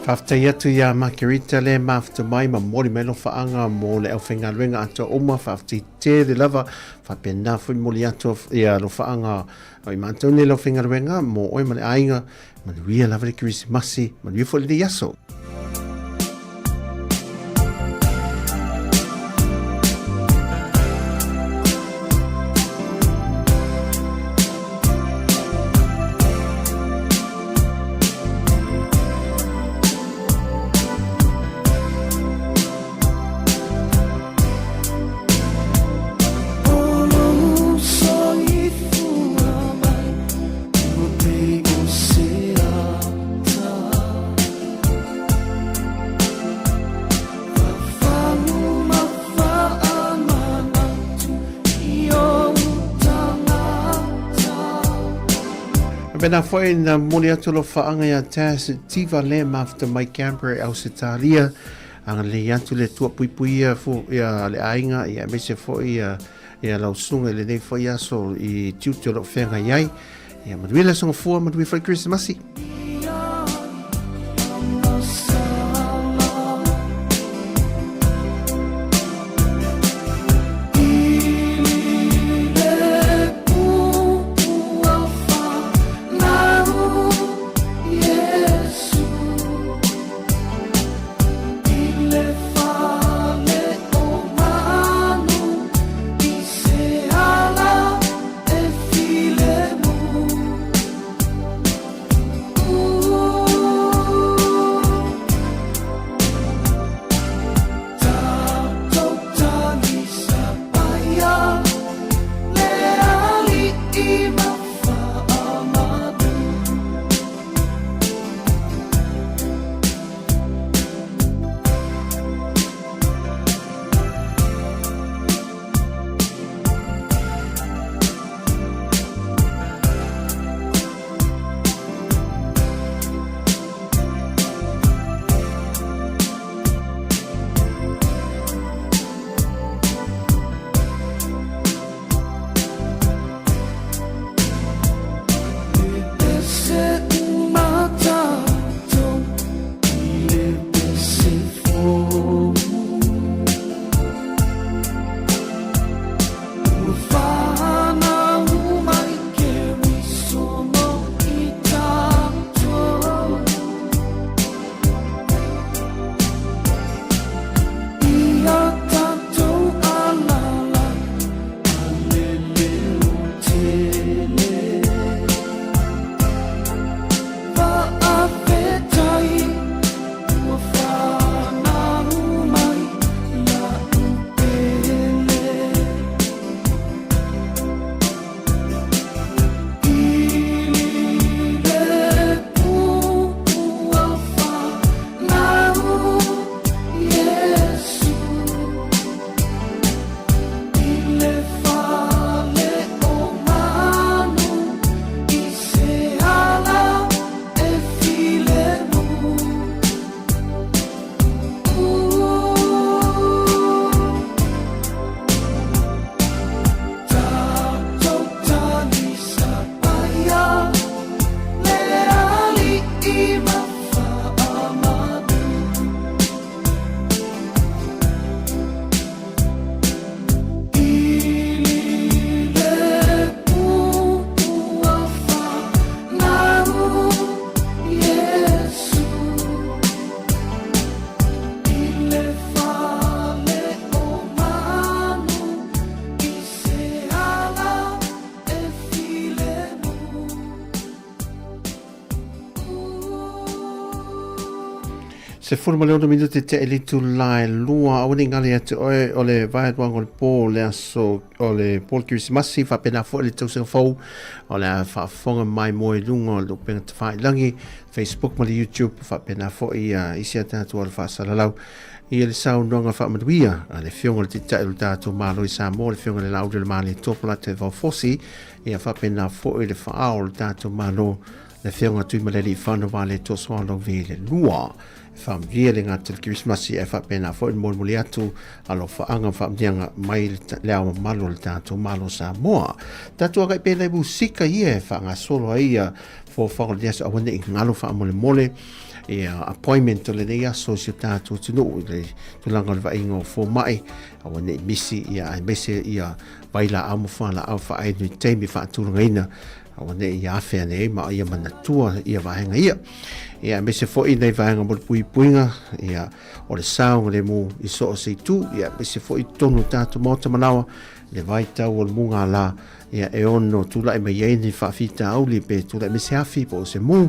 Faafetai atu iā Margarita le mafuta mai ma momoli mai lofaaga mo le aufaigaluega atoa uma. Faafetai tele lava. Faapena foi momoli atu ia lofaaga o i matou nei le aufaigaluega mo oe ma le aiga. Manuia lava le Kerisimasi, manuia foi lenei aso. Faapena foi na momoli atu alofaaga ia Tas Tiva le mafuta mai Canberra i Ausetalia. Agalelei atu le Atua puipuia fo ia le aiga ia aemaise foi ia ia lau susuga i lenei foi aso i tiute o lo o feagai ai. Ia manuia le aso gafua, manuia foi le Kerisimasi. 16 minute te e le itula e lua, aua ne i gale ia te oe o le vaeluaga o le pō o le aso o le pō o le Kerisimasi, faapena foi le tausaga fou o le a faafofoga mai moe i luga o le upega tafailagi, Facebook ma le YouTube, faapena foi ia isi a tatou ala faasalalau ia le saunoaga faamanuia a le Afioga i le Taitai o le tatou Malo i Samoa, le Afioga i le Laaulialemalietoa Polataivao Fosi, ia faapena foi le faaao o le tatou Malo Le Afioga Tuimalealiifano Vaaletoa Sualauvi le lua. E faamanuia le gata i le Kerisimasi ae faapena foi le molimoli atu alofaaga ma faamanuiaga mai le ao mamalu o le tatou Malo Samoa. Tatou agai pea i nai musika ia e faagasolo ai ia foafoaga o lenei aso aua ne i galo faamolemole ia appointment o lenei aso i si o tatou atunuu i le tulaga o le vaaiga o fomai aua ne i misi ia aemaise ia vailaau ma fualaau faainu i taimi faatulagaina Aua ne i afe ane ai ma ia manatua ia vaega ia. Ia aemaise foi nei vaega mo le puipuiga, ia o le saogalemu i so o se itu, ia aemaise foi i totonu o tatou maota manawa, le vaitau o le mugala, ia e ono tulai mai ai ni faafitauli pe tulai mai se afi po o se mu,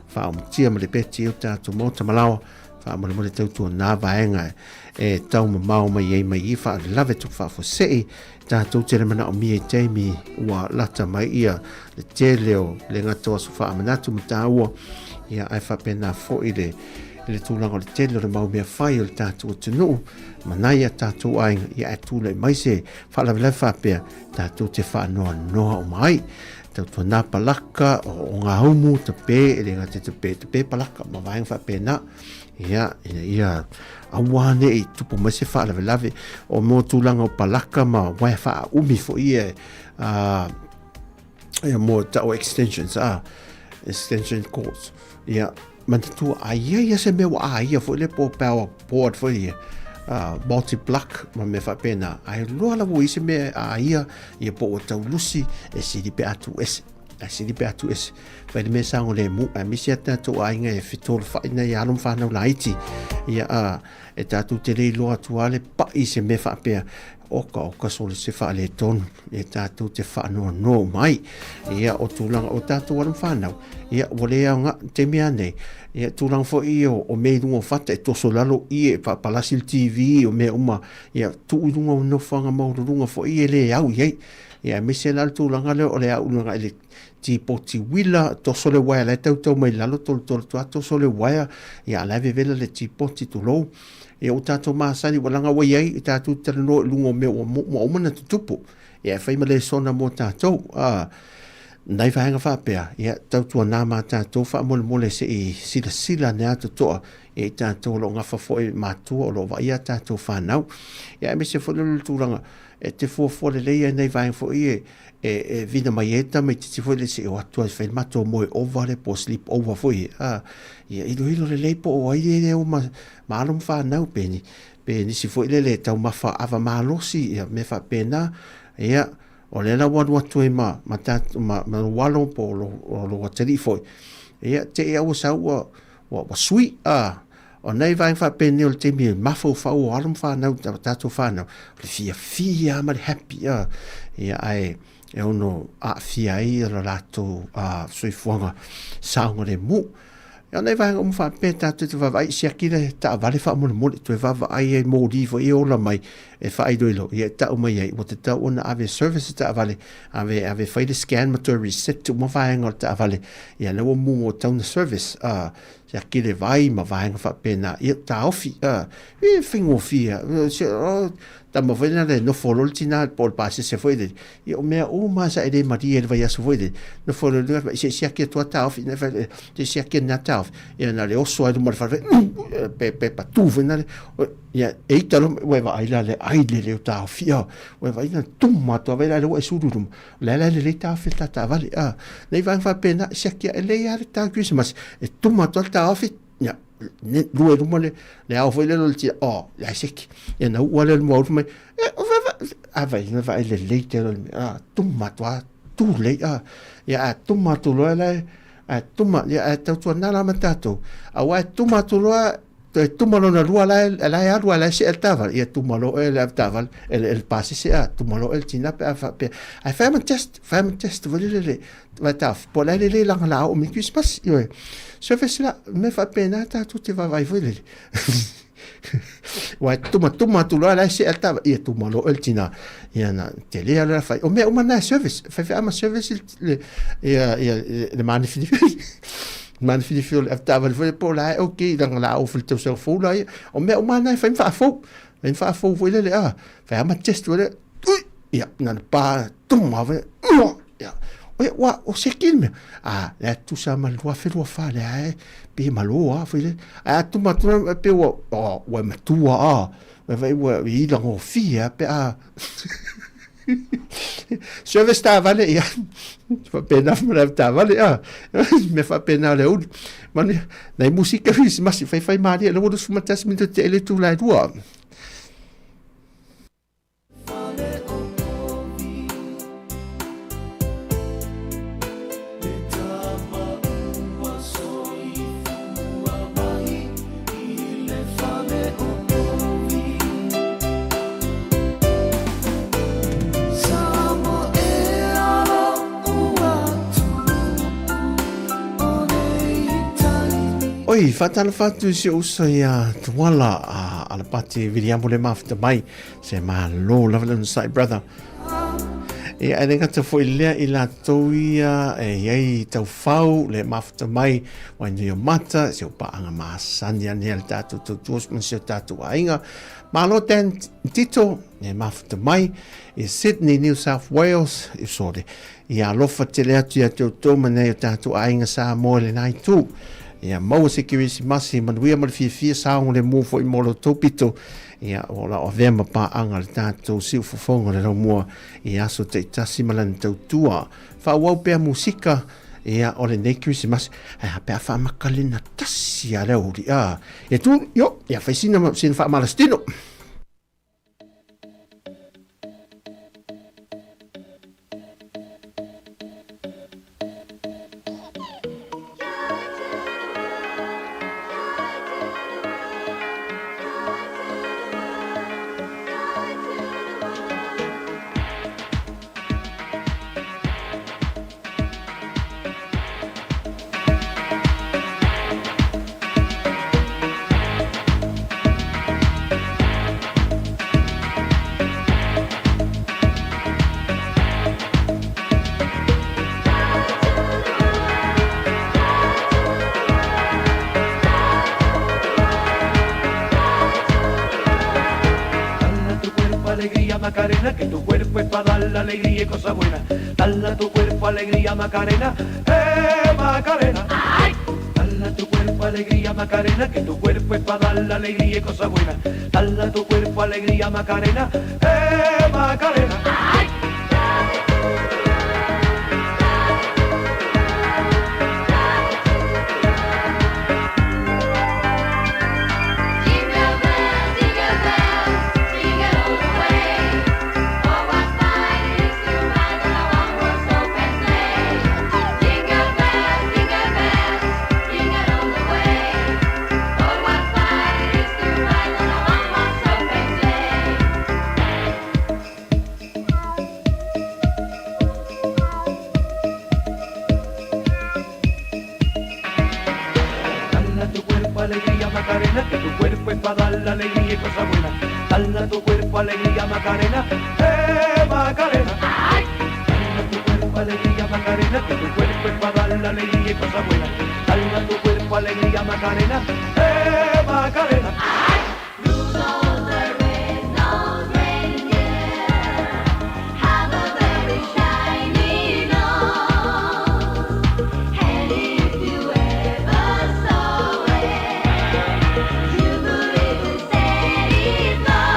faaomatia ma le peti o tatou maota malawa, faamolemole tautua nā vaega e tau mamao mai ai mai i faalavelave tupu faafuasei Tatou te le manaomia i taimi ua lata mai ia le tele o le gata o aso faamanatu ma taua, ia ae faapena foi le le tulaga o le tele o le mau mea fai o le tatou atunuu ma nai a tatou aiga, ia ae tulai mai se faalavelave faapea, tatou te faanoanoa uma ai. Tautuana palaka o ngā umu tape, e le gata tape, tape palaka ma vaega faapena. Ia, ina ia aua ne i tupu mai se faalavelave o mo tulaga o palaka ma waea faaumi foi ia ia mo tau extensions a extension cords. Ia, manatua a ia ia se mea ua aia foi le po power board foi ia multi plug ma mea faapena ae loa lava ua i se mea a ia ia po ua taulusi e sili pe a tuu ese ae sili pe a tuu ese fai le mea saogalemu aemaise a tatou aiga e fetolofa'i nai alo ma fanau laiti ia a e tatou te le iloa atu lava le pa'i i se mea faapea oka oka sole se faaletonu e tatou te faanoanoa uma ai. Ia, o tulaga o tatou alo ma fanau, ia, ua le aoga i taimi lava nei. Ia, tulaga foi ia o mea i luga o fata e toso i lalo i e faapalasi le TV, o mea uma, ia, tuu i luga o nofoaga maualuluga foi e le au i ai. Ia, aemaise la le tulaga lea o le au i luga i le tipoti uila, toso le uaea la e tautau mai lalo, tolotolo atu lava toso le uaea, ia, a o la e vevela le tipoti, tulou. Ia ua tatou masani ua leaga ua i ai tatou te talanoa i luga o mea ua ua uma ona tutupu. Ia e fai ma lesona mo tatou. A nai vaega faapea, ia tautuana ma tatou faamolemole se i silasila ane lava totoa ia i tatou o lo o gafa foi matua o lo o vaaia a tatou fanau. Ia aemaise foi le tulaga e te fuafua lelei ai nai vaega foi ia e vina mai ai le tamaitiiti foi lea se i o atu e fai le matou moe ova lea po o sleep over foi a ia iloilo lelei po o ai lea ua ma alo ma fanau pe ni pe nisi foi lele e taumafa ava malosi ia mea faapena ia o lea la ua alu atu ai ma ma tatou ma ma lou alo po o lou o lou atalii foi ia te i a ua sau ua ua ua sui a o nai vaega faapenei o le taimi e mafaufau o alo ma fanau tatou fanau o le fiafia ma le happy a ia ae e ono aafia ai lo latou soifuaga saogalemu. Ia o nai vaega uma faapea tatou te vaavaai, siaki le taavale faamolemole, toe vaavaai ai moli foi e ola mai e faailoilo, ia e tau mai ai ua tatau ona ave e service le taavale, ave ave fai le scan ma toe reset uma vaega o le taavale, ia lea ua mumu ua tatau ona service, siaki le vai ma vaega faapena, ia taofi, e faigofie lava. Tama foi lena le nofo loa le tina po o le pasese foi lele, ia o mea uma sa e le malie i le vaiaso foi lele, nofo loa le se siaki atu a taofi, se siaki ane a taofi, ia na le oso ai luma o le fale, pe pe patu foi nale, ia e ita loa, ua e vaai la le ai le leo taofi, ua e vaai na tuma atu a vai la le ua e sulu i luma, o le a la e lelei taofi le ta taavale, nei vaega faapena, siaki ae lelei lava le ta kerisimasi, e tuma atu lava le taofi, ia, lua i luma le, le ao foi lea le tia, oh, le ai seki. Ia na ua le mua mai, e, o va, va, a vai, na vai le lei te lo, a, tuma atu a, tu lei, a, ia a tuma atu loa le, a tuma, ia a tau tua nala ma tātou, a wa tuma atu loa, toe tuma lona lua la la e alu la e se el taval ia tuma lo e le taval el el pasese a tuma lo el tina pe a fa pe ai fa ma test fa ma test vole le le vai tā po la le le langa la o mi Christmas ioe service la me faapena tatou te vaavaai foi lele Uae tuma tuma atu loa la e see le ia tuma loa le tina ia na tele ala la fai o mea uma na e service faifeau ma service le ia ia le manifinifi manifinifi o le avetaavale foi po o la e okay langa la au foi le tausaga fou la ia o mea uma na e fai ma faafou fai ma faafou foi lele a fai ma test foi lele ui ia na pa tuma foi Ia, oe, ua, o se ki le mea. A, le a tusa ma le 2024 lea e, pe malo a, foi le. Ae a tuma atu la, pe ua, o, ua e matua a, ua vai ua i langofie a, pe a. Service taavale, ia, faapena ma le taavale, a, mea faapena o le auli. Manu, nai musika Krisimasi, faifai malie, le ua 21 minute te ele itula e lua. Oi, whātalofa atu i si uso ia Tuala a Alapati Viliamo le mafita mai. Se malo lava le onosai brother. Ia, e le gata foi i lea i latou ia e i ai taufau le mafuta mai Wainuiomata, si ou paaga masani ane a le tatou tautua ma si o tatou aiga. Malo Dan Tito, e mafuta mai i Sydney, New South Wales, i sore. Ia alofa tele atu ia te outou ma nei o tatou aiga Samoa i lena itu. Ia maua se Kerisimasi manuia ma le fiafia saogalemu foi mo lo outou pito. Ia o la o avea ma paaga le tatou siufofoga o le laumua i aso taitasi ma lana tautua. Faaauau pea musika ia o lenei Kerisimasi. Ae a pe a faamakalena tasi a le aoauli. A, e tu, io, ia fai sina, sina faamalasitino. Macarena, que tu cuerpo es para dar la alegría y cosas buenas. Dale a tu cuerpo alegría, Macarena, eh Macarena. ¡Ay! Dale a tu cuerpo alegría, Macarena, que tu cuerpo es para dar la alegría y cosas buenas. Dale a tu cuerpo alegría, Macarena, eh Macarena. ¡Ay! Jingle bells, jingle bells, jingle all the way. Oh, what fun it is to ride on a one-horse open sleigh. Jingle bells, jingle bells, jingle all the way. Oh, what fun it is to ride on a one-horse open sleigh. Dale a tu cuerpo alegría, Macarena, que tu cuerpo es para dar la alegría y cosas buenas. Dale a tu cuerpo alegría, Macarena, eh Macarena. ¡Ay! Dale a tu cuerpo alegría, Macarena, que tu cuerpo es para dar la alegría y cosas buenas. Dale a tu cuerpo alegría, Macarena, eh Macarena. Rudolph the red-nosed reindeer had a very shiny nose, and if you ever saw it, you would even say it was.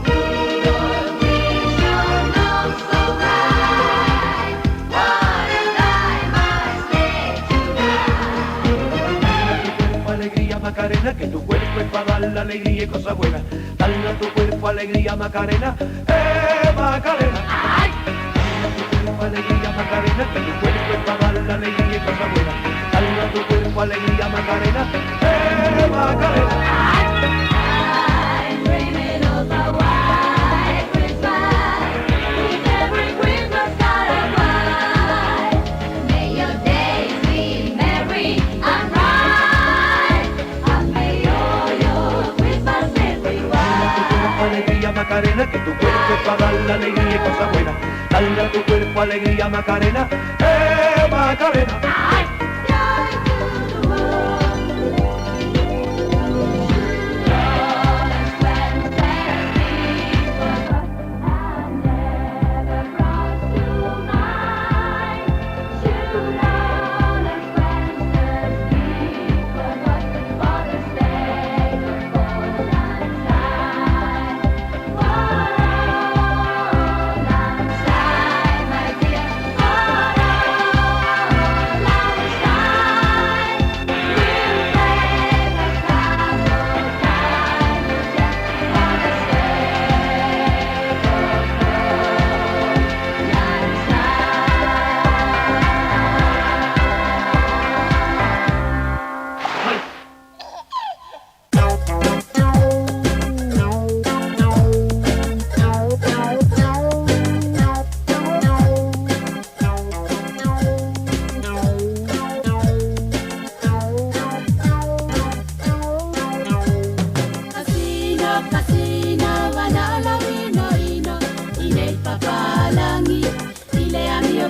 Rudolph, with your nose so bright, what a diamond sleigh tonight. Dale a tu cuerpo alegría, Macarena, que tu cuerpo es para dar la alegría y cosas buenas. Dale a tu cuerpo alegría, Macarena, eh Macarena. ¡Ay! Dale a tu cuerpo alegría, Macarena, que tu cuerpo es para dar la alegría y cosas buenas. Dale a tu cuerpo alegría, Macarena, eh Macarena. I'm dreaming of a white Christmas, with every Christmas card I write. May your days be merry and bright, and may all your Christmases be Dale a tu cuerpo white. alegría, Macarena, que tu cuerpo es para dar la alegría y cosas buenas. Dale a tu cuerpo alegría, Macarena, eh Macarena. ¡Ay! Joy to the world. All has been forgot and never brought to mind. Should all acquaintance be forgot for the sake of auld lang syne? For auld lang syne, my dear, for auld lang syne.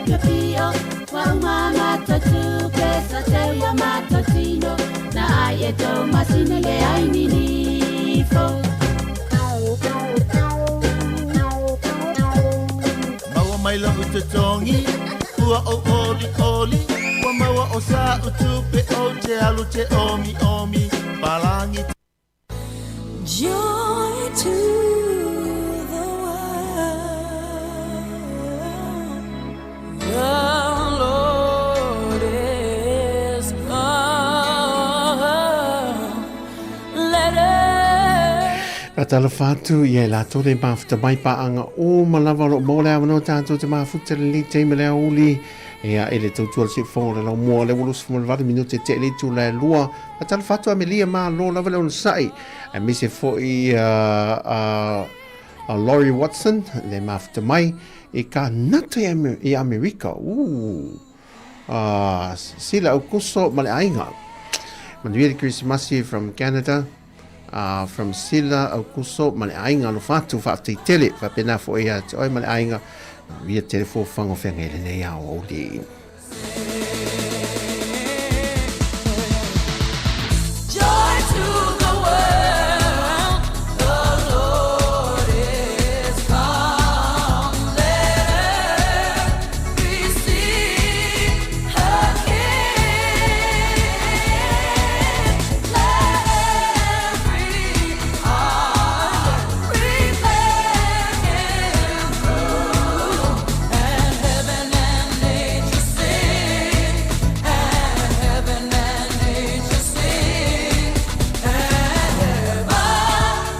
piopio Ua uma a matou tupe Sa teu i o matou tino Na ai e tou masina le ai ninifo Maua mai la'u totogi Ua ou olioli Ua maua o sa'u tupe Ou te alu te omiomi Palagi Joy to the world The Lord is come Let earth Faatalofa atu ia i latou le mafuta mai paaga uma lava o lo o maua le avanoa tatou te mafuta lenei taimi le aoauli ia i le tautua le siufofoga o le laumua lea ua 28 minute tea i le itula e lua. Faatalofa atu Amelia malo lava le onosai aemaise foi a Laurie Watson le mafuta mai i Kanata i Amerika. Ooh. Sila Aukuso ma le aiga. Manuia le Kerisimasi from Canada. From Sila Aukuso ma le aiga alofa atu faafetai tele faapena foi ia te oe ma le aiga. Manuia tele foafoaga o feagai i lenei aoauli. Joy to the world, the Lord is come. Let earth receive her King. Let every heart prepare him room, and heaven and nature sing, and heaven and nature sing, and heaven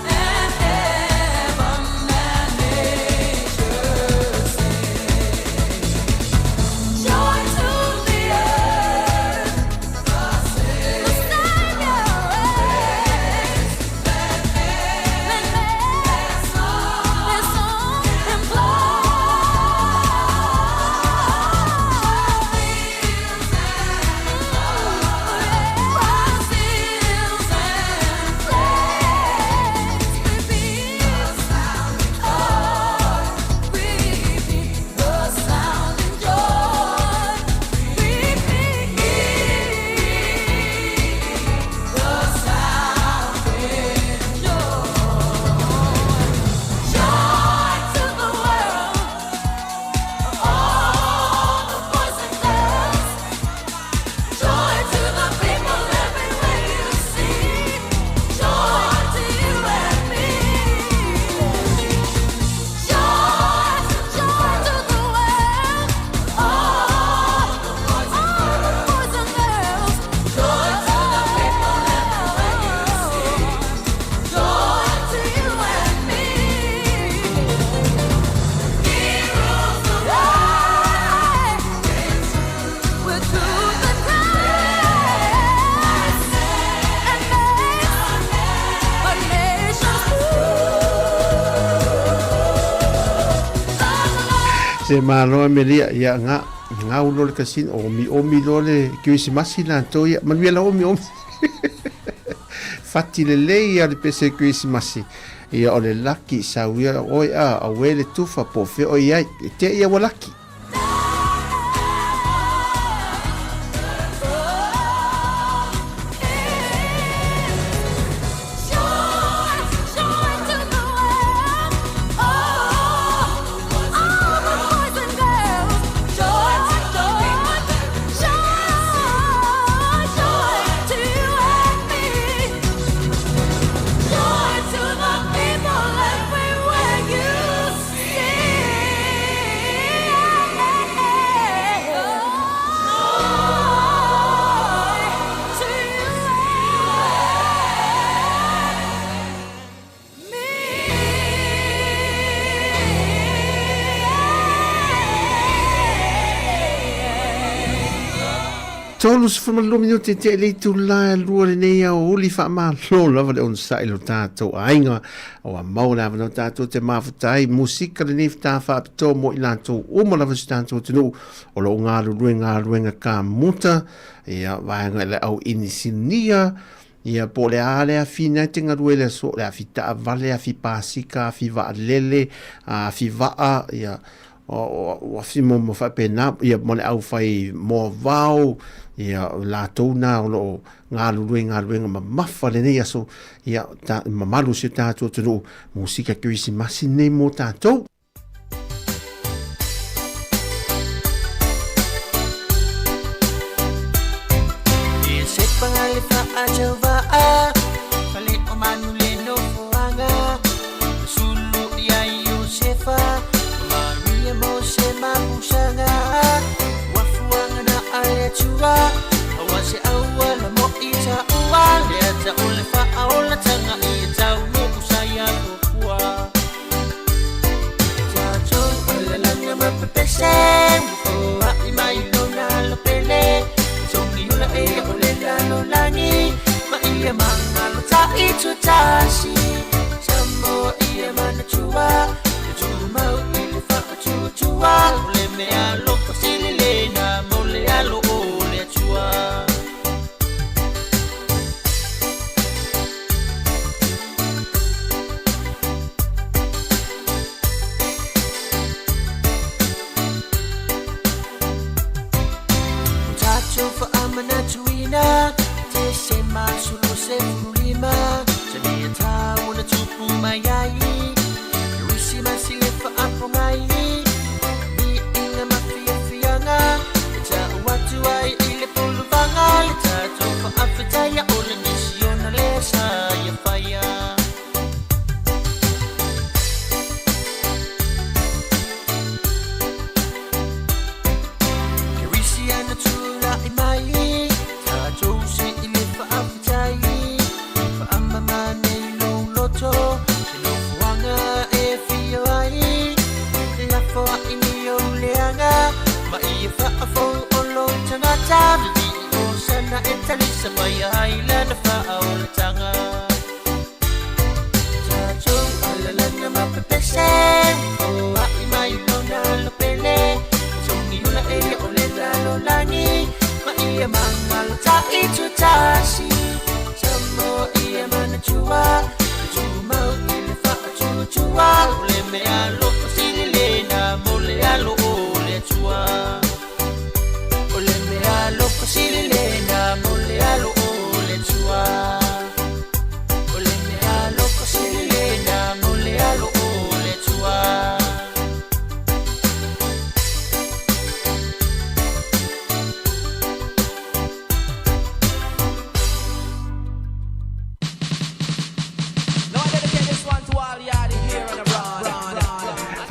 and heaven and nature sing. Joy to the earth, the Savior reigns. Let this song Joy to the people everywhere you see. Joy to you and me. Joy, joy to the world. All the boys and girls. Joy to the people everywhere you see. Joy to you and me. He rules the world with truth and grace, and makes the nations Se malo Amelia ia nga ngau lo le kasino omi omi lo le kerisimasi latou ia manuia la omi omi fati lelei ia le pese kerisimasi ia o le laki sau ia oe a awe le tufa po o fea oe i ai e tea ia ua laki. Joy to the world, all the boys and girls. Joy, joy, joy, joy to you and me. Joy to the people everywhere you see. Joy to you and me. 32 minute tea i le itula e lua lenei aoauli faamalo lava le onosai i lo tatou aiga ua maua le avanoa tatou te mafuta ai musika lenei fita faapitoa mo i latou uma lava si tatou atunuu o lo o galulue galuega kamuta ia vaega i le au inisinia ia po o le a le afi na te galue le aso le afi taavale afi pasika afi vaalele afi vaa ia o afi mo faapena ia mo le aufai moavao ia latou na o lo o galulue i galuega mamafa lenei aso ia ta, mamalu si o tatou atunuu musika kerisimasi nei mo tatou.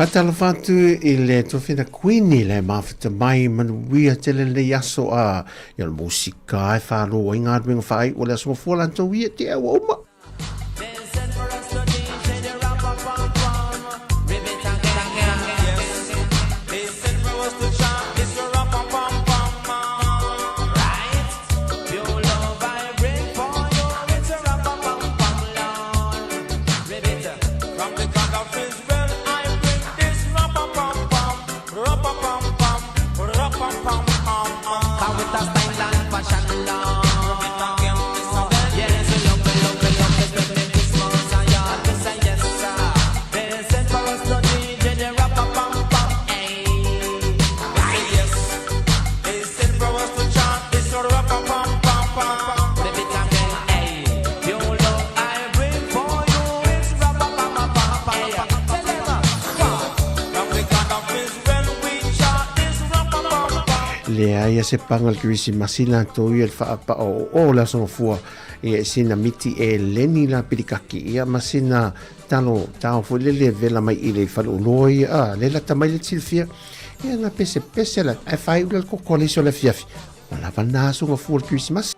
Faatalofa atu i le tofina Kuini le mafata mai manuia tele lenei aso a ia le musika e whālo ai galuega whaai o le aso mafua lantou ia te aua uma. Leai a se panga le Kerisimasi latou ia le faapao o le aso mafua ia sina miti e leni la pilikaki ia ma sina talo tao foi le le vela mai i le faleoloa ia a le lata mai le silafia ia na pese pese la e fai ula le koko le iso le afiafi ua lava lena aso gafua o le Kerisimasi.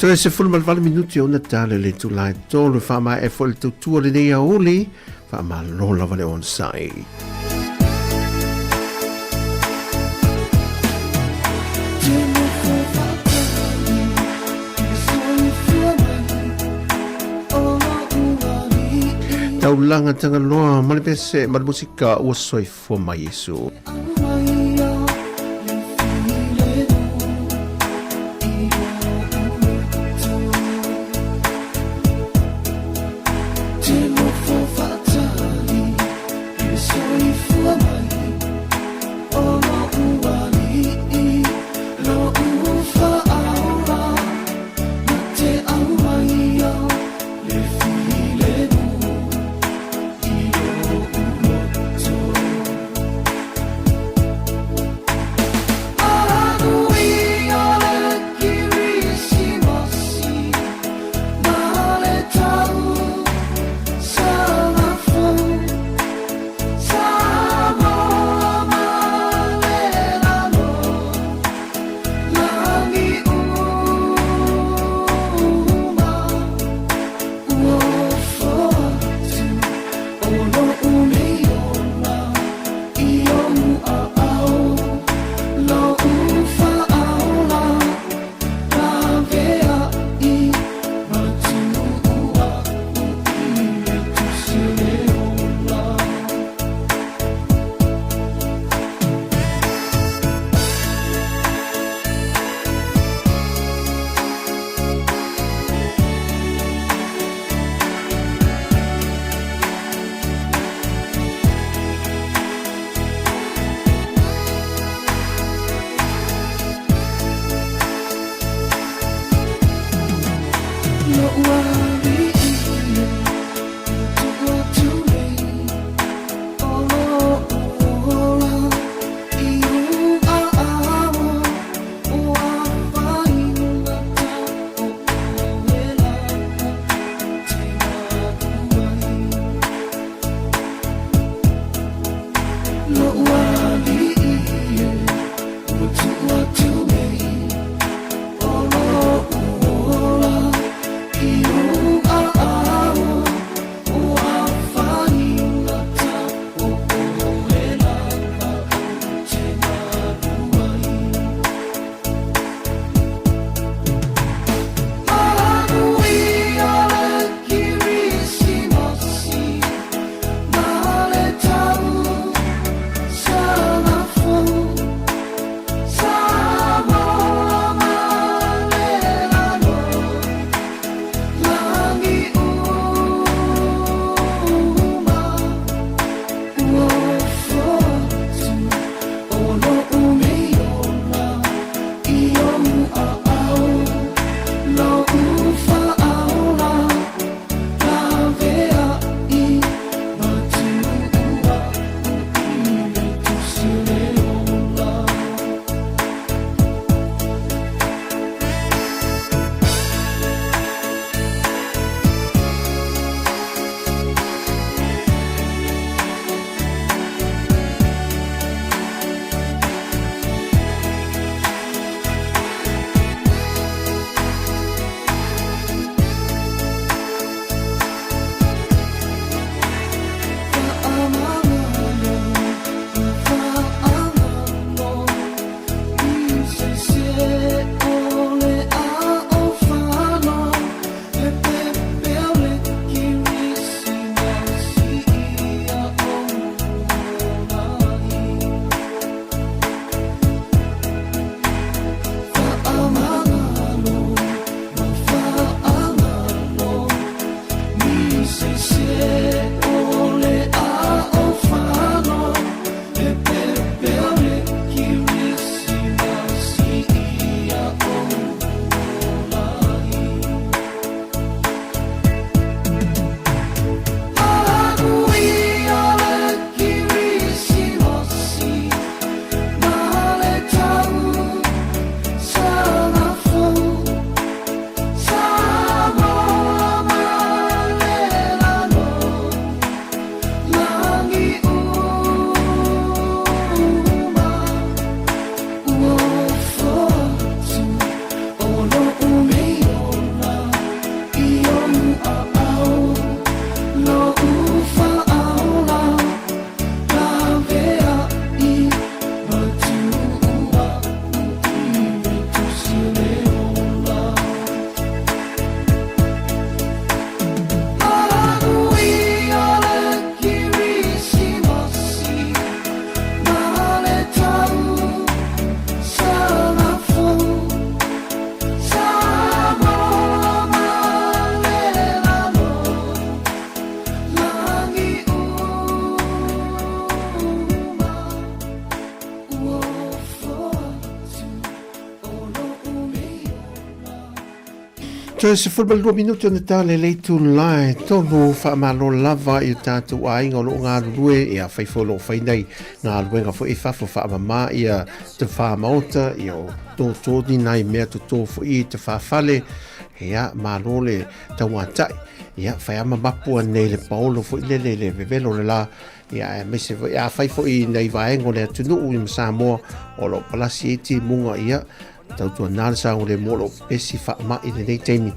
Toe 18 minuti ona tala le itula e tolu faamaea foi le tautua lenei aouli faamalo lava le onosai. Taulaga Tagaloa ma le pese ma le musika ua soifua mai Iesu. Toe 12 minute ona tale le itula e tolu faamalo lava i o tātou aiga o loo galulue ia fai foi o loo fai nei galuega foi i fafo faamama ia te whā maota ia o tōtō ni nai mea totō foi i te whāwhale ia malo le tauātai ia whai ama mapua nei le paolo foi lele le vevelo le la ia aemaise foi afai foi i nai vaega o le atunuu i ma Samoa o lo o palasi ai timuga ia tautuana le saogalemu o lo o pepesi faamai lenei taimi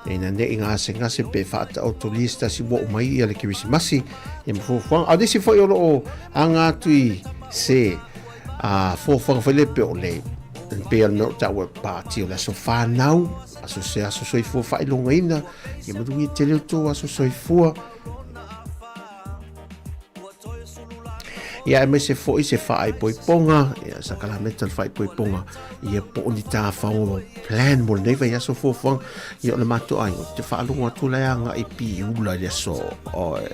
ina ne i gasegase pe faataotolia se tasi ua oo mai ia le Kerisimasi ia ma fuafuaga. A o nisi foi o lo o aga atu i se a fuafuaga foi le pe o le pei o le mea o taua e pāti o le aso whānau, aso se aso soifua faailogaina, ia manuia tele o tō aso soifua. Ia aemaise foi se faaipoipoga, ia sakalameta le faaipoipoga, ia po o ni tāwhao plan mo lenei vaiaso fuafuaga, ia o le matou aiga, ou te faalogo atu la e agai Piula i le aso, oi,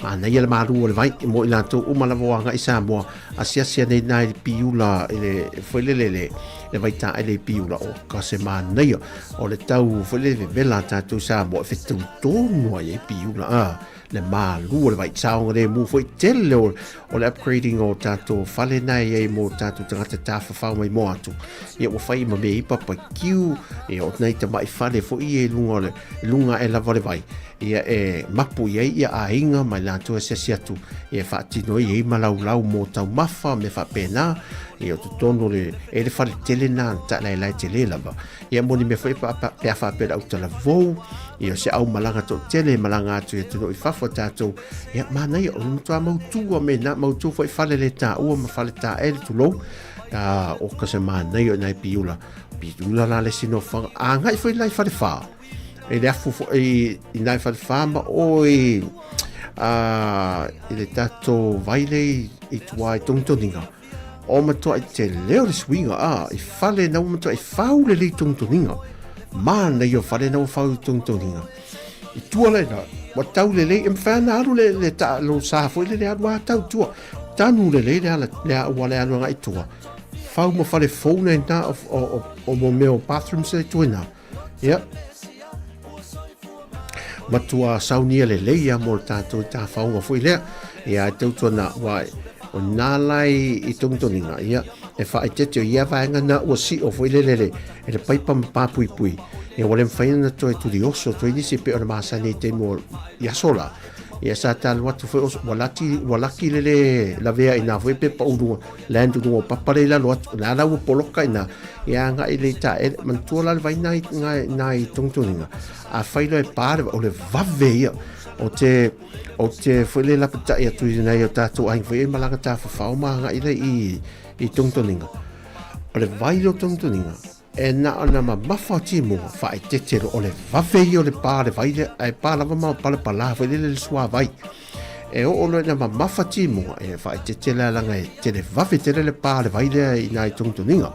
manaia le malu o le vai mo i latou uma lava o agai Samoa, asiasi ane i ina i le Piula i le foi lele le le vaitaele i Piula, o ka se manaia o le tau foi lele vevela a tatou Samoa e fetau tonu ai e Piula, a. le malu o le vai saogalemu foi tele o, o le upgrading o tātou fale na e ai mō tātou tagata tāwhawhao mai mō atu. Ia ua whai ma me i papa kiu, ia o nei tamai fale foi e lunga o le, lunga e lava o le vai. Ia e mapu i ai ia āinga mai lātou asiasi atu, ia whaatino i ei malaulau mō taumafa me whapēnā, ia o totonu le, e le fale tele nā, ta lai lai tele lava. Ia moni mea foi pa, pa, pe a whaapea le autalavou, ia o se au malaga toatele e malaga atu i atunuu i fafo a tātou, ia manaia o le matua mautū a me nā mautū foi fale le tāua ma fale tāele tulou, a, o ka se manaia o nai piula, piula la le isi nofoaga, a ngai foi lai fale whā, e le afu foi i, i nai fale whā ma o i, a, i le tātou vaile i, i tua i tongitoninga, O matua i te leo le suiga, a, i fale na ua matua i whau le lei tongitoninga. Māna i o fale na ua whau i tongitoninga. I tua le na, ua tau le lei, e mwhai ana alu le, le ta, lo sa foi le le alu a tau tua. Tanu le lei le ala, le a ua le alu anga i tua. Whau ma fale fou nei nā o, o, o, o mo mea o bathrooms le tua nā. Ia. Matua saunia lelei ia mo le tātou tāwhaonga foi lea. Ia, e tautua nā, wā, o nā lai i tongitoninga, ia, e whaetete o ia vaenga nā ua si o foi lelele, e le paipa ma pāpuipui. Ia, ua le mwhai ana toe turi oso, toe nisi pe o le māsani i te mo i aso la. Ia, sa tālu atu foi oso, ua lati, ua laki lele lavea i nā foi pe pa urunga, land urunga o papa le lalo atu, nā la ua poloka i nā, ia anga i le tā, e, manatua la le vai nā i, nā, nā i tongitoninga. A whai loa e pā le, o le vave ia, o te, o te foi le lapatai atu i nei o tātou aiga foi e malaga tā whawhao ma anga i le i, i tongitoninga. O le vai o tongitoninga, E na ona mamafa o timuga, whaetetero o le vave ia o le pā le vai lea, ae pā lava ma palapalā foi lele le suāwai. E oo loa ina mamafa timuga, e whaetete lea langa e tele vave tele le pā le vai lea i nā i tongitoninga.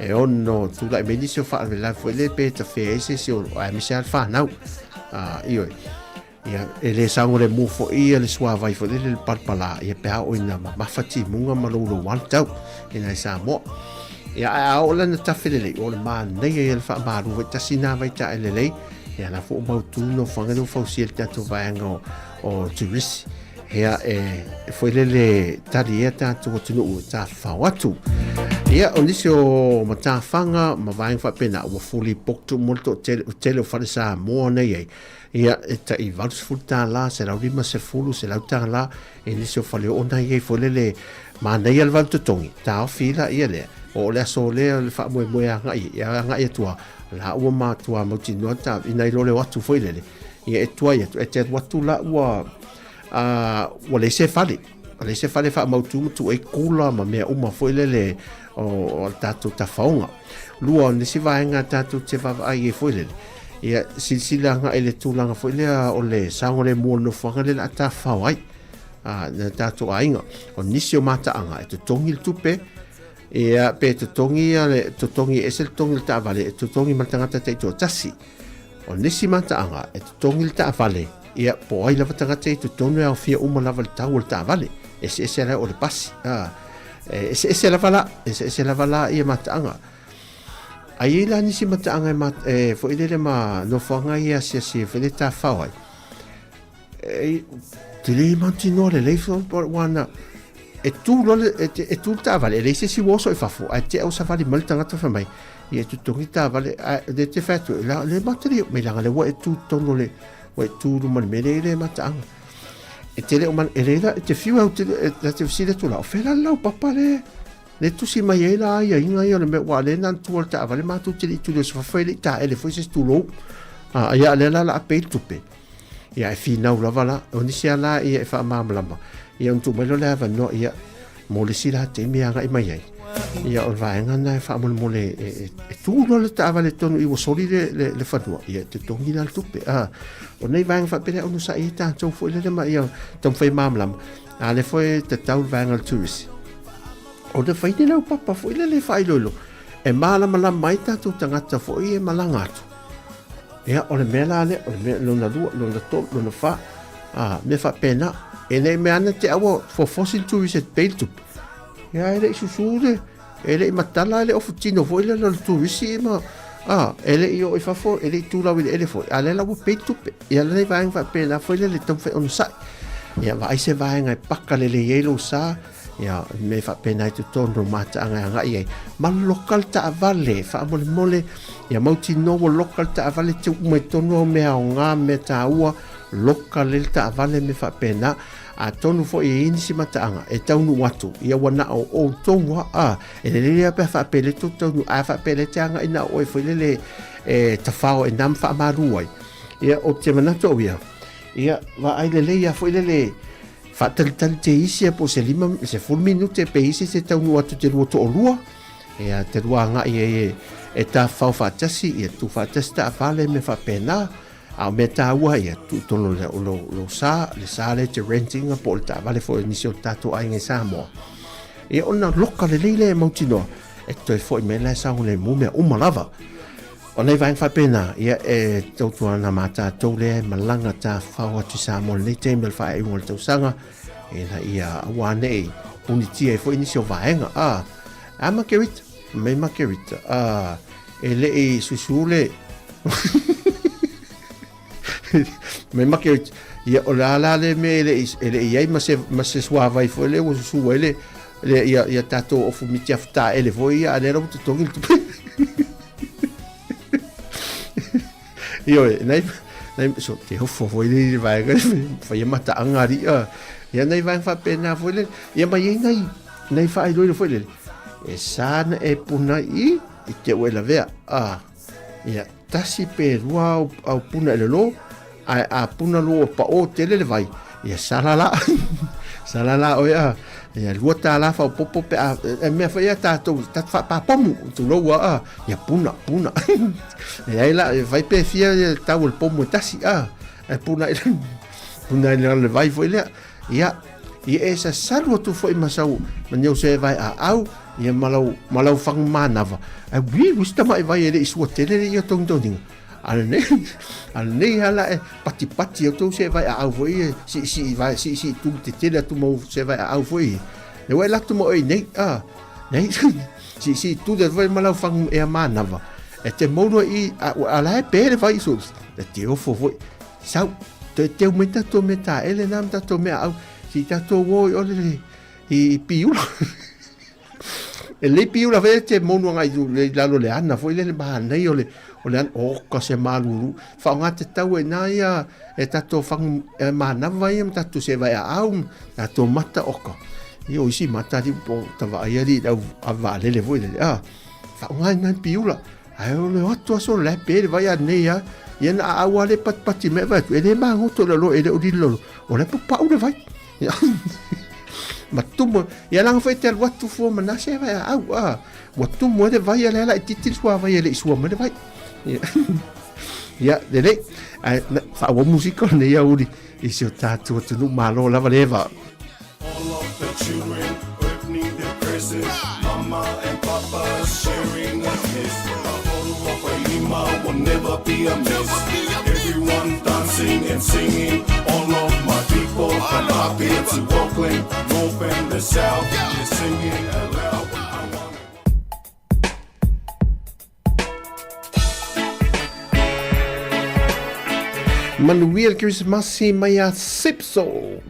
E ono tūlaʻi mai nisi o faalavelave foi le pe tawhea ai se isi o aemaise lava le whānau. Ioe. Ia, e le saogalemu foi ia le suāwai foi lele le palapalā, ia pe a oo ina mamafa timuga ma loulou lava le tau i nai Samoa. Ia, ae a oo la ina tafe lelei, o le manaia ia le faamalu foi tasi nā vaitae lelei, ia la foi ua mautū nofoaga lea ua fausia e le tatou vaega o, o turisi. Hea e, e foi lele tali ea tātou atunuu e tāwhao atu. Ia, o nisi o matāwhanga ma vaega faapena, ua fully booked mo le toatele, o tele o fale Samoa nei ai. Ia, e tai 80 tālā, 150, 100 tālā, e nisi o fale o nai ei foi lele, manaia le valu totogi, taofi la ia lea, o le aso lea le faamoemoe agai, ia agai atu a, la ua matua mautinoa ta, ina i lo le o atu foi lele, ia e tuai atu, e te alu atu la ua, a, ua leai se fale, ua leai se fale faamautu ma tuu ai kula ma mea uma foi lele o, o le tatou tafaoga. Lua, o nisi vaega tatou te vaavaai ai foi lele, ia silasila agai i le tulaga foi lea o le saogalemu o le nofoaga lea o le a tafafao ai a na tatou aiga. O nisi o mataaga e totogi le tupe, ia pe totogi ia le totogi e ese le totogi o le taavale, e totogi ma le tagata taitoatasi. O nisi mataaga e totogi le taavale, ia po o ai lava tagata i totonu e aofia uma lava le tau o le taavale. Eseese la o le pasi. A, e eseese lava la, eseese lava la ia mataaga. A i ai la nisi mataaga e, ma, e foi lele ma nofoaga ia asiasi e foi le tafao ai. E, te le mautinoa lelei wana e tū loa le, e, e tū le taavale, e leai se isi ua oso i fafo, ae te au savali mai le tagata fai mai, ia e totogi taavale, ae le te fai atu, la, le mata le mai langa le ua e tū tonu le, ua e tū luma le mea le le mataaga. E te le o man, e le la, e te fiu au te, e, la te fesili atu la, o whea la lau papa le, le tusi mai ai la ia inga ia o le mea, ua le nā tua le taavale mātou te le i tuli o se fafo e le i taele foi se tulou. A, ia le la la a pei le tupe. Ia e finau lava la, o nisi a la ia e faamalamalama. Ia ona tuu mai loa le avanoa ia mo le isi la taimi e agai mai ai. Ia o le vaega lena e faamolemole e, e, e tu loa le taavale tonu i ua soli le, le, le fanua, ia e totogi la le tupe. A, o nei vaega faapea ono sa'i ai tatou foi lele ma ia taumafai malamalama. A le foi e tatau le vaega o le tourist. O le fai ni laupapa foi lele e faailoilo e malamalama ai tatou tagata foi e malaga atu. Ia, o le mea la lea, o le mea lona lua, lona tolu, lona wha, a, mea faapena. E nei mea ana te aua fofosi le turisi e pei le tupe. Ia, e le i susu le, e le i matala, e le ofu tino foi le le turisi ma, a, e le i o i fafo, e le i tūlau i le ele foi. A le la ua pei le tupe. Ia, lenei vaega faapena foi le le taumafai onosai. Ia, vaai se vaega e paka lelei ai lou sa, Ia, me faapena i totonu o mataaga e agai ai. Ma loka le taavale, faamolemole, ia mautinoa ua loka le taavale te uma i tonu au mea aoga, mea taua, loka le le taavale me faapena. Atonu foi e i ai nisi mataaga e taunuu atu, ia ua na o outou a, a, e lelei lava pe a faapea le tou taunuu, a faapea le te agai na o oe foi lele e tafao e na ma faamalu ai. Ia, ou te manatu au ia, ia, vaai lelei a foi lele, Faatalitali te isi po o se lima, se 10 minute pe isi se taunuu atu te lua to'olua, ia te lua agai ai e, e tafafao faatasi, ia tu faatasi taavale mea faapena. A o mea taua ia tuu tonu le, lo, lo sa, le sa lea e te rent ina po o le taavale foi o nisi o tatou aiga i Samoa. Ia ona loka lelei lea e mautinoa, e toe foi mai la e saogalemu mea uma lava. O nei vaega faapena, ia e tautua ana mā tātou lea e malaga tāwhao atu i Samoa lenei taimi o le faaiuga o le tausaga, ina ia aua nei punitia ai foi nisi o vaega. A, a Margarita, mai Margarita, a, e le i susu le... mai Margarita, ia o le a la le mea e le i, e le i ai ma se, ma se suavai foi le ua susu ai le, le ia, ia tātou ofu miti afuta ele foi ia, a lea la ua totogi le tupe. Ioe, nai, nai, so, te ofo foi le i vaega, whai e mata angari, a, ia nai vaega whapena foi le, ia mai ei nai, nai whaailoilo foi le, e sana e puna i, i te ue lavea, a, ia, tasi pe lua au, au puna e le lo, a, a puna lua o pa o tele le vai, ia sala la, sala la oe a, ia lua tā la whao popo pe a, e mea whai a tātou, tātou whaapapomu, tu loua a, ia puna, puna. e ai la, e whai pe fia ia tau le pomu e tasi a, e puna i puna i le vai foi lea, ia, ia e sa salu atu foi ma sau, ma niau se vai a au, ia malau, malau whangu mānawa. Ai wi, wista mai vai e le i sua tele le ia tongi A lenei, a lenei ala e patipati au tou se vai a au foi e si si vai si si tu te tele atu mau se vai a au foi. Le wai latu mo ei nei a nei si si tu te vai malau fang e a manava. E te mouro i a, a la e pere vai so e te ofo foi. Sau te te mai tatou me ta ele na tatou me au si tatou wo i ole i piula. E lei piula foi te monu anga i le lalo le ana foi le mahanei o le o le ana o ka se malulu whaonga te tau e nā ia e tatou whangu e mānawa ia ma tatou se vai a au tatou mata oka i o isi mata li po tawa ai ali au a vaalele foi le a whaonga e nā piula ai o le atu aso le pe le vai a nei a ia na a au ale patipati me vai e le mangoto le lo e le o lilo o le pau le vai Ma tumu, ia langa foi te alu atu fua ma nase vai a au, a. Ua tumu e le vai a le ala i titi le sua vai e le i sua mai le vai. Ia, ia lelei, ai, whaua musika o nei auri i si o tātou atunuu malo lava le eva. All of the children opening their presents, Mama and Papa sharing a kiss. A bottle of Ailima will never be a miss. Everyone dancing and singing. All of my people from Apia to Auckland, North and the South, they're singing aloud. Manuia le Kerisimasi mai a Sipso.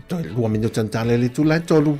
Toe 2 minuta na tala i le itula e 3.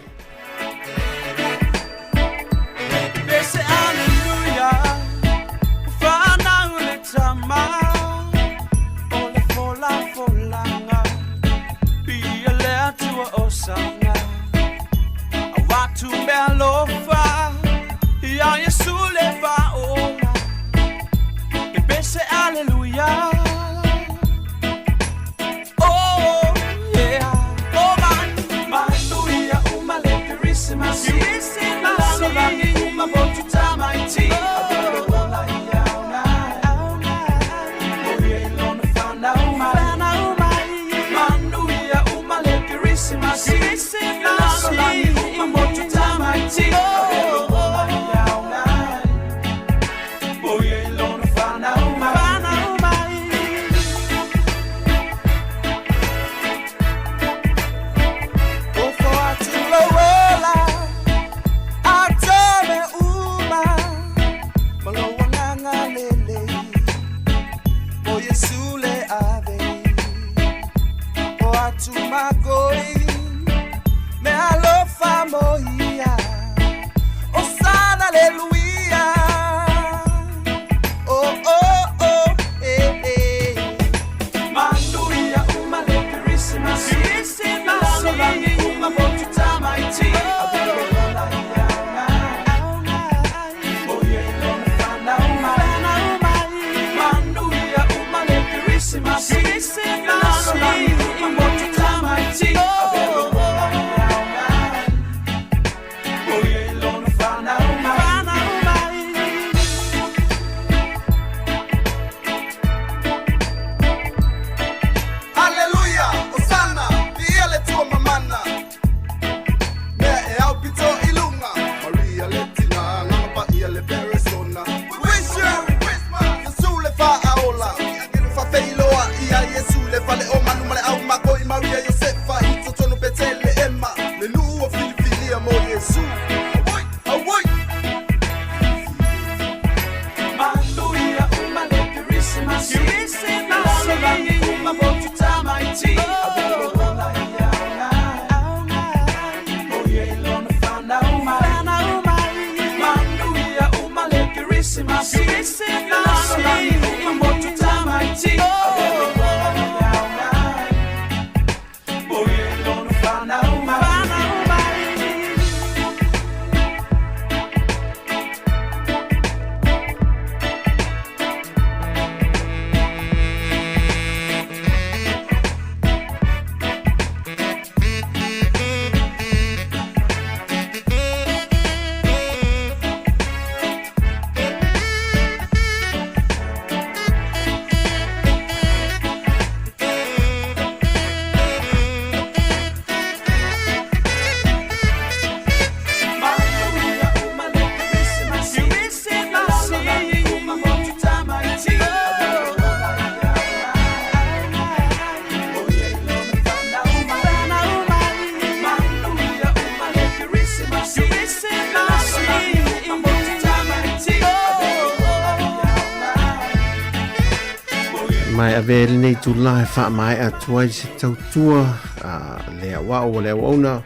Mai ave lenei tulaga e faamaea atu ai se tautua a le auau o le auauna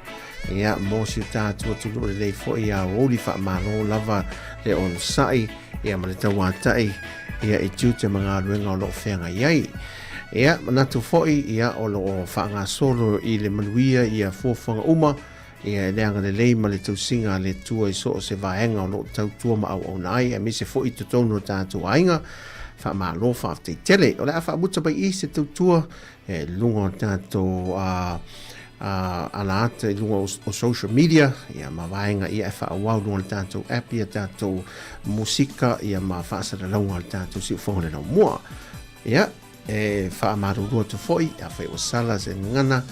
ia mo si o tatou atunuu lelei foi a aoauli faamalo lava le onosai ia ma le tauatai ia i tiute ma galuega o lo o feagai ai. Ia manatu foi ia o lo o faagasolo i le manuia ia fuafuaga uma ia e le agalelei ma le tausiga a le Atua i so o se vaega o lo o tautua ma auauna ai, aemaise foi i totonu o tatou aiga. Faamalo, faafetai tele. O le a faamuta mai i se tautua e luga o tatou ala ata i luga o social media ia ma vaega ia e faaauau luga o le tatou app ia tatou musika ia ma faasalalauga o le tatou siufogo le laumua. Ia, e faamalulu atu foi, afai ua sala se gagana,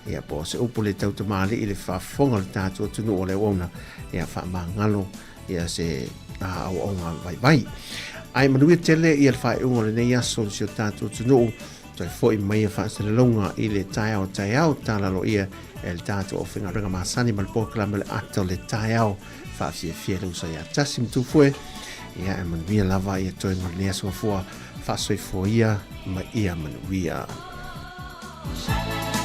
ia po o se upu le tautamalii i le faafofoga o le tatou atunuu o le auauna, ia faamagalo ia se auaunga vaivai. Ae manuia tele ia le faaiuga o lenei aso i si o tatou atunuu, toe foi mai ia faasalalauga i le taeao taeao tala aloaia e le tatou aufaigaluega masani ma le polokalame o le ata o le taeao faafiafia le uso ia Tasi ma Tufue. Ia e manuia lava ia toe ma lenei aso mafua. Faasoifua ia ma ia manuia. Sha la la.